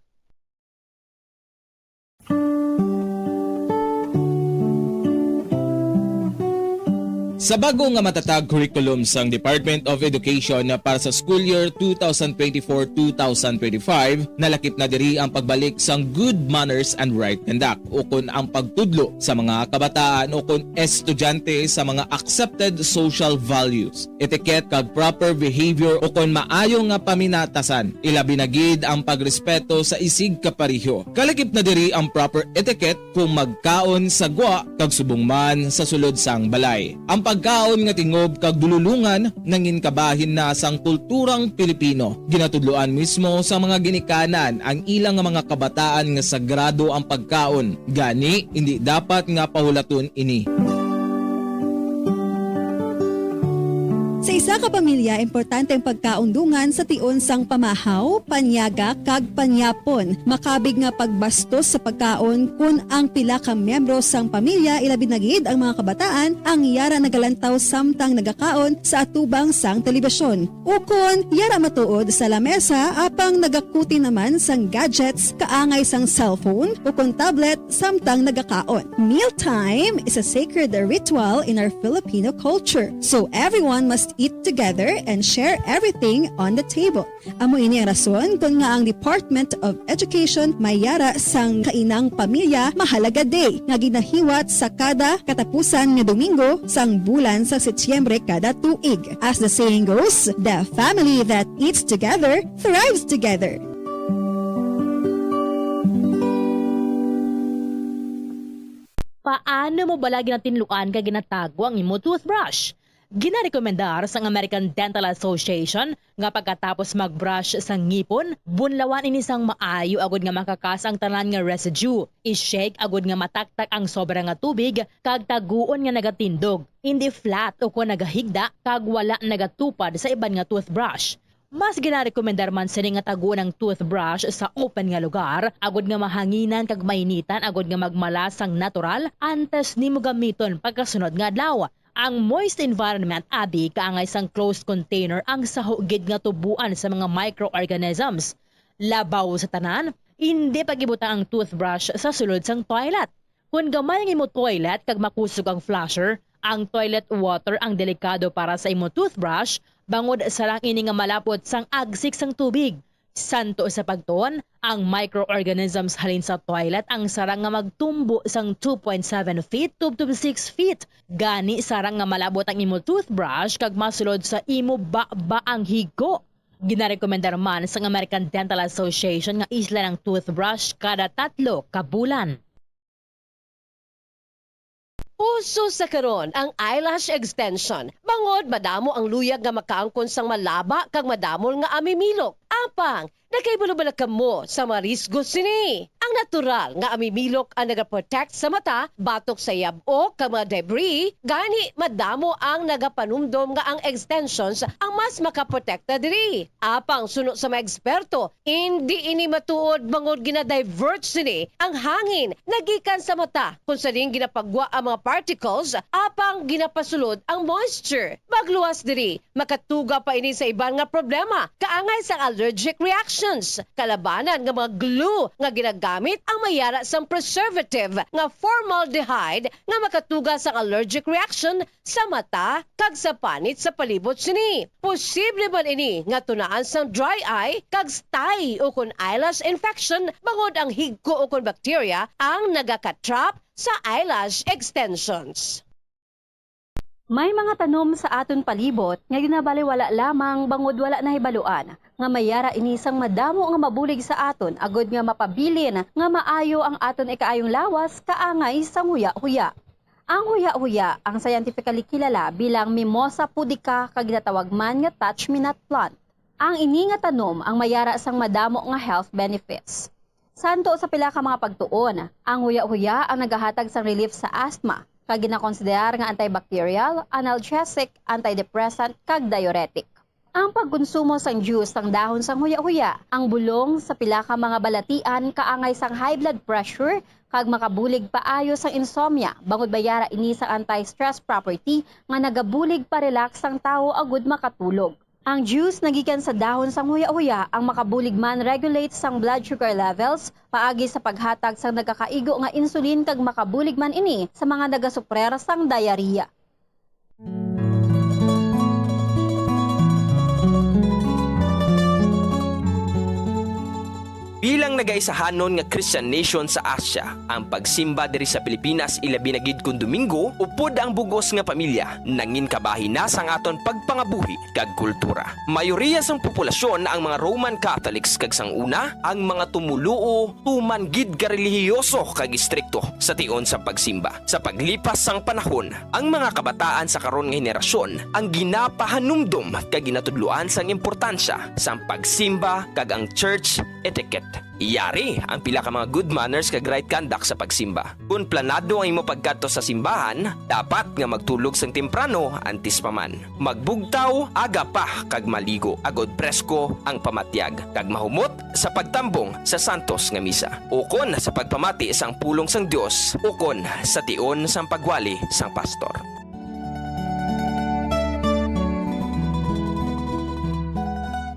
Sa bag-o nga matatag curriculum sang Department of Education para sa school year two thousand twenty-four, two thousand twenty-five, nalakip na diri ang pagbalik sang good manners and right conduct, ukon ang pagtudlo sa mga kabataan ukon estudyante sa mga accepted social values, etiquette kag proper behavior ukon maayo nga paminatasan, ilabi na gid ang pagrespeto sa isig kapareho. Kalakip na diri ang proper etiquette kung magkaon sa gwa kag subong man sa sulod sang balay. Ang pagkaon nga tingob kag dululongan nangin kabahin na sang kulturang Pilipino. Ginatudloan mismo sa mga ginikanan ang ilang nga mga kabataan nga sagrado ang pagkaon. Gani, indi dapat nga pahulaton ini. Sa isa ka pamilya, importante ang pagkaon dungan sa tion sang pamahaw, panyaga, kag panyapon. Makabig nga pagbastos sa pagkaon kon ang pila ka miyembro sang pamilya, ilabi na gid ang mga kabataan, ang yara nagalantaw samtang nagakaon sa atubang sang telebisyon. Ukon yara matuod sa lamesa apang nagakuti naman sang gadgets kaangay sang cellphone ukon tablet samtang nagakaon. Mealtime is a sacred ritual in our Filipino culture, so everyone must eat together and share everything on the table. Amo ini ang rason kon ngaa ang Department of Education may yara sang Kainang Pamilya Mahalaga Day nga ginahiwat sa kada katapusan nga Domingo sang bulan sa Setyembre kada tuig. As the saying goes, the family that eats together thrives together. Paano mo bala ginatinluan kag ginatago ang imo toothbrush? Ginarekomendar sang American Dental Association nga pagkatapos mag-brush sa ngipon, bunlawan ini sang maayo agud nga makakas ang tanan nga residue. I-shake agud nga mataktak ang sobra nga tubig kag taguon nga nagatindog, indi flat ukon nagahigda kag wala nagatupad sa iban nga toothbrush. Mas ginarekomendar man sini nga taguon ang toothbrush sa open nga lugar agud nga mahanginan kag mainitan agud nga magmala sang natural antes nimo gamiton pagkasunod nga adlaw. Ang moist environment abi kaangay sang closed container ang saho gid nga tuboan sa mga microorganisms. Labaw sa tanan, indi pag-ibutang ang toothbrush sa sulod sang toilet. Kon gamay ang imo toilet kag makusog ang flusher, ang toilet water ang delikado para sa imo toothbrush, bangod sarang ini nga malapot sang agsik sang tubig. Santo sa pagtuon, ang microorganisms halin sa toilet ang sarang nga magtumbo sang two point seven feet tubtob six feet. Gani, sarang nga malabot ang imo toothbrush kag masulod sa imo baba ang higko. Ginarekomendar man sang American Dental Association nga islan ang toothbrush kada tatlo ka bulan. Uso sa karon ang eyelash extension, bangod madamo ang luyag nga makaangkon sang malaba kag madamol nga amimilok. Apang, nakahibalo bala kamo sa mga risgo sini? Ang natural nga amimilok ang nagaprotect sa mata batok sa yab-o kag mga debris, gani madamo ang nagapanumdom nga ang extensions ang mas makaprotekta diri. Apang suno sa mga eksperto, indi ini matuod bangod gina-divert sini ang hangin nagikan sa mata, kung sa diin ginapagwa ang mga particles apang ginapasulod ang moisture. Magluwas diri, makatuga pa ini sa iban nga problema, kaangay sang allergic reactions. Kalabanan nga mga glue nga ginagamit ang may yara sang preservative nga formaldehyde nga makatuga sang allergic reaction sa mata kag sa panit sa palibot sini. Posible man ini nga tunaan sang dry eye kag stye ukon eyelash infection bangod ang higko ukon bacteria ang nagaka-trap sa eyelash extensions. May mga tanom sa aton palibot nga ginabaliwala lamang bangod wala nahibaluan. nga may yara ini sang madamo nga mabulig sa aton agod nga mapabilin nga maayo ang aton ikaayong lawas kaangay sang huya-huya. Ang huya-huya, ang scientifically kilala bilang Mimosa pudica kag ginatawag man nga touch-me-not plant. Ang ini nga tanom ang may yara sang madamo nga health benefits. Santo sa pila ka mga pagtuon, ang huya-huya ang nagahatag sang relief sa asthma, kag ginakonsiderar nga antibacterial, analgesic, antidepressant, kag diuretic. Ang pagkonsumo sang juice sang dahon sang huya-huya, ang bulong sa pila ka mga balatian kaangay sang high blood pressure kag makabulig paayo sang insomnia, bangod may yara ini sang anti-stress property nga nagabulig pa-relax sang tawo agud makatulog. Ang juice nagikan sa dahon sang huya-huya ang makabulig man regulate sang blood sugar levels paagi sa paghatag sang nagakaigo nga insulin kag makabulig man ini sa mga nagasuprer sang diarrhea. Bilang nagaisahanon nga Christian nation sa Asia, ang pagsimba diri sa Pilipinas, ilabi na gid kon Domingo, upod ang bug-os nga pamilya, nangin kabahin na sang aton pagpangabuhi kag kultura. Mayoriya sang populasyon ang mga Roman Catholics kag sang una, ang mga tumoluo tuman gid ka relihiyoso kag istrikto sa tion sang pagsimba. Sa paglipas sang panahon, ang mga kabataan sa karon nga henerasyon ang ginapahanumdom kag ginatudloan sang importansya sang pagsimba kag ang church etiquette. Yari ang pila ka mga good manners kag right conduct sa pagsimba. Kon planado ang imo pagkadto sa simbahan, dapat nga magtulog sang temprano antes pa man. Magbugtaw aga pa kag maligo agod presko ang pamatyag, kag mahumot sa pagtambong sa santos nga misa, ukon sa pagpamati sang pulong sang Dios, ukon sa tion sang pagwali sang pastor.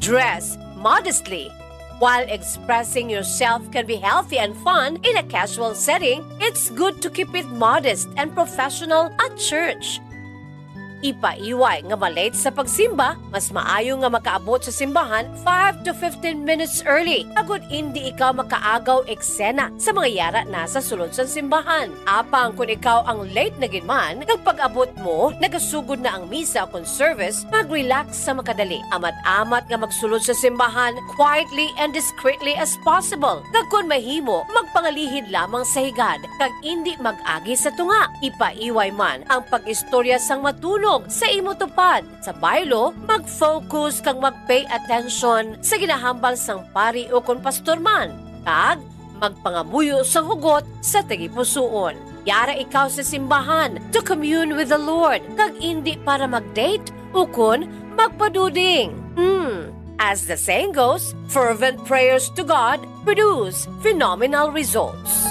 Dress modestly. While expressing yourself can be healthy and fun in a casual setting, it's good to keep it modest and professional at church. Ipaiway nga ma-late sa pagsimba, mas maayo nga makaabot sa simbahan five to fifteen minutes early, agud indi ikaw makaagaw eksena sa mga yara na sa sulod sang simbahan. Apang kon ikaw ang late na gid man, kag pag-abot mo, nagasugod na ang misa kon service, mag-relax sa makadali. Amat-amat nga magsulod sa simbahan quietly and discreetly as possible. Kag kon mahimo, magpangalihid lamang sa higad, kag indi mag-agi sa tunga. Ipaiway man ang pag-istorya sang matunog sa imo tupad. Sa baylo, mag-focus kag mag-pay attention sa ginahambal sang pari ukon pastor man, kag magpangamuyo sang hugot sa tagipusoon. Yara ikaw sa simbahan to commune with the Lord, kag indi para mag-date ukon magpaduding. Hmm. As the saying goes, fervent prayers to God produce phenomenal results.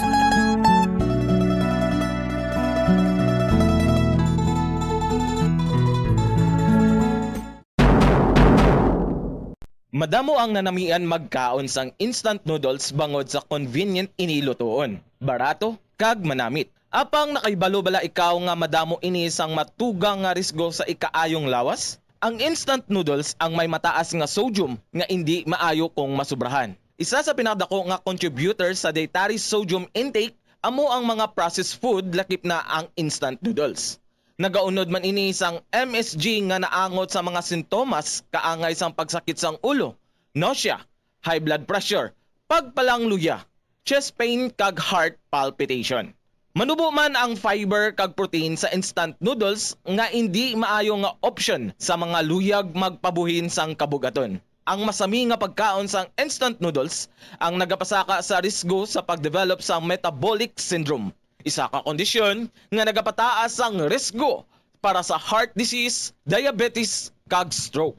Madamo ang nanamian magkaon sang instant noodles bangod sa convenient ini lutoon, barato, kag manamit. Apang nakahibalo bala ikaw nga madamo ini sang matugang nga risgo sa ikaayong lawas? Ang instant noodles ang may mataas nga sodium nga indi maayo kung masubrahan. Isa sa pinakadako nga contributor sa dietary sodium intake amo ang mga processed food, lakip na ang instant noodles. Nagaunod man ini sang M S G nga naangot sa mga sintomas kaangay sang pagsakit sang ulo, nausea, high blood pressure, pagpalangluya, chest pain kag heart palpitation. Manubo man ang fiber kag protein sa instant noodles nga indi maayo nga option sa mga luyag magpabuhin sang kabug-aton. Ang masami nga pagkaon sang instant noodles ang nagapasaka sa risgo sa pag-develop sang metabolic syndrome, isa ka kondisyon nga nagapataas sang risgo para sa heart disease, diabetes, kag stroke.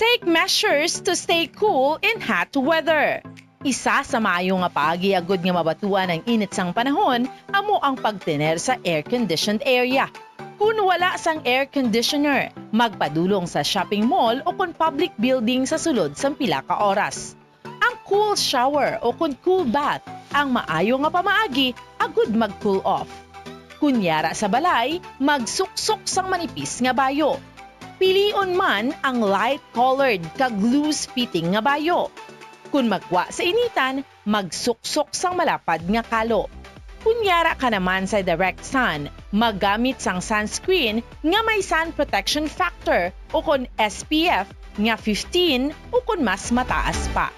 Take measures to stay cool in hot weather. Isa sa maayo nga paagi agud nga mabatuan ang init sang panahon amo ang pagtener sa air-conditioned area. Kun wala sang air conditioner, magpadulong sa shopping mall o kon public building sa sulod sang pila ka oras. Ang cool shower o kon cool bath ang maayo nga pamaagi agud mag-cool off. Kun yara sa balay, magsuksok sang manipis nga bayo. Pilion man ang light-colored kag loose-fitting nga bayo. Kun magwa sa initan, magsuksok sang malapad nga kalo. Kon yara ka naman sa direct sun, maggamit sang sunscreen nga may sun protection factor o kon S P F nga fifteen o kon mas mataas pa.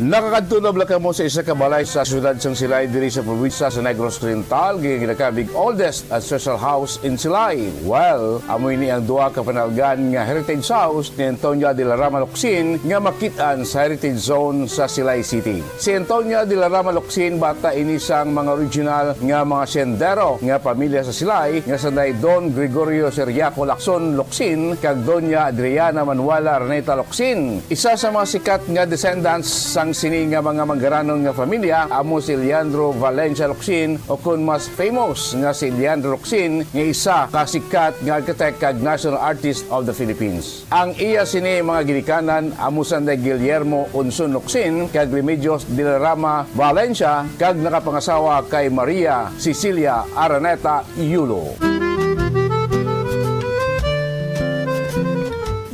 Nakakadto na bala kamo sa isa ka balay sa siyudad sang Silay diri sa probinsya sa Negros Oriental, nga ginakabig oldest ancestral house in Silay? Well, amo ini ang duha ka panalgan nga heritage house ni Antonia de la Rama Locsin nga makit-an sa Heritage Zone sa Silay City. Si Antonia de la Rama Locsin, bata ini sang mga original nga mga sendero nga pamilya sa Silay, nga sanday Don Gregorio Seriaco Lacson Locsin kag Doña Adriana Manuela Araneta Locsin. Isa sa mga sikat nga descendants sang sini nga mga manggaranon nga familya amo si Leandro Valencia Locsin, o kon mas famous nga si Leandro Locsin, nga isa ka sikat nga architect kag national artist of the Philippines. Ang iya sini mga ginikanan amo sanday Guillermo Unson Locsin kag Remedios de la Rama Valencia, kag nakapangasawa kay Maria Cecilia Araneta Yulo.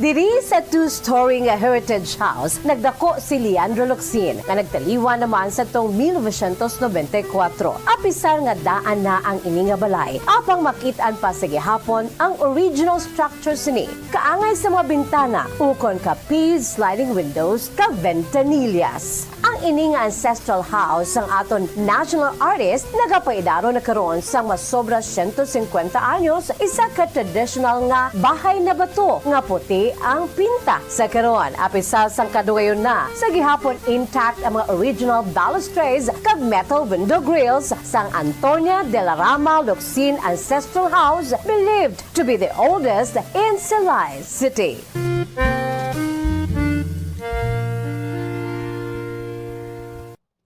Diri sa two-story nga Heritage House, nagdako si Leandro Locsin, nga nagtaliwan naman sa tong mil novecientos nobenta y kuwatro. Apisar nga daan na ang ini nga balay, apang makit-an pa sa gihapon ang original structure sini, kaangay sa mga bintana, ukon ka P sliding windows kag ventanillas. Ang ini nga ancestral house sang aton national artist nagapaidaro na karon sang masobra siyento singkwenta anyos, isa ka traditional nga bahay na bato nga puti ang pinta. Sa karon, apisar sang kadugayon na, sa gihapon intact ang mga original balustrades kag metal window grills sang Antonia de la Rama Locsin Ancestral House, believed to be the oldest in Silay City.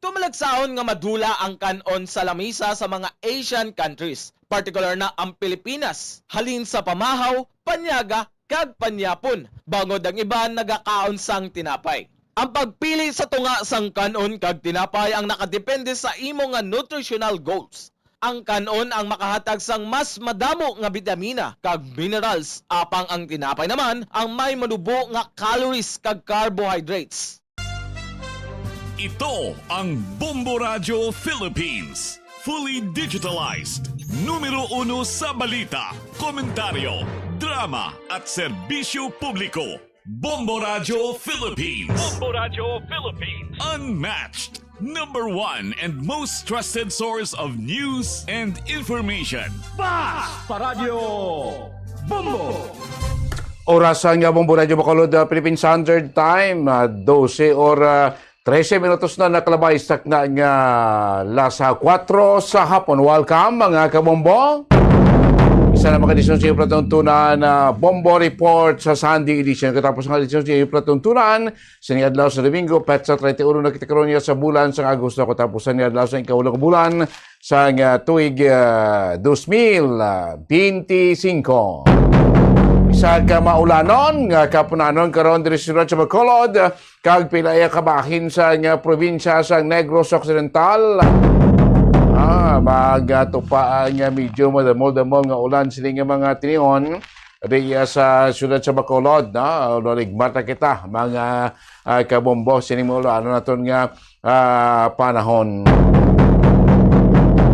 Tumalagsahon nga madula ang kan-on sa lamisa sa mga Asian countries, partikular na ang Pilipinas, halin sa pamahaw, panyaga, kag panyapon, bangod ang iban nagakaon sang tinapay. Ang pagpili sa tunga sang kan-on kag tinapay ang nakadepende sa imo nga nutritional goals. Ang kan-on ang makahatag sang mas madamo nga bitamina kag minerals, apang ang tinapay naman ang may manubo nga calories kag carbohydrates. Ito ang Bombo Radyo Philippines. Fully digitalized. Numero uno sa balita, komentaryo, drama at serbisyo publiko. Bombo Radyo Philippines. Bombo Radyo Philippines. Unmatched. Number one and most trusted source of news and information. Basta Radyo Bombo! Oras nga Bombo Radyo Bacolod, ah, Philippine Standard Time, ah, dose or, ah, trese minutos na nakalabay sa takna nga alas kuwatro sa hapon. Welcome, mga kabombo. Isa na mga edisyon sa iyong palatuntunan na Bombo Report sa Sunday edition. Katapos nga edisyon sa iyong palatuntunan, sa ni adlaw sa Domingo, petsa treinta y uno na kita karon niya sa bulan sa Agosto. Katapos sa ni adlaw sa ikaulong bulan, sang, ah, tuig, ah, dos mil, ah, benti singko. Isa ka maulanon nga kapunanon karon diri sa siyudad sa Bacolod, ah, kag pila iya kabahin sa nga probinsya sa Negros Occidental. Ah, magatupa ang, ah, medyo madamo-damo nga ulan sini nga mga tinion. Diya sa siyudad sa Bacolod, no? Naligmat na kita, mga, ah, kabombo, sini mo ulan naton nga ah, panahon.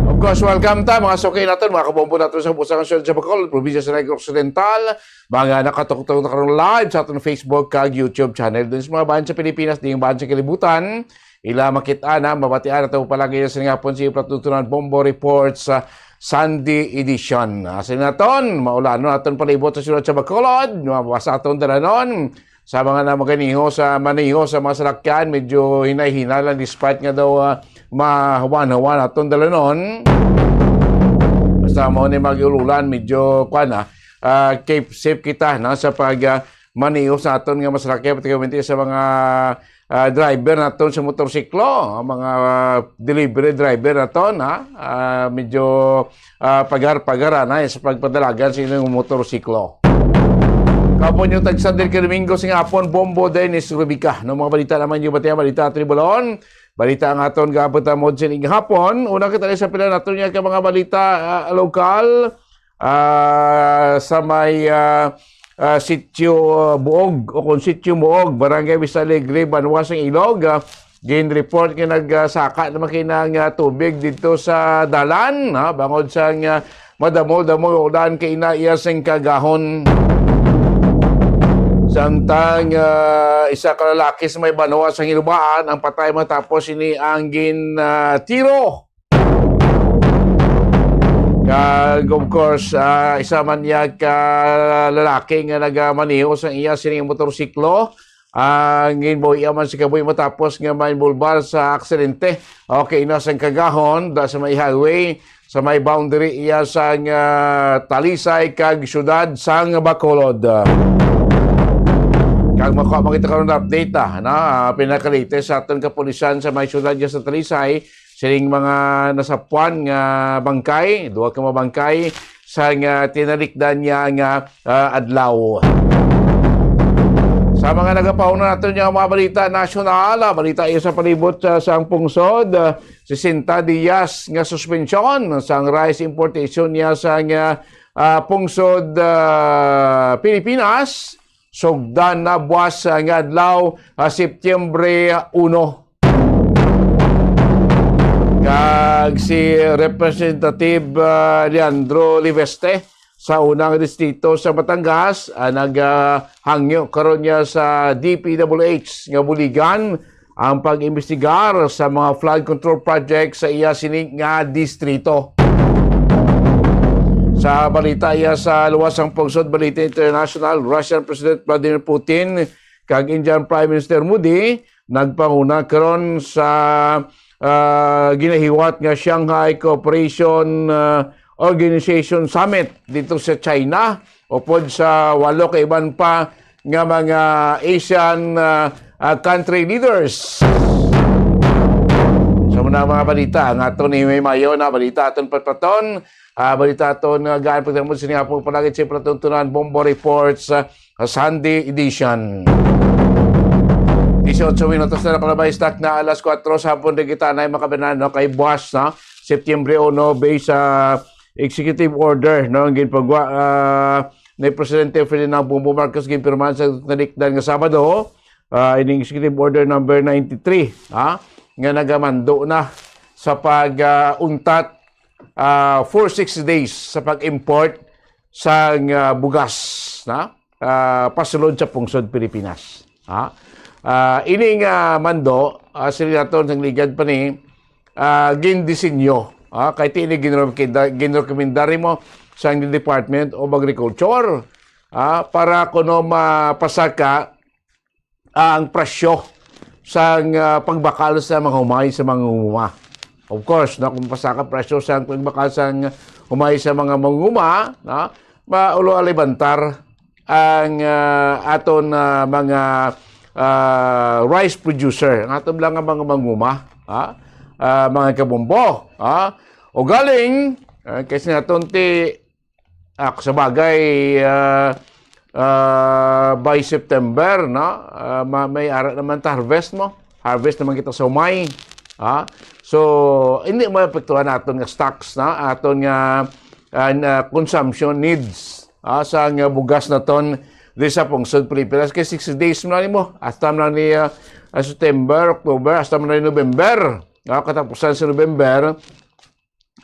Of course, welcome ta, mga suki naton, mga kabombo naton sa busang siyudad sa Bacolod, probinsya sa Negros Occidental, mga nakatutok na karon live sa aton Facebook kag YouTube channel. Dun sa mga bahin sa Pilipinas, ding bahin sa kalibutan, ila makit-an, mabatian nato palagi sa nga hapon si Platutunan Bombo Reports sa Sunday edition. Sa naton, maulanon aton palibot sa siyudad sa Bacolod, mabasa aton dalanon, sa mga namaganiho sa maniho sa mga salakyan, medyo hinay-hinay lang despite nga daw, ah, mahawan-hawan aton dalanon. Basta mo ni mag-ululan, medyo, kwan, ah, ah, keep safe kita, no, sa pag, ah, maniho sa aton nga masalakyan, particularmente sa mga, ah, driver naton sa motorsiklo, ang mga, ah, delivery driver naton, ha? Ah, medyo, ah, pagar-pagaran, ha, sa pagpadalagan sa inyong motorsiklo. Kapon yung tagsa din ka Domingo sa hapon, Bombo Dennis Rubica. No, mga balita naman yung batiya, balita Tribalon. Balita ang aton gabot mo sa ining hapon. Una kita sa pila nato niya ka mga balita, ah, lokal. Ah, sa may, ah, ah, Sitio, ah, Buog o kung Sitio Muog, Barangay Vista Alegre, Banwa sang Ilog. Ah, gin-report nga nagsaka naman kini nga tubig didto sa dalan, ha, bangod sang madamo-damo nga ulan kay ina iya sing kagahon. Samtang, ah, isa ka lalaki sa may banwa sang Hilubaan ang patay matapos ini ang gin, ah, tiro. Kag, of course, ah, isa man niya ka lalaki nga nagamaneho sang iya sining motorsiklo ang ginbuhi man sa kabuhi matapos nga mainbolbar sa aksidente. Okay, na sang kagahon da sa may highway, sa may boundary iya sang, ah, Talisay kag siyudad sang Bacolod. Kag makuha man kita karon update, ah, na, ah, pinakalites sa aton kapulisan sa may siyudad nga sa Talisay, sining mga nasapuan nga bangkay, duha ka mga bangkay sa nga tinalikdan niya nga, ah, adlaw. Sa mga nagapauna naton nga mga balita nasyonal, ah, balita iya sa palibot sa, sang pungsod, ah, sesenta diyas nga suspensyon sang rice importation niya sa nga, ah, pungsod, ah, Pilipinas, sugdan na buwas, ah, nga adlaw, ah, Setyembre uno. Kag si Representative, ah, Leandro Liveste sa unang distrito sa Batangas, ah, nag, ah, hangyo karon niya sa D P W H nga buligan ang pag-imbestigar sa mga flood control project sa iya sini nga distrito. Sa balita iya sa luwas sang pungsod, balita international, Russian President Vladimir Putin kag Indian Prime Minister Modi nagpanguna karon sa, ah, ginahiwat nga Shanghai Cooperation, ah, Organization Summit dito sa China, upod sa walo ka iban pa nga mga Asian, ah, ah, country leaders. Sa mga, mga balita, ang aton ni may mayo na balita aton patpaton, ah, balita aton nga gaan pagtapos sini hapon palagi sa Platon Tunan Bombo Reports, ah, Sunday edition. Dieciocho minutos na nakalabay stock na alas kuwatro sa hapon. Di kita na yung makabanan, no? Kay buwas, no? September uno, based sa executive order, no? Ang ginpagwa, ah, ni Presidente Ferdinand Bongbong Marcos, ginpirmahan sa nalikdan nga Sabado, ah, ining executive order number ninety-three, ha? Nga nagamando na sa pag, ah, untat, ah, for six days sa pag-import sang, ah, bugas, na, ah, pasulod sa pungsod Pilipinas. Ha? Ah, ini nga mando, ah, sila naton sang ligad pa ni, ah, gindisenyo, ah, kay ti ini ginrekomenda-, ginrekomendar mo sang Department of Agriculture, ah, para kuno mapasaka ang presyo sang, ah, pagbakal sa mga humay sa mga mangunguma. Of course, no, kung pasaka presyo sang pagbakal sang humay sa mga mangunguma, no, maulo alibantar ang, ah, aton, ah, mga, ah, rice producer, ang aton lang nga mga mangunguma, ha? Ah, mga kabombo, ha? O galing, ah, kasi naton ti, ah, sa bagay, ah, ah, by September, no? Ah, ma-, may ara naman ta harvest mo. Harvest naman kita sa humay. Ha? So, hindi maapektuhan naton nga stocks, na aton nga, ah, na consumption needs, ah, sa nga bugas naton di sa pungsod Pilipinas. Kay sixty days mo na nimo. Hasta mo na ni, ah, ah, September, October, hasta mo na ni November. Ah, katapusan sa November,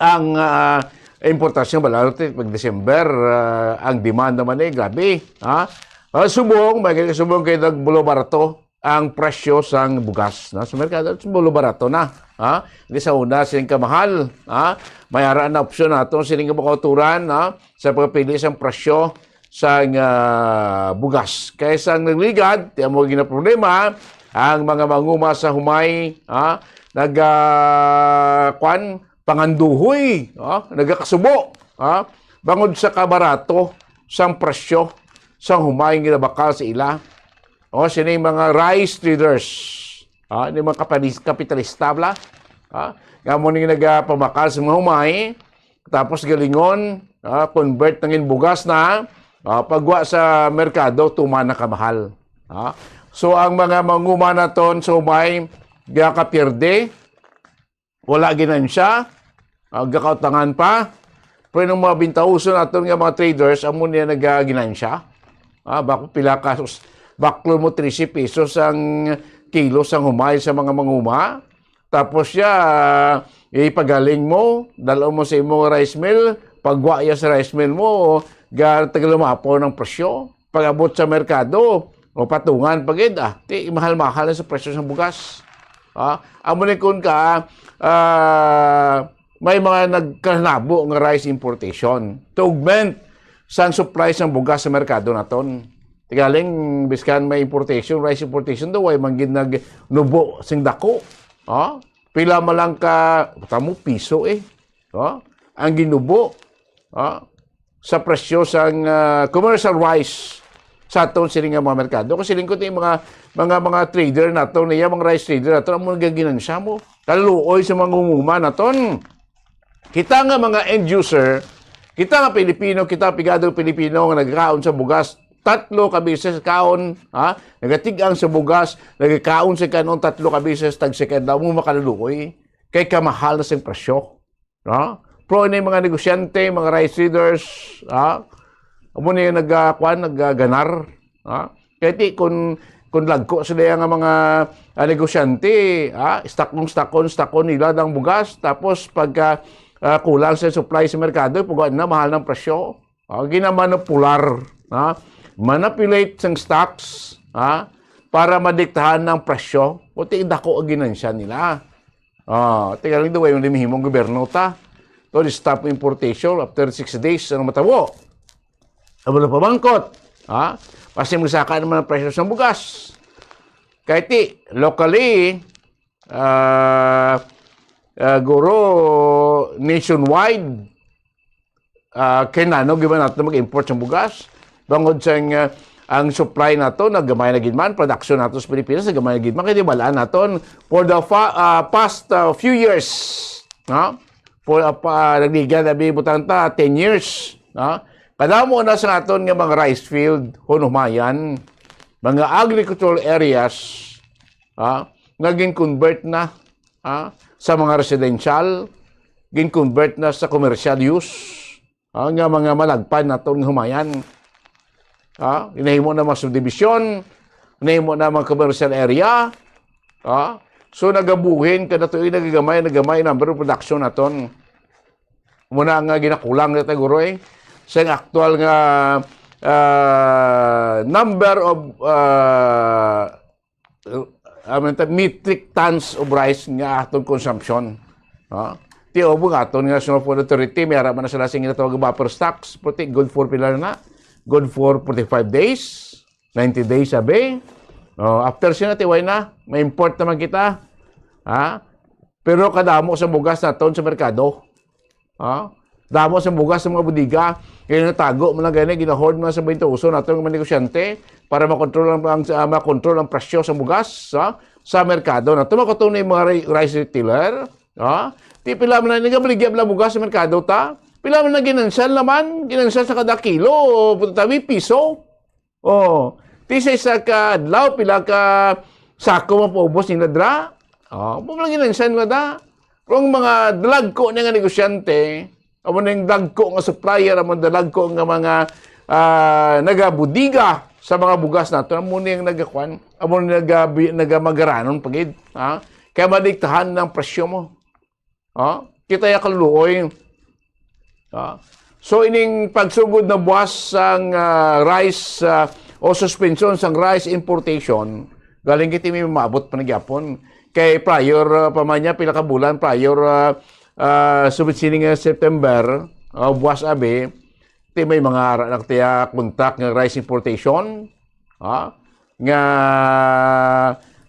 ang, ah, importasyon, bala, pag December, ah, ang demand naman eh, grabe, ha? Ah, subong, may ganyan subong kay nagbulo barato ang presyo sang bugas, no? Sa merkado, bulo barato na, ha? Hindi sa una, sing kamahal, ha? May ara na opsyon nato, sining makauturan, ha? Sa pagpili sang presyo sang, ah, bugas. Kay sang nagligad, ti amo ginaproblema, ang mga manguma sa humay, ha? Nag, ah, kwan, panganduhoy, ha? Nagakasubo, ha? Bangod sa kabarato sang presyo sang humay nga nabakal sa ila. O, sini mga rice traders, ha? Ni mga kapalis-, kapitalista bala, ha? Nga mo ning nagapabakal sa mga humay, tapos galingon, ha? Convert nangin bugas na, ha? Pagwa sa merkado, tuman na kamahal, ha? So, ang mga manguma naton sa humay, gakapierde, wala ginansya, ah, gakautangan pa. Pero yung mga bintauson naton nga mga traders, amo niya nagaginansya. Ah, bako pila ka sus-, baklo mo trese pesos ang kilo sang humay sa mga manguma. Tapos siya, ipagaling mo, dal-o mo sa imong rice mill, pagwa iya sa rice mill mo, ga tagalumapaw ng presyo. Pag-abot sa merkado, o patungan pa gid, ah, ti mahal-mahal na sa presyo sa bugas. Ah, amo ni kun ka, ah, may mga nagkahanabo nga rice importation to augment sang supply sang bugas sa merkado naton. Tigaling, biskan may importation, rice importation daw, way man gid nagnubo sing dako. Ah, pila man lang ka, tamo piso eh. Oh, ang ginubo, oh, sa presyo sang, ah, commercial rice sa aton sini nga mga merkado. Kasi lingkod ni mga, mga, mga trader nato, niya mga rice trader nato, amo nga ginansya mo. Kaluoy sa mga umuma naton. Kita nga mga end user, kita nga Pilipino, kita pigado Pilipino nga nagkaon sa bugas, tatlo ka beses kaon, ha? Nagatigang sa bugas, nagkaon sa kanon tatlo ka beses, tag second daw mo makaluluoy. Kay kamahal na sing presyo. Ha? Pero ni mga negosyante, mga rice traders, ha? Amo ni nag, ah, kwan, nagaganar, ha? Kaya ti, kung, kung lagko sila nga mga, ah, negosyante, ha? Stakon, stakon, stakon nila ang bugas. Tapos pagka, ah, kulang sa supply sa merkado, pagwa na, mahal ng presyo. Ah, ginamanipular, ha? Manipulate sang stocks, ha? Para madiktahan ng presyo. Puti dako ang ginansya nila. Ah, tigaling daw, way mo limihimo ang gobyerno ta. To stop importation after sixty days, ano matabo? Amo na pamangkot. Ha? Kasi magsaka naman ang presyo sa bugas. Kaya ti, locally, ah, ah, guro, nationwide, ah, kay nano giba nato mag-import sa bugas? Bangod sa nga, ang supply nato nagamay na gid man, production nato sa Pilipinas nagamay na gid man, kay di balaan naton for the fa-, ah, past, ah, few years, no? For, ah, pa, nagligan na bi butang ta ten years, no? Kadamo na sa aton nga mga rice field, hunumayan, mga agricultural areas, ha, nga gin-convert na, ha, sa mga residential, gin-convert na sa commercial use, ha, nga mga malagpan naton nga humayan. Ha, ginahimo na mga subdivision, ginahimo na mga commercial area. Ha? So, nagabuhin ka na to, eh, nagagamay, nagamay number of production naton. Muna nga ginakulang na tayo, guroy, sa aktual nga, ah, number of, ah, uh, I mean, the metric tons of rice nga aton consumption. No? Ti, o, nga aton nga National Food Authority, may ara man na sila sing ginatawag nga buffer stocks, puti, good for pila na, good for forty-five days, ninety days, sabi. Oh, after siya na, tiway na, may import naman kita. Ha? Pero kadamo sa bugas naton sa merkado. Ha? Damo sa bugas sa mga bodega, kaya natago man lang gani, gina-hoard man sa twenty-one nato nga mga negosyante para makontrol ang, ang, ah, makontrol ang presyo sa bugas, ha? Sa merkado nato. Makutong na yung mga ri-, rice retailer, ha? Ti pila man na nagabaligya bala bugas sa merkado ta? Pila man na ginansal naman? Ginansal sa kada kilo, punta tabi, piso. Oh, ti sa isa ka adlaw, pila ka sako mapaubos nila dira? Oh, mo lang ginansan nga da. Pero ang mga dalagko na nga negosyante, amo na yung dagko nga supplier, amo dalagko nga mga, ah, nagabudiga sa mga bugas nato, amo na yung nagakwan, amo na nagabi-, nagamagaranon pagid, ha? Kaya madiktahan ng presyo mo. Ha? Kita ya kaluluoy. Ha? So, ining pagsugod na buwas sang, ah, rice, ah, o suspension sang rice importation, galing kiti may maabot pa na gyapon. Kay prior, ah, pa man niya, pila ka bulan prior, ah, ah, subit sini nga September, ah, buwas abi, ti may mga ara na tiya kontak nga rice importation, ha? Nga,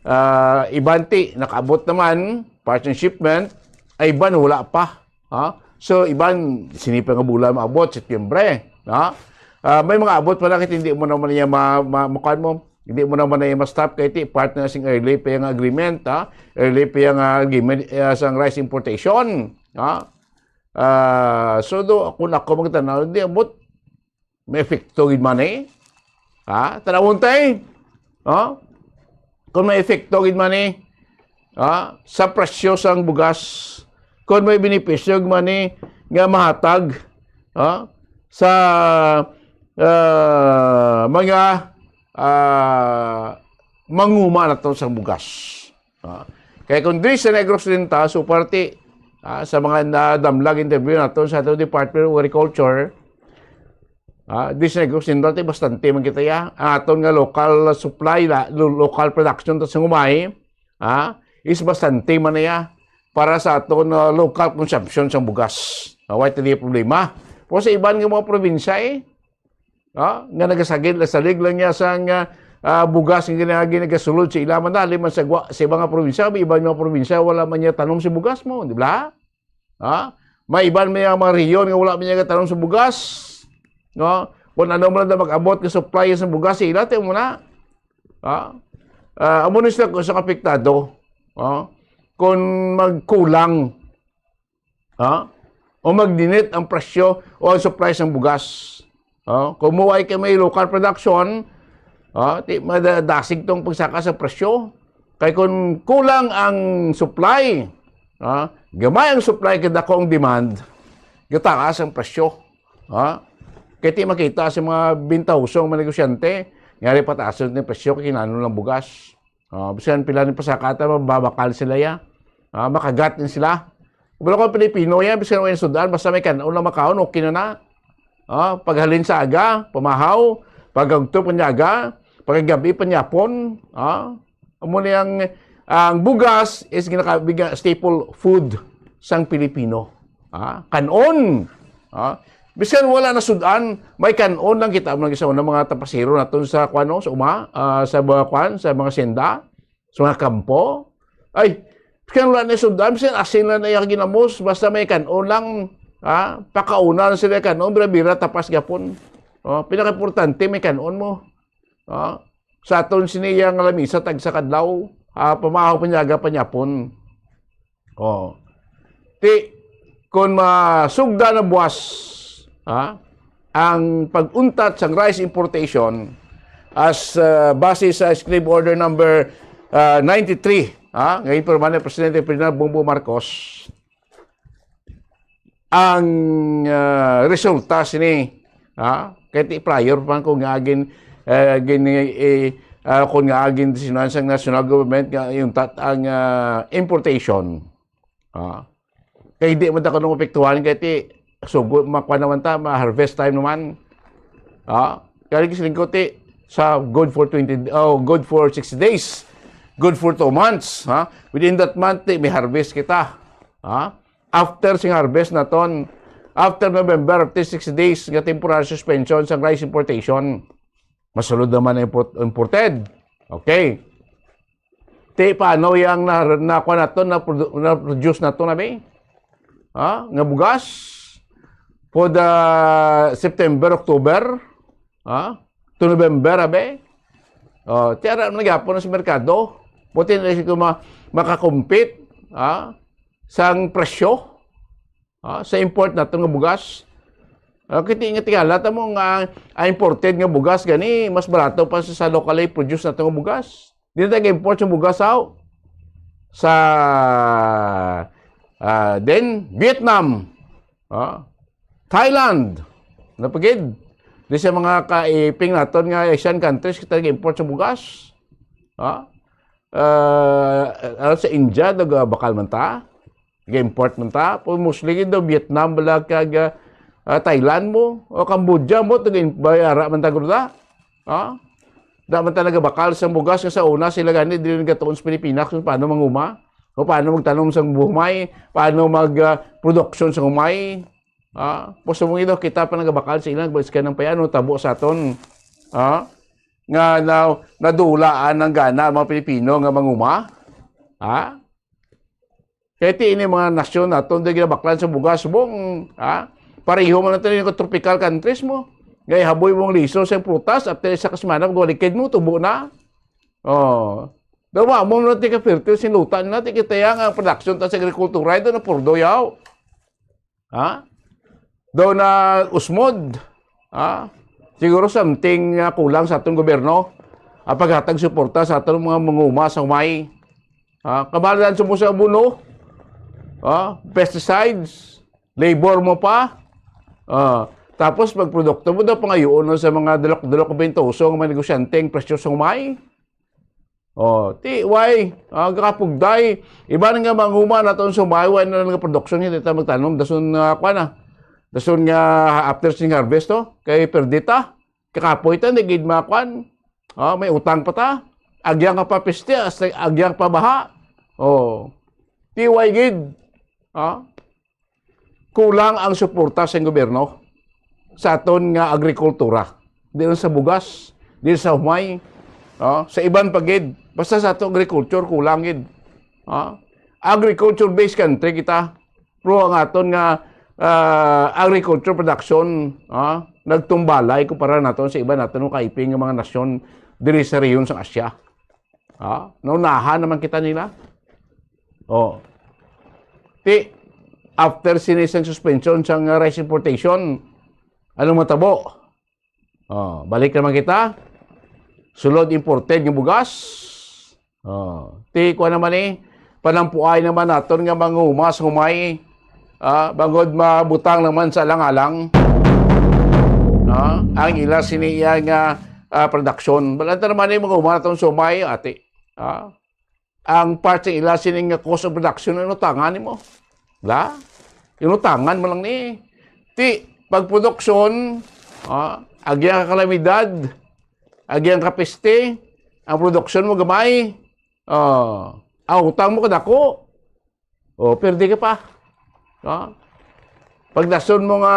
ah, iban ti nakaabot naman, part ng shipment, ay iban wala pa, ha? So, iban, sini pa nga bulan maabot, Setyembre, ha? Ah, may mga abot pa na, kit hindi mo naman niya ma-, ma-, makuan mo, hindi mo naman niya ma-stop kay ti part na sing early pay nga agreement, ha? Early pay nga agreement, eh, sang rice importation, ha? Ah, so do, kung ako magtanaw, hindi abot, may epekto gid man eh. Ha? Tanawon tay? Ha? Kung may epekto gid man eh, ha? Sa presyo sang bugas, kung may benepisyo gid man eh, nga mahatag, ha? Sa, ah, mga, ah, manguma naton sa bugas. Ah, kay kung diri sa Negros Oriental, so parte, ah, sa mga nadamlag interview naton sa aton Department of Agriculture, ah, diri sa Negros Oriental, ti bastante man kita ya. Ang aton nga local supply, la, lo-, local production ta sa humay, ah, is bastante man niya para sa aton, ah, local consumption sang bugas. Ah, wala ta di problema. Pero sa iban nga mga probinsya, eh, ah, nga nagasagid, salig lang niya sang, ah, ah, bugas nga gina-, ginagasulod sa ila man, dali man sa gwa-, sa ibang nga probinsya, may iban nga probinsya, wala man niya tanom si bugas mo, di ba? Ha? May iban may mga rehiyon nga wala man niya tanom sa bugas, no? Kung ano man na mag-abot nga supply sa bugas sa ila, ti mo na. Ha? Ah, amo ni sila kung sa apektado, ha? Kung magkulang, ha? O magdinit ang presyo o ang supply sang bugas. Oh, kung mo ay kay may local production, oh, ti madadasig tong pagsaka sa presyo. Kay kung kulang ang supply, ah, gamay ang supply kay dako ang demand, gataas ang presyo. Ah, kay ti makita sa mga bintahusong mga negosyante, nga pataason ang presyo kay kinahanglan lang bugas. Ah, bisan pila ni pasakata, mababakal sila ya. Ah, makagat din sila. Wala ko Pilipino yan, bisan wala sud-an, basta may kanon lang makaon, okay na na. Ah, paghalin sa aga, pamahaw, pagkagto panyaga, pagkagabi panyapon, ah, amo ni ang, ang bugas is ginaka-, biga-, staple food sang Pilipino. Ah, kanon. Ah, bisan wala na sud-an, may kanon lang kita, mga sa una, mga tapasero naton sa, kuwan, no, sa uma, ah, sa mga, kuwan, sa mga senda, sa mga kampo. Ay, bisan wala na sud-an, bisan asin lang na iya ginamos, basta may kanon lang, ha? Pakauna lang sila kanon, bira-bira, tapas gyapon. Oh, pinakaimportante, may kanon mo. Ha? Sa aton sini iya nga lamisa, tagsa kadlaw, ha? Pamahaw, panyaga, panyapon. Oh. Ti, kung masugda na buwas, ha? Ang pag-untat sang rice importation as, uh, base sa Executive Order number, uh, ninety-three, ha, nga ginpirmahan ni Presidente Ferdinand Bongbong Marcos, ang, uh, resulta sini, ha, kay ti prior pa kung nga agin, eh, gin-, eh, ah, kung nga agin designasyon sang national government nga iuntat ang, uh, importation. Ah. Kay di man ta kuno maapektuhan kay ti sugo, makuha naman ta, ma-harvest time naman. Ah, kaya lagi siling ko ti sa good for twenty, oh, good for sixty days. Good for two months, ha? Within that month, ti, may harvest kita. Ha? After sing harvest naton, after November, after sixty days nga temporary suspension sa rice importation, masulod naman ang import-, imported. Okay. Ti, paano yang na, nakuha naton, na produ-, na-produce naton, abi? Ha? Nga bugas? For the September, October? Ha? To November, abi? Oh, ti ara man gyapon sa merkado. Buti na sila ma-, makakompete, ha? Sang presyo, ha? Sa import naton nga bugas. Ah, kiti nga tingala ta mo nga ang imported nga bugas gani mas barato pa sa, sa locally produced naton nga bugas. Di na tayo import sa bugas, aw. Sa, ah, then, Vietnam, ah, Thailand, napagid. Di sa mga kaiping naton nga Asian countries, kita nag-import sa bugas. Ah, ah, ah, sa India, nagbakal man ta. Nag-import man ta. Pero mostly gid daw Vietnam bala kag, ah, ah, Thailand mo. O Cambodia mo, taga-, bayara man ta gud na. Ha? Da man ta nagabakal sa bugas nga sa una sila gani dili nagatuon sa Pilipinas kung paano manguma o paano magtanom sang humay, paano mag, ah, production sa humay. Ha? Puso mo ito, kita pa nagabakal sa ilang baliskan ng payano, tabo sa aton. Ha? Nga na, nadulaan ang gana ang mga Pilipino nga manguma. Ha? Kaya ti ini mga nasyon naton, di ginabaklan sa bugas, bong, ha? Pareho man natin yung tropical countries mo. Ngay haboy mong liso sa prutas, after isa ka semana, magwalikid mo, tubo na. Oh. Dawa mo natin ka-fertile, sinutan natin, kita yang ang production ta sa agrikultura, ito na purdo yaw. Ha? Daw na usmod. Ha? Siguro something nga kulang sa atong gobyerno. Ang paghatag suporta sa atong mga manguma sa humay. Ha? Kamahalan sa mo sa abono. Ha? Pesticides. Labor mo pa. Ah, Tapos magprodukto mo daw, pangayoon na sa mga dalok-dalok, bintoso nga mga negosyante ang presyo sa humay. Oh, ti, why? Ah, kakapugday. Iban nga mga humay naton sa humay, wala na lang nga production, hindi ta magtanom. Dason nga, kwan na. Dason nga after sing harvest to, kay perdita. Kakapoy ta, hindi gid makwan. Ah, may utang pa ta. Agyang ka pa peste, hasta agyang pa baha. Oh. Ti, why gid? Ah? Kulang ang suporta sa gobyerno sa aton nga agrikultura. Di lang sa bugas, di lang sa humay, ah, sa iban pa gid. Basta sa aton agriculture, kulang gid. Ah, agriculture-based country kita. Pero ang aton nga, ah, agriculture production, ah, nagtumbalay kumpara naton sa iban naton nga kaiping nga mga nasyon diri sa rehiyon sang Asia. Ah, naunahan naman kita nila. Oh. Ti, after sini sang suspension sang rice importation, anong matabo? Oh, balik naman kita. Sulod imported nga bugas. Oh, ti, kuha naman eh, panampuay naman naton nga mangumas humay, ah, bangod mabutang naman sa alang-alang, ah, ang ila sini iya nga, ah, production. Balanta naman eh, mangumas naton sa humay, ati. Ah, ang part sa ila sining nga cost of production, inutangan nimo. La? Inutangan mo lang ni. Ti, pagproduksyon, ah, agi ang kalamidad, agi ang kapiste, ang produksyon mo gamay, ah, ang utang mo kadako, oh, perde ka pa. Ah, pagdason mo nga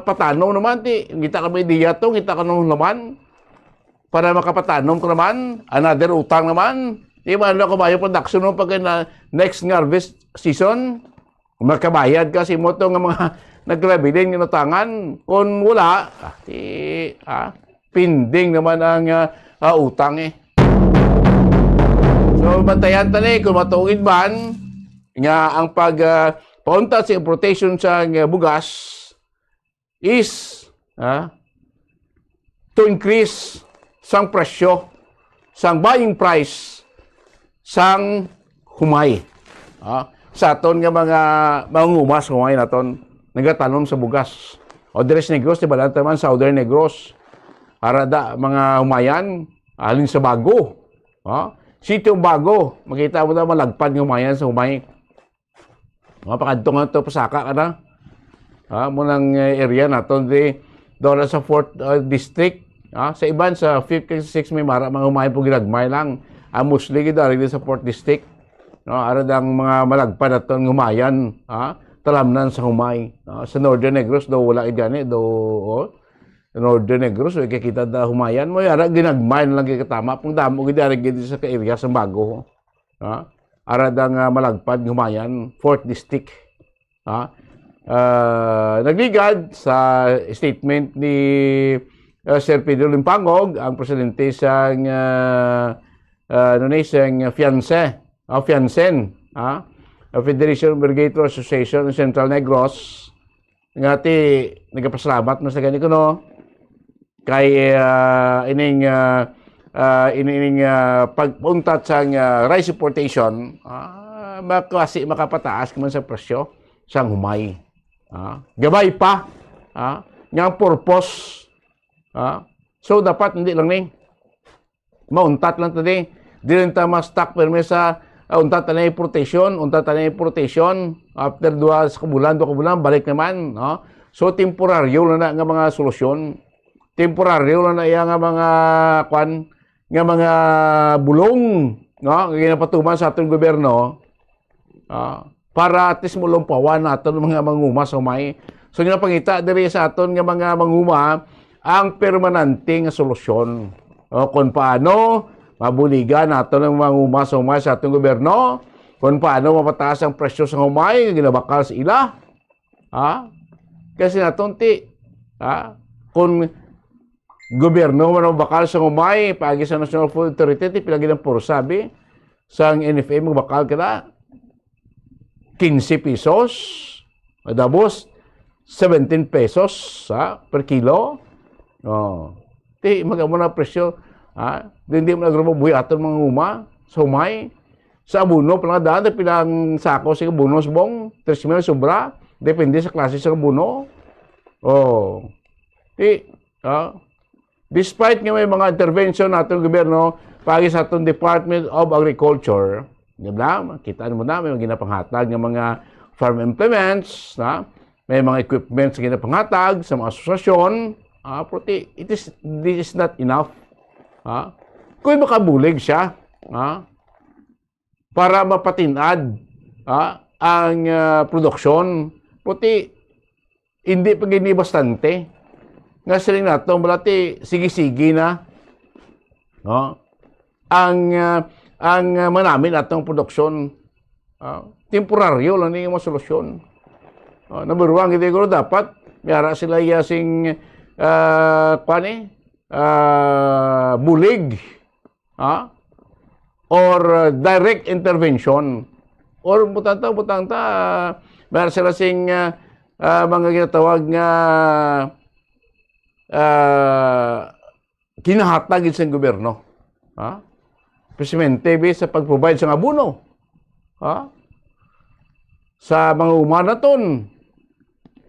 patanom naman, ti, kita ka may diya to, kita ka nung naman, para makapatanom ka naman, another utang naman. Di ba, ano, kabayo production mo pag na next nga harvest season? Makabayad ka sa imo to nga mga nagkakabilin nga inutangan. Kung wala, ah, ti, ah, pending naman ang, ah, ah, utang eh. So, bantayan ta ni kung matuod man nga ang pag, ah, pauntat sa importation sa, ah, bugas is, ah, to increase sang presyo, sang buying price sang humay. Ah, sa aton nga mga mangumas humay naton nagatanom sa bugas. O diri sa Negros, di ba, lang naman Southern Negros. Ara da mga humayan, halin sa Bago. Ah, Sitio Bago, makita mo na malagpad nga humayan sa humay. Mga pakadto nga to, pasaka ka na. Ha, mo nang, eh, area naton di doon sa fourth, uh, district. Ha, sa iban sa fifth kag sixth may mara mga humay po ginagmay lang. Ang mostly gid ari sa fourth district. No, ara dang mga malagpad aton humayan, ha, talamnan sa humay. No, sa Northern Negros do wala gid gani do, oh. Northern Negros, way kakita da humayan mo, ara ginagmay na lang gid katama. Pang damo gid ari gid sa ka-area sa Bago. Ha? Ara da nga malagpad nga humayan, fourth district. Ha? Ah, nagligad sa statement ni, ah, Sir Pedro Limpangog, ang presidente sang, ah, ah, ano ni, sang Fiance, ah, Fiancen, ha? Ah, Federation of Irrigator Association ng Central Negros, nga ti nagapasalamat man sa gani kuno kay, ah, ining, ah, ah, ini-, ining, ah, pagpauntat sang, ah, rice importation, ah, makasi makapataas man sa presyo sang humay. Ah, gabay pa, ah, nga ang purpose, ah. So, dapat hindi lang ni mauntat lang ta di. Di lang ta ma-stuck permi sa, ah, untat ta na importation, untat ta na importation. After duha sa kabulan, duha ka bulan, balik naman, no? So, temporaryo lang na nga mga solusyon. Temporaryo lang na iya nga mga, kwan, nga mga bulong, no? Nga ginapatuman sa aton gobyerno. Ah, para at least mulumpawan naton ang mga manguma sa humay. So, nga pangita diri sa aton nga mga manguma ang permanente nga solusyon. O, kung paano mabuligan naton ang manguma sa humay sa aton gobyerno, kung paano mapataas ang presyo sa humay nga ginabakal sa ila. Ha? Kasi naton ti, ha? Kung gobyerno man ang bakal sa humay, paagi sa National Food Authority, ti pila gid ang puro sabi, sang N F A magbakal ka na, quince pesos, madabos, seventeen pesos, ha, per kilo. Oh. Ti, mag-amo na presyo, ha? Di, di mo nagrumabuhi aton mga uma, sa humay. Sa abono, pala daan, pilang sako sa abono, subong, tres mil sobra, depende sa klase sa abono. Oh. Di, ah, despite nga may mga intervention nato nga gobyerno, paagi sa atong Department of Agriculture, di ba? Kita mo na, may mga ginapanghatag nga mga farm implements, na may mga equipments nga ginapanghatag sa mga asosasyon, ah, pero ti-, it is, this is not enough. Ah, kung makabulig siya, ah, para mapatin-ad, ah, ang, ah, produksyon, pero ti-, hindi pa gini bastante. Nga siling nato, wala ti sige-sige na, no? Ang, ah, ang, ah, manami natong produksyon, ah, temporaryo lang ni mga solusyon. Ah, number one, hindi ko dapat may ara sila iya sing, ah, kuwan eh, ah, bulig, ha? Or, uh, direct intervention. Or butang ta, butang ta, uh, meron sila sing, uh, uh, mga ginatawag nga, uh, ginahatag gid sa gobyerno. Ha? Precisamente, bi, sa pag-provide sa abono. Ha? Sa mga uma naton,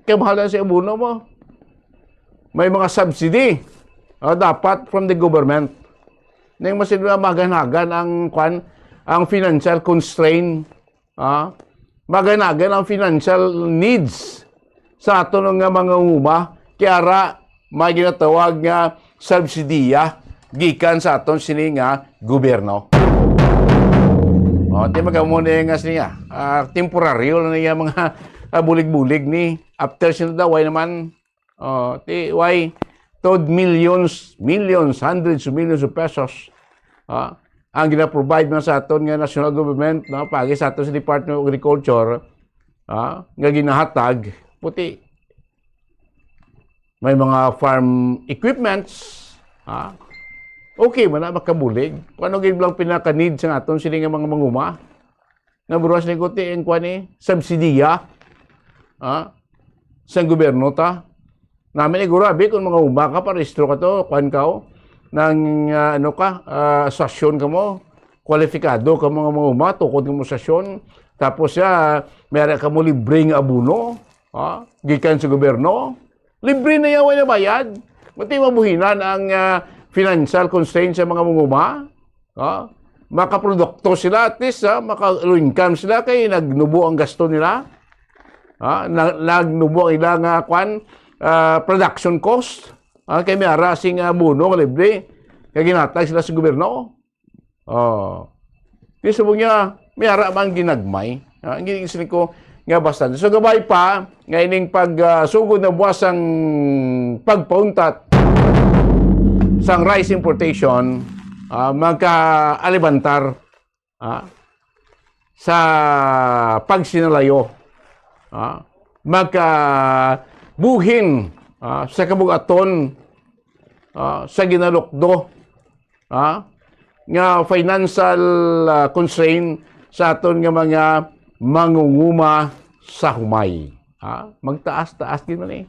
kay mahal na sa abono mo. May mga subsidy, ah, dapat from the government. Nang masin-, maganagan ang, kwan, ang financial constraint, ah, maganagan ang financial needs sa aton nga mga uma, kay ara may ginatawag nga subsidiya gikan sa aton sini nga gobyerno. O, ti magamo ni nga sini nga, ah, temporaryo lang niya mga, ah, bulig-bulig ni. After sila daw, why naman? O, ti, why? Tod millions, millions, hundreds of millions of pesos, ah, ang gina-provide man sa aton nga national government, no, paagi sa aton sa Department of Agriculture, ah, nga ginahatag, puti. May mga farm equipments, ah, okay man na makabulig. Kung ano gid lang pinaka-need sa aton sini nga mga manguma, nga buras ni kuti ang kuwan ni, subsidiya, ah, sa gobyerno ta. Namin, eh, gurabe kung mga uma ka, parehistro ka to, kuwan ka, oh, nang, ah, ano ka, ah, asosasyon ka mo, kwalipikado ka mga, mga uma, tukod ka mo asosasyon, tapos, ah, meron ka mo libreng abono, ah, gikan sa gobyerno, libre na yan, wala bayad. Mati mabuhinan ang, ah, financial constraint sa mga manguma. Ah, makaprodukto sila, at least, ah, maka-income sila kay nagnubo ang gasto nila. Ah, na-, nagnubo ang ila nga, kwan, ah, production cost. Ah, kay may ara sing abono nga libre. Kay ginatag sila sa gobyerno. Oh. Di subong niya, may ara man ginagmay. Ah, ang ginisip ko nga basta. So, gabay pa, nga ining pag, ah, sugod na buwas ang pagpauntat sang rice importation, ah, magkaalibantar, ah, sa pagsinalayo, ah, magkabuhin, ah, sa kabugaton, ah, sa ginalukdo, ah, nga financial, ah, constraint sa aton nga mga mangunguma sa humay. Ah, magtaas-taas gid man, eh,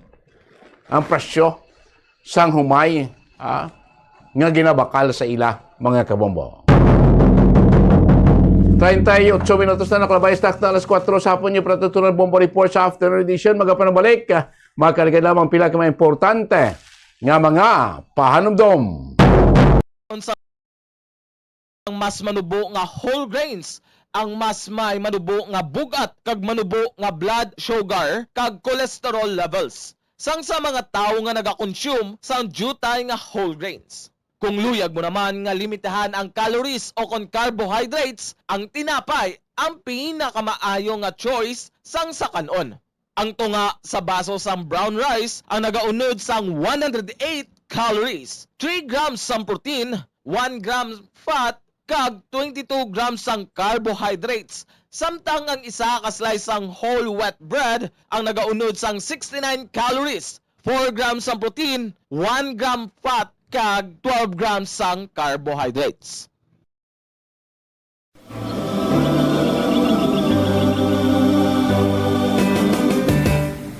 ang presyo sang humay, ah, nga ginabakal sa ila, mga kabombo. Treinta y ocho minutos na nakalabay sa takna alas kuwatro sa hapon, yung Pratutunan Bombo Report sa afternoon edition. Magapanabalik, ah, makaligad lamang pila ka mga importante nga mga pahanumdom. Unsa ang mas manubo nga whole grains? Ang mas may manubo nga bug-at kag manubo nga blood sugar kag cholesterol levels sang sa mga tawo nga nagakonsume sang diutay nga whole grains. Kung luyag mo naman nga limitahan ang calories o kon carbohydrates, ang tinapay ang pinakamaayo nga choice sang sa kan-on. Ang tunga sa baso sang brown rice ang nagaunod sang one hundred eight calories, three grams sang protein, one gram fat, kag twenty-two grams sang carbohydrates. Samtang ang isa ka slice sang whole wheat bread ang nagaunod sang sixty-nine calories, four grams sang protein, one gram fat, kag twelve grams sang carbohydrates.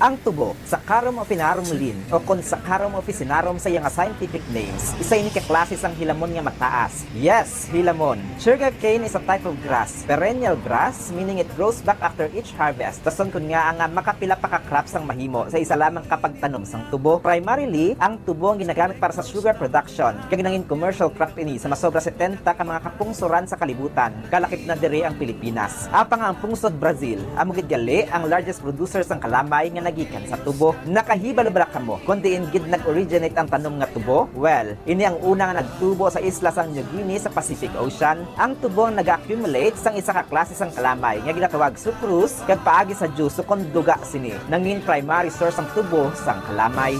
Ang tubo, Saccharum officinarum Linn, o kon Saccharum officinarum sa iya nga scientific names, isa ini ka klase sang hilamon nga mataas. Yes, hilamon. Sugarcane is a type of grass, perennial grass, meaning it grows back after each harvest. Rason kon ngaa nga makapila pa ka crops ang mahimo sa isa lamang ka pagtanom sang tubo. Primarily, ang tubo ang ginagamit para sa sugar production, kag nangin commercial crop ini sa masobra setenta ka mga kapungsoran sa kalibutan, kalakip na diri ang Pilipinas. Apang ang pungsod Brazil, amo gid gali ang largest producer sang kalamay nga nagikan sa tubo. Nakahibalo bala kamo kon diin gid nag-originate ang tanom nga tubo? Well, ini ang una nga nagtubo sa isla sang New Guinea sa Pacific Ocean. Ang tubo ang naga-accumulate sang isa ka klase sang kalamay nga ginatawag sucrose, kag paagi sa juice kon duga sini, nangin primary source ang tubo sang kalamay.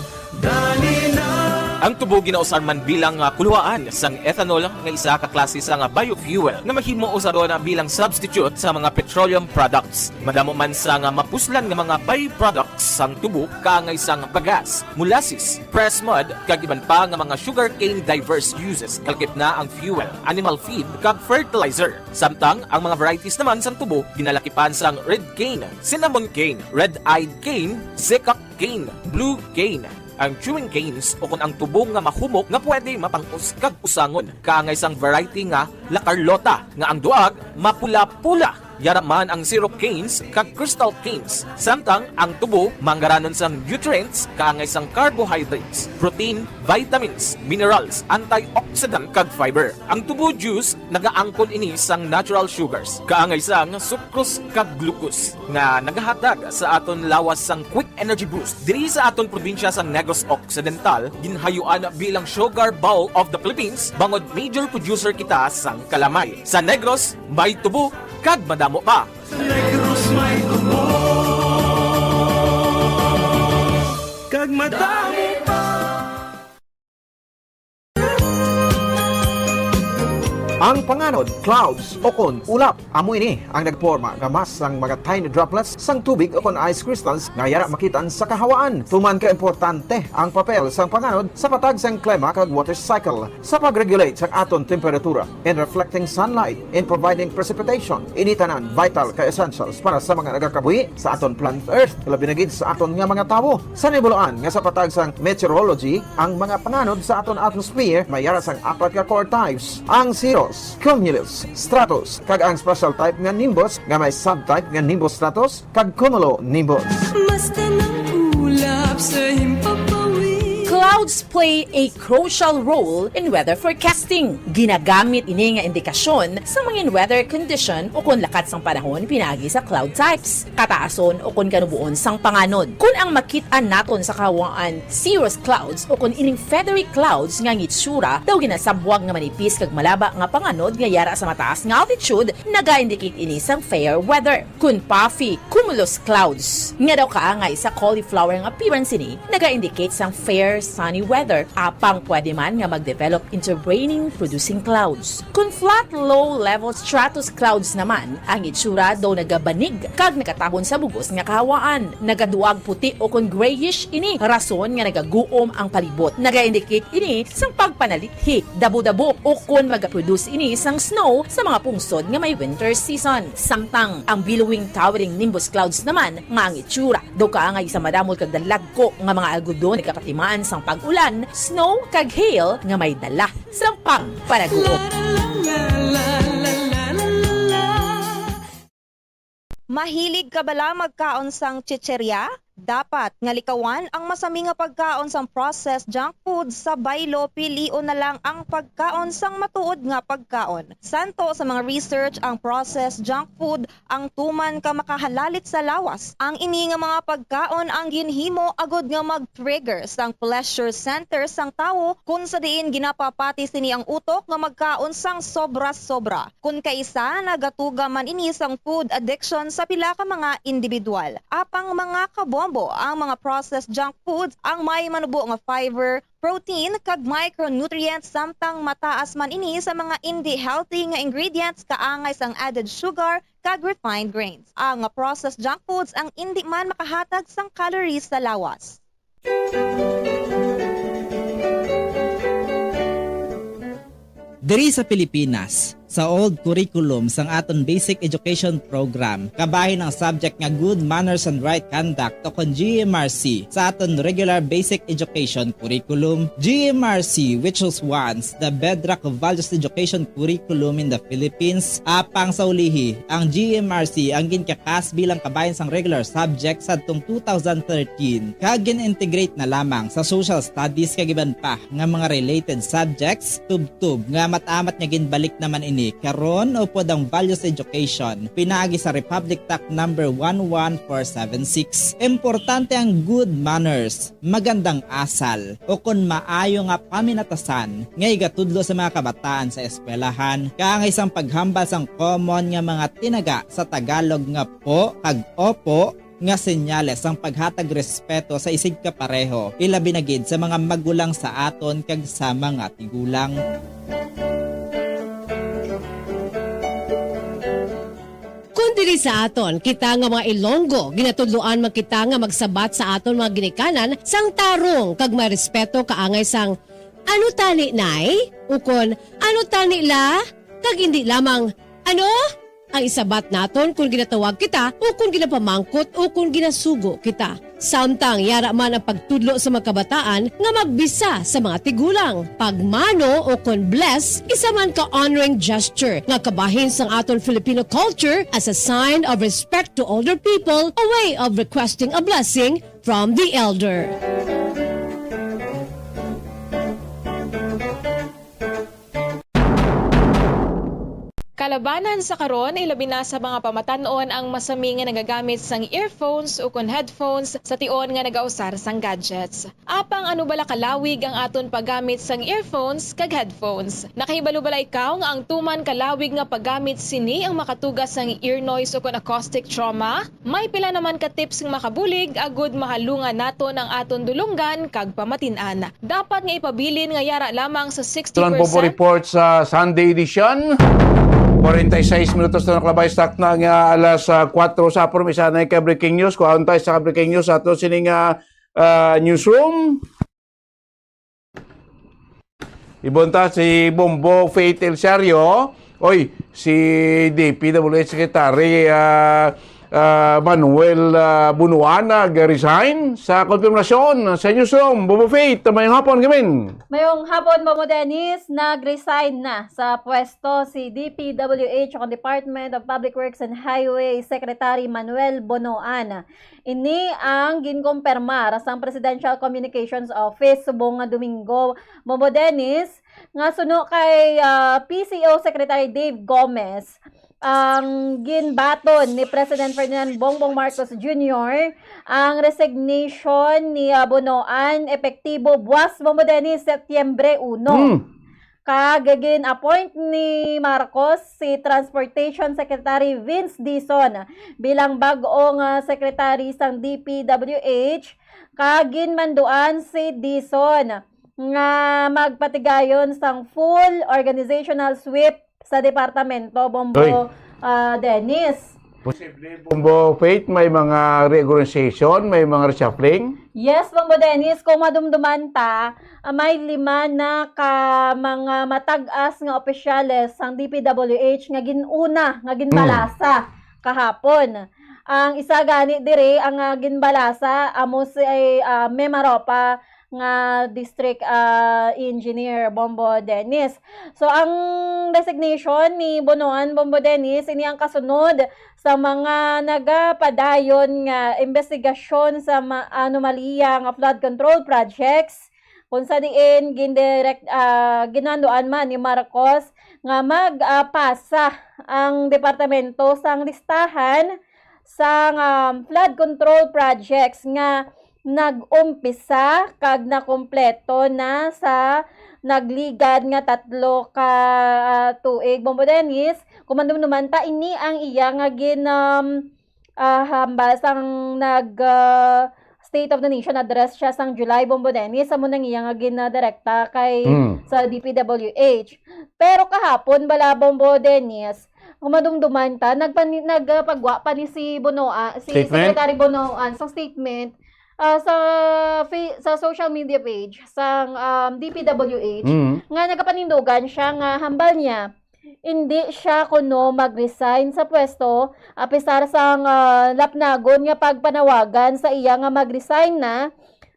Ang tubo ginausar man bilang, ah, kuluhaan sang ethanol nga isa ka klase sang biofuel nga mahimo usaron bilang substitute sa mga petroleum products. Madamo man sang mapuslan nga mga byproducts sang tubo kaangay sang bagas, molasses, pressed mud, kag iban pa nga mga sugarcane diverse uses, kalakip na ang fuel, animal feed, kag fertilizer. Samtang ang mga varieties naman sang tubo ginalakipan sang red cane, cinnamon cane, red-eyed cane, zecca cane, blue cane, ang chewing canes, o kon ang tubo nga mahumok nga pwede mapang-us kag usangon, kaangay sang variety nga La Carlota, nga ang duag mapula-pula. Yara man ang syrup canes kag crystal canes, samtang ang tubo manggaranon sang nutrients kaangay sang carbohydrates, protein, vitamins, minerals, antioxidant, kag fiber. Ang tubo juice nagaangkon ini sang natural sugars, kaangay sang sucrose kag glucose, nga nagahatag sa aton lawas sang quick energy boost. Diri sa aton probinsya sang Negros Occidental, ginhayuan bilang Sugar Bowl of the Philippines, bangod major producer kita sang kalamay. Sa Negros, may tubo kag madamo pa. Sa Negros may tubo kag madamo pa. Ang panganod, clouds, o kon ulap, amo ini ang nagporma nga mass sang mga tiny droplets sang tubig o kon ice crystals nga yara makit-an sa kahawaan. Tuman ka importante ang papel sang panganod sa patag sang klima kag water cycle, sa pag-regulate sang aton temperatura, in reflecting sunlight, in providing precipitation. Ini tanan vital ka essentials para sa mga nagakabuhi sa aton planet Earth, labi na gid sa aton nga mga tawo. Sa nibuluan nga sa patag sang meteorology, ang mga panganod sa aton atmosphere may yara sang apat ka core types: ang cirrus, cumulus, stratus, kag ang special type nga nimbus nga may subtype nga nimbus stratus kag cumulonimbus. Basta ng ulap sa himpapawid. Clouds play a crucial role in weather forecasting. Ginagamit ini nga indikasyon sa mga weather condition o kon lakat sang panahon pinaagi sa cloud types, kataason o kon kanuboon sang panganod. Kon ang makit-an naton sa kahawaan cirrus clouds o kon ining feathery clouds nga ang itsura daw ginasabwag nga manipis kag malaba nga panganod nga yara sa mataas nga altitude, naga-indicate ini sang fair weather. Kon puffy cumulus clouds nga daw kaangay sa cauliflower nga appearance ini, naga-indicate sang fair sunny weather, apang pwede man nga mag-develop into raining producing clouds. Kon flat low-level stratus clouds naman, ang itsura daw nagabanig kag nagatabon sa bug-os nga kahawaan, nagaduag puti o kon grayish ini, rason nga nagaguom ang palibot. Naga-indicate ini sang pagpanalithi, dabo-dabo, o kon magaproduce ini sang snow sa mga pungsod nga may winter season. Samtang ang billowing towering nimbus clouds naman nga ang itsura daw kaangay sa madamol kag dalagko nga mga algodon nagapatimaan sang pag-ulan, snow, kag hail nga may dala sang pagpanaguot. Mahilig ka bala magkaon sang chicheria? Dapat nga likawan ang masami nga pagkaon sang processed junk food sa baylo, pilion na lang ang pagkaon sang matuod nga pagkaon. Santo sa mga research, ang processed junk food ang tuman ka makahalalit sa lawas. Ang ini nga mga pagkaon ang ginhimo agud nga mag-trigger sang pleasure center sang tawo, kun sa diin ginapapati sini ang utok nga magkaon sang sobra-sobra. Kun kaisa, nagatuga man ini sang food addiction sa pila ka mga indibidwal. Apang mga kabombo, ang mga processed junk foods ang may manubo nga fiber, protein, kag micronutrients, samtang mataas man ini sa mga indi healthy nga ingredients kaangay sang added sugar kag refined grains. Ang processed junk foods ang indi man makahatag sang calories sa lawas. Diri sa Pilipinas, sa old curriculum sang aton basic education program, kabahin ang subject nga good manners and right conduct o kon G M R C sa aton regular basic education curriculum. G M R C, which was once the bedrock of values education curriculum in the Philippines, apang sa ulihi, ang G M R C ang ginkakas bilang kabahin sang regular subject sadtong two thousand thirteen, kag gin-integrate na lamang sa social studies kag iban pa nga mga related subjects, tubtob nga amat-amat nga ginbalik naman ini karon upod ang values education pinaagi sa Republic Act number one one four seven six. Importante ang good manners, magandang asal, o kon maayo nga paminatasan nga igatudlo sa mga kabataan sa eskwelahan, kaangay sang paghambal sang common nga mga tinaga sa Tagalog nga po kag opo, nga senyales sang paghatag respeto sa isigkapareho, ilabi na gid sa mga magulang sa aton kag sa mga tigulang. Kon diri sa aton, kita nga mga Ilonggo, ginatudloan man kita nga magsabat sa aton mga ginikanan sang tarong kag may respeto kaangay sang, "Ano tani, Nay?" ukon, "Ano tani, La?" kag indi lamang, "Ano?" Ang isabat naton kon ginatawag kita o kon ginapamangkot o kon ginasugo kita. Samtang yara man ang pagtudlo sa mga kabataan nga magbisa sa mga tigulang. Pagmano o kon bless, isa man ka honoring gesture nga kabahin sang aton Filipino culture as a sign of respect to older people, a way of requesting a blessing from the elder. Kalabanan sa karon, ilabi na sa mga pamatan-on ang masami nga nagagamit sang earphones ukon headphones sa tion nga nagausar sang gadgets. Apang ano bala kalawig ang aton paggamit sang earphones kag headphones? Nakahibalo bala ikaw nga ang tuman kalawig nga paggamit sini ang makatuga sang ear noise ukon acoustic trauma? May pila naman ka tips nga makabulig agud mahalungan naton ang aton dulonggan kag pamatin-an. Dapat nga ipabilin nga yara lamang sa sixty percent. Tulang Bobo Report sa Sunday edition. Forty-six minutos na nakalabay sa takna nga alas, ah, kuwatro sa hapon. Isa na ka-breaking news. Kuhaon tayo sa ka-breaking news sa ato sining, ah, ah, newsroom. Ibon ta si Bombo Faith Elsiario. Oy, si D P W H Secretary, ah, ah, Manuel, ah, Bunuan nag-resign sa konfirmasyon sa newsroom. Bombo Faith, mayong hapon, gamin. Mayong hapon, Bombo Dennis. Nag-resign na sa pwesto si D P W H o Department of Public Works and Highway Secretary Manuel Bunuan. Ini ang ginkumpirmar sang Presidential Communications Office subong nga Domingo, Bombo Dennis, nga suno kay, ah, P C O Secretary Dave Gomez, ang ginbaton ni President Ferdinand Bongbong Marcos Junior ang resignation ni, ah, Bunuan epektibo buwas, Bombo Dennis, Setyembre uno. Hmm. Kag gin-appoint ni Marcos si Transportation Secretary Vince Dizon bilang bag-o nga secretary sang D P W H, kag ginmanduan si Dizon nga magpatigayon sang full organizational sweep sa departamento, Bombo, Oy. ah, Dennis. Posible, Bombo Faith, may mga reorganization, may mga reshuffling? Yes, Bombo Dennis, kung madumduman ta, ah, may lima na ka mga matag-as nga opisyales sang D P W H nga gin-una, nga ginbalasa Hmm. kahapon. Ang isa gani diri, ang, ah, ginbalasa, amo si, ah, Mema Ropa nga district, ah, engineer, Bombo Dennis. So, ang resignation ni Bunuan, Bombo Dennis, ini ang kasunod sa mga nagapadayon nga investigasyon sa ma-, anomalya nga flood control projects, kung sa diin gindirect-, ah, ginanduan man ni Marcos nga mag, ah, pasa ang departamento sang listahan sang, um, flood control projects nga nag-umpisa kag nakumpleto na sa nagligad nga tatlo ka, ah, tuig, Bombo Dennis. Kung madumduman ta, ini ang iya nga gin-, um, ah, hambal sang nag, ah, State of the Nation Address siya sang July, Bombo Dennis, amo nang iya nga ginadirekta kay Mm. sa D P W H. Pero kahapon bala, Bombo Dennis, kung madumduman ta, nagpani-, nagpagwa pa ni si Bunuan, si Statement? Secretary Bunuan sa statement, ah, sa fa-, sa social media page sang, um, D P W H, Mm. nga nagapanindugan siya nga hambal niya Hindi siya kuno mag-resign sa pwesto, apisar sang, ah, lapnagon nga pagpanawagan sa iya nga mag-resign na,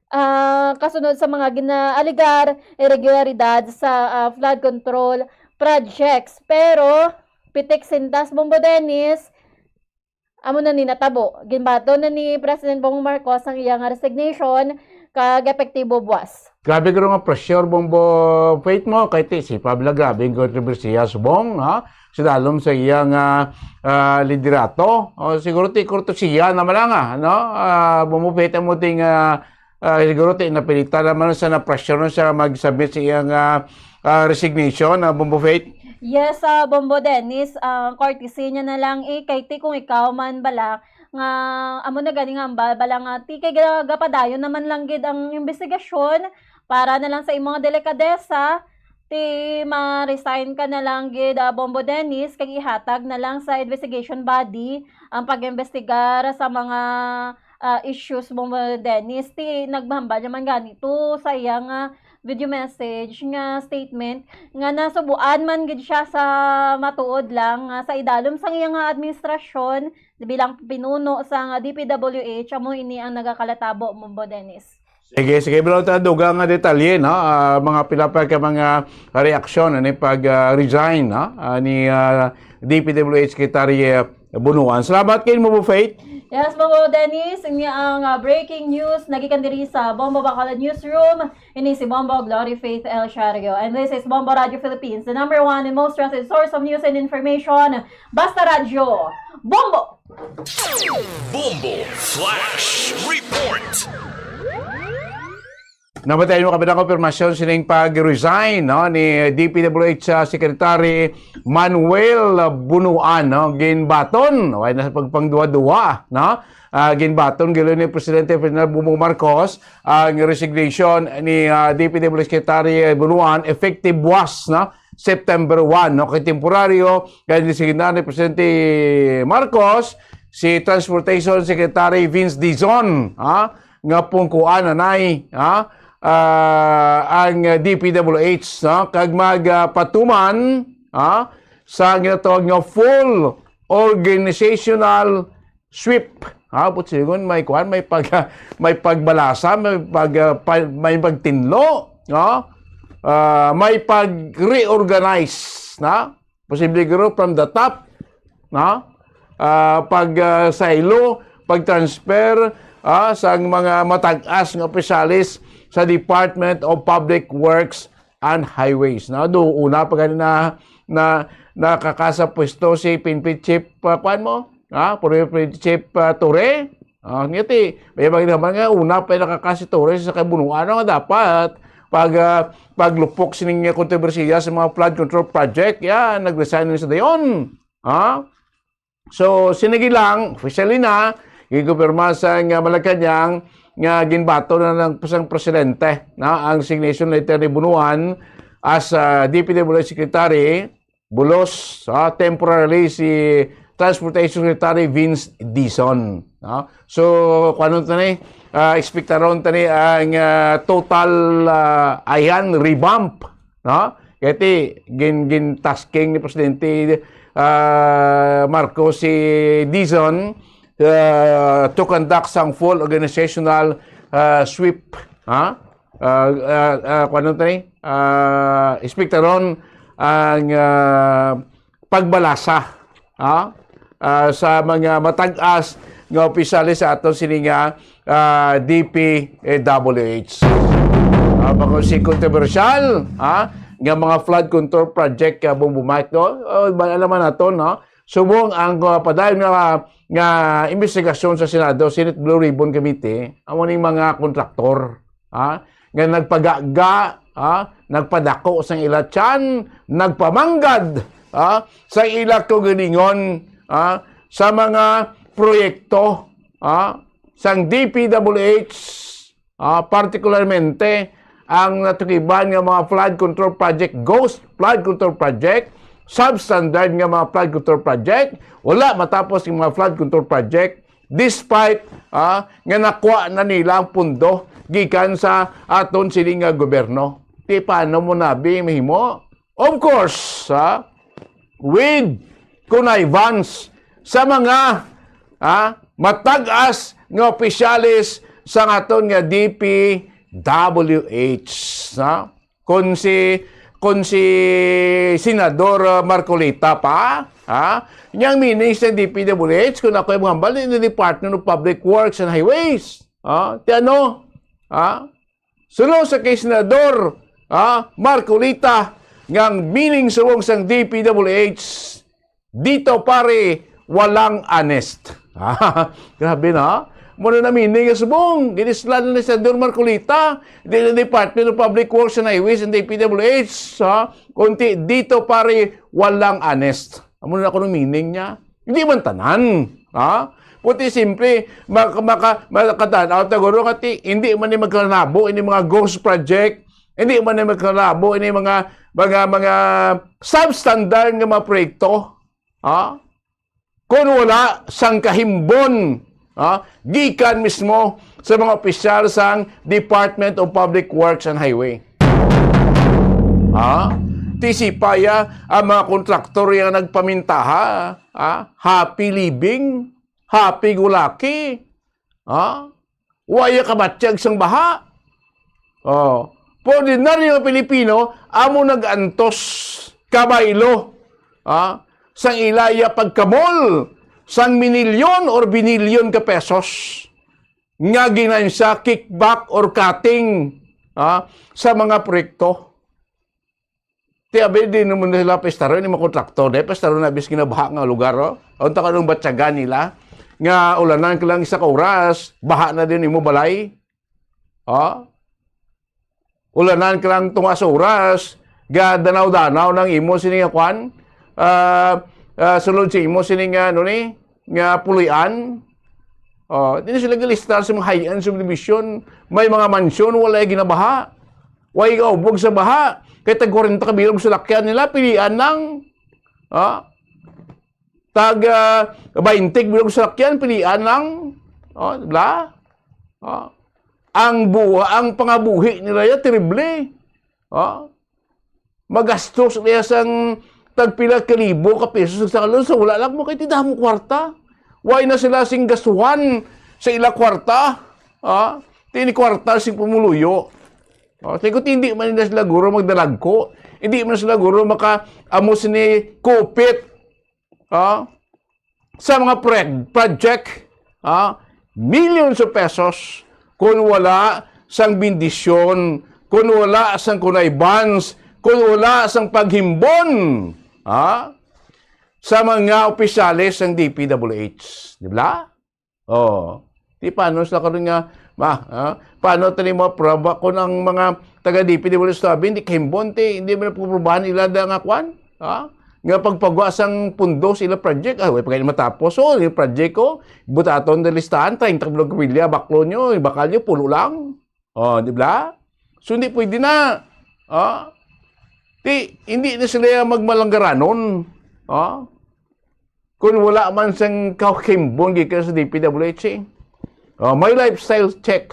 ah, kasunod sa mga ginaaligar irregularidad sa, ah, flood control projects. Pero, pitik sintas, Bombo Dennis, amo na ni natabo. Ginbaton na ni President Bongbong Marcos ang iya nga resignation kag epektibo buwas. Grabe guro nga pressure, Bombo Faith, mo kay ti si Pablo, grabe ang kontrobersiya subong, ha? Sa dalom sa iya nga, ah, liderato. O, siguro ti kurtesiya naman lang, ah, no? Ah, Bombo Faith, amo ti nga, ah, siguro ti napilitan naman sa na-pressure na siya mag-submit sa iya nga, ah, resignation, ah, Bombo Faith. Yes, ah, Bombo Dennis, ah, courtesy niya na lang, eh, kay ti kung ikaw man bala nga amo na gani nga ambal bala nga ti kay ga-, gapadayon naman lang gid ang imbestigasyon para na lang sa imong delikadesa, ti ma-resign ka na lang gid, ah, Bombo Dennis, kag ihatag na lang sa investigation body ang pag-imbestigar sa mga, ah, issues, Bombo Dennis. Ti naghambal naman gani to sa iya nga video message nga statement nga nasubuan man gid siya sa matuod lang nga sa idalom sang iya nga administrasyon bilang pinuno sang D P W H, amo ini ang nagakalatabo, Bombo Dennis. Sige, sige, bro, ta dugang nga detalye, no? Ah, mga pila pa ka mga reaksyon ani pag, ah, resign, no? Ah, ni, ah, D P W H Secretary, ah, Bunuan. Salamat kay mo, Faith. Yes, Bombo Dennis, ini ang, ah, breaking news nagikan diri sa Bombo Bacolod Newsroom. Ini si Bombo Glory Faith El Shario. And this is Bombo Radio Philippines, the number one and most trusted source of news and information. Basta Radyo, Bombo! Bombo Flash Report. Namatay mo kami ng konfirmasyon sining pag-resign, no, ni D P W H, ah, Secretary Manuel Bunuan, no, ginbaton, way na sa pagpangduwa-duwa, no? Ah, ginbaton gilo ni Presidente Ferdinand Bongbong Marcos ang resignation ni, ah, D P W H Secretary Bunuan effective buwas, no? September one, no? Kay temporaryo, kay designar ni Presidente Marcos si Transportation Secretary Vince Dizon, ha? Nga pungkuan anay, ha? Ah, ang D P W H, no? Kag mag, ah, patuman, ha? Sa ginatawag nga full organizational sweep. Ha? Putsingon, may kuan, may pag, may pagbalasa, may pag, ah, pa-, may pagtinlo, no? Ah, may pag-reorganize, na? Posible guro from the top, no? Ah, pag, ah, saylo, pag-transfer, ah, sang mga matag-as nga opisyales sa Department of Public Works and Highways, no? Do, una pa gani na, na nakakasa pwesto si P N P Chief, ah, kuan mo? Ah, P N P Chief, ah, Torre. Ah, niya ti, may mga naman nga, una pa nakakasi Torre sa kabunuan nga dapat pag, ah, paglupok sining kontrobersiya sa mga flood control project, ya, nag-resign na sa dayon. Ha? So, sinigi lang, officially na, gikumpirma sa nga Malacañang nga ginbato na ng sang presidente, na ang resignation letter ni Bunuan as, ah, D P W H Secretary, bulos, ah, temporarily si Transportation Secretary Vince Dizon, no? So, kuanon ta ni, ah, ekspektaron ta ni ang, ah, total, ah, ayan, revamp, no? Kaya ti, gin-, gin-tasking ni Presidente, ah, Marcos si Dizon, ah, to conduct sang full organizational, ah, sweep, ha? Ah, ah, ah, kuanon ta ni? Ah, ekspektaron ang, ah, pagbalasa, ha? Ah, sa mga matag-as nga opisyales sa aton sini nga, ah, D P W H. Ah, bako si kontrobersyal, ha? Nga mga flood control project, ah, Bombo Mike, no? Oh, ba, alam man nato, no? Subong ang, ah, padayon nga, nga imbestigasyon sa Senado, Senate Blue Ribbon Committee, amo ning mga kontraktor, ha, nga nagpagaga, ha, nagpadako sang ila tiyan, nagpamanggad, ha, sa ila kaugalingon, ha, sa mga proyekto, ha, sang D P W H, ah, partikularmente ang natukiban nga mga flood control project, ghost flood control project, substandard nga mga flood control project, wala matapos ang mga flood control project, despite, ah, nga nakuha na nila ang pundo gikan sa aton sini nga gobyerno. Ti paano mo nabi mahimo? Of course, ha? with connivance sa mga, ah, matag-as nga opisyales sa aton nga D P W H, ha? Kung si, kung si Senador, ah, Marcoleta pa, ha? Niyang meaning sa D P W H, kung ako yung hambal, in the Department of Public Works and Highways. Ha? Ti ano? Ha? Suno sa kay Senador, ha, Marcoleta, nga ang meaning subong sang D P W H, dito pare, walang honest. Grabe na. Muna na meaning nga subong, ginislan ni Senador Marcoleta, di na Department of Public Works and Highways and D P W H, ha? Kunti, dito pare, walang honest. Amo na ako ng meaning niya. Hindi man tanan, ha? Puti simple, maka, maka, makatanaw ta guro nga ti, hindi man ni magkalabo ini mga ghost project, hindi man ni magkalabo ini mga, mga, mga substandard nga mga proyekto, ha? Kung wala sang kahimbon, ha? Gikan mismo sa mga opisyal sang Department of Public Works and Highway. Ha? Ti sipaya ang mga kontraktor nga nagpamintaha, ha? Happy living, happy go lucky. Ha? Wa ya kabatyag sang baha. Oh, pa ordinaryo nga Pilipino, amo nag-antos, kabaylo, ha? Sang ila ya pagkamol sang minilyon or binilyon ka pesos nga ginansya, kickback or cutting, ha, sa mga proyekto. Ti abi, di naman nila pestaron, ni mga kontraktor, di pestaron na bis ginabaha nga lugar, oh. Ang takalong batyagan nila, nga ulanan ka lang isa ka oras, baha na din imo balay. Oh? Ulanan ka lang tunga sa oras, ga danaw-danaw nang imo sini nga kwan, ah, ah, sulod sa imo sini nga, ano ni, nga pulian. Oh, di na sila galistar sa mga high-end subdivision. May mga mansyon, wala yung ginabaha. Way kaubog sa baha. Kay tag kwarenta ka bilog salakyan nila, pilian lang. Ah? Tag, ah, baynte ka bilog salakyan, pilian lang. Oh, di ba? Ah. Ang buha, ang pangabuhi nila ya, terrible. Ah. Magastos niya sang tagpila ka libo ka pesos sa kalon sa wala lang mo kay ti damo kwarta. Way na sila sing gastuhan sa ila kwarta. Ah. Ti ini kwarta sing pumuluyo. Oh, sabi ko, "Hindi man na sila guro magdalagko. Hindi man sila guro maka-, amo sini kupit, ah, sa mga pre-, project, ah, millions of pesos kung wala sang bendisyon, kung wala sang connivance, kung wala sang paghimbon, ah, sa mga opisyales sang D P W H." Di ba? Oh. Di paano sila karon nga, ma, ha? Paano tani mo proba kung ang mga taga D P W H sabi, hindi kahimbon, ti, hindi mo napuprobahan ila da nga kwan? Ha? Nga pagpagwa sang pundo sa ila project, ah, way pa kayo matapos. So, yung project ko, butaton na listahan, treinta ka bilog kapilya, baklo nyo, yung bakal nyo, pulo lang. Oh, di ba? So, hindi pwede na. Ah? Ti, hindi na sila magmalanggaranon. Ah? Kung wala man sang kahimbon gikan sa D P W H, eh. Oh, may lifestyle check.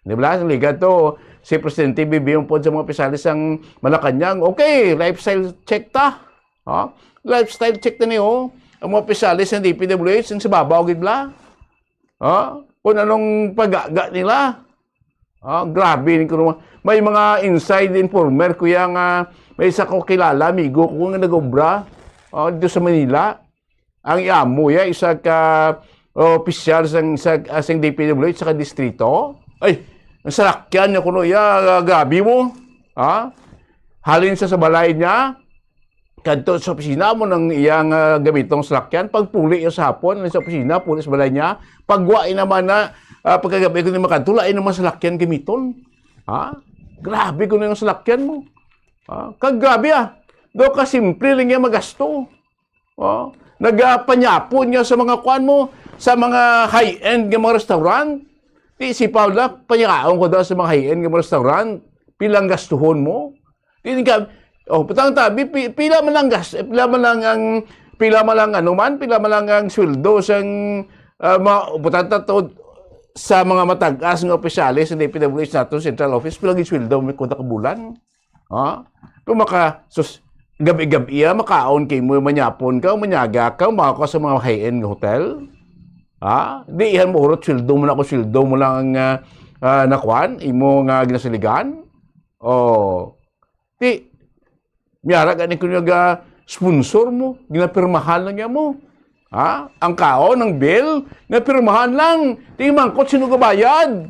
Di ba? Sa liga to, si Presidente B B M po sa mga opisyales sang Malacañang, "Okay, lifestyle check ta." Oh, lifestyle check na niyo. Ang mga opisyales ng D P W H, ang sa babaw, gid bla. Oh, kung anong pag-aga nila. Ah, grabe ni kuno. May mga inside informer, kuya, nga may isa ko kilala, amigo ko nga nag-obra, ah, dito sa Manila. Ang amo ya, isa ka, oh, opisyal sang, sa, ah, sang D P W H sa distrito. Ay, ang salakyan niya kuno ya, ah, grabe mo. Ha? Halin sa, sa balay niya, kadto sa opisina mo nang iyang, ah, gamitong salakyan. Pagpuli niya sa hapon, sa opisina, puli sa balay niya. Pagwa naman na, ah, pagkagabi ko ni makadto, lain naman salakyan gamiton. Ha? Grabe ko na yung salakyan mo. Ha? Kag grabe, ah. Do ka simple lang niya magasto. Oh, nagapanyapon niya sa mga kuan mo, sa mga high-end nga mga restaurant. Di si Paula, panyakaon ko daw sa mga high-end nga mga restaurant. Pilang gastuhon mo? Di ka, oh, putang tabi, pi-, pila man lang gas-, pila man lang ang, pila man lang ano man, pila man lang ang sweldo sang, ah, ma-, putang ta to, sa mga matag-as nga opisyales sa D P W H nato, central office, pila ang sweldo mo kada ka bulan? Ha? Kung maka-, sus, gabi-gabi, ah, makaon kay mo, manyapon ka, manyaga ka, maka ka sa mga high-end nga hotel. Ha? Di, ihan mo urot, sweldo mo na ako, sweldo mo lang ang, ah, ah, nakuan, imo nga ginasaligan. Oh. Di, miyara gani ko nga sponsor mo, ginapirmahan lang niya mo. Ha? Ang kaon, ang bill, napirmahan lang. Di mangkot sino gabayad.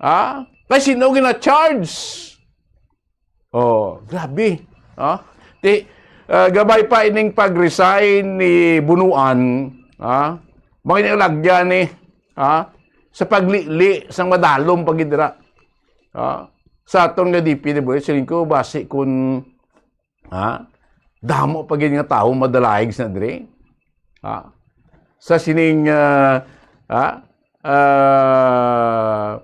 Ha? Kay sino gina-charge? Oh, grabe. Ha? Ti, ah, gabay pa ining pag-resign ni Bunuan, ha? Mga inalagyan ni, ha? Sa paglili sang madalom pa gid dira. Ha? Sa aton nga D P W H, siling ko, basi kun, ha? Damo pa gid nga tawo madalaig sa diri. Ha? Sa sining, ah, ha? Ah,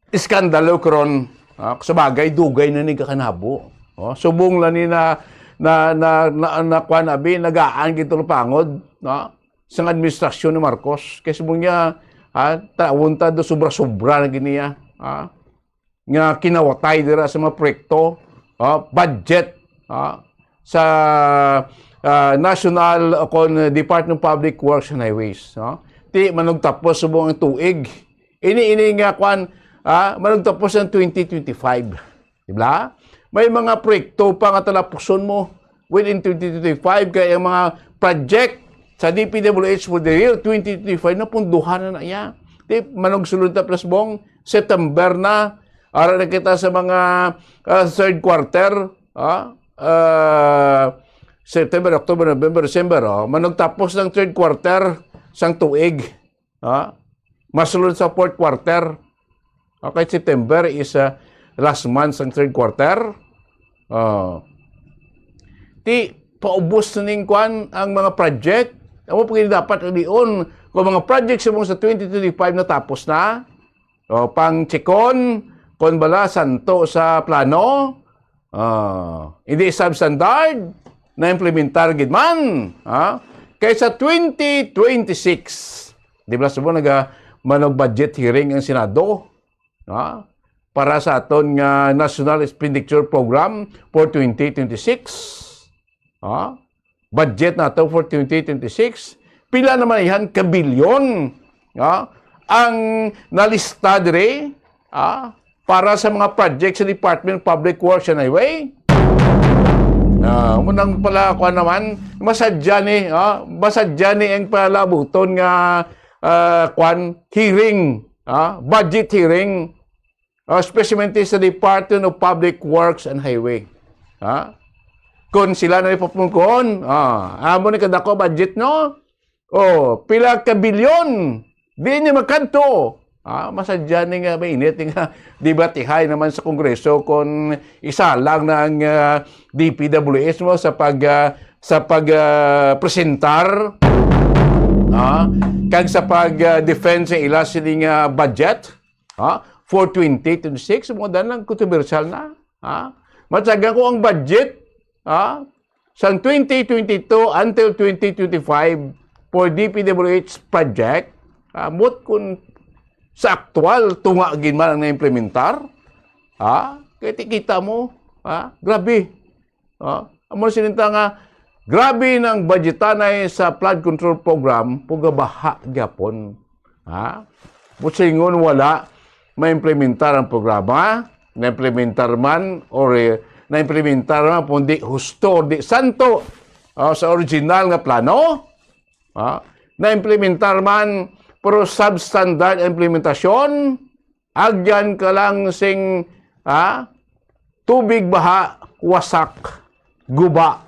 iskandalo karon, ah, sa bagay, dugay na ni kakanabo. Oh, subong lang ni na, na, na, na, na, kuwan, abi, nagaan gid tulupangod, no? Sang administrasyon ni Marcos. Kay subong niya, ah, taon ta do sobra-sobra na gid niya, ah, nga kinawatay dira sa mga proyekto, ah, budget, ah, sa, ah, National o kon Department of Public Works and Highways, no? Ti manugtapos subong ang tuig. Ini, ini nga kwan, ah, manugtapos ang twenty twenty-five. Di ba? May mga proyekto pa nga talapuson mo within twenty twenty-five, kay ang mga project sa D P W H for the year twenty twenty-five, napunduhan na na iya. Di, manugsulod ta, Plasbong, September na, ara na kita sa mga, ah, third quarter, ah, ah, September, October, November, December, oh, manugtapos ng third quarter sang tuig. Ha? Masulod sa fourth quarter. Okay, September is, uh, last month sang third quarter. Oh. Ti, paubos na ning kwan ang mga project. Amo pa gid dapat lion kung mga project sa mga sa twenty twenty-five natapos na. O, pang Chicon, kon bala santo sa plano, ah, hindi substandard, na-implementar gid man, ha? Kay sa twenty twenty-six, di ba, subong naga-, manag-budget hearing ang Senado, ha? Para sa aton nga National Expenditure Program for twenty twenty-six, ha? Budget nato for twenty twenty-six, pila naman ihan ka bilyon, ha? Ang nalista diri, ha? Para sa mga project sa Department of Public Works and Highway. Ah, mo nang pala, kuwan naman, masadya ni, ah, masadya ni ang palabuton nga, ah, kuwan, hearing, ah, budget hearing, ah, especially sa Department of Public Works and Highway. Ha? Kung sila na ipapungkon, ah, amo ni kadako budget, no? Oh, pila ka bilyon? Di niya makadto. Ah, masadya ni nga mainit nga debatihay naman sa Kongreso kung isa lang na ang, ah, D P W H mo sa pag, ah, sa pag, ah, presentar, ah, kag sa pag, ah, defend sa ila sining, ah, budget, ah, for twenty twenty-six, mga dalang kontrobersyal na, ah. Matyaga ko ang budget, ah, sang twenty twenty-two until twenty twenty-five for D P W H project, ah, mut kun sa aktual, tunga gid man ang naimplementar, ah, kay ti kita mo, ah, grabe. Ah, amo sininta nga, grabe nang budgetanay sa flood control program, pugabaha gyapon. Ha? Busingon wala maimplementar ang programa, naimplementar man, or, eh, naimplementar man, kundi husto, or di santo, ah, sa original nga plano. Ah, naimplementar man, pero substandard implementasyon, agyan ka lang sing, ah, tubig, baha, wasak, guba.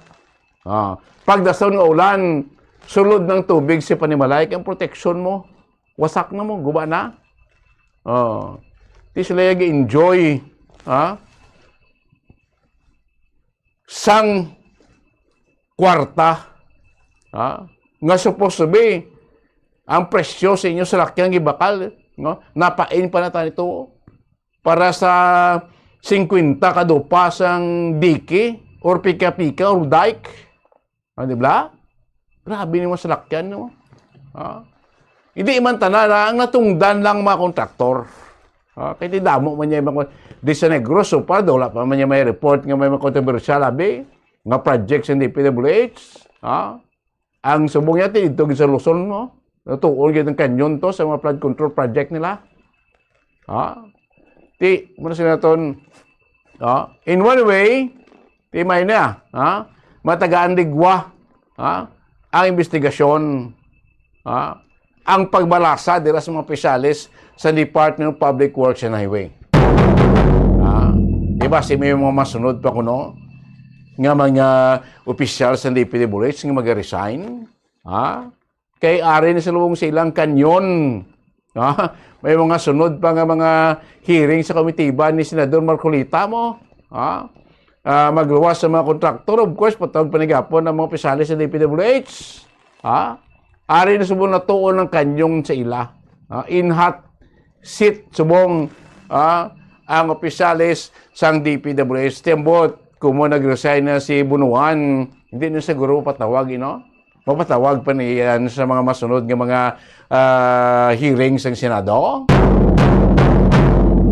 Ah, pagdason nga ulan, sulod ng tubig si panimalay, kay ang proteksyon mo, wasak na mo, guba na. Oh, di sila nag-enjoy, ha? Sang kwarta, ha? Nga supposed to be, ang presyo sa inyo salakyan gibakal, no? Napain pa na tani to. Para sa singkwenta ka dupa sang dike or pika-pika or dike. Ah, di ba? Grabe ni mga salakyan, no? Ah. Hindi man tanan, ah, ang natungdan lang mga kontraktor. Ah, kay di damo man niya mga, di sa Negros, so pa, wala pa man niya may report nga may mga kontrobersyal, abi. nga project sa D P W H, ha? Ang subong niya, ti dito sa Luzon, no? Natuon gyud ang kanyon to sa mga flood control project nila. Ha? Ti, muna sila ton, ha? In one way, ti may na, ha? Matagaan ligwa, ha? Ang investigasyon, ha? Ang pagbalasa dira sa mga opisyales sa Department of Public Works and Highway. Ha? Di ba, si may mga masunod pa kuno nga mga opisyal sa D P W H nga mag-resign? Ha? Kay ari na sa lubong sa ilang kanyon. Ha? May mga sunod pa nga mga hearing sa komitiba ni Senador Marcoleta mo. Ha? Ah, magluwas sa mga kontraktor, of course, patawag pa ni gapon ang mga opisyales sa D P W H. Ha? Ari na subong natuon ang kanyong sa ila. Ha? In hot seat subong, ha, ang opisyales sang D P W H. Tiambot, kumo nag-resign na si Bunuan, hindi na siguro patawag, you know? Mapatawag pa niyan sa mga masunod nga mga, ah, hearing sang Senado?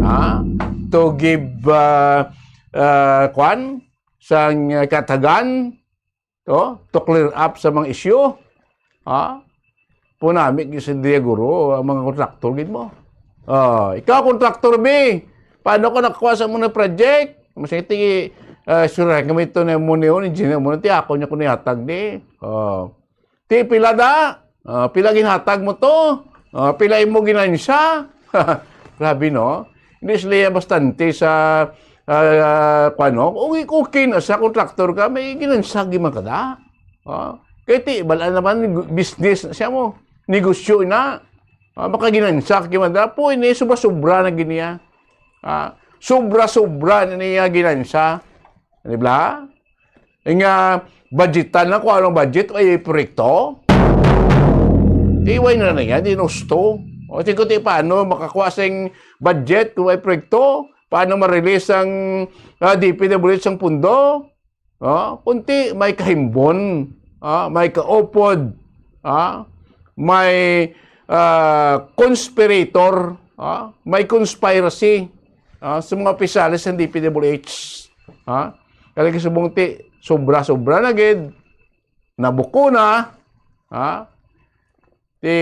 Ha? To give, ah, ah, kwan? Sang, ah, katagan? To? To clear up sa mga issue? Ha? Punami gyud sa Diaguro ang mga kontraktor gid mo. Ah, ikaw, kontraktor B, paano ka nakakuha sa mga project? Masiti, ah, sure kami ito na mo ni, engineer mo na, ti ako niya ko nihatag ni. Oh. Ti pila da? Ah, pila ginhatag mo to? Ah, pila imo ginansya? Grabe, no? Hindi sila bastante sa, ah, kuwan, no? Okay, okay na sa kontraktor ka, may ginansya gyud man ka da. Ah, kay ti, bala naman, business na siya mo. Negosyo na. Ah, baka ginansya gyud man da. Po, ini, sobra-sobra na gid niya. Ah, sobra-sobra na niya ginansya. Di ba? Nga, budgetan na kung anong budget, ay proyekto. Di, way na na yan, di nusto. O, sige, ti paano makakuha sing budget kung may proyekto? Paano ma-release ang, ah, D P W H ang pundo? Ah, kunti may kahimbon, ah, may kaupod, ah, may, ah, conspirator, ah, may conspiracy, ah, sa mga opisyales ng D P W H. Ah, kaya subong ti, sobra-sobra na gid, nabuko na, ah, ti,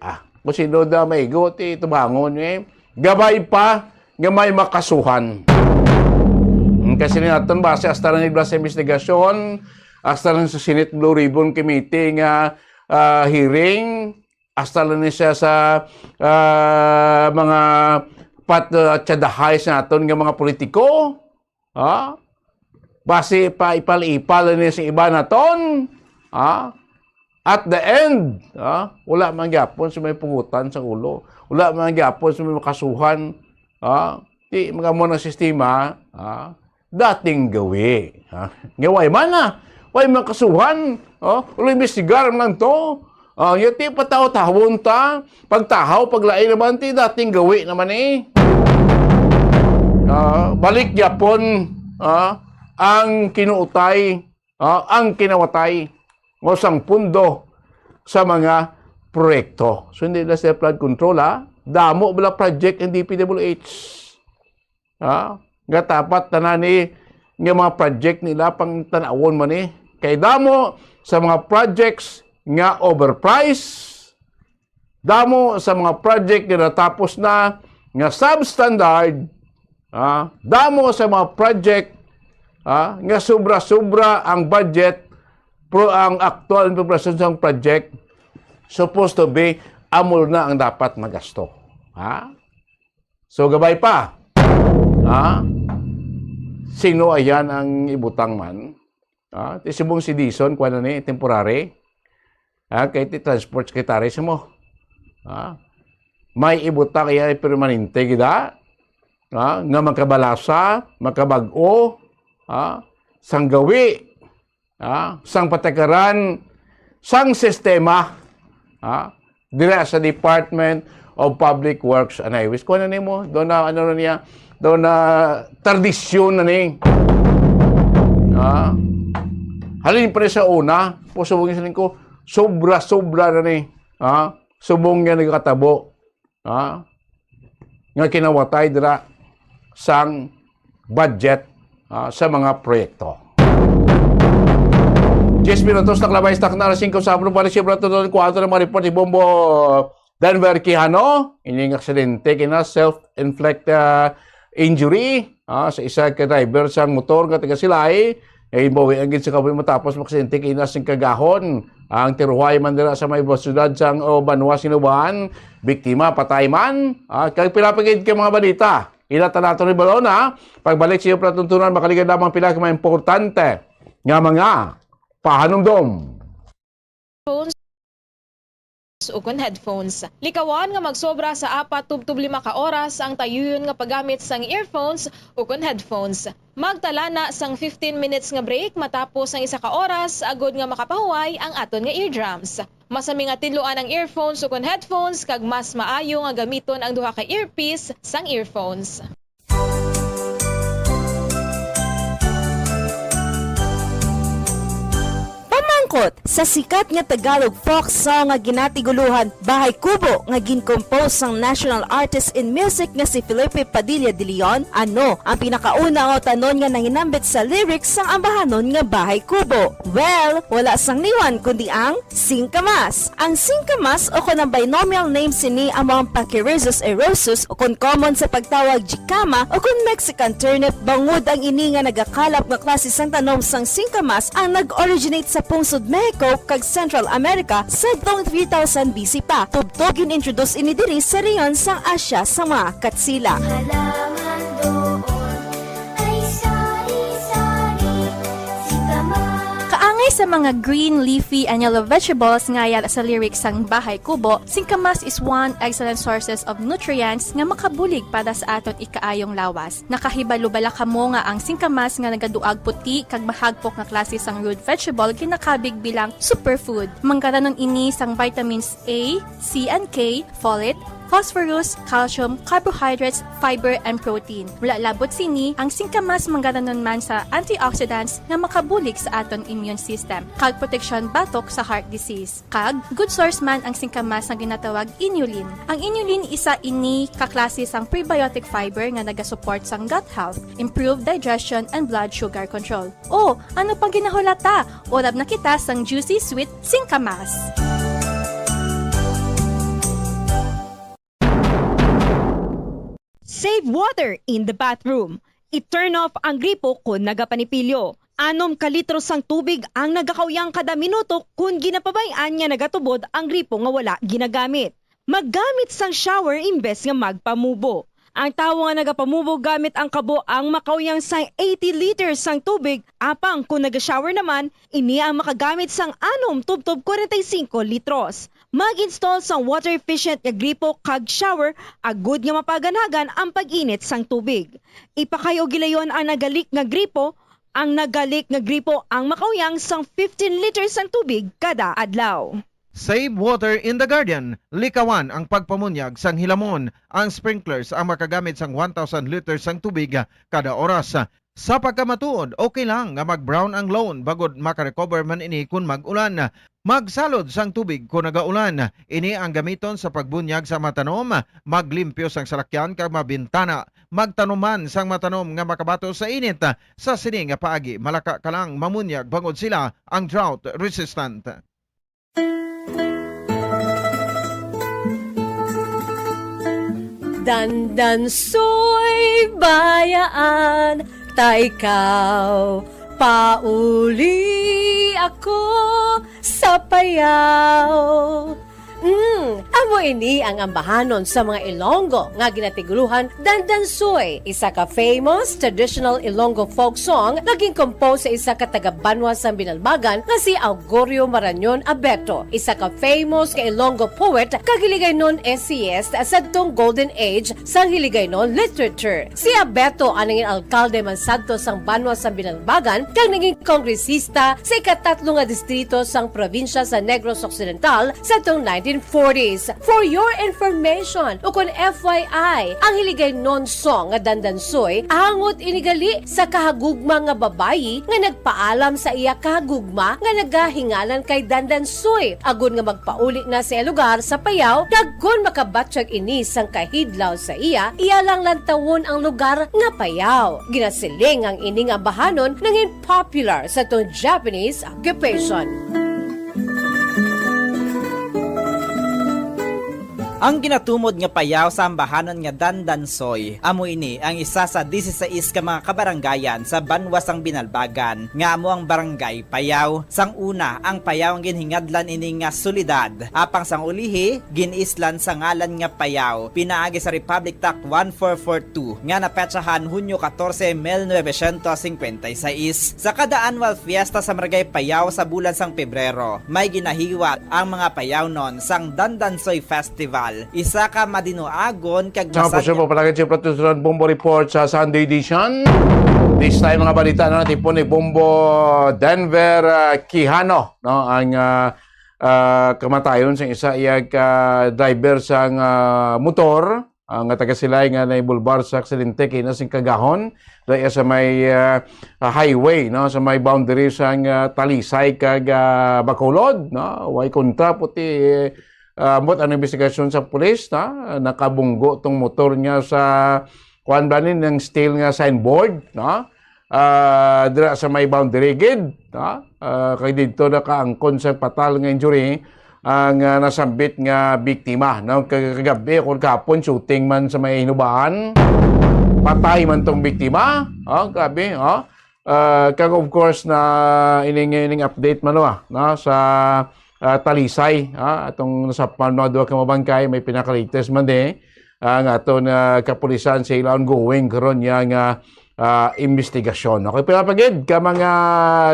ah, kung sino da maigo, ti tubangon, eh. Gabay pa nga may makasuhan. Hmm, kasi ni naton, base hasta lang nila sa investigasyon, hasta lang sa Senate Blue Ribbon Committee nga, ah, hearing, hasta lang ni siya sa, ah, mga pat-, ah, tsadahay sa naton nga mga politiko. Ha? Basi pa ipal-ipal ni sa iba naton. Ha? At the end, ha? Wala man gyapon sa may pugutan sa ulo. Wala man gyapon sa may makasuhan. Ha? Ti, mga mo ng sistema, ha? Dating gawi. Ha? Nga way man na. Way makasuhan. Ha? Wala imbestigar man to. Ah, yati pataw-tawon ta, pagtahaw, paglain naman ti dating gawi naman eh. Ah, balik gyapon, ah, ang kinuutay, ah, ang kinawatay, o sang pundo sa mga proyekto. So, hindi na sila flood control, ha? Damo bala project ang D P W H. Ha? Nga dapat tanan ni nga mga project nila pang tanawon man ni. Kay damo sa mga projects nga overpriced, damo sa mga project nga natapos na nga substandard, ha? Damo sa mga project, ha, nga sobra-sobra ang budget, pero ang aktual na preparasyon sa project supposed to be amo na ang dapat magasto. Ha? So, gabay pa. Ha? Sino ayan ang ibutang man? Ha? Ti subong si Dizon, kuwan na ni, temporary. Ha? Kay ti transport secretary sa mo. Ha? May ibutang iya permanente gida. Ha? Nga magkabalasa, makabag-o, ha? Sang gawi, ha, sang patakaran sang sistema, ha, dira sa Department of Public Works and Highways. Kuha na nimo, doon na, ano na niya, doon na, tradisyon na ni. Ha? Halin pa rin sa una, puso ko, sobra-sobra na ni. Ha? Subong nga nagkatabo, ha, nga kinawatay dira sang budget, ah, sa mga proyekto. Diyes minutos na kalabay sa takna, alas singko sa hapon, balik siya, Brad, tutunan ko ato ng mga report ni Bombo Denver Quijano. Ining aksidente, kina self-inflict, ah, injury, ah, sa isa ka driver sang motor nga taga Silay. Ay, bawi ang gid sa kabuhi matapos maksidente kina sing kagahon. Ang tiruhay man dira sa may syudad sang, o, Banwa, Sinuban, biktima patay man. Ah, kag pila pa gid ka mga balita. Ila ta nato ni Balona. Pagbalik sa iyo, Brad, tuntunan, makaligad lamang pila ka mga importante nga mga pahanumdom. Phones ukon headphones. Likawan nga magsobra sa apat tubtob lima ka oras ang tayuyon nga paggamit sang earphones ukon headphones. Magtala na sang fifteen minutes nga break matapos ang isa ka oras agod nga makapahuway ang aton nga eardrums. Masami nga tidloan ang earphones ukon headphones kag mas maayo nga gamiton ang duha ka earpiece sang earphones. Pamangkot, sa sikat nga Tagalog folk song nga ginatiguluhan Bahay Kubo nga gin-compose sang national artist in music nga si Felipe Padilla de Leon, ano ang pinakauna nga utanon nga nahinambit sa lyrics sang ambahanon nga Bahay Kubo? Well, wala sang liwan kundi ang singkamas. Ang singkamas o kon ang binomial name sini amo ang Pachyrhizis erosus o kon common sa pagtawag jicama o kon Mexican turnip, bangod ang ini nga nagakalap nga klase sang tanom sang singkamas ang nag-originate sa pungsod Mexico kag Central America sadtong three thousand B C pa. Tubtob gin-introduce ini diri sa rehiyon sang Asia sa mga Katsila. Halaman doon ay sari-sari, singkamas. Kaangay sa mga green, leafy, and yellow vegetables nga yara sa lyrics sang Bahay Kubo, singkamas is one excellent sources of nutrients nga makabulig para sa aton ikaayong lawas. Nakahibalo bala kamo nga ang singkamas nga nagaduag puti kag mahagpok nga klase sang root vegetable ginakabig bilang superfood? Manggaranon ini sang vitamins A, C and K, folate, phosphorus, calcium, carbohydrates, fiber, and protein. Wala labot sini, ang singkamas manggaranon man sa antioxidants nga makabulig sa aton immune system kag proteksyon batok sa heart disease. Kag good source man ang singkamas nga ginatawag inulin. Ang inulin isa ini ka klase sang prebiotic fiber nga nagasupport sang gut health, improve digestion, and blood sugar control. O, ano pang ginahulata? Urab na kita sang juicy sweet singkamas. Save water in the bathroom. I-turn off ang gripo kon nagapanipilyo. Anom ka litro sang tubig ang nagakauyang kada minuto kon ginapabay-an nga nagatubod ang gripo nga wala ginagamit. Maggamit sang shower imbes nga magpamubo. Ang tawo nga nagapamubo gamit ang kabo ang makauyang sang eighty liters sang tubig, apang kon naga-shower naman, ini ang makagamit sang anom tubtob kwarenta y singko litros. Mag-install sang water-efficient nga gripo kag shower agud nga mapaganhagan ang pag-init sang tubig. Ipakayo gilayon ang nagalik nga gripo. Ang nagalik nga gripo ang makauyang sang fifteen liters sang tubig kada adlaw. Save water in the garden. Likawan ang pagpamunyag sang hilamon. Ang sprinklers ang makagamit sang one thousand liters sang tubig kada oras. Sa pagkamatuod, okay lang nga mag-brown ang lawn bangod makarecover man ini kon mag-ulan. Magsalod sang tubig kon nagaulan. Ini ang gamiton sa pagbunyag sa matanom, maglimpyo sang salakyan kag mabintana. Magtanom man sang matanom nga makabato sa init. Sa sini nga paagi, malaka ka lang mamunyag bangod sila ang drought resistant. Dandansoy bayaan ta ikaw, pauli ako sa payaw. Mm, amo ini ang ambahanon sa mga Ilonggo nga ginatiguluhan Dandansoy, isa ka famous traditional Ilonggo folk song nga gin-compose sa isa ka taga-banwa sang Binalbagan nga si Augurio Marañon Abeto, isa ka famous nga Ilonggo poet kag Hiligaynon essayist sadtong golden age sang Hiligaynon literature. Si Abeto ang nangin alkalde man sadto sang banwa sang Binalbagan kag naging kongresista sa ikatatlo nga distrito sang probinsya sa Negros Occidental sadtong Din forties. For your information, ukon F Y I, ang Hiligaynon song nga Dandansoy, angot ini gali sa kahagugma nga babayi nga nagpaalam sa iya kahagugma nga nagahingalan kay Dandansoy, agod nga magpauli na sa iya lugar sa Payao, kag kon makabatyag ini sang kahidlaw sa iya, iya lang lantawon ang lugar nga Payao. Ginasiling ang ini nga ambahanon nangin popular sa tong Japanese occupation. Ang ginatumod nga Payao sa ambahanon nga Dandansoy, amo ini ang isa sa dieciséis ka mga kabaranggayan sa banwa sang Binalbagan, nga amo ang Barangay Payao. Sang una, ang Payao ang ginhingadlan ini nga syudad, apang sang ulihi, gin-islan sa ngalan nga Payao, pinaagi sa Republic Act one four four two nga napetsahan Hunyo katorse, mil novecientos singkwenta y seis. Sa kada annual fiesta sa Barangay Payao sa bulan sang Pebrero, may ginahiwat ang mga Payaonon sang Dandansoy Festival, isa ka madinuagon kag Sa mga masagya- puso po, palagi si Pratusuran Bombo Report sa Sunday edition. This time, mga balita na natipon ni Bombo Denver ah, Quijano, no? Ang ah, ah, kamatayon sang isa iyag ah, driver sang ah, motor ah, nga taga Silay nga naibulbar sa aksidente kina sing kagahon daya sa may ah, highway, no, sa may boundary sang ah, Talisay kag ah, Bacolod, no. Way kontra puti eh, ah, ambot ang investigasyon sa pulis, no? Nakabunggo tong motor niya sa kuan ba ni, ng steel nga signboard, no? Ah, dira sa may boundary gid, no? Ah, kay didto nakaangkon sa patal nga injury ang ah, nasambit nga biktima, no? Kag-, kagabi o kahapon, shooting man sa may Hinubaan, patay man tong biktima. Oh, grabe, oh. Ah, kag of course na ining, ining update man, no, sa ah, Talisay, ah, atong nasapman mga duha ka mga bangkay, may pinaka-latest man di. Ang aton ah, kapulisan sa ila ongoing karon niya nga ah, investigasyon. Okay, pila pa gid ka mga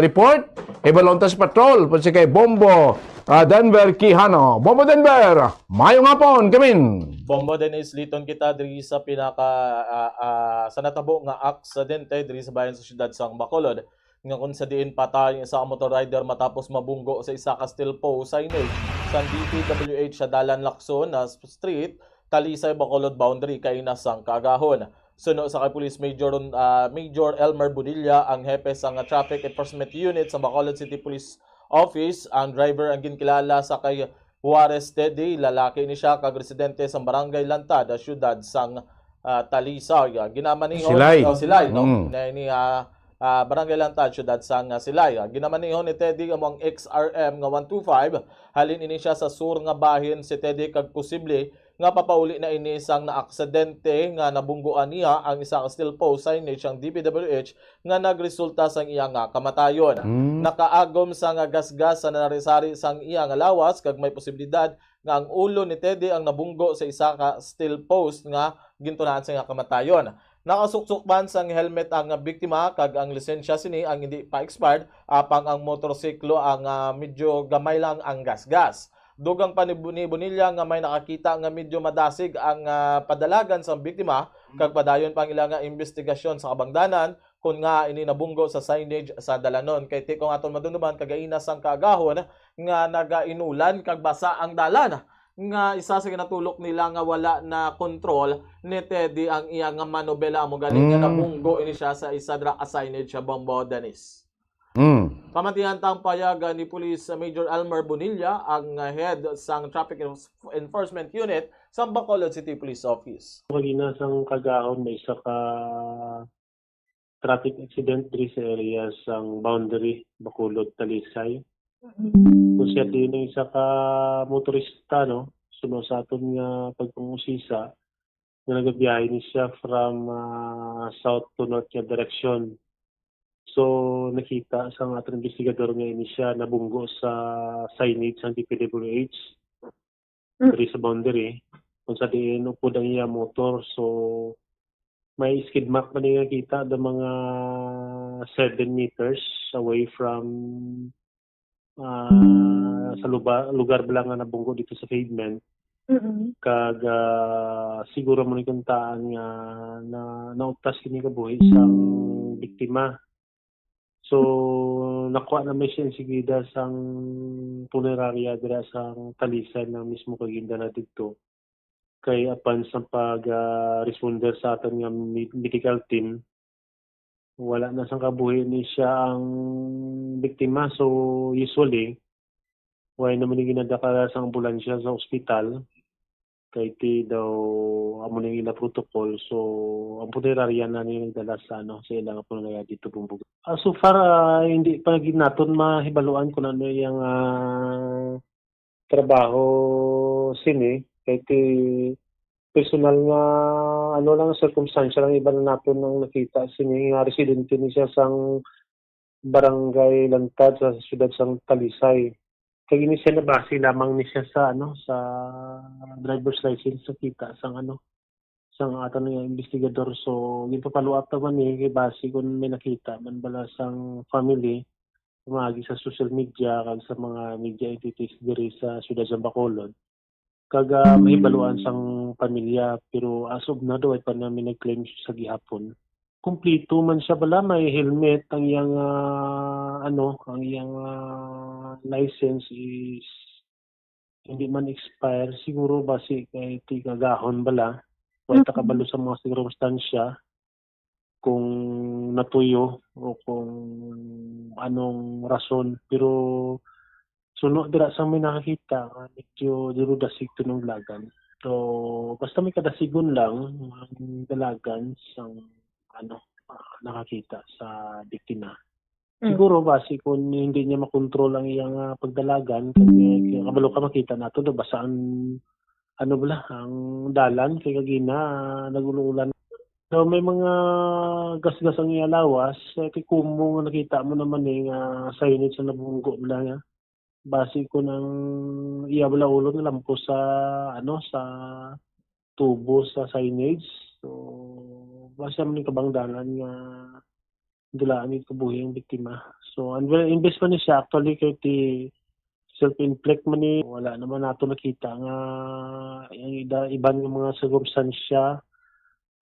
report? Ibalontas Patrol, pud si kay Bombo ah, Denver Quijano. Bombo Denver, mayong hapon, kamin. Bombo Dennis, liton kita diri sa pinaka ah, ah, sa natabo nga aksidente diri sa bayan sa siyudad sang Bacolod, nga kung sa diin patay ang isa ka motor rider matapos mabunggo sa isa ka steel post signage sang D P W H sa Dalan Lacson na Street, Talisay, Bacolod boundary kaina sang kaagahon. Suno sa kay Police Major ah, Major Elmer Bonilla, ang hepe sang Traffic Enforcement Unit sa Bacolod City Police Office, ang driver ang ginkilala sa kay Juarez Teddy, lalaki ni siya kag residente sang Barangay Lantad, siyudad sang ah, Talisay. Ah, ginamanihon Silay. Oh, Silay, no? Mm. Na ini ah, ah, Barangay Lantad, siyudad sang ah, Silay. Ah, ginamanihon ni Teddy amo ang X R M nga one two five. Halin ini siya sa sur nga bahin si Teddy kag posible nga papauli na ini sang naaksidente nga nabunggoan niya ang isa ka steel post signage sang D P W H nga nagresulta sang iya nga kamatayon. Mm. Nakaagom sa nga gasgas sa nanari-sari sang iya nga lawas kag may posibilidad nga ang ulo ni Teddy ang nabunggo sa isa ka steel post nga gintunaan sa iya nga kamatayon. Nakasuksok man sang helmet ang biktima kag ang lisensya sini ang hindi pa expired, apang ang motorsiklo ang ah, medyo gamay lang ang gasgas. Dugang pa ni Bu-, ni Bonilla nga may nakakita nga medyo madasig ang ah, padalagan sang biktima kag padayon pa ang ila nga investigasyon sa kabangdanan kon nga ini nabunggo sa signage sa dalanon. Kay ti kung aton madumduman, kagaina sang kaagahon nga nagainulan kag basa ang dalan, nga isa sa ginatulok nila nga wala na kontrol ni Teddy ang iya nga manobela, amo gani nga Mm. nabunggo ini siya sa isa dira ka signage sa Bombo Dennis. Mm. Pamatihan tang payaga ni Police Major Elmer Bonilla, ang head sang Traffic Enf- Enforcement Unit sa Bacolod City Police Office. Kagina sang kagahon may isa ka traffic accident diri sa area sang boundary Bacolod, Talisay. Kung siya din ang isa ka motorista, no, suno sa aton nga pagpangusisa, nga nagabiyahe ni siya from ah, south to north nga direksyon. So, nakita sa aton investigador nga ini siya nabunggo sa signage sang D P W H diri sa boundary, kung sa diin upod ang iya motor. So, may skid mark pa niya kita the mga seven meters away from ah, sa luba, lugar bala nga nabunggo dito sa pavement. Mm-mm. Kag ah, siguro mo ni kuntaan nga na nauptas kini kabuhi sang biktima. So, nakuha na mi siya insigida sang punerarya dira sang Talisay na mismo kag gindala didto. Kay apan sa pag, ah, responder sa aton nga med-, medical team, wala na sang kabuhi ni siya ang biktima. So, usually, wala naman ni ginadakala sang ambulansya sa ospital. Kay ti daw amo ning ila protocol. So, ang punerarya na niya nagdala sa, ano, sa ila nga punerarya dito Bumbugo. Ah, so far, ah, hindi pa gid naton mahibaluan kung ano iyang, ah, trabaho sini. Kay ti personal nga, ano lang, sirkumstansya lang iba na naton ang nakita sini nga residente ni siya sang Barangay Lantad sa siyudad sang Talisay. Kag ini siya nabase lamang ni siya sa, ano, sa driver's license sa kita sang, ano, sang aton nga investigador. So, ginpa-follow up naman ni kay base kung may nakita man bala sang family pamaagi sa social media kag sa mga media entities diri sa siyudad sa Bacolod. Kag, ah, mahibaluan sang pamilya, pero as of now daw, wala pa namin nag-claim sa gihapon. Kumpleto man siya bala, may helmet, ang iyang, ah, ano, ang iyang, ah, license is hindi man expire. Siguro basi kay ti kagahon bala. Wala ta kabalo sa mga sirkumstansya kung natuyo o kung anong rason. Pero suno dira sa may nakakita, nga medyo duro dasig to nung dalagan. So, basta may kadasigon lang, ang dalagan sang, ano, ah, nakakita sa biktima. Mm. Siguro, basi kung hindi niya makontrol ang iyang, ah, pagdalagan, kag, eh, kaya kabalo ka, makita nato, no, basa ang, ano bala, ang dalan, kay kagina, ah, nag-ulo-ulan. So, may mga gasgas ang iya lawas, eh, kay kumo nga nakita mo naman, eh, nga signage sa nabunggo bala niya. Basi ko nang iya bala ulo nalampos sa, ano, sa tubo sa signage. So, basi man yung kabangdanan nga dulaan yung kabuhi ang biktima. So, ang, well, imbes man ni siya, actually, kay ti self-inflict man ni, wala naman nato nakita nga yung ida-, iban nga mga sirkumstansya,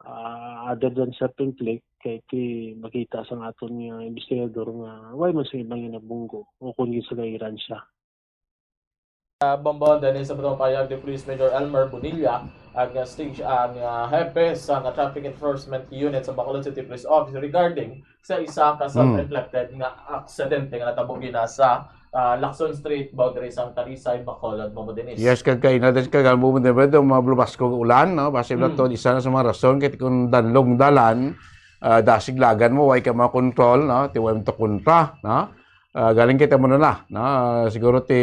ah, other than self-inflict, kay ti makita sa aton nga investigador nga wala man sa ibang nga nabunggo o kung ginsalairan siya. Ah, Bombo, then sa pagpapayag ni Police Major Elmer Bonilla, ang, ah, station, ang, ah, hepe sa, ah, Traffic Enforcement Unit sa Bacolod City Police Office regarding sa isa ka Hmm. self-inflicted nga aksidente nga natabo gina sa, ah, Lacson Street, boundary sang Talisay, Bacolod, Bombo Dennis. Yes, kag kay na din kag mo din ba itong mga blubasko ulan, no? Basi Hmm. to, isa na sa mga rason kay kung danlog dalan, ah, dasig lagan mo, way ka makontrol, no? Ti way mo to kontra, no? Ah, galing kita mo na na, no? Ah, siguro ti,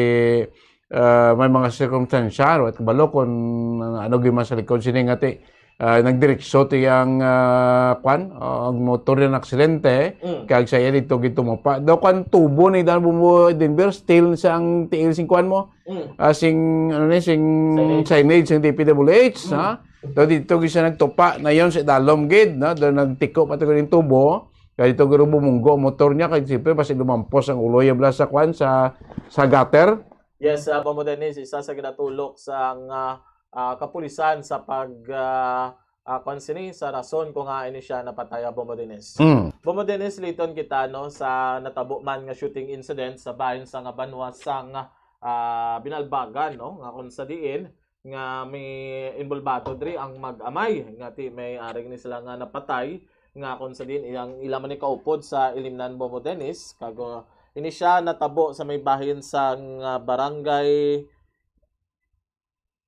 ah, may mga sirkumstansya, wait kabalo kung ano gyud man sa likod sini nga ti, ah, nagdiretso ti ang, ah, kwan, ah, ang motor yung aksidente, Mm. kag sa iya dito gid tumapa. Daw kwan tubo ni Dan Bumbo Denver, steel sa ang tiil sing kwan mo, Mm. ah, sing, ano ni, sing Signage. signage, sing D P W H, Mm. ha? Daw dito gid siya nagtupa, na yon sa dalom gid, no? Daw nagtiko pa to yung tubo, kaya dito gid bumunggo ang motor niya, kaya siyempre, basi lumampos ang ulo niya bala sa kwan, sa, sa gutter. Yes, ah, Bombo Dennis, isa sa ginatulok sa nga, ah, kapulisan sa pag, ah, ah, kwan sini, sa rason kung hain ni siya napatay, ah, Bombo Dennis. Mm. Bombo Dennis, liton kita, no, sa natabo man nga shooting incident sa bahin sa nga banwa sa nga, ah, Binalbagan, no, nga kung sa diin nga may involbado diri ang mag-amay, nga ti may ari ni sila nga napatay, nga kung sa diin iyang ila man ni kaupod sa Ilimnan, Bombo Dennis, kag, uh, ini siya natabo sa may bahin sa nga barangay,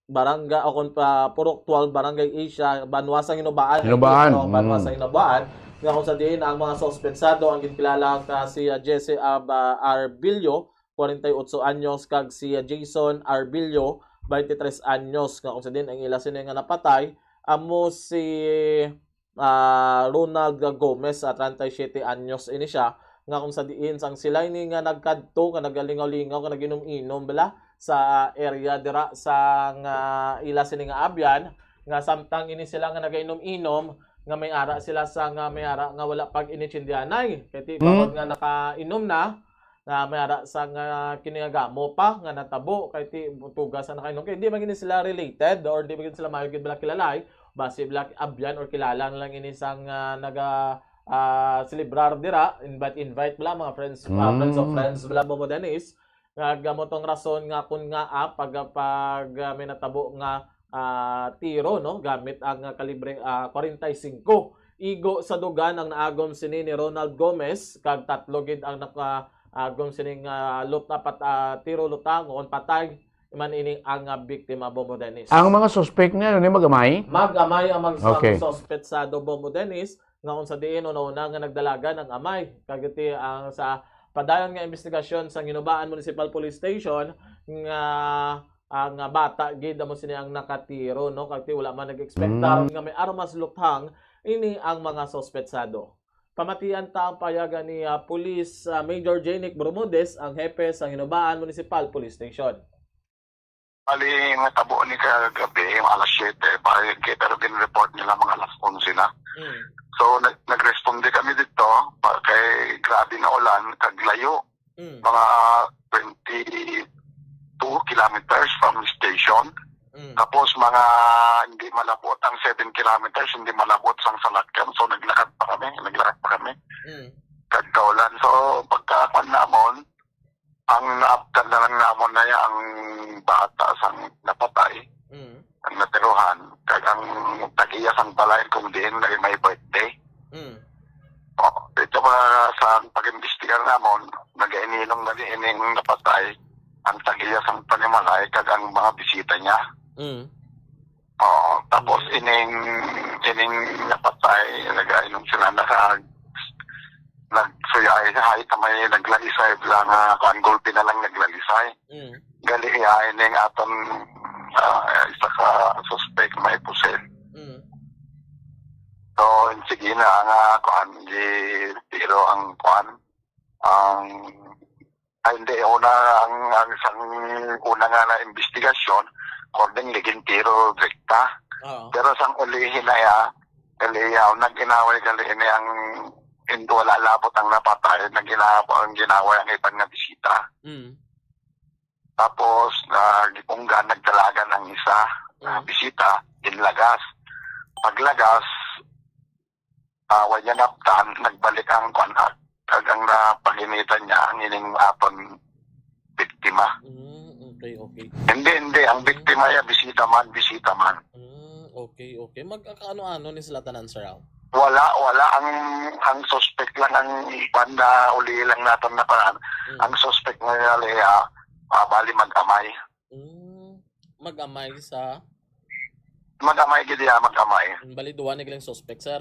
barangay, o kung pa, Purok twelve, Barangay Asia, banwa sa Hinubaan. Hinubaan, No, banwa mm. sa Hinubaan. Nga kung sa diin ang mga suspetsado ang ginkilala ka si, uh, Jesse Ab-, uh, Arbillo, forty-eight anyos, kag si, uh, Jason Arbillo, twenty-three anyos, nga kung sa diin ang ila sini nga napatay, amo si, ah, Ronald Gomez, ah, treinta y siete anyos ini siya, nga kung sa diin sang sila ini nga nagkadto, nga nagalingaw-lingaw, nga nag-inom-inom bala sa area dira sa nga ila sini nga abyan, nga samtang ini sila nga nagainom-inom, nga may ara sila sa nga may ara nga wala pag-initsindihanay. Kay ti Hmm. bangod nga nakainom na, nga may ara sa nga kini nga gamo pa nga natabo, kay ti tugas ang nakainom. Kay di man gini sila related or di man gini sila maayo gid bala kilalay, basi bala abyan or kilala na lang ini sang, ah, naga, ah, celebrar dira. Invite, invite bala, mga friends, ah, friends of friends bala, Bobo Dennis. Nga, nga mo tong rason nga kun nga, ah, pag, pag, ah, may natabo nga, ah, tiro, no, gamit ang, ah, kalibre, ah, forty-five. Igo sa dugan ang naagom sini ni Ronald Gomez, kag tatlo gid ang nakaagom sining, ah, lut-, apat, ah, tiro lutang o patay man ini ang, ah, biktima, Bobo Dennis. Ang mga suspek niya, ni mag-amay? Mag-amay ang mga Okay. suspek sa do, Bobo Dennis, nga unsa diin una-una nga nagdalagan ang amay. Kag iti ang sa padayon nga investigasyon sa Ginubaan Municipal Police Station nga ang, ah, bata gid amo sini ang nakatiro, no? Kag ti wala man nag-expect Mm. nga may armas luthang ini ang mga suspetsado. Pamatian ta ang payaga ni, ah, Police, ah, Major Jenick Bermudez, ang hepe sa Ginubaan Municipal Police Station. Bali, natabo ni kagabi, mga alas siyete, pa-, pero gin-report nila mga alas onse na. Mm. So, nag-, nagresponde kami dito, pa-, kay grabe nga ulan, kag layo. Mm. Mga twenty-two kilometers from station. Mm. Tapos, mga hindi malabot ang seven kilometers, hindi malabot sang salakyan. So, naglakad pa kami, naglakad pa kami. Mm. Kag kaulan. So, pagka, kwan namon, ang naabtan na lang namon na ya ang bata sang napatay, Mm. ang natiruhan, kag ang tag-iya sang balay kung diin na may birthday. Mm. O, ito pa sa pag-imbestigar namon, nag-iininong na diin ang napatay, ang tag-iya sang panimalay, kag ang mga bisita niya. Mm. Oo, tapos Mm. ining, ining napatay, nag-ainom sila, naka-, nagsuyay sa hay, kamay, naglalisay lang, ah, kuan, gulpi na lang naglalisay. Mm. Gali iya ining aton, ah, isa ka suspect may pusil. Mm. So, sige na, ang, ah, kuan, di, pero ang kuan, ang Ay, hindi. Una, ang, ang sang una nga na investigasyon, accordingly, gintiro direkta. Oo. Pero sang ulihi na ya, kaliyaw, nag-inaway gali ini ang, hindi, wala labot ang napatay, nag-inaway, ang ginaway ang iban nga bisita. Mm. Tapos, na gipunggan, nagdalagan ang isa, na Mm. bisita, ginlagas. Paglagas, ah, wa niya naptan, nagbalik ang kuan, ah, kag ang napaginitan niya ang ining aton biktima. Mm, okay, okay. Hindi, hindi. Ang Mm. biktima ya, bisita man, bisita man. Mm, okay, okay. Magkakaano-ano ni sila tanan, sir, aw? Wala, wala. Ang, ang suspect lang, ang iban na uli lang naton na kuan. Mm. Ang suspect nga nila, ah, ah, bali mag-amay. Mm, mag-amay sa Mag-amay gid iya, mag-amay. Mm, bali, duha ni galing suspect, sir.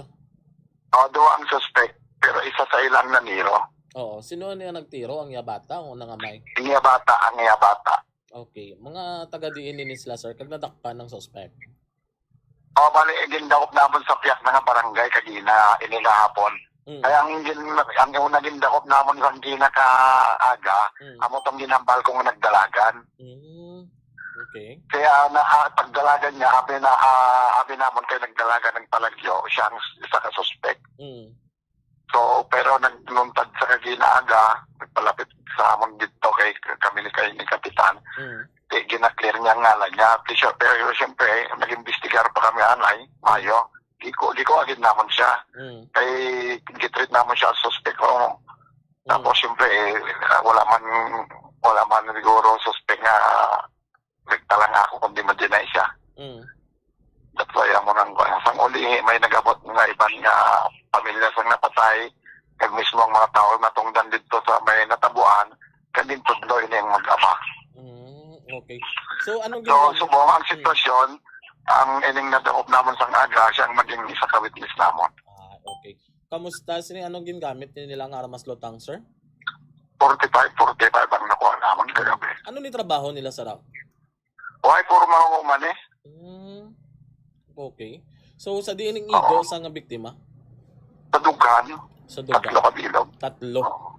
Oh, duha ang suspect, pero isa sa ilang naniro. Oo, sino niya nagtiro? Ang iya bata o nangamay? Ang iya bata, ang iya bata. Okay. Mga taga diin ni sila, sir, kag nadakpan ng suspect? Oh, bali, eh, gindakop namon sa piyak na nga barangay kagina, ini nga hapon. Mm. Kaya ang gin-, ang una gindakop namon sa ginakaaga, Mm. amo tong ginhambal ko nga nagdalagan. Mm. Okay. Kaya na, ah, pagdalagan niya, abi na, ah, abi namon kay nagdalagan, nagpalagyo, siya ang s-, isa ka suspect. Mm. So, pero nagluntad sa kaginaaga, nagpalapit sa amon dito kay k-, kami ni, kay ni Kapitan. Mm. Eh, gina-clear niya ang ngalan niya. Di siya, pero siyempre, nag-imbestigar pa kami, anay, mayo. Di ko, di ko agad namon siya. Mm. Kay, gitreat namon siya as suspect, oh. Mm. Tapos, siyempre, eh, wala man, wala man siguro suspect nga nagtalang ako, kundi ma-deny siya. Mm. That's why amo nang kuan. Sang uli, may nagabot nga iban nga pamilya sang napatay, kag mismo ang mga tao natungdan dito sa may natabuan, kag gintudlo ini ang mag-ama. Mm, okay. So, anong So, ginawa niyo? Subong ang Mm. sitwasyon, ang ining nadakop namon sang aga, siya ang maging isa ka witness namon. Ah, okay. Kamusta? Sini, anong gingamit ni nila nga armas lutang, sir? Forty-five, forty-five ang nakuha namon kagabi. Ano ni trabaho nila, sir, aw? Why, forma ko man eh. Mm. Okay. So, sa diin ang igo Oo. sa nga biktima? Sa dughan. Sa dughan. Tatlo ka bilog. Tatlo. Oo.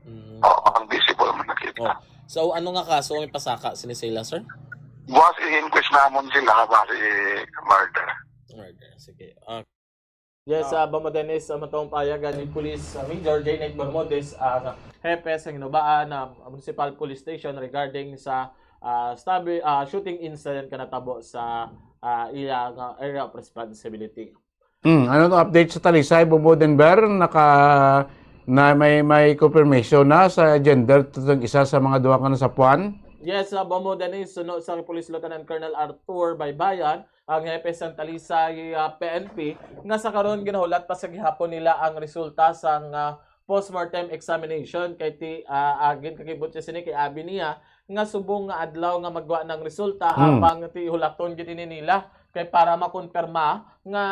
Mm. Oo, ang visible man nakita. Oh. So, ano nga kaso ang ipasaka sini sa ila, sir? Buwas i-inquest namon sila, base murder. Murder. Sige. Ah. Yes, Ah. ah, Bombo Dennis, ah, matong payagan ni Police, ah, Major Jaynick Bermudez, ah, hepe sa Ginubaan, ah, Municipal Police Station regarding sa, ah, stabi-, ah, shooting incident nga natabo sa, ah, iya nga area of responsibility. Hmm, ano ang update sa Talisay, Bombo Denver? Naka, na may, may confirmation na sa gender tong isa sa mga duha ka nasapuan? Yes, uh, Bombo Dennis, suno sa Police Lieutenant Colonel Arthur Baybayan, ang hepe sang Talisay, uh, P N P, nga sa karon ginahulat pa sa gihapon nila ang resulta sang, uh, postmortem examination kay ti, uh, agin kakibot siya sini kay abi niya nga subong nga adlaw nga magwa ng resulta. Hmm. Apang ti hulaton gid ini nila kay para makonfirma nga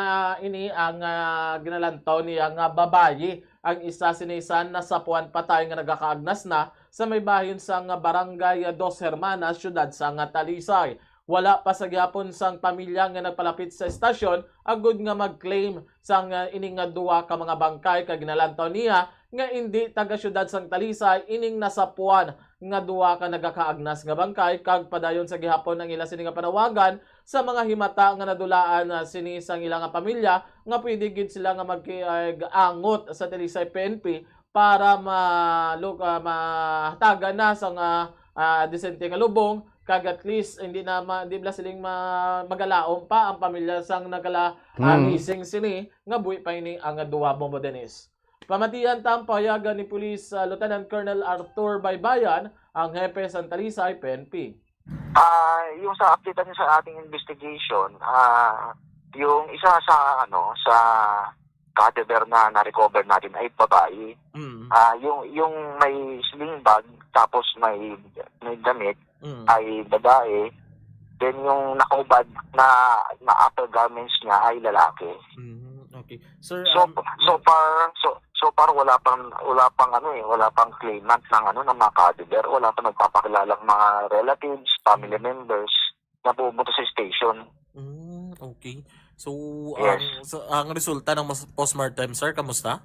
ini ang, ah, ginalantaw niya nga babayi ang isa sini sa nasapuan patay nga nagakaagnas na sa may bahin sa nga Barangay Dos Hermanas, siyudad sa nga Talisay. Wala pa sa gihapon sang pamilya nga nagpalapit sa estasyon agud nga mag-claim sang, ah, ini nga duha ka mga bangkay, kag ginalantaw niya nga indi taga-siyudad sang Talisay ining nasapuan nga duha ka nagakaagnas nga bangkay, kag padayon sa gihapon ang ila sini nga panawagan sa mga himata nga nadulaan, ah, sini sang ila nga pamilya nga pwede gid sila nga magkiangot sa Talisay P N P para ma-, lo-, ah, mahatagan na sa nga, ah, disente nga lubong, kag at least hindi na ma-, hindi na siling ma-, magalaom pa ang pamilya sang nagala, ah, Hmm. missing sini nga buhi pa ini ang duha, Bombo Dennis. Pamatian ta ang pahayagan ni Police, ah, Lieutenant Colonel Arthur Baybayan, ang hepe sa Talisay P N P. Ah, yung sa update niyo sa ating investigation, ah, yung isa sa, ano, sa cadaver na na-recover natin ay babae. Mm. Ah, yung, yung may sling bag, tapos may, may damit, Mm. ay babae. Then yung nakahubad na, na upper garments niya ay lalaki. Mm, okay. Sir, So, um, so far, so, so far wala pang, wala pang ano eh, wala pang claimant ng ano, ng mga cadaver. Wala pa nagpapakilalang mga relatives, family Mm. members na pumunta sa station. Mm, okay. So, Yes. ang, so, ang resulta ng mas-, postmortem, sir, kamusta?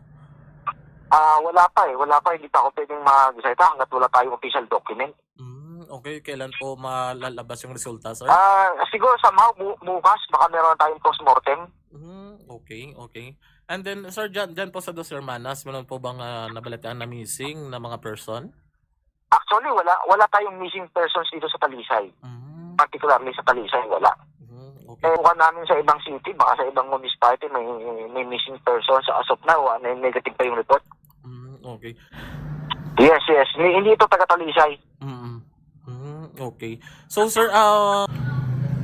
Ah, wala pa eh. Wala pa. Hindi pa ako pwedeng mag-salita hanggat wala tayong official document. Mm, okay. Kailan po malalabas yung resulta, sir? Ah, siguro somehow bu-, bukas, baka meron tayong postmortem. Mm, okay, okay. And then, sir, dyan, dyan po sa Dos Hermanas, meron po bang, ah, nabalitaan na missing na mga person? Actually, wala, wala tayong missing persons dito sa Talisay. Mm. Particularly sa Talisay, wala. Mm, okay. Eh, bukan namin sa ibang city, baka sa ibang municipality may, may missing persons. As of now, ah, may negative pa yung report. Mm, okay. Yes, yes. Ni-, hindi ito taga Talisay. Mm. Mm, okay. So, sir, ah,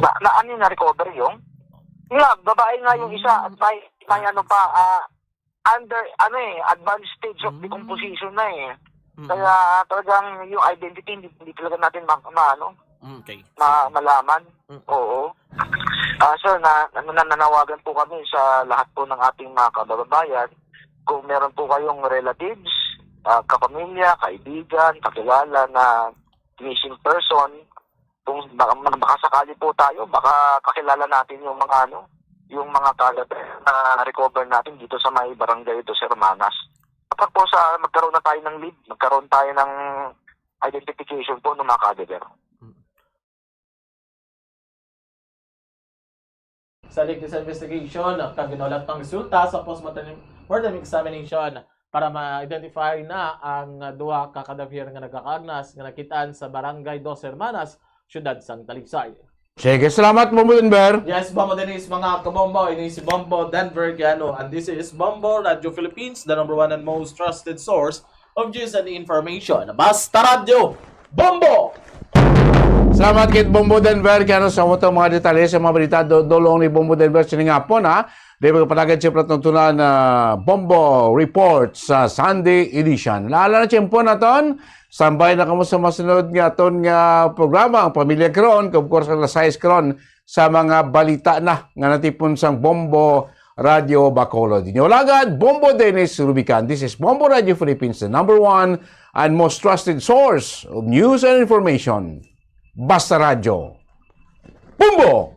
Na, na ano yung na-recover yung? Nga, babae nga yung isa at may, may ano pa, ah, under, ano eh, advanced stage of Mm. decomposition na eh. Mm. Kaya talagang yung identity, hindi, hindi talaga natin ma-, ma-, ano, Mm, okay. ma-, Sige. malaman. Mm. Oo. Ah, sir, na, ano, nananawagan po kami sa lahat po ng ating mga kababayan. Kung meron po kayong relatives, ah, kapamilya, kaibigan, kakilala na missing person, kung baka, mag-, baka sakali po tayo, baka kakilala natin yung mga, ano, yung mga cadaver na recover natin dito sa may Barangay Dos Hermanas. Kapag po sa magkaroon na tayo ng lead, magkaroon tayo ng identification po ng mga cadaver. Mm. Sa lig sa investigation, kag ginahulat pang resulta sa postmortem, mortem examination para ma-identify na ang duha ka kadafir nga nagakaagnas nga nakitaan sa Barangay Dos Hermanas, siyudad sang Talisay. Sige, salamat, Bombo Denver. Yes, Bombo Dennis, mga kabombo, ini si Bombo Denver Guiano, and this is Bombo Radio Philippines, the number one and most trusted source of news and information. Basta Radyo, Bombo! Salamat kay Bombo Denver, kaya sa mga detalye sa mga balita, do-, dulong ni Bombo Denver sining hapon, ha? Di magpalagad siya pala itong tuna na Bombo Report sa Sunday edition. Laala na tiyempo naton, sambay na kamo sa masunod nga aton nga programa, ang Pamilya Karon, of course, alas sais karon sa mga balita na nga natipon sang Bombo Radio Bacolod. Inyo alagad, Bombo Dennis Rubican. This is Bombo Radio Philippines, the number one and most trusted source of news and information. Basta Radyo. Bombo!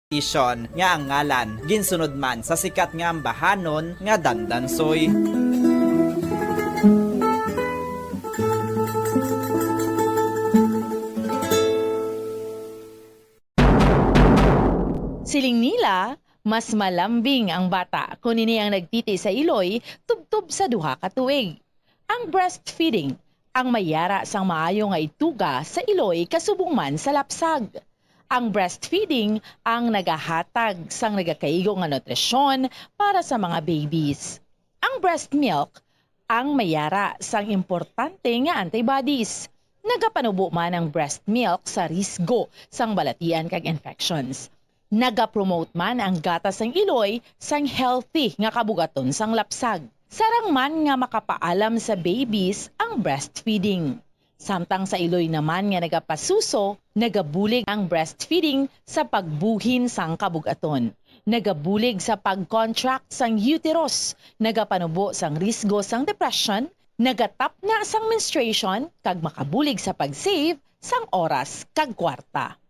Petition nga ang ngalan ginsunod man sa sikat nga ambahanon nga Dandansoy. Siling nila, mas malambing ang bata kon ini ang nagtiti sa iloy tubtob sa duha ka tuig. Ang breastfeeding ang may yara sang maayo nga ituga sa iloy kasubong man sa lapsag. Ang breastfeeding ang nagahatag sang nagakaigo nga nutrisyon para sa mga babies. Ang breast milk ang may yara sang importante nga antibodies. Nagapanubo man ang breast milk sa risgo sang balatian kag infections. Nagapromote man ang gatas sang iloy sang healthy nga kabugaton sang lapsag. Sarang man nga makapaalam sa babies ang breastfeeding. Samtang sa iloy naman nga nagapasuso, nagabulig ang breastfeeding sa pagbuhin sang kabugaton. Nagabulig sa pag-contract sang uterus, nagapanubo sang risgo sang depression, nagatapna sang menstruation, kag makabulig sa pag-save sang oras kag kwarta.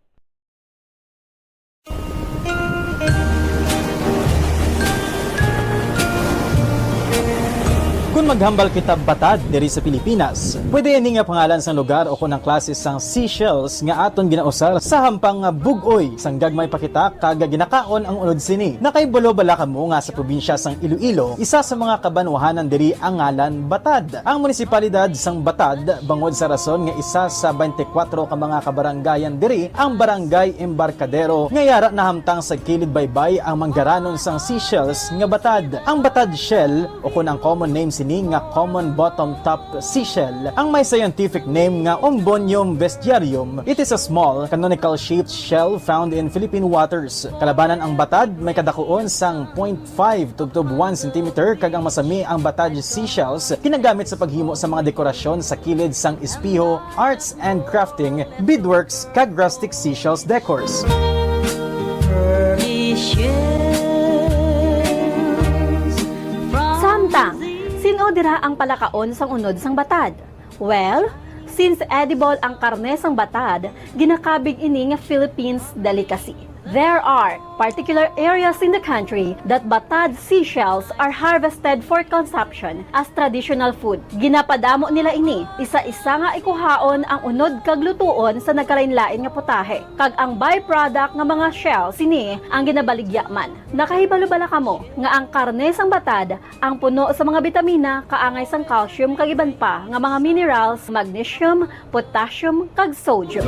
Kon maghambal kita batad diri sa Pilipinas, pwede ini nga pangalan sang lugar o kon ang klase sang seashells nga aton ginausar sa hampang nga bug-oy sang gagmay pa kita kag ginakaon ang unod sini. Nakahibalo bala kamo nga sa probinsya sang Iloilo, isa sa mga kabanwahanan diri ang ngalan Batad? Ang munisipalidad sang Batad, bangod sa rason nga isa sa twenty-four ka mga kabarangayan diri ang Barangay Embarcadero, nga yara nahamtang sa kilid baybay ang manggaranon sang seashells nga batad. Ang batad shell, o kon ang common name sini nga common bottom-top seashell, ang may scientific name nga Umbonium vestiarium. It is a small, canonical-shaped shell found in Philippine waters. Kalabanan ang batad, may kadakuon sang point five tubtob one centimeter, kag ang masami ang batad seashells ginagamit sa paghimo sa mga dekorasyon sa kilid sang espeho, arts and crafting, beadworks, kag rustic seashells decors. Samtang, sin-o dira ang palakaon sang unod sang batad? Well, since edible ang karne sang batad, ginakabig ini nga Philippines delicacy. There are particular areas in the country that batad seashells are harvested for consumption as traditional food. Ginapadamo nila ini, isa-isa nga ikuhaon ang unod kag lutuon sa nagkalainlain nga putahe, kag ang byproduct nga mga shell sini ang ginabaligya man. Nakahibalo bala kamo nga ang karne sang batad ang puno sa mga bitamina kaangay sang calcium kag iban pa nga mga minerals, magnesium, potassium, kag sodium.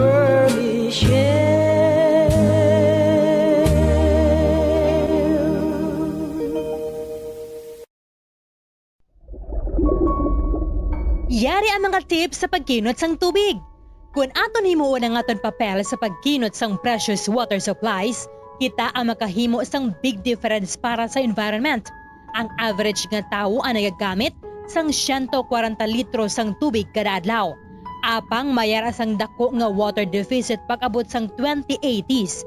Yari ang mga tips sa pagkinot sang tubig. Kon aton himuon ang aton papel sa pagkinot sang precious water supplies, kita ang makahimo sang big difference para sa environment. Ang average nga tawo ang nagagamit sang siyento kwarenta litro sang tubig kada adlaw. Apang may ara sang dako nga water deficit pag-abot sang twenty eighties.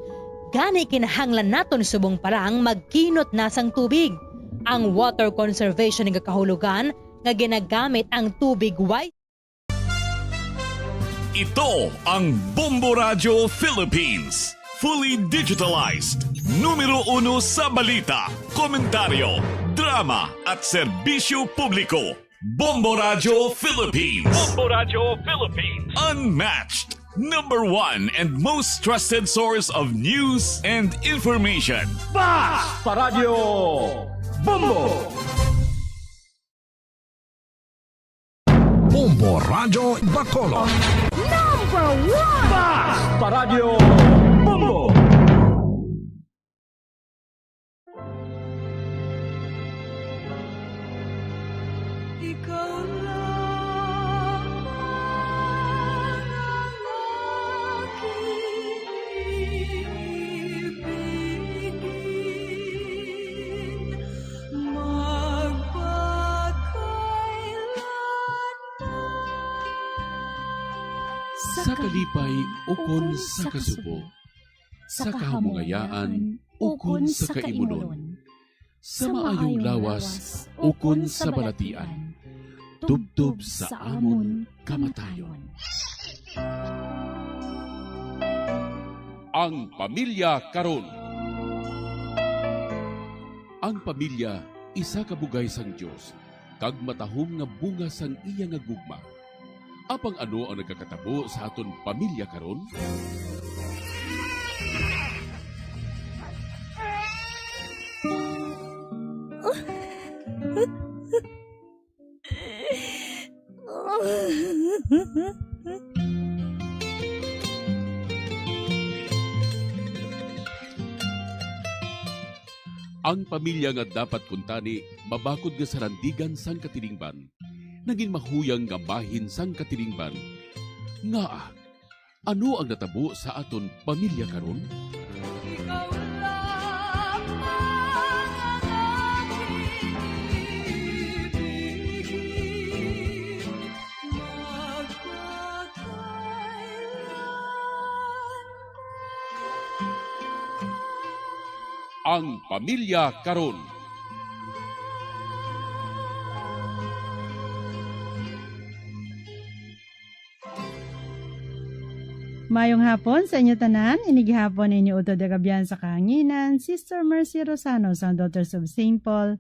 Gani kinahanglan naton subong pa lang magkinot na sang tubig. Ang water conservation nagakahulogan nga ginagamit ang tubig wise. Ito ang Bombo Radyo Philippines. Fully digitalized. Numero uno sa balita, komentaryo, drama, at serbisyo publiko. Bombo Radyo Philippines. Bombo Radyo Philippines. Unmatched. Number one and most trusted source of news and information. Bas! Paradyo! Bombo! Bombo Radyo Bacolod. Number one! Bas! Paradyo! Bombo! Ikaw lang ang aking ibigin, magpakailanman. Sa kalipay ukon sa kasubo, sa kahamungayaan ukon sa kaimunon, sa maayong lawas ukon sa balatian, tubtob sa amon kamatayon. Ang Pamilya Karon. Ang pamilya isa ka bugay sang Dios kag matahom nga bunga sang iya nga gugma. Apang ano ang nagakatabo sa aton pamilya karon? Ang pamilya nga dapat kuntani mabakod nga sarandigan sang katilingban, nagin mahuyang nga bahin sang katilingban. Ngaa? Ano ang natabo sa aton pamilya karon? Ikaw lamang ang aking ibig, magpakailanman. Ang pamilya karon. Mayong hapon sa inyo tanan. Ini gihapon inyo utod nga kaabyan sa kahanginan, Sister Mercy Rosano sang Daughters of Saint Paul,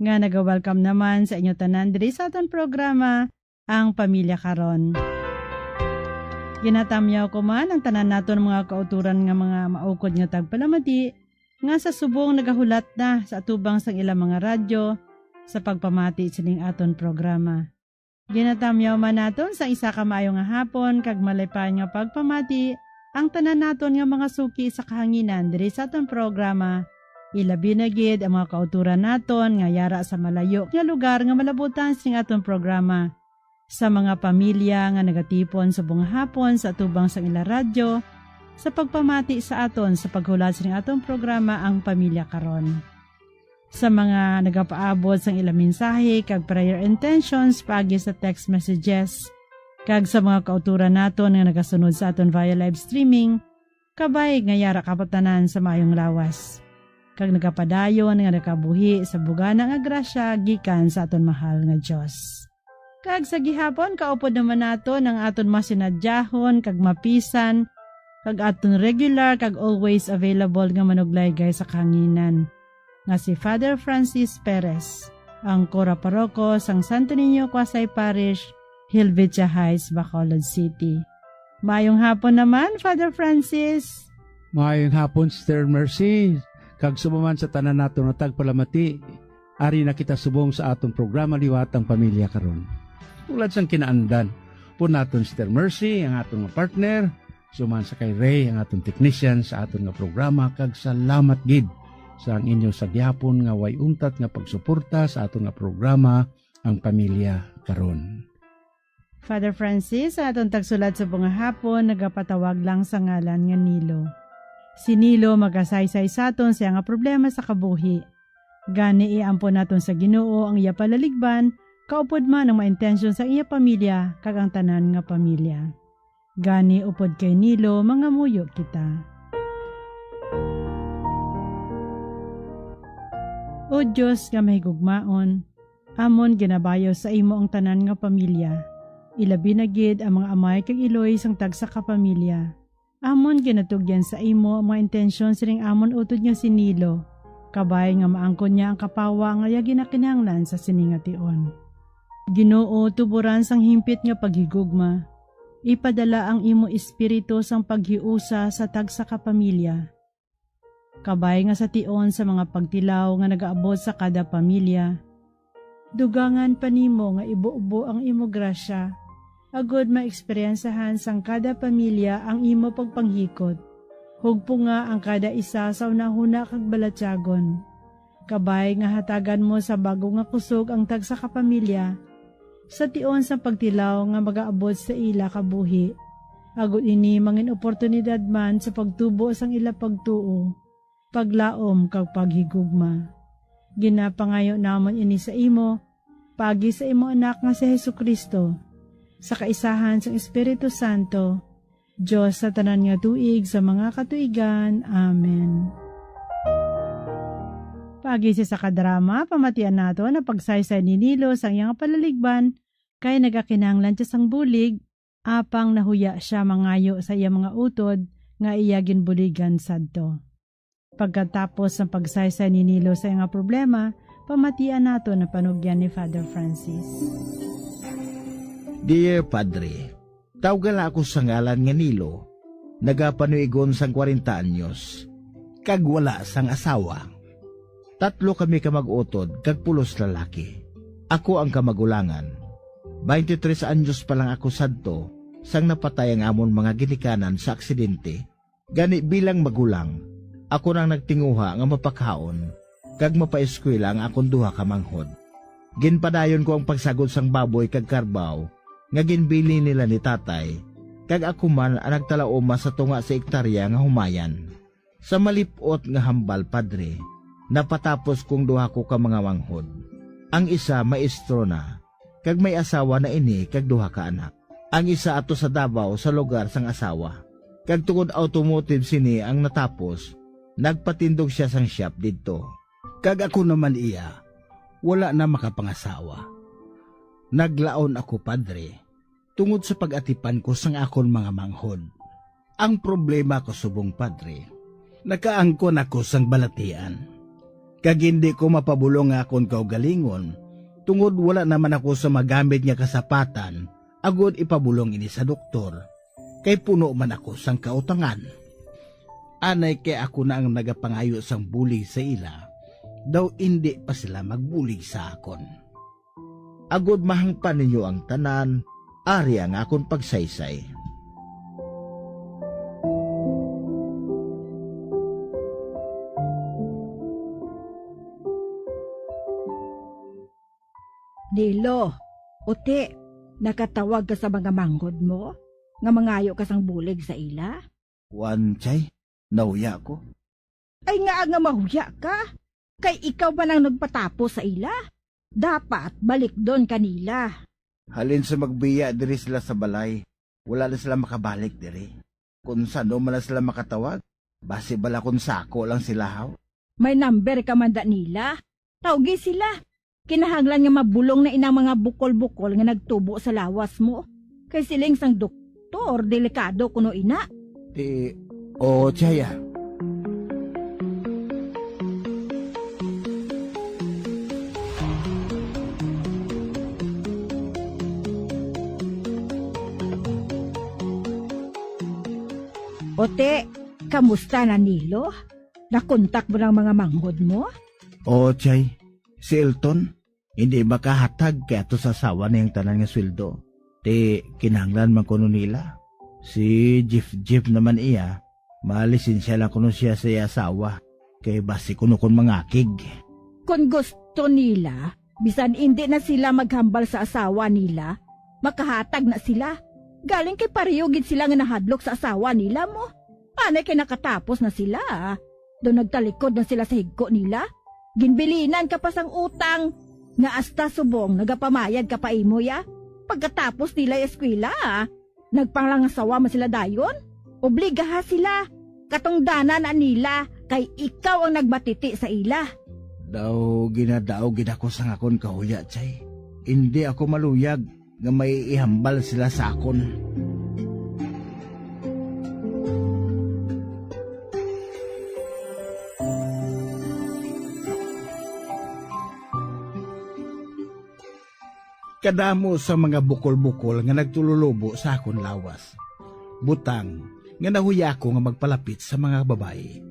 nga naga-welcome naman sa inyo tanan diri sa aton programa, Ang Pamilya Karon. Ginatamyaw ko man ang tanan naton mga kauturan nga mga maukod nga tagpalamati, nga sa subong nagahulat na sa atubang sang ilang mga radyo sa pagpamati sining aton programa. Ginatamyaw man naton sa isa ka maayo nga hapon kag malipay nga pagpamati ang tanan naton nga mga suki sa kahanginan diri sa aton programa, ilabi na gid ang mga kauturan naton nga yara sa malayo nga lugar nga malabutan sing aton programa, sa mga pamilya nga nagatipon subong hapon sa atubang sang ila radyo sa pagpamati sa aton sa paghulat sing aton programa, Ang Pamilya Karon. Sa mga nagapaabot sang ila mensahe kag prayer intentions paagi sa text messages, kag sa mga kauturan naton nga nagasunod sa aton via live streaming, kabay nga yara kamo tanan sa maayong lawas, kag nagapadayon nga nakabuhi sa bugana nga grasya gikan sa aton mahal nga Dios. Kag sa gihapon, kaupod naman naton ang aton masinadyahon kag mapisan, kag aton regular kag always available nga manuglaygay sa kahanginan, nga si Father Francis Perez, ang Cura Paroko sang Santo Niño Quasay Parish, Helvetia Heights, Bacolod City. Maayong hapon naman, Father Francis. Maayong hapon, Sister Mercy, kag subong man sa tanan naton nga tagpalamati. Ari na kita subong sa aton programa liwat Ang Pamilya Karon. Tulad sang kinaandan po naton, Sister Mercy, ang aton nga partner, subong man sa kay Ray, ang aton technician sa aton nga programa, kag salamat gid sa ang inyo sa gihapon nga way untat nga pagsuporta sa aton nga programa, Ang Pamilya Karon. Father Francis, sa aton tagsulat subong nga hapon, nagapatawag lang sa ngalan nga Nilo. Si Nilo magasaysay sa aton sa iya nga problema sa kabuhi. Gani, iampon naton sa Ginoo ang iya palaligban, kaupod man ang mga intensyon sa iya pamilya kag ang tanan nga pamilya. Gani, upod kay Nilo, mangamuyo kita. O Dios nga mahigugmaon, amon ginabayaw sa imo ang tanan nga pamilya, ilabi na gid ang mga amay kag iloy sang tagsa ka pamilya. Amon ginatugyan sa imo ang mga intensyon sining amon utod nga si Nilo, kabay nga maangkon niya ang kapawa nga iya ginakinahanglan sa sini nga tion. Ginoo, tuboran sang himpit nga paghigugma, ipadala ang imo espiritu sang paghiusa sa tagsa ka pamilya, kabay nga sa tion sa mga pagtilaw nga nagaabot sa kada pamilya. Dugangan pa nimo nga ibubo ang imo grasya, agod maeksperiyensahan sang kada pamilya ang imo pagpanghikot. Hugpunga ang kada isa sa hunahuna kag balatyagon. Kabay nga hatagan mo sa bag-o nga kusog ang tagsa ka pamilya, sa tion sang pagtilaw nga magaabot sa ila kabuhi, agod ini mangin oportunidad man sa pagtubo sang ila pagtuo, paglaom, kag paghigugma. Ginapangayo namon ini sa imo, paagi sa imo Anak nga si Jesu-Cristo, sa kaisahan sang Espiritu Santo, Dios sa tanan nga tuig sa mga katuigan. Amen. Paagi sa isa ka drama, pamatian naton ang pagsaysay ni Nilo sang iya nga palaligban, kay nagakinahanglan sia sang bulig, apang nahuya sia mangayo sa iya mga utod nga iya ginbuligan sadto. Pagkatapos sang pagsaysay ni Nilo sa iya nga problema, pamatian naton ang panugyan ni Father Francis. Dear Padre, tawga la ako sa ngalan nga Nilo, nagapanuigon sang kwarenta anyos, kag wala sang asawa. Tatlo kami ka mag-utod kag pulos lalaki. Ako ang kamagulangan. Twenty-three anyos pa lang ako sadto sang napatay ang amon mga ginikanan sa aksidente. Gani, bilang magulang, ako nang nagtinguha nga mapakaon kag mapaeskwela ang akon duha ka manghod. Ginpadayon ko ang pagsagod sang baboy kag karbaw nga ginbili nila ni tatay, kag ako man ang nagtalauma sa tunga sa ektarya nga humayan. Sa malip-ot nga hambal, Padre, napatapos kong duha ko ka mga manghod. Ang isa maestro na, kag may asawa na ini kag duha ka anak. Ang isa ato sa Davao sa lugar sang asawa, kag tungod automotive sini ang natapos, nagpatindog sia sang shop didto. Kag ako naman iya, wala na makapangasawa. Naglaon ako, Padre, tungod sa pag-atipan ko sang akon mga manghod. Ang problema ko subong, Padre, nakaangkon ako sang balatian, kag hindi ko mapabulong nga akon kaugalingon, tungod wala naman ako sa magamit nga kasapatan agod ipabulong ini sa doktor, kay puno man ako sang kautangan. Anay kay ako na ang nagapangayo sang bulig sa ila, daw indi pa sila magbulig sa akon. Agod mahangpan ninyo ang tanan, ari ang akon pagsaysay. Nilo, uti, nakatawag ka sa mga manghod mo nga mangayo ka sang bulig sa ila? Kuan, Chay, nahuya ko. Ay, ngaa nga mahuya ka? Kay ikaw man ang nagpatapos sa ila. Dapat balikdon ka nila. Halin sa magbiya diri sila sa balay, wala na sila makabalik diri. Kung san-o man na sila makatawag, basi bala kung sako lang sila, haw? May number ka man da nila? Tawgi sila. Kinahanglan nga mabulong na inang mga bukol-bukol nga nagtubo sa lawas mo. Kay siling sang doktor, delikado kuno ina. Ti, o, Chaya. Ote, kamusta na, Nilo? Nakontak mo na ang mga manghod mo? Oo, Chay. Si Elton, hindi makahatag kay ato sa asawa niya ang tanan nga sweldo. Ti, kinahanglan man kuno nila. Si Jeff Jeff naman iya, malisensya lang kuno siya sa iya asawa, kay basi kuno kon mangakig. Kon gusto nila, bisan indi na sila maghambal sa asawa nila, makahatag na sila. Galing kay pareho gid sila nga nahadlok sa asawa nila mo. Anay kay nakatapos na sila. Daw nagtalikod na sila sa higko nila. Ginbilinan ka pa sang utang, nga hasta subong nagapamayad ka pa imo, ya. Pagkatapos nila eskwela, nagpangalangasawa man sila dayon. Obligaha sila. Katungdanan na nila, kay ikaw ang nagmatiti sa ila. Daw ginadaog gid ako sang akon kahuya, Chay. Indi ako maluyag nga may ihambal sila sa akon. Kadamo sa mga bukol-bukol nga nagtululubo sa akon lawas. Butang nga nahuya ako nga magpalapit sa mga babayi.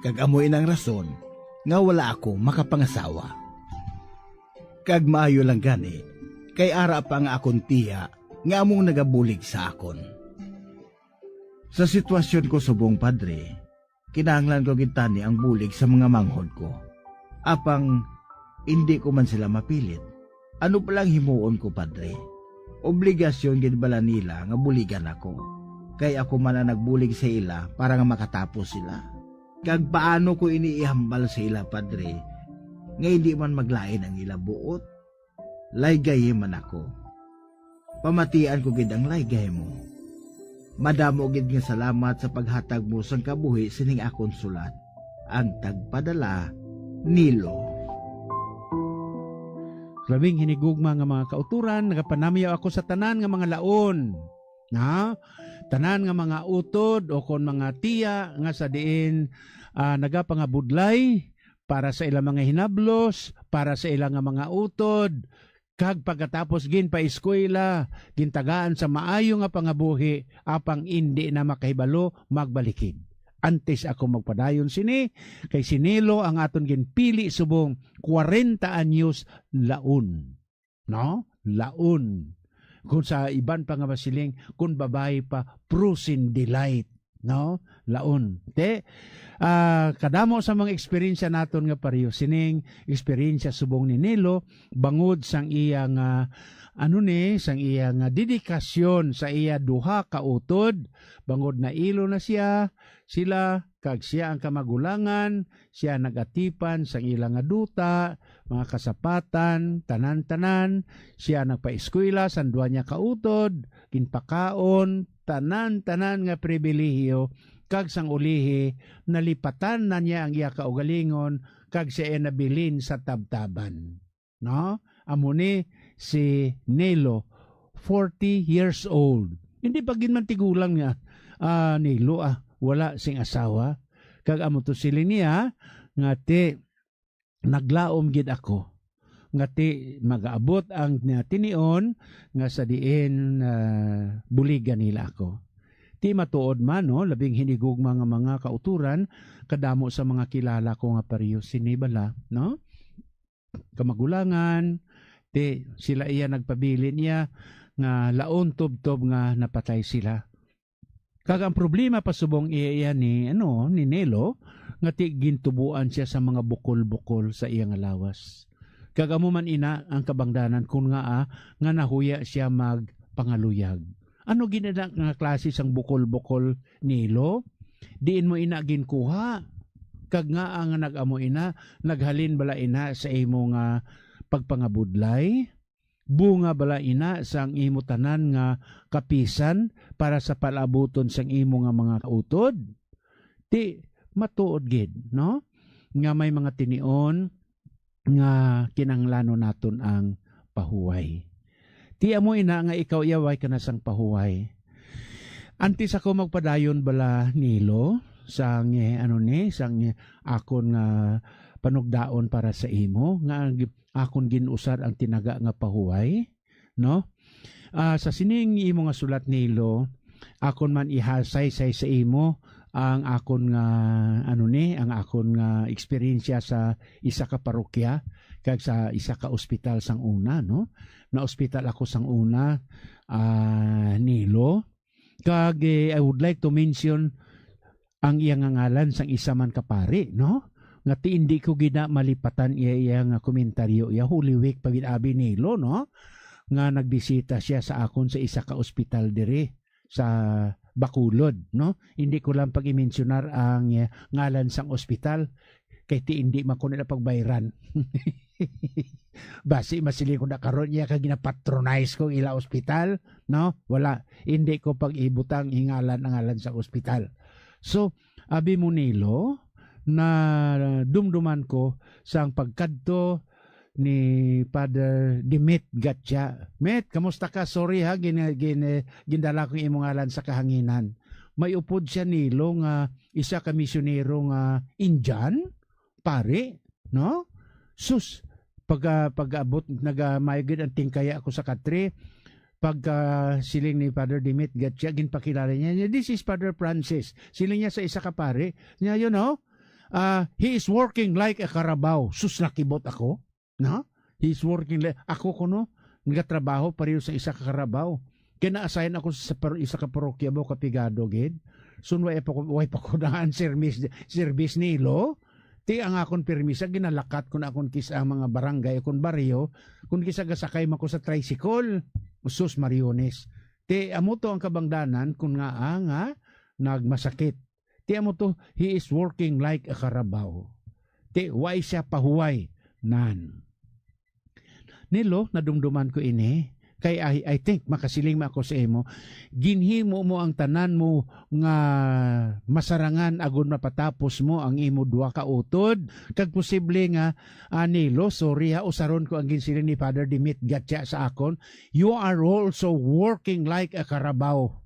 Kag amo ina ang rason nga wala ako makapangasawa. Kag maayo lang gani, kay ara pa ang akon tiya nga among nagabulig sa akon. Sa sitwasyon ko subong, Padre, kinahanglan ko gid tani ang bulig sa mga manghod ko. Apang indi ko man sila mapilit. Ano pa lang himuon ko, Padre? Obligasyon gid bala nila nga buligan ako, kay ako man ang nagbulig sa ila para nga makatapos sila. Kag paano ko ini ihambal sa ila, Padre, nga indi man maglain ang ila buot? Laygayi man ako. Pamatian ko gid ang laygay mo. Madamo gid nga salamat sa paghatag mo sang kabuhi sining akon sulat. Ang tagpadala, Nilo. Grabing hinigugma nga mga kauturan, nagapanamyaw ako sa tanan nga mga laon. Ha? Tanan nga mga utod o kon mga tiya nga sa diin, ah, nagapangabudlay para sa ilang mga hinablos, para sa ilang nga mga utod, kag pagkatapos ginpaeskwela, gintagaan sa maayo nga pangabuhi, apang indi na makahibalo magbalikid. Antes ako magpadayon sini, kay si Nilo ang aton ginpili subong kwarenta anyos laon. No? Laon. Kung sa iban pa nga masiling, kung babayi pa, frozen delight. No? Laon. Te, ah, kadamo sa mga eksperyensya naton nga pareho. Sining eksperyensya subong ni Nilo, bangod sang iya nga, ano ni, sang iya nga dedikasyon sa iya duha ka utod, bangod nailo na siya, sila, kag siya ang kamagulangan, siya nagatipan sang ila nga duta, mga kasapatan, tanan-tanan, siya nagpaeskwela sang duha niya ka utod, ginpakaon, tanan-tanan nga pribilehiyo, kag sang ulihi, nalipatan na niya ang iya kaugalingon, kag siya ay nabilin sa tabtaban. No? Amo ni si Nelo, forty years old. Hindi pa gid man tigulang niya, ah, Nelo, ah, wala sing asawa. Kag amo to siling niya, nga ti, naglaom gid ako. Nga ti, magaabot ang, ah, tinion nga sa diin, ah, buligan nila ako. Ti matuod man, no, labing hinigugma nga mga kauturan, kadamo sa mga kilala ko nga pareho sini bala, no? Kamagulangan, ti sila iya nagpabilin iya nga laon tubtob nga napatay sila. Kag ang problema pa subong iya, iya ni, ano, ni Nelo, nga ti gintubuan siya sa mga bukol-bukol sa iya nga lawas. Kag amo man ina ang kabangdanan kun ngaa nga nahuya siya magpangaluyag. Ano gid na nga klase sang bukol-bukol, Nelo? Diin mo ina ginkuha? Kag ngaa nga nag-amo ina, naghalin bala ina sa imo nga pagpangabudlay? Bunga bala ina sang imo tanan nga kapisan para sa palabuton sang imo nga mga utod? Ti matuod gid, no, nga may mga tinion nga kinahanglanon naton ang pahuway. Ti amo ina nga ikaw iyaway ka na sang pahuway. Antes ako magpadayon bala, Nilo, sang, eh, ano ni, sang, eh, akon nga panugdaon para sa imo, nga ang gi-, akon gin-usar ang tinaga nga pahuway, no? Ah, sa sining imo nga sulat, Nilo, akon man ihasaysay sa imo ang akon nga, ano ni, ang akon nga eksperyensya sa isa ka parokya kag sa isa ka ospital sang una, no? Naospital ako sang una, ah, Nilo. Kag, eh, I would like to mention ang iya nga ngalan sang isa man ka pari, no? Nga ti indi ko gid na malipatan iya, iya nga komentaryo, iya Holy Week pa gid abi, Nilo, no? Nga nagbisita siya sa akon sa isa ka ospital diri sa Bacolod, no? Hindi ko lang pag-i-mensionar ang, eh, ngalan sang ospital, kay ti hindi man ko nila pagbayran. Basi masiling ko na karon iya kay ginapatronize ko ang ila ospital, no? Wala, hindi ko pag-ibutang hingalan ang ngalan sa ospital. So, abi mo, Nilo, na dumduman ko sang pagkadto ni Father Dimit Gatya. "Met, kamusta ka? Sorry ha, gin-, gin-, gindala ko ang imong ngalan sa kahanginan." May upod siya, Nilo, nga isa ka misyonero nga Indian, pari, no? Sus, pagka, pag-abot, naga-, maayo gid ang tingkaya ko sa katre. Pagka siling ni Father Dimit Gatya, ginpakilala niya, "This is Father Francis." Siling niya sa isa ka pari, niya, "You know, ah, he is working like a carabao." Sus, nakibot ako. No? He's working like, ako kuno, nagatrabaho pareho sa isa ka carabao. Kay na-assign ako sa par-, isa ka parokya ba, kapigado gid. So, way pa ko, way pa ko daan service, service, Nilo. Ti ang akon permisa, ginalakat ko na akon kis-, ang mga barangay, akon baryo, kung kisa gasakay man ko sa tricycle. Sus, Mariones. Ti amo to ang kabangdanan, kung nga, ah, nga, nagmasakit. Ti amo to, he is working like a carabao. Ti, way siya pahuway, nan. Nilo, nadumduman ko ini, kay I, I think, makasiling man ako sa imo, ginhimo mo ang tanan mo nga masarangan agod mapatapos mo ang imo duha ka utod, kag posible nga, ah, Nilo, sorry ha, usaron ko ang ginsiling ni Father Dimit Gatya sa akon, you are also working like a carabao.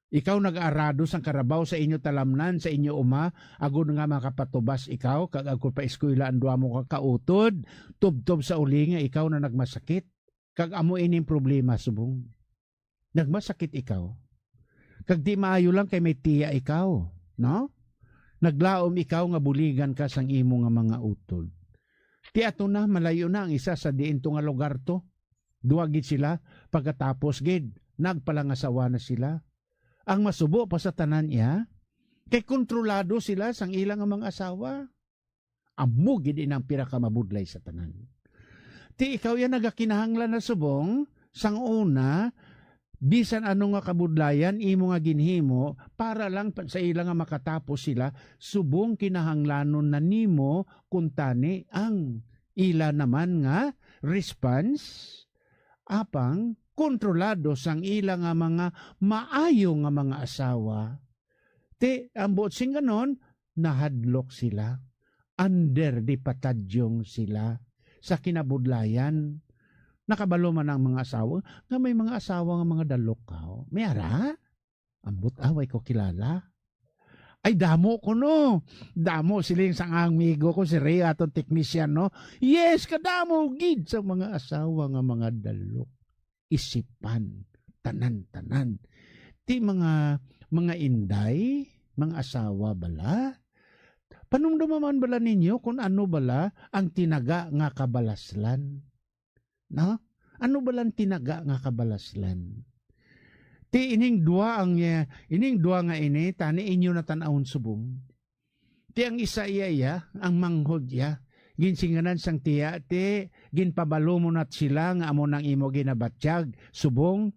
Ikaw nag-arado sang karabaw sa inyo talamnan, sa inyo uma, agod nga makapatubas ikaw, kag agod paeskwela ang duha mo ka kautod, tubtob sa uli nga ikaw na nagmasakit. Kag amo ining problema subong. Nagmasakit ikaw. Kag di maayo lang kay may tiya ikaw, no? Naglaom ikaw nga buligan ka sang imo nga mga utod. Ti ato na, malayo na ang isa sa diin to nga lugar to. Duha gid sila, pagkatapos gid, nagpalangasawa na sila. ang masubo pa sa tanan iya, kay kontrolado sila sang ila nga mga asawa. Amo gid ini ang pinakamabudlay sa tanan. Ti ikaw iya nagakinahanglan na subong, sang una, bisan ano nga kabudlayan imo nga ginhimo para lang pa, sa ila nga makatapos sila, subong kinahanglanon na nimo kuntani ang ila naman nga response, apang kontrolado sang ila nga mga maayo nga mga asawa. Ti, ang buot sing ganon, nahadlok sila. Under di patadyong sila sa kinabudlayan. Nakabalo man ang mga asawa nga may mga asawa nga mga dalok ka. May ara? Ambot away ko kilala. Ay, damo ko, no? Damo, siling sang amigo ko, si Ray, aton technician, no? Yes, kadamo, gid sa mga asawa nga mga dalok. Isipan, tanan-tanan. Ti mga, mga inday, mga asawa bala, panumduma man bala ninyo kung ano bala ang tinaga nga kabalaslan? No? Ano bala ang tinaga nga kabalaslan? Ti ining dua ang, eh, ining dua nga ini, tani inyo natan-awon subong. Ti ang isa iya, iya, ang manghod iya. Ginsinganan sang tiya, ti ginpabalo mo na sila nga amo nang imo ginabatyag. Subong,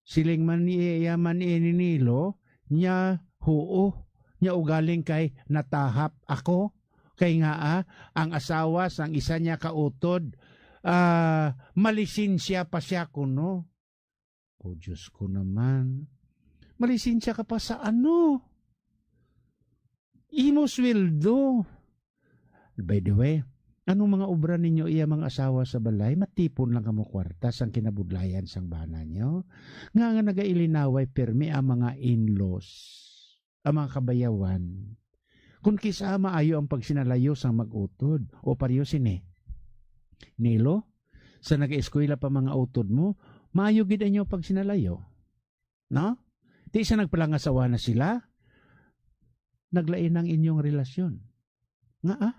siling man iya man ini Nilo, nya, "Huo, nya ugaling kay natahap ako. Kay nga, ah, ang asawa sang isa niya ka utod, ah, malisensya pa siya kuno." O Diyos ko naman, malisensya ka pa sa ano? Imo sweldo. By the way, anong mga obra ninyo iya mga asawa sa balay? Matipon lang kamo kwarta sang kinabudlayan sang bana nyo? Nga nga nagailinaway pirmi ang mga in-laws, ang mga kabayawan. Kung kisa maayo ang pagsinalayo sang mag-utod, o pareho sini. Nilo, sa nag-eskwela pa mga utod mo, maayo gid ang inyong pagsinalayo. No? Ti sa nagpalangasawa na sila, naglain ang inyong relasyon. Nga, ah?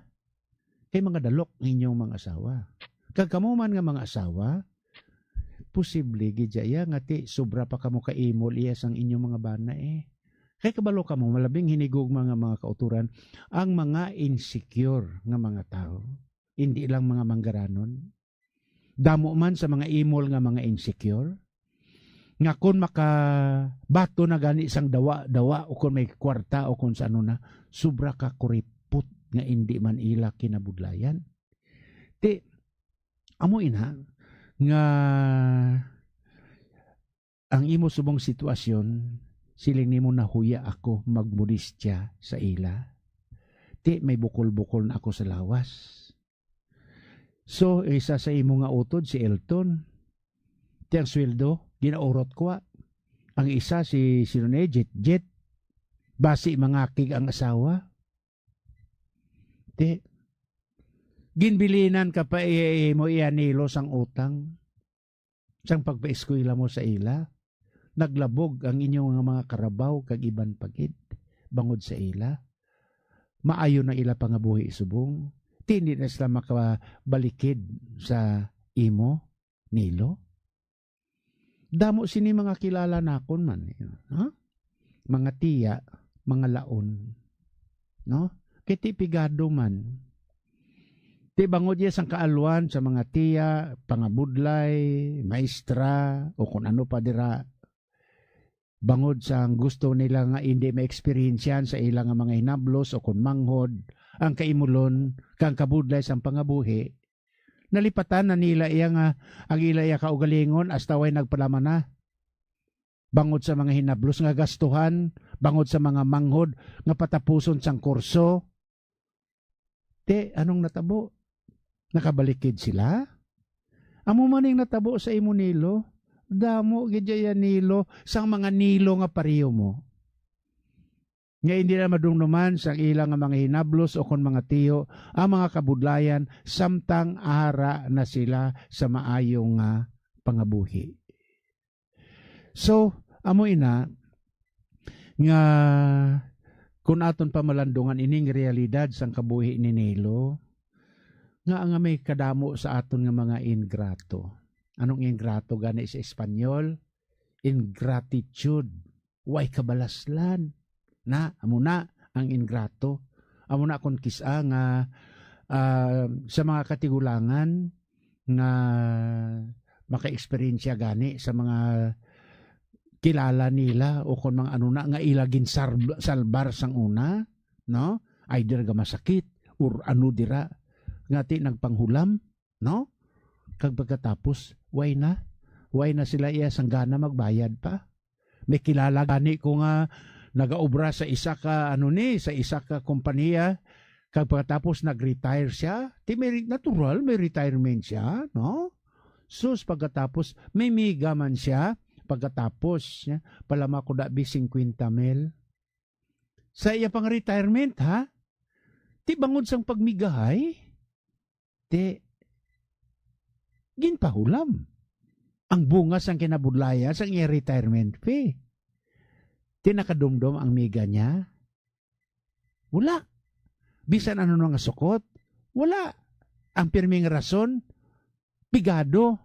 Kay mga dalok ang inyong mga asawa. Kag kamo man nga mga asawa, posible gid siya nga ti sobra pa kamo kaimol iya sang inyong mga bana, eh. Kay kabalo kamo, malabing hinigugma nga mga kauturan ang mga insecure nga mga tawo, hindi lang mga manggaranon. Damo man sa mga imol nga mga insecure, nga kon makabaton na gani sang dawa-dawa o kon may kwarta o kon sa ano na, sobra ka kuripot nga indi man ila kinabudlayan. Ti, amo ina nga ang imo subong sitwasyon, siling nimo, "Nahuya ako magmodestya sa ila. Ti, may bukol-bukol na ako sa lawas." So, isa sa imo nga utod si Elton. Ti ang sweldo, ginaurot ko, ah. Ang isa si, sino ni, Jet Jet. Basi mangakig ang asawa. Ti, ginbilinan ka pa iya, mo iya Nilo sang utang. Sang pagpaeskwela mo sa ila, naglabog ang inyo nga mga karabaw kag iban pa gid bangod sa ila. Maayo na ila pangabuhi subong, ti hindi na sila makabalikid sa imo, Nilo. Damo sini mga kilala nakon man, ha? Mga tiya, mga laon, no? Kay ti pigado man. Ti bangod iya sang kaalwan sa mga tiya, pangabudlay, maestra, o kun ano pa dira, bangod sang gusto nila nga indi maeksperiensyahan sa ila nga mga hinablos o kun manghod ang kaimulon kang kabudlay sang pangabuhi, nalipatan na nila iya nga ang ila iya kaugalingon hasta way nagpalama na. Bangod sa mga hinablos nga gastuhan, bangod sa mga manghod nga patapuson sang kurso. Te, anong natabo? Nakabalikid sila? Amo man ning natabo sa imo, Nilo. Damo gid iya, Nilo, sang mga Nilo nga pareho mo, nga hindi na madumduman sang ila nga mga hinablos o kon mga tiyo ang mga kabudlayan, samtang ara na sila sa maayo nga pangabuhi. So, amo ina nga kun aton pamalandungan ining realidad sang kabuhi ni Nilo, nga, nga may kadamo sa aton nga mga ingrato. Anong ingrato gani sa Espanyol? Ingratitude. Way kabalaslan. Na, amo na ang ingrato. Amo na kon kis-a nga, ah, sa mga katigulangan nga maka-eksperyensya gani sa mga kilala nila o kon mga ano na nga ila gin sarb-, salbar sang una, no? Either ga masakit or ano dira nga ti nagpanghulam, no? Kag pagkatapos, way na. Way na sila iya sang gana magbayad pa. May kilala gani ko nga nagaobra sa isa ka, ano ni, sa isa ka kompanya, kag pagkatapos nag-retire siya. Ti may re-, natural, may retirement siya, no? Sus, pagkatapos, may miga man siya. Pagkatapos, ya, palama ko da bi singkwenta mil. Sa iya pang retirement, ha? Ti bangod sang pagmigahay, ti ginpahulam ang bunga sang kinabudlayan sang iya retirement pay. Ti nakadumdom ang miga niya? Wala. Bisan ano na nga sukot, wala. Ang pirming rason, pigado.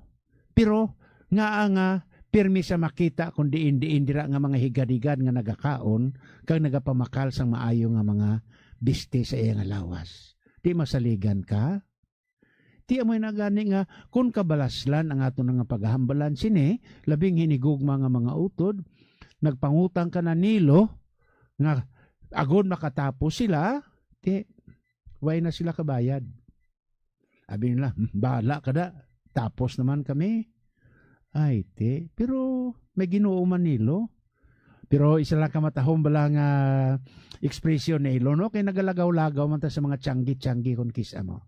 Pero ngaa nga pirmi sa makita kung diin-diin dira nga mga higad-higad nga nagakaon kag nagapamakal sang maayo nga mga bisti sa iya nga lawas? Di masaligan ka? Ti amoy na gani nga kun kabalaslan ang aton nga paghambalan sini, labing hinigugma nga mga utod, nagpangutang ka na nilo nga agod makatapos sila, ti way na sila kabayad. Abi nila, "Bahala ka da, tapos naman kami." Ay, ti, pero may Ginoo man nilo. Pero isa lang ka matahom bala nga ekspresyon nilo, no? Kay nagalagaw-lagaw man ta sa mga tiyanggi-tiyanggi kon kis-a mo.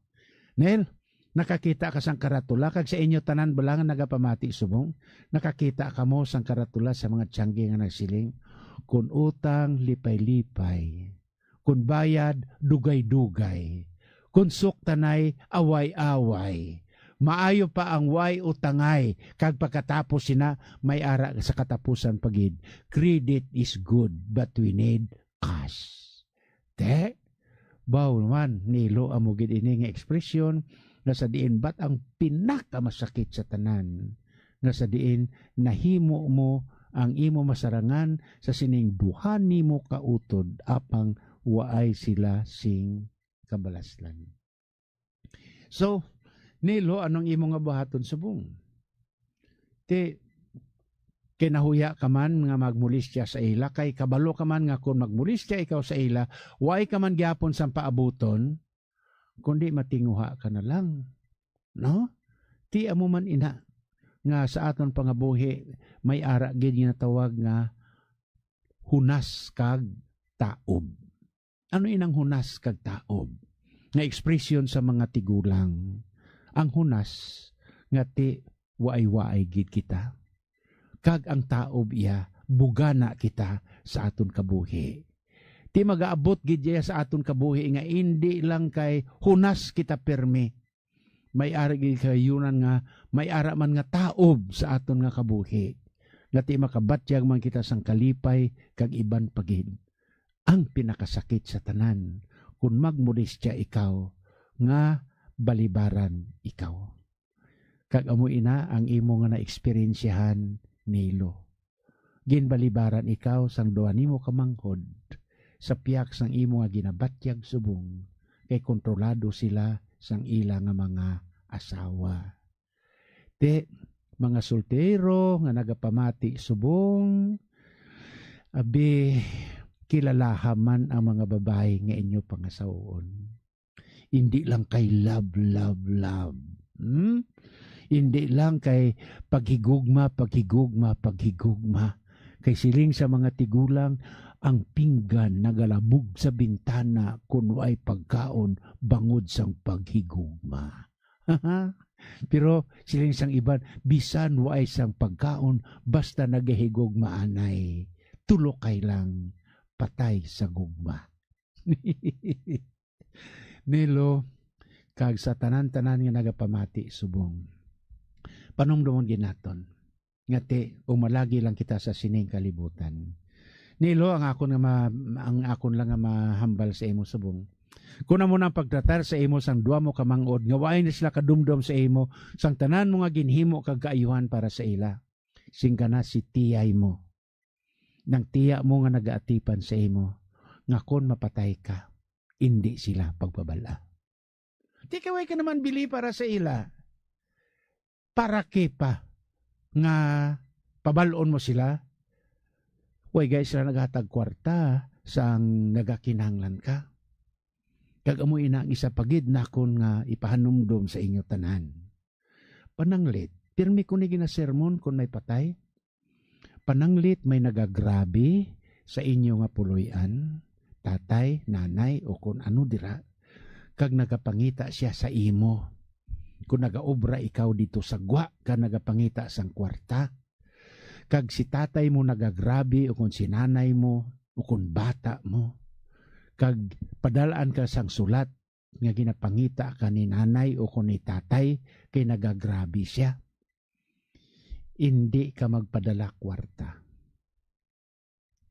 Nel, nakakita ka sang karatula, kag sa inyo tanan bala nga nagapamati subong, nakakita kamo sang karatula sa mga tiyanggi nga nagsiling, "Kun utang, lipay-lipay. Kun bayad, dugay-dugay. Kun suktanay, away-away. Maayo pa ang way utangay, kag pagkatapos sina, may ara sa katapusan pa gid. Credit is good, but we need cash." Te, baw naman, nilo amo gid ini nga ekspresyon nga sa diin bat ang pinakamasakit sa tanan, nga sa diin nahimo mo ang imo masarangan sa sining duha nimo ka utod, apang waay sila sing kabalaslan. So, nilo, anong imo nga buhaton subong? Ti, kinahuya ka man nga magmolestya sa ila, kay kabalo ka man nga kon magmolestya ikaw sa ila, waay ka man gyapon sang paabuton, kundi matinguha ka na lang, no? Ti amo man ina nga sa aton pangabuhi may ara gid ginatawag nga hunas kag taob. Ano inang hunas kag taob? Nga ekspresyon sa mga tigulang. Ang hunas nga ti waay-waay gid kita. Kag ang taob iya, bugana kita sa aton kabuhi. Ti magaabot gid iya sa aton kabuhi nga indi lang kay hunas kita pirmi. May ara gid kahayunan nga may ara man nga taob sa aton nga kabuhi. Nga ti makabatyag man kita sang kalipay kag iban pa gid. Ang pinakasakit sa tanan, kun magmodestya ikaw, nga balibaran ikaw. Kag amo ina ang imo nga naeksperyensyahan, Nilo. Ginbalibaran ikaw sang duha nimo ka manghod sa piyak sang imo nga ginabatyag subong, kay kontrolado sila sang ila nga mga asawa. Ti, mga soltero nga nagapamati subong, abi, kilalaha man ang mga babayi nga inyo pangasawon. Indi lang kay love, love, love. Hmm? Indi lang kay paghigugma, paghigugma, paghigugma. Kay siling sa mga tigulang, ang pinggan nagalabog sa bintana kun waay pagkaon bangod sang paghigugma. Pero siling sang iban, bisan waay sang pagkaon, basta nagahigugma anay, tulokay lang, patay sa gugma. Nilo, kag sa tanan-tanan nga nagapamati subong. Panumdomon gid naton nga ti umalagi lang kita sa sining kalibutan. Nilo, ang akon nga ma-, ang akon lang nga mahambal sa imo subong. Kun amo na ang pagtratar sa imo sang duha mo ka manghod nga waay na sila kadumdom sa imo sang tanan mo nga ginhimo kag kaayuhan para sa ila, sing kana si tiyay mo. nang tiya mo nga nagaatipan sa imo, nga kon mapatay ka, indi sila pagpabal-a. Di kay way ka naman bili para sa ila. Para kay pa nga pabal-on mo sila, way gani sila naghatag kwarta sang nagakinahanglan ka. Kag amo ina ang isa pa gid nakon nga ipahanumdom sa inyo tanan. Pananglit, pirmi ko ni ginasermon kon may patay? Pananglit, may nagagrabe sa inyo nga puloy-an, tatay, nanay, o kon ano dira, kag nagapangita sia sa imo? Kon nagaobra ikaw didto sa gwa kag nagapangita sang kwarta, kag si tatay mo nagagrabe, o kon si nanay mo, o kon bata mo, kag padalaan ka sang sulat nga ginapangita ka ni nanay o kon ni tatay kay nagagrabe sia, indi ka magpadala kwarta.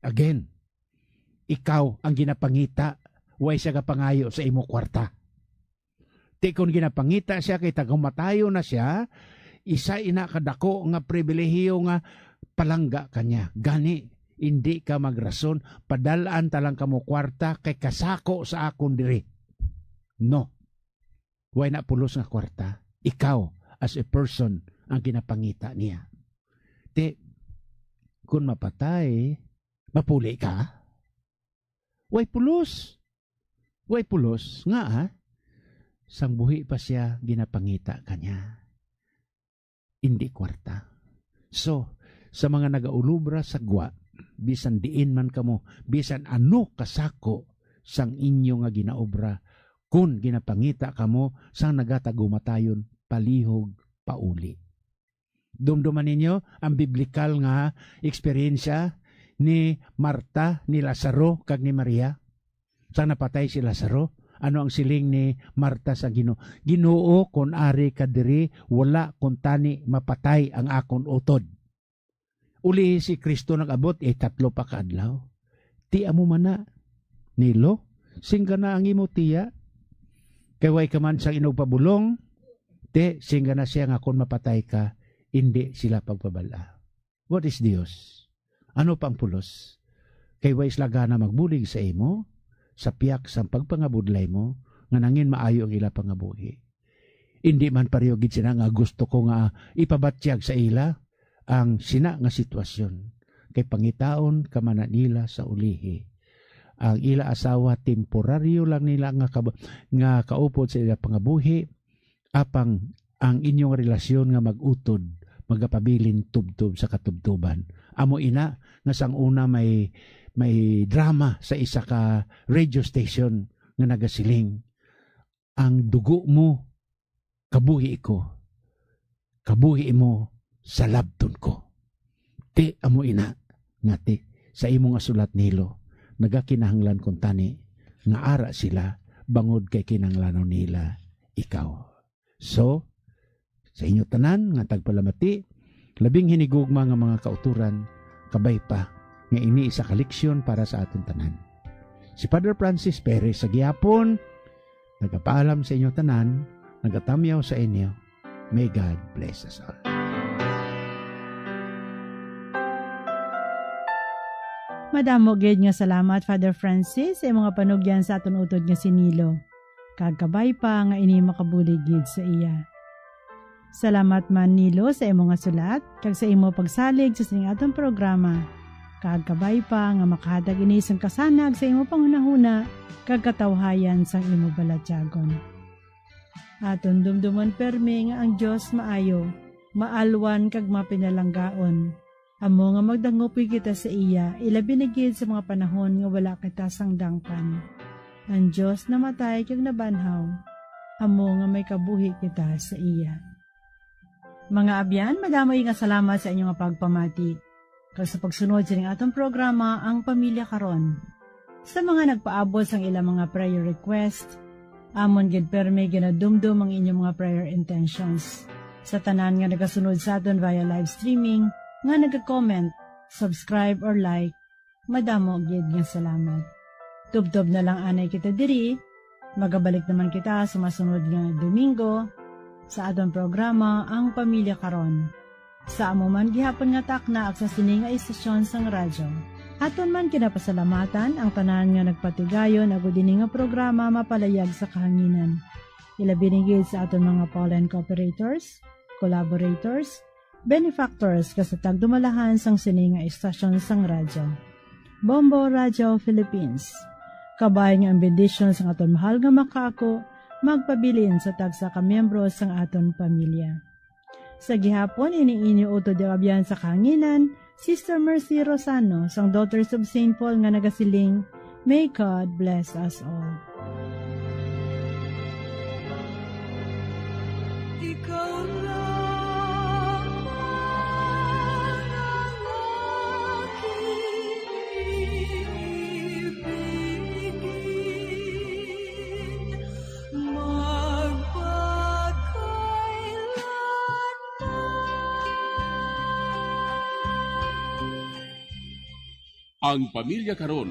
Again, ikaw ang ginapangita, way siya gapangayo sa imo kwarta. Ti kon ginapangita sia kay tagamatayon na sia, isa ina ka dako nga pribilehiyo nga palangga ka niya. Gani, indi ka magrason, padal-an ta lang kamo kwarta kay kasako sa akon diri. No. Way na pulos nga kwarta. Ikaw, as a person, ang ginapangita niya. Ti, kung mapatay, mapuli ka? Way pulos. Way pulos. Nga, ha? Sang buhi pa siya, ginapangita ka niya. Indi kwarta. So, sa mga nagaulobra sa gwa, bisan diin man kamo, bisan ano kasako sang inyo nga ginaobra, kun ginapangita kamo sang nagatagumatayon, palihog pauli. Dumduman ninyo ang biblikal nga eksperyensya ni Marta, ni Lazaro, kag ni Maria. Sang napatay si Lazaro, ano ang siling ni Marta sa Ginoo? "Ginoo, kon ari ka diri, wala kuntani mapatay ang akon utod." Uli si Cristo nag-abot, eh, tatlo pa ka adlaw. Ti amo man na, Nilo, singgana ang imo tiya. Kay way ka man sang inugpabulong, ti, singgana siya nga kon mapatay ka, indi sila pagpabal-a. What is Dios? Ano pang pulos? Kay way sila gana magbulig sa imo, sa piyak sang pagpangabudlay mo, nga nangin maayo ang ila pangabuhi. Indi man pareho gid sina nga gusto ko nga ipabatyag sa ila ang sina nga sitwasyon, kay pangitaon ka man na nila sa ulihi. Ang ila asawa temporaryo lang nila nga kab-, nga kaupod sa ila pangabuhi, apang ang inyong relasyon nga mag-utod magapabilin tubtob sa katubtoban. Amo ina nga sang una may, may drama sa isa ka radio station nga nagasiling, "Ang dugo mo, kabuhi ko. Kabuhi mo, salabton ko." Ti amo ina nga ti sa imo nga sulat, Nilo, nagakinahanglan kuntani nga ara sila bangod kay kinahanglanon nila ikaw. So, sa inyo tanan nga tagpalamati, labing hinigugma nga mga kautoran, kabay pa nga ini isa ka leksyon para sa aton tanan. Si Father Francis Perez sa gihapon, nagapaalam sa inyo tanan, nagatamyaw sa inyo. May God bless us all. Madamo gid nga salamat, Father Francis, sa imong panugyan sa aton utod nga si Nilo. Kag kabay pa nga ini makabulig gid sa iya. Salamat man, Nilo, sa imo nga sulat kag sa imo pagsalig sa sining aton programa. Kag kabay pa nga makahatag ini sang kasanag sa imo panghunahuna kag katawhayan sang imo balatyagon. Aton dumdomon permi nga ang Dios maayo, maalwan kag mapinalanggaon. Amo nga magdangupoy kita sa iya, ilabi na gid sa mga panahon nga wala kita sang dangpan. Ang Dios namatay kag nabanhaw, amo nga may kabuhi kita sa iya. Mga abyan, madamo nga salamat sa inyo nga pagpamati kag sa pagsunod sining aton programa, Ang Pamilya Karon. Sa mga nagpaabot sang ilang mga prayer request, amon gid permi ginadumdom ang inyong mga prayer intentions. Sa tanan nga nagasunod sa aton via live streaming, nga naga-comment, subscribe, or like, madamo gid nga salamat. Tubtob na lang anay kita diri. Magabalik naman kita sa masunod nga Domingo sa aton programa, Ang Pamilya Karon, sa amo man gihapon nga takna kag sa sini nga istasyon sang radyo. Aton man ginapasalamatan ang tanan nga nagpatigayon agud ini nga programa mapalayag sa kahanginan. Ilabi ni gid sa aton mga pollen cooperators, collaborators, benefactors, kag sa tagdumalahan sang sini nga estasyon sang radyo. Bombo Radio Philippines. Kabay nga ang bendisyon sang aton mahal nga makaako magpabilin sa tagsa ka miyembro sang aton pamilya. Sa gihapon, ini inyo utod nga abyan sa kahanginan, Sister Mercy Rosano sang Daughters of Saint Paul nga nagasiling, "May God bless us all." Ikaw lamang ang aking ibigin. Magpakailanman. Ang Pamilya Karon,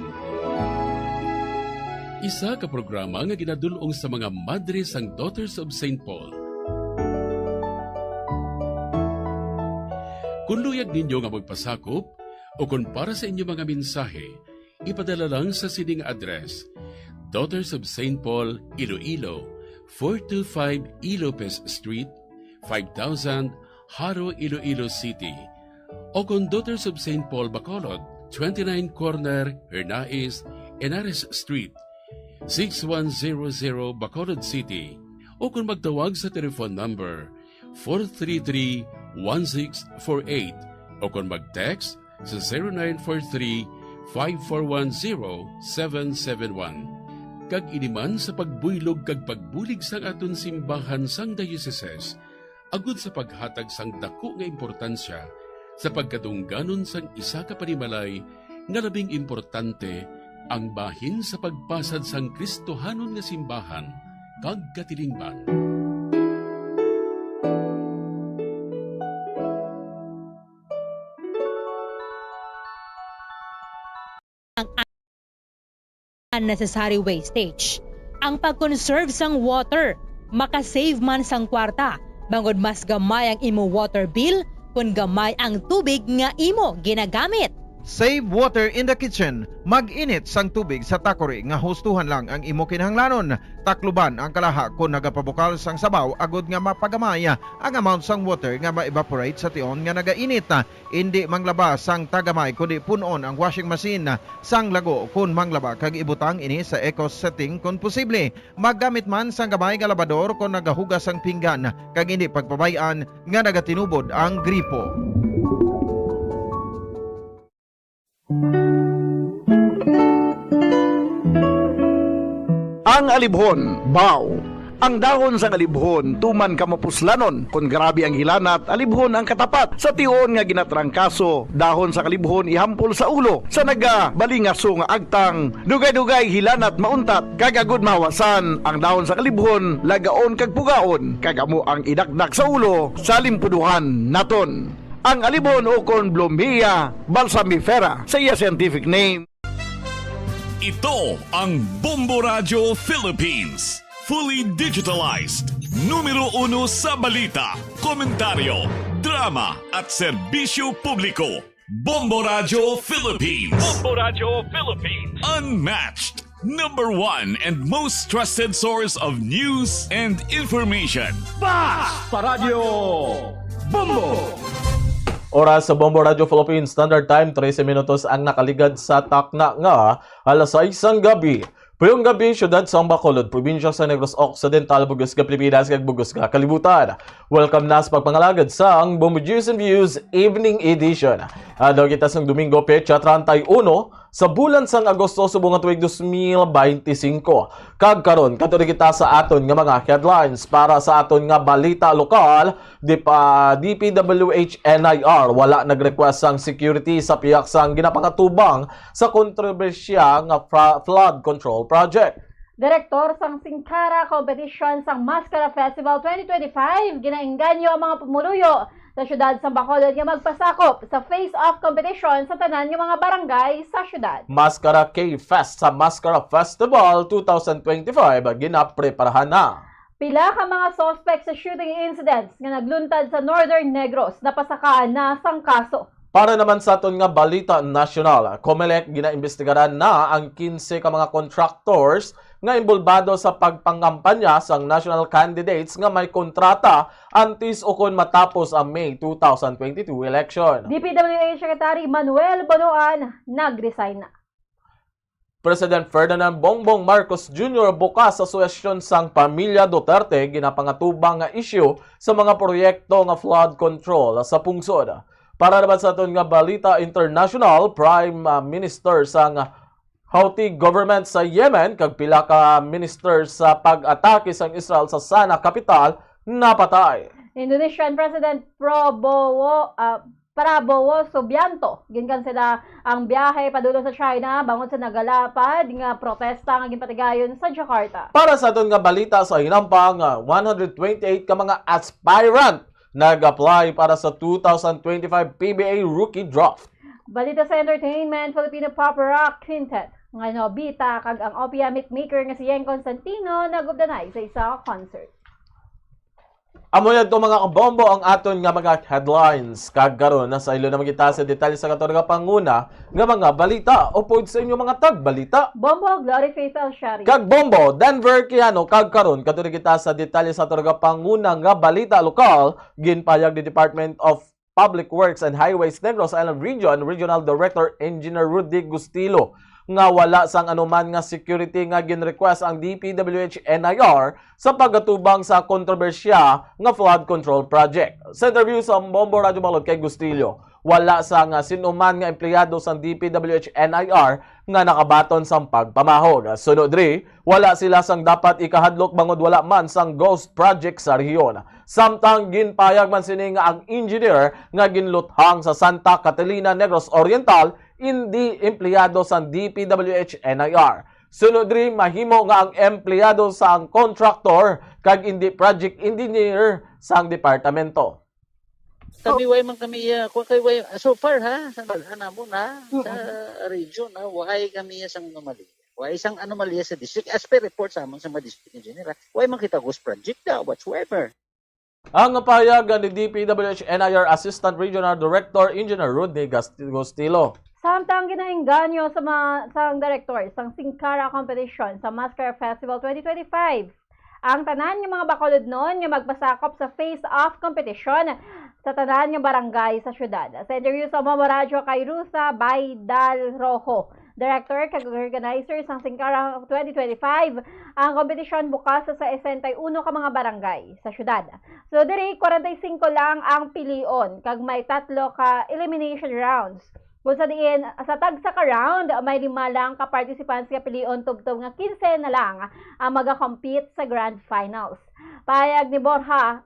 isa ka programa nga ginadul-ong sa mga madre sang Daughters of Saint Paul. Kung luyag ninyo nga magpasakop o kung para sa inyo mga mensahe, ipadala lang sa sining address: Daughters of Saint Paul, Iloilo, four two five E Lopez Street, five thousand, Jaro, Iloilo City, o kon Daughters of Saint Paul, Bacolod, twenty-nine Corner Hernais, Henares Street, six one zero zero, Bacolod City, o kon magtawag sa telephone number four three three, one six four eight, o kon mag-text sa zero nine four three, five four one, zero seven seven one. Kag ini man sa pagbuylog kag pagbulig sang aton simbahan sang diocese, agud sa paghatag sang daku nga importansya sa pagkadungganon sang isa ka panimalay nga labing importante, ang bahin sa pagpasad sang Kristohanon nga simbahan kag katilingban. Ang unnecessary wastage. Ang pag-conserve sang water makasave man sang kwarta, bangod mas gamay ang imo water bill kon gamay ang tubig nga imo ginagamit. Save water in the kitchen. Mag-init sang tubig sa takuri nga hustuhan lang ang imo kinahanglanon. Takluban ang kalaha kon nagapabukal sang sabaw agud nga mapagamay ang amount sang water nga ma-evaporate sa tion nga nagainit. Indi manglaba sang tagamay, kundi pun-on ang washing machine sang lago kon manglaba, kag ibutang ini sa eco setting kon posible. Maggamit man sang gamay nga labador kon nagahugas sang pinggan, kag indi pagpabay-an nga nagatinubod ang gripo. Ang alibhon, baw. Ang dahon sang alibhon tuman ka mapuslanon. Kon grabe ang hilanat, alibhon ang katapat. Sa tion nga ginatrangkaso, dahon sang alibhon ihampol sa ulo. Sa nagabalingaso nga agtang, dugay-dugay hilanat mauntat, kag agud mahawasan, ang dahon sang alibhon lagaon kag pugaon, kag amo ang idakdak sa ulo sa limpuduhan naton. Ang alibhon ukon Blumea balsamifera sa iya scientific name. Ito ang Bombo Radyo Philippines. Fully digitalized. Numero uno sa balita, komentaryo, drama, at serbisyo publiko. Bombo Radyo Philippines. Bombo Radyo Philippines. Unmatched. Number one and most trusted source of news and information. Basta Radyo Bombo! Oras sa Bombo Radyo Philippines Standard Time, trese minutos ang nakaligad sa takna nga alas sais sang gabi. Puyong gabi, siyudad sang Bacolod, probinsya sa Negros Occidental, bug-os nga Pilipinas, kag bug-os nga kalibutan. Welcome na sa pagpangalagad sang Bombo News and Views Evening Edition. Adlaw kita sang Domingo, petsa treinta y uno, sa bulan sang Agosto, subong nga tuig dos mil beinti singko. Kag karon, kadto na kita sa aton nga mga headlines. Para sa aton nga balita lokal, di pa, D P W H N I R wala nag-request sang security sa pihak sang ginapangatubang sa kontrobersiya nga fra-, flood control project. Direktor sang Singkara Competition sang Maskara Festival twenty twenty-five, ginaengganyo ang mga pumuluyo sa siyudad sang Bacolod nga magpasakop sa face-off competition sa tanan nga mga barangay sa siyudad. Maskara K-Fest sa Maskara Festival two thousand twenty-five ginapreparahan na. Pila ka mga suspect sa shooting incidents nga nagluntad sa Northern Negros napasakaan na sang kaso. Para naman sa aton nga balita nasyonal, COMELEC ginaimbestigaran na ang quince ka mga contractors nga involbado sa pagpangampanya sang national candidates nga may kontrata antes ukon matapos ang May two thousand twenty-two election. D P W H Secretary Manuel Bonoan nag-resign na. President Ferdinand Bongbong Marcos Junior bukas sa suhestyon sang pamilya Duterte ginapangatubang nga isyu sa mga proyekto nga flood control sa pungsod. Para naman sa aton nga balita international, Prime, ah, Minister sang Houthi government sa Yemen kag pila ka minister sa pag-atake sang Israel sa Sana kapital napatay. Indonesian President Prabowo, ah, Prabowo Subianto ginkansela ang biyahe padulong sa China bangod sa nagalapad nga protesta nga ginpatigayon sa Jakarta. Para sa aton nga balita sa hinampang, ah, one hundred twenty-eight ka mga aspirant nag-apply para sa two thousand twenty-five P B A Rookie Draft. Balita sa entertainment, Filipino pop rock quintet nga Nobita kag ang O P M hitmaker nga si Yeng Constantino nag-ubdanay sa isa ka concert. Amo yadto, mga kabombo, ang aton nga mga headlines. Kag karon, nasaylo naman kita sa detalye sa katorga panguna nga mga balita upod sa inyo mga tagbalita. Bombo, Glory Faith El Shari. Kag Bombo, Denver Kiano. Kag karon, kadto na kita sa detalye sa katorga panguna nga balita lokal. Ginpahayag ni Department of Public Works and Highways Negros Island Region Regional Director Engineer Rudy Gustilo nga wala sang anuman nga security nga gin-request ang D P W H N I R sa pagkatubang sa kontrobersiya nga flood control project. Sa interview sa Bombo Radyo Balot kay Gustilo, wala sang, ah, sinuman nga empleyado sang D P W H N I R nga nakabaton sang pagpamahog. Suno diri, wala sila sang dapat ikahadlok bangod wala man sang ghost project sa rehiyon. Samtang ginpahayag man sini nga ang engineer nga ginluthang sa Santa Catalina, Negros Oriental, indi empleyado sang D P W H N I R. Suno diri, mahimo nga ang empleyado sa ang contractor kag indi project engineer sang departamento. Kami, way man kami, ah, kuwan kay way, so far, ha, sa balhan namon, ha, sa region, ha, way kami sang anomaly. Way sang anomalya sa district as per report sa amon sa mga district engineer, ha. Way man kita ghost project, ha, whatsoever. Ang pahayag ni D P W H N I R Assistant Regional Director Engineer Rodney Gast-, Gostilo. Samtang ginaengganyo sa mga, sang direktor sang Singkara Competition sa Mascara Festival twenty twenty-five ang tanan nga mga Bacolodnon nga magpasakop sa face-off competition sa tanan nga barangay sa syudad. Sa interview sa Mama Radyo kay Rusa Baydal Rojo, director kag organizer sang Singkara twenty twenty-five, ang kompetisyon bukas sa sesenta y uno ka mga barangay sa syudad. So, diri, kwarenta y singko lang ang pilion, kag may tatlo ka elimination rounds. Kung sa diin, sa tagsa ka round, may lima lang ka participants nga pilion, tubtob nga quince na lang ang maga-compete sa grand finals. Pahayag ni Borja,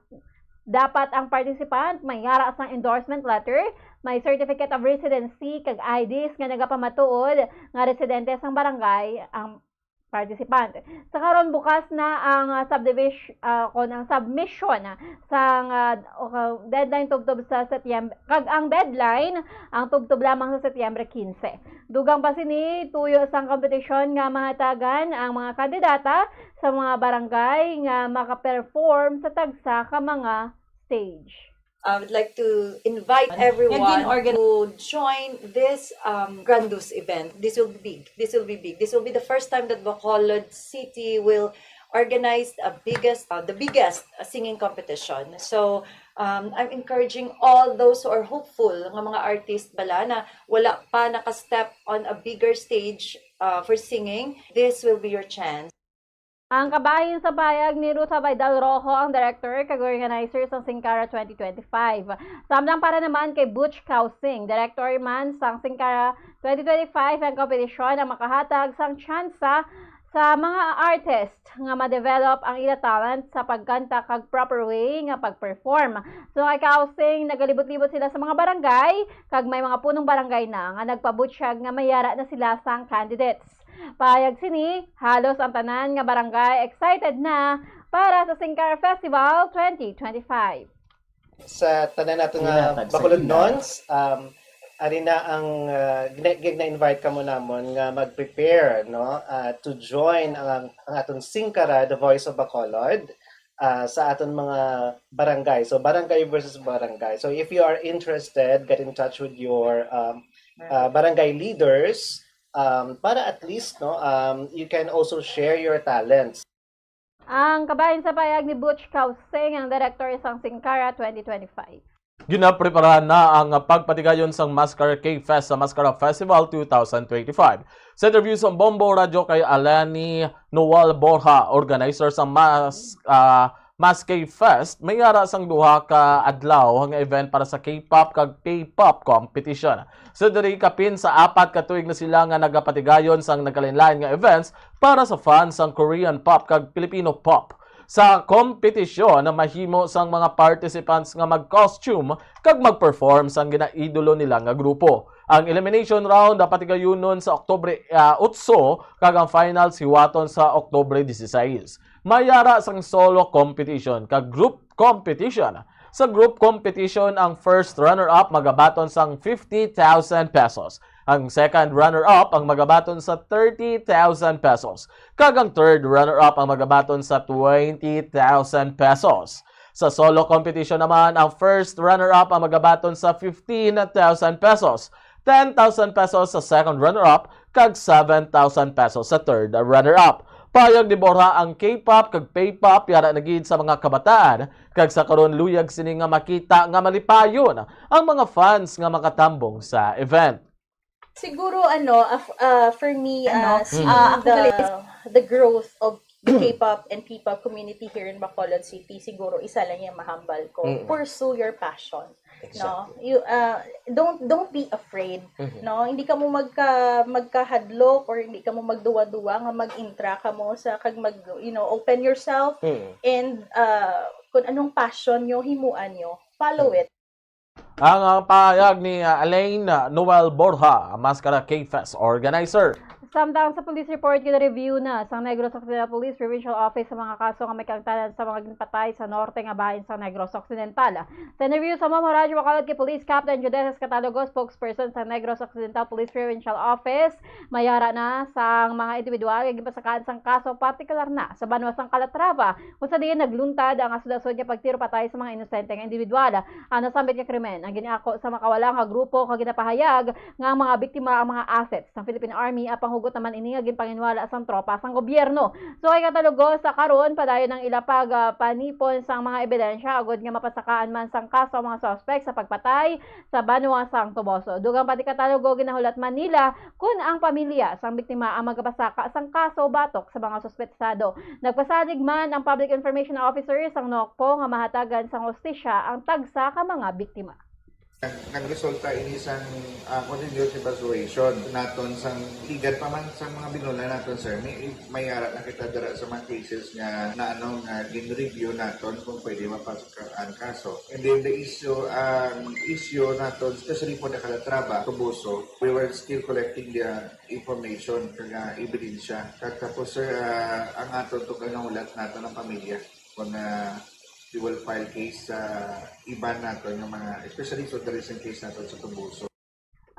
dapat ang participant may yara sang endorsement letter, may certificate of residency, kag I Ds nga nagapamatuod nga residente sang barangay ang participant. Sa karon, bukas na ang, ah, subdivis-, ah, kon ang submission, ah, sang, ah, o ka-, deadline tubtob sa Setyembre, kag ang deadline ang tubtob lamang sa Setyembre quince. Dugang pa sini, tuyo sang kompetisyon nga mahatagan ang mga kandidata sa mga barangay nga maka-perform sa tagsa ka mga stage. I would like to invite everyone to join this, um, grandiose event. This will be big. This will be big. This will be the first time that Bacolod City will organize a biggest, uh, the biggest, uh, singing competition. So, um, I'm encouraging all those who are hopeful nga mga artist bala na wala pa naka-step on a bigger stage, uh, for singing. This will be your chance. Ang kabahin sa pahayag ni Ruth Habaydal Rojo, ang director kag organizer sang Singkara twenty twenty-five. Samtang para naman kay Butch Kausing, director man sang Singkara twenty twenty-five, ang kompetisyon ang makahatag sang tsansa sa mga artist nga ma-develop ang ila talent sa pagkanta kag proper way nga pag-perform. So, kay Kausing, nagalibot-libot sila sa mga barangay, kag may mga punong barangay na nga nagpabutyag nga mayara na sila sang candidates. Pahayag sini, halos ang tanan nga barangay excited na para sa Singkara Festival twenty twenty-five. Sa tanan nato nga Bacolodnons, um, ari na ang, uh, gina-, gina-invite kamo namon nga mag-prepare, no, uh, to join ang, ang aton Singkara, The Voice of Bacolod. ah, sa aton mga barangay. So, barangay versus barangay. So, if you are interested, get in touch with your, um, uh, barangay leaders, um, para at least, no, um, you can also share your talents. Ang kabahin sa payag ni Butch Kausing, ang direktor sang Singkara twenty twenty-five. Ginapreparahan na ang pagpatigayon sang Mascara K-Fest sa Mascara Festival two thousand twenty-five. Sa interview sa Bombo Radyo kay Alani Noel Borja, organizer sa Mas-, ah, Mas K-Fest, may ara sang duha ka adlaw nga event para sa K-pop kag P-pop competition. So diri, kapin sa apat ka tuig na sila nga nagapatigayon sang nagkalain-lain nga events para sa fans sang Korean pop kag Filipino pop. Sa kompetisyon, mahimo sang mga participants nga mag-costume kag mag-perform sang ginaidolo nila nga grupo. Ang elimination round, ah, patigayunon sa Oktubre, ah, otso, kag ang finals hiwaton sa Oktubre dieciséis. May ara sang solo competition kag group competition. Sa group competition, ang first runner-up magabaton sang fifty thousand pesos. Ang second runner-up ang magabaton sa thirty thousand pesos. Kag ang third runner-up ang magabaton sa twenty thousand pesos. Sa solo competition naman, ang first runner-up ang magabaton sa fifteen thousand pesos, ten thousand pesos sa second runner-up, kag seven thousand pesos sa third runner-up. Payag ni Borja, ang K-pop kag P-pop yara na gid sa mga kabataan, kag sa karon luyag sini nga makita nga malipayon ang mga fans nga makatambong sa event. Siguro, ano, af-, ah, for me, Ano? ah, Mm. seeing Ah, ako the, pala is the growth of the K-pop and P-pop community here in Bacolod City, siguro isa lang yung mahambal ko. Mm. Pursue your passion. No? Exactly. You, ah, don't, don't be afraid, Mhm. no? Hindi ka mo magka-, magkahadlok or hindi ka mo magduwa-duwa nga mag-intra ka mo sa kag mag, you know, open yourself Mm. and, ah, kung anong passion nyo, himuan nyo. Follow Mm. it. Ang, ah, pahayag ni, ah, Elaine Noel Borja, Mascara K-Fest organizer. Samtang sa police report, gina-review na sang Negros Occidental Police Provincial Office sa mga kaso nga may kaangtanan sa mga ginpatay sa norte nga bahin sa Negros Occidental. Sa interview sa Mom Radyo Bacolod kay Police Captain Judeces Catalogo, spokesperson sa Negros Occidental Police Provincial Office, may ara na sang mga individual nga ginpasakaan sang kaso, partikular na sa banwa sang Calatrava, kung sa diin nagluntad ang asod-asod nga pagtiro patay sa mga inosente nga individual. Ang nasambit nga krimen ang giniako sa makawala nga grupo, kag ginapahayag nga ang mga biktima ang mga assets sang Philippine Army, apang hugot naman ini nga ginpanginwala sang tropa sang gobyerno. So, kay Catalogo, sa karon, padayon ang ila pag, ah, panipon sang mga ebidensya agod nga mapasakaan man sang kaso ang mga suspect sa pagpatay sa banwa sang Toboso. Dugang pa ni Catalogo, ginahulat man nila kon ang pamilya sang biktima ang magapasaka sang kaso batok sa mga suspetsado. Nagpasalig man ang Public Information Officer sang NOCPO nga mahatagan sang hustisya ang tagsa ka mga biktima. Nag-, nagresulta ini sang, ah, continuous evaluation naton sang ligad pa man sa mga binula naton, sir. May, may ara na kita dira sa mga cases nga naano nga gin-review naton kung pwede mapasok ang kaso. And then the issue, ang issue naton, especially for the Calatrava, Toboso, we were still collecting the information kag, ah, ebidensya. Kag tapos, sir, ah, ang aton to kay nangulat naton ang pamilya kung, ah, we will file case sa iban naton nga mga, especially sa the recent case naton sa Toboso.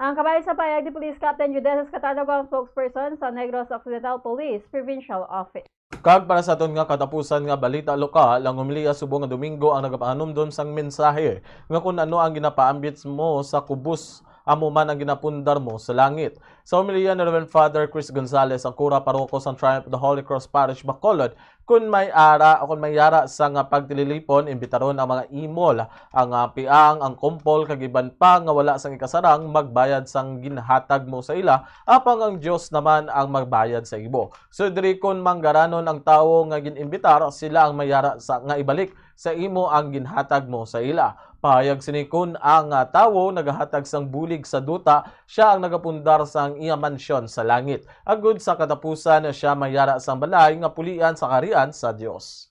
Ang kabahin sa payag ni Police Captain Judeces Catalogo, ang spokesperson sa Negros Occidental Police Provincial Office. Kag para sa aton nga katapusan nga balita lokal, ang homilya subong nga Domingo ang nagapahanumdom sang mensahe nga kun ano ang ginapaambit mo sa kubos, amo man ang ginapundar mo sa langit. Sa homilya ni Reverend Father Chris Gonzalez, ang kura paroko sang Triumph of the Holy Cross Parish, Bacolod, kun may ara o kun may yara sang pagtililipon, imbitaron ang mga imol, ang, ah, piang, ang kumpol, kag iban pa nga wala sang ikasarang magbayad sang ginhatag mo sa ila, apang ang Dios naman ang magbayad sa imo. So diri, kon manggaranon ang tawo nga gin-imbitar, sila ang may yara sa, nga ibalik sa imo ang ginhatag mo sa ila. Pahayag sini, kon ang, ah, tawo nagahatag sang bulig sa duta, sia ang nagapundar sang iya mansyon sa langit. Agud sa katapusan, sia may yara sang balay nga pulian sa kaharian sa Dios.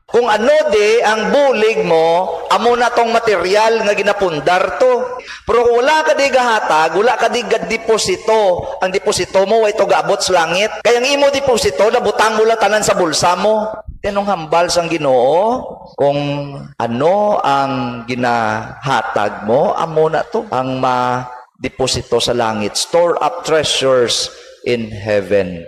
Kung ano di ang bulig mo, amo na tong material nga ginapundar to. Pero kung wala ka di gahatag, wala ka di gadeposito, ang deposito mo way to gaabot sa langit. Kay ang imo deposito, nabutang mo lang tanan sa bulsa mo. Yan ang hambal sang Ginoo. Kung ano ang ginahatag mo, amo na to ang ma-deposito sa langit. Store up treasures in heaven.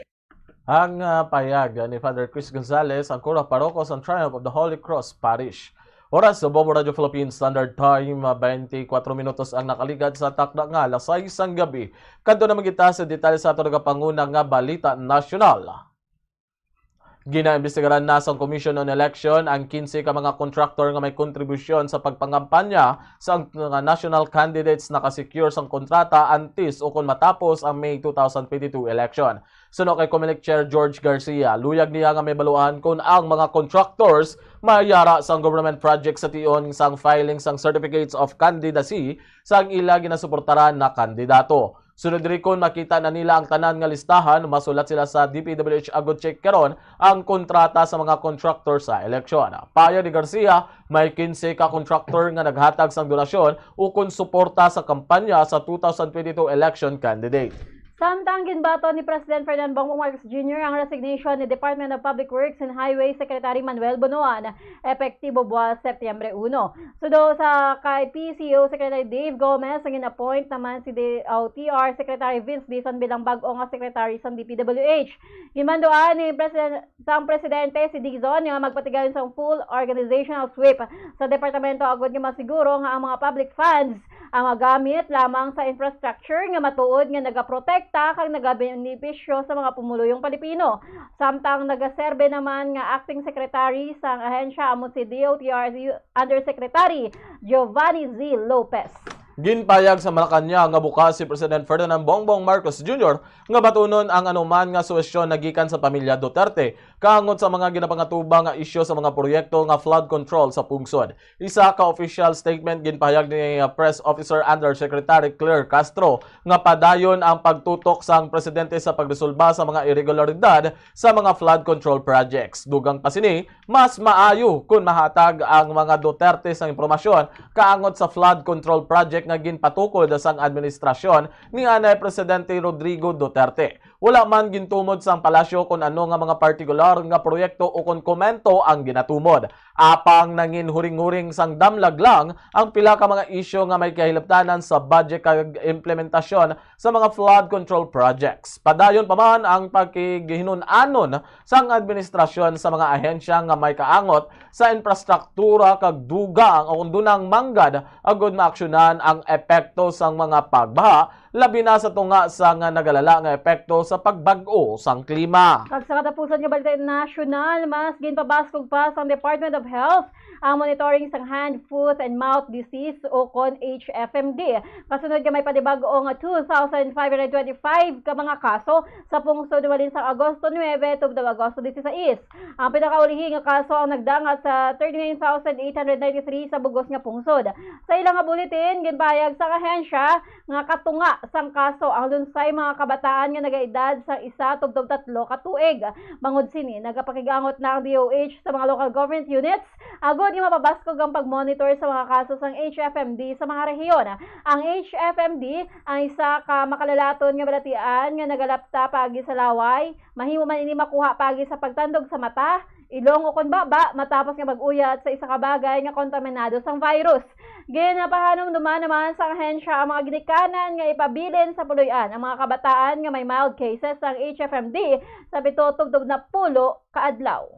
Ang, ah, payag ni Father Chris Gonzalez, ang Cura Paroko sang Triumph of the Holy Cross Parish. Oras sa Bombo Radio Philippine Standard Time, ah, twenty-four minutos ang nakaligat sa takna nga alas sais sang gabi. Kadto naman kita sa detalye sa aton nagapanguna nga balita nasyonal. Ginaimbestigaran na sang Commission on Election ang quince ka mga kontraktor nga may kontribusyon sa pagpangampanya sa mga national candidates nakasecure sang kontrata antes o kon matapos ang May two thousand twenty-two election. Suno kay Comelec Chair George Garcia, luyag niya nga mahibaluan kon ang mga contractors may yara sang government project sa tion sang filing sang certificates of candidacy sang ila ginasuportaran na kandidato. Sunod diri, kon makita na nila ang tanan nga listahan, masulat sila sa D P W H agud check karon ang kontrata sa mga contractor sa eleksyon. Pahayag ni Garcia, may quince ka contractor nga naghatag sang donasyon ukon suporta sa kampanya sa two thousand twenty-two election candidate. Samtang ginbaton ni President Ferdinand Bongbong Marcos Junior ang resignation ni Department of Public Works and Highways Secretary Manuel Bonoan, epektibo buwas Setyembre uno. Suno sa kay P C O Secretary Dave Gomez, ang gin-appoint naman si D O T R Secretary Vince Dizon bilang bag-o nga secretary sang D P W H. Ginmanduan ni President, sang presidente si Dizon nga magpatigayon sang full organizational sweep sa departamento agud nga masiguro nga ang mga public funds ang magamit lamang sa infrastructure nga matuod nga nagaprotekta kag nagabenepisyo sa mga pumuluyong Pilipino. Samtang nagaserbe naman nga acting secretary sang ahensya amo si D O T R Undersecretary Giovanni Z Lopez. Ginpahayag sa Malacañang nga bukas si President Ferdinand Bongbong Marcos Junior nga batunon ang anuman nga suhestyon nagikan sa pamilya Duterte kaangot sa mga ginapangatubang nga isyu sa mga proyekto nga flood control sa pungsod. Isa ka official statement ginpahayag ni, uh, Press Officer Undersecretary Claire Castro nga padayon ang pagtutok sang presidente sa pagresolba sa mga irregularidad sa mga flood control projects. Dugang pa sini, mas maayo kon mahatag ang mga Duterte sang impormasyon kaangot sa flood control project nga ginpatukod sang administrasyon ni anay Presidente Rodrigo Duterte. Wala man gintumod sang palasyo kon ano nga mga partikular nga proyekto ukon komento ang ginatumod. Apang nanginhuring-huring sang damlag lang ang pila ka mga isyu nga may kahilabtanan sa budget kag implementasyon sa mga flood control projects. Padayon pa man ang pagkigihinun-anon sang administrasyon sa mga ahensya nga may kaangot sa infrastruktura kag dugang o kon dunang manggad agud maaksyonan ang epekto sang mga pagbaha, labi na sa tunga sang nagalala nga epekto sa pagbag-o sang klima. Kag sa katapusan nga balita nasyonal, mas ginpabaskog pa sang Department of Health ang monitoring sang hand, foot, and mouth disease o kon H F M D. Kasunod nga may panibag-o nga two thousand five hundred twenty-five ka mga kaso sa pungsod halin sang Agosto nuebe tubtob Agosto disisais. Ang pinakaulihi nga kaso ang nagdangat sa thirty-nine thousand eight hundred ninety-three sa bug-os nga pungsod. Sa ila nga bulletin, ginpahayag sang ahensya nga katunga sang kaso ang lunsay mga kabataan nga nagaedad sa isa tubtob tatlo ka tuig. Bangod sini, nagapakig-angot na ang D O H sa mga local government units agud nga mapabaskog ang pag-monitor sa mga kaso sang H F M D sa mga rehiyon. Ang H F M D ang isa ka makalalaton nga balatian nga nagalapta paagi sa laway, mahimo man ini makuha paagi sa pagtandog sa mata, ilong, o kon baba matapos nga mag-uyat sa isa ka bagay nga kontaminado sang virus. Ginapahanumduman naman sa ahensya ang mga ginikanan nga ipabilin sa puloy-an ang mga kabataan nga may mild cases sang H F M D sa pito tubtob napulo ka adlaw.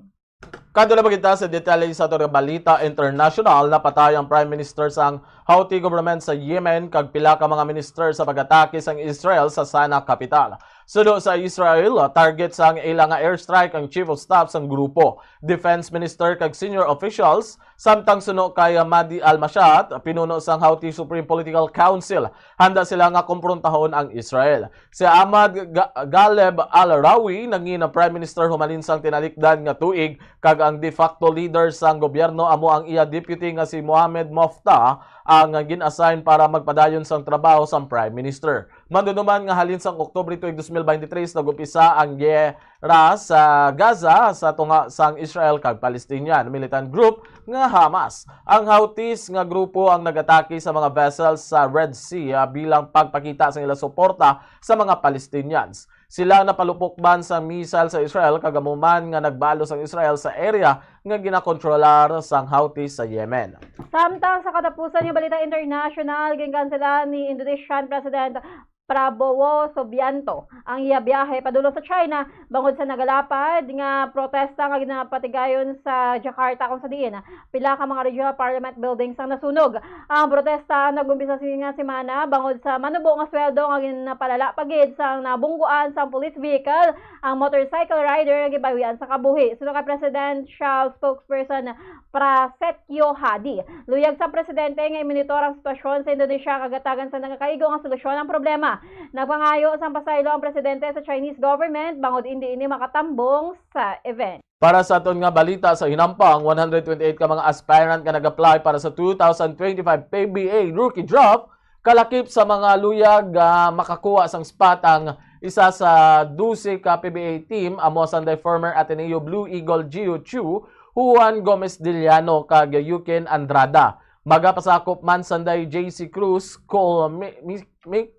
Kadto na kita sa detalye sa aton nga balita internasyonal. Napatay ang Prime Minister sang Houthi government sa Yemen kag pila ka mga minister sa pag-atake sang Israel sa Sana'a capital. Suno sa Israel, target sang ila nga airstrike ang chief of staff sang grupo, defense minister kag senior officials, samtang suno kay Mahdi al-Mashat, pinuno sang Houthi Supreme Political Council, handa sila nga komprontahon ang Israel. Si Ahmad Ga-, Ghaleb al-Rawi nangin Prime Minister humalin sang tinalikdan nga tuig, kag ang de facto leader sang gobyerno amo ang iya deputy nga si Mohamed Moftah ang gin-assign para magpadayon sang trabaho sang Prime Minister. Madumduman nga halin sang Oktubre tuig dos mil baynte tres nag-umpisa ang giyera sa Gaza sa tunga sang Israel kag Palestinian militant group nga Hamas. Ang Houthis nga grupo ang nag-atake sa mga vessels sa Red Sea, ah, bilang pagpakita sa ila suporta sa mga Palestinians. Sila napalupok man sa missile sa Israel, kag amo man nga nagbalos ang Israel sa area nga ginakontrolar sang Houthi sa Yemen. Samtang sa katapusan nga balita internasyonal, ginkansela ni Indonesian President Prabowo Subianto ang iya biyahe padulong sa China bangod sa nagalapad nga protesta nga ginapatigayon sa Jakarta, kung sa diin pila ka mga regional parliament buildings ang nasunog. Ang protesta nag-umpisa sini nga semana bangod sa manubo nga sweldo nga ginapalala pa gid sang nabungguan sang police vehicle ang motorcycle rider nga gibawian sa kabuhi. Suno kay presidential spokesperson Prasetyo Hadi, luyag sa presidente nga imonitor ang sitwasyon sa Indonesia kag hatagan sa nagakaigo nga solusyon ang problema. Nagpangayo sang pasaylo ang presidente sa Chinese government bangod indi ini makatambong sa event. Para sa aton nga balita sa hinampang, one hundred twenty-eight ka mga aspirant nga nag-apply para sa two thousand twenty-five P B A Rookie Draft kalakip sa mga luyag nga makakuha sang spot ang isa sa dose ka P B A team, amo sanday former Ateneo Blue Eagle Gio Chu, Juan Gomez Diliano kag Yuken Andrada. Magapasakop man sanday J C Cruz, Cole Mi-, Mi-, Mi-,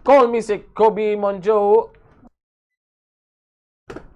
Cole Misic, Kobe Monjo,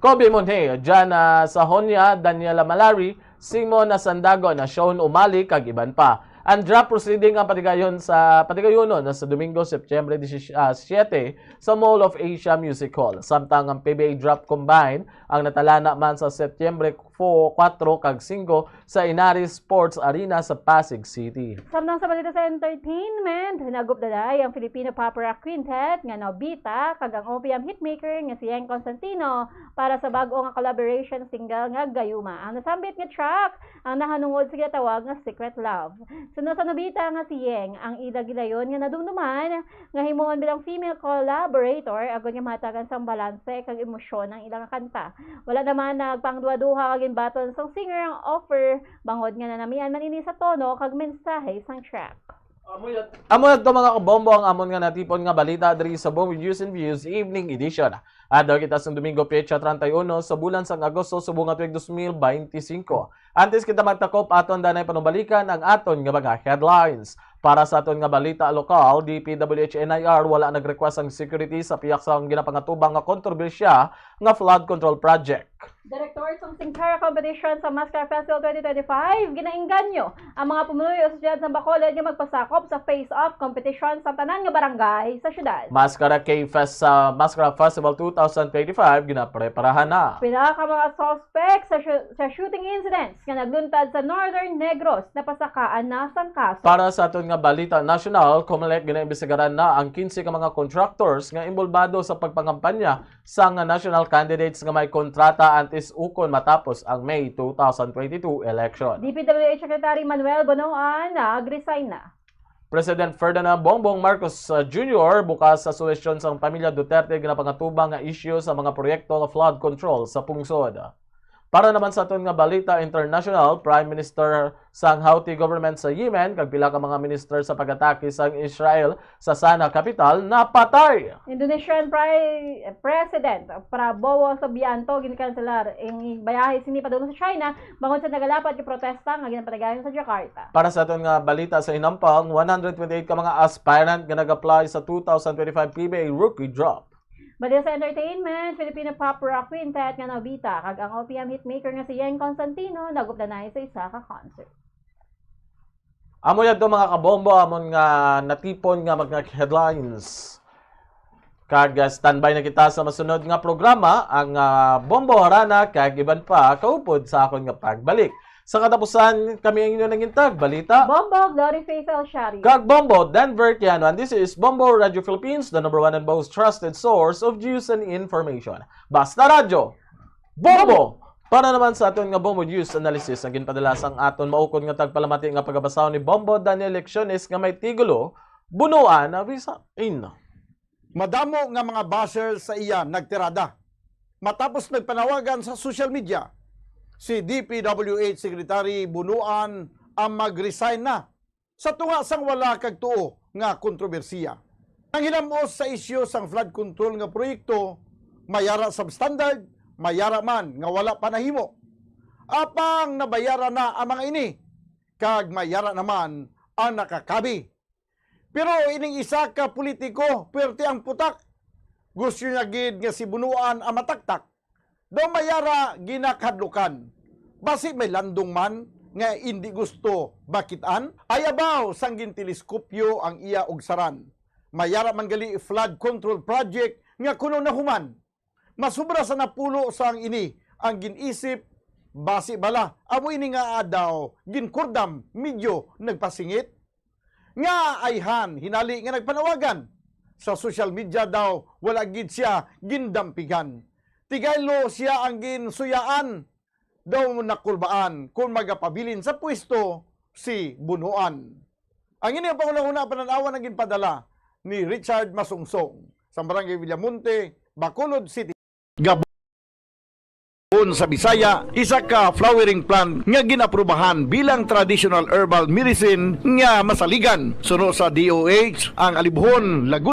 Kobe Monhe, Jana Sahonia, Daniela Malari, Simon Nasandagon, Sean Umali, kag iban pa. Ang draft proceeding ang patigayon sa, patigayonon sa Domingo, Setyembre disisyete, sa Mall of Asia Music Hall. Samtang ang P B A draft combine ang natalana man sa Setyembre four, kuwatro kag singko sa Inaris Sports Arena sa Pasig City. Samtang sa balita sa entertainment, nag-updaday ang Filipino pop rock quintet nga Nobita kag ang O P M hitmaker nga si Yeng Constantino para sa bag-o nga collaboration single nga Gayuma. Ang nasambit nga track ang nahanungod sa ginatawag nga Secret Love. Suno sa Nobita nga si Yeng, ang ila gilayon nga nadumduman nga himuon bilang female collaborator agod nga mahatagan sang balanse kag emosyon ang ilang kanta. Wala naman nagpangduha-duha kag ginbaton sang singer ang offer, bangod nga nanamian man ini sa tono kag mensahe sang track. Amo yadto, mga kabombo, ang amon nga natipon nga balita diri sa Bombo News and Views Evening Edition. Adlaw kita sang Domingo, petsa treinta y uno sa bulan sang Agosto, subong nga tuig dos mil beintisinko. Antes kita magtakop, aton danay panumbalikan ang aton nga mga headlines. Para sa aton nga balita lokal, D P W H N I R wala nag-request ang security sa pihak sang ginapangatubang nga kontrobersya nga flood control project. Director sang Singkara Competition sa Maskara Festival twenty twenty-five, ginainganyo ang mga pumuluyo sa siyudad sang Bacolod nga magpasakop sa face-off competition sa tanan nga barangay sa siyudad. Maskara K-Fest sa Maskara Festival two thousand twenty-five ginapreparahan na. Pila ka mga suspect sa shu-, sa shooting incidents nga nagluntad sa Northern Negros napasakaan na sang kaso. Para sa aton nga balita nasyonal, Comelec ginaimbestigaran na ang quince ka mga contractors nga inbolbado sa pagpangampanya sang national candidates nga may kontrata antes ukon matapos ang May two thousand twenty-two election. D P W H Secretary Manuel Bonoan nag-resign na. President Ferdinand Bongbong Marcos, uh, Junior bukas sa suwestyon sang pamilya Duterte ginapangatubang nga isyu sa mga proyekto nga flood control sa pungsod. Para naman sa aton nga balita international, Prime Minister sang Houthi government sa Yemen kag pila ka mga minister sa pag-atake sang Israel sa Sana'a capital napatay. Indonesian Pri-, President Prabowo Subianto ginkanselar ang bayahe sini padulong sa China bangod sa nagalapad ka protesta nga ginapatigayon sa Jakarta. Para sa aton nga balita sa hinampang, one hundred twenty-eight ka mga aspirant nga nag-apply sa two thousand twenty-five P B A Rookie Draft. Balita sa entertainment, Filipino pop rock quintet nga Nobita kag ang O P M hitmaker nga si Yeng Constantino nag-updanay sa isa ka concert. Amo yadto, mga kabombo, amon nga natipon nga mga headlines. Kag, ah, standby na kita sa masunod nga programa, ang, ah, Bombo Harana kag iban pa kaupod sa akon nga pagbalik. Sa katapusan, kami ang inyo nangintag balita. Bombo Glory Faisal Shari. Kag Bombo Denver Kiano. And this is Bombo Radio Philippines, the number one and most trusted source of news and information. Basta Radyo, Bombo! Para naman sa aton nga Bombo News Analysis, ang ginpadala sang aton maukon nga tagpalamati nga pagabasahon ni Bombo Daniel Lecciones nga may tigulo, Bunuan na Resign. Madamo nga mga basher sa iya nagtirada. Matapos nagpanawagan sa social media, si D P W H Secretary Bunuan ang mag-resign na sa tunga sang wala kag tuo nga kontrobersiya. Ang hinam-os sa isyu sang flood control nga proyekto, may ara substandard, may ara man nga wala pa nahimo. Apang nabayaran na ang mga ini, kag may ara naman ang nakakabi. Pero ining isa ka politiko, puwerte ang putak. Gusto niya gid nga si Bunuan ang mataktak. Daw may ara ginakahadlukan. Basi may landong man nga indi gusto makit-an? Ay abaw, sang ginteleskopyo ang iya ugsaran. May ara man gali flood control project nga kuno nahuman. Masubra sa napulo sang ini ang gin-isip, basi bala amo ini nga daw ginkurdam, medyo nagpasingit. Nga ayhan hinali nga nagpanawagan sa social media daw wala gid siya gindampigan. Tigaylo siya ang ginsuyaan daw nakulbaan kung magapabilin sa pwesto si Bonoan. Ang ini ang panghunahuna panan-awan ang ginpadala ni Richard Masungsong sa Barangay Villamonte, Bacolod City. Gabon sa Bisaya, isa ka flowering plant nga ginaprubahan bilang traditional herbal medicine nga masaligan. Suno sa D O H, ang alibhon, lagun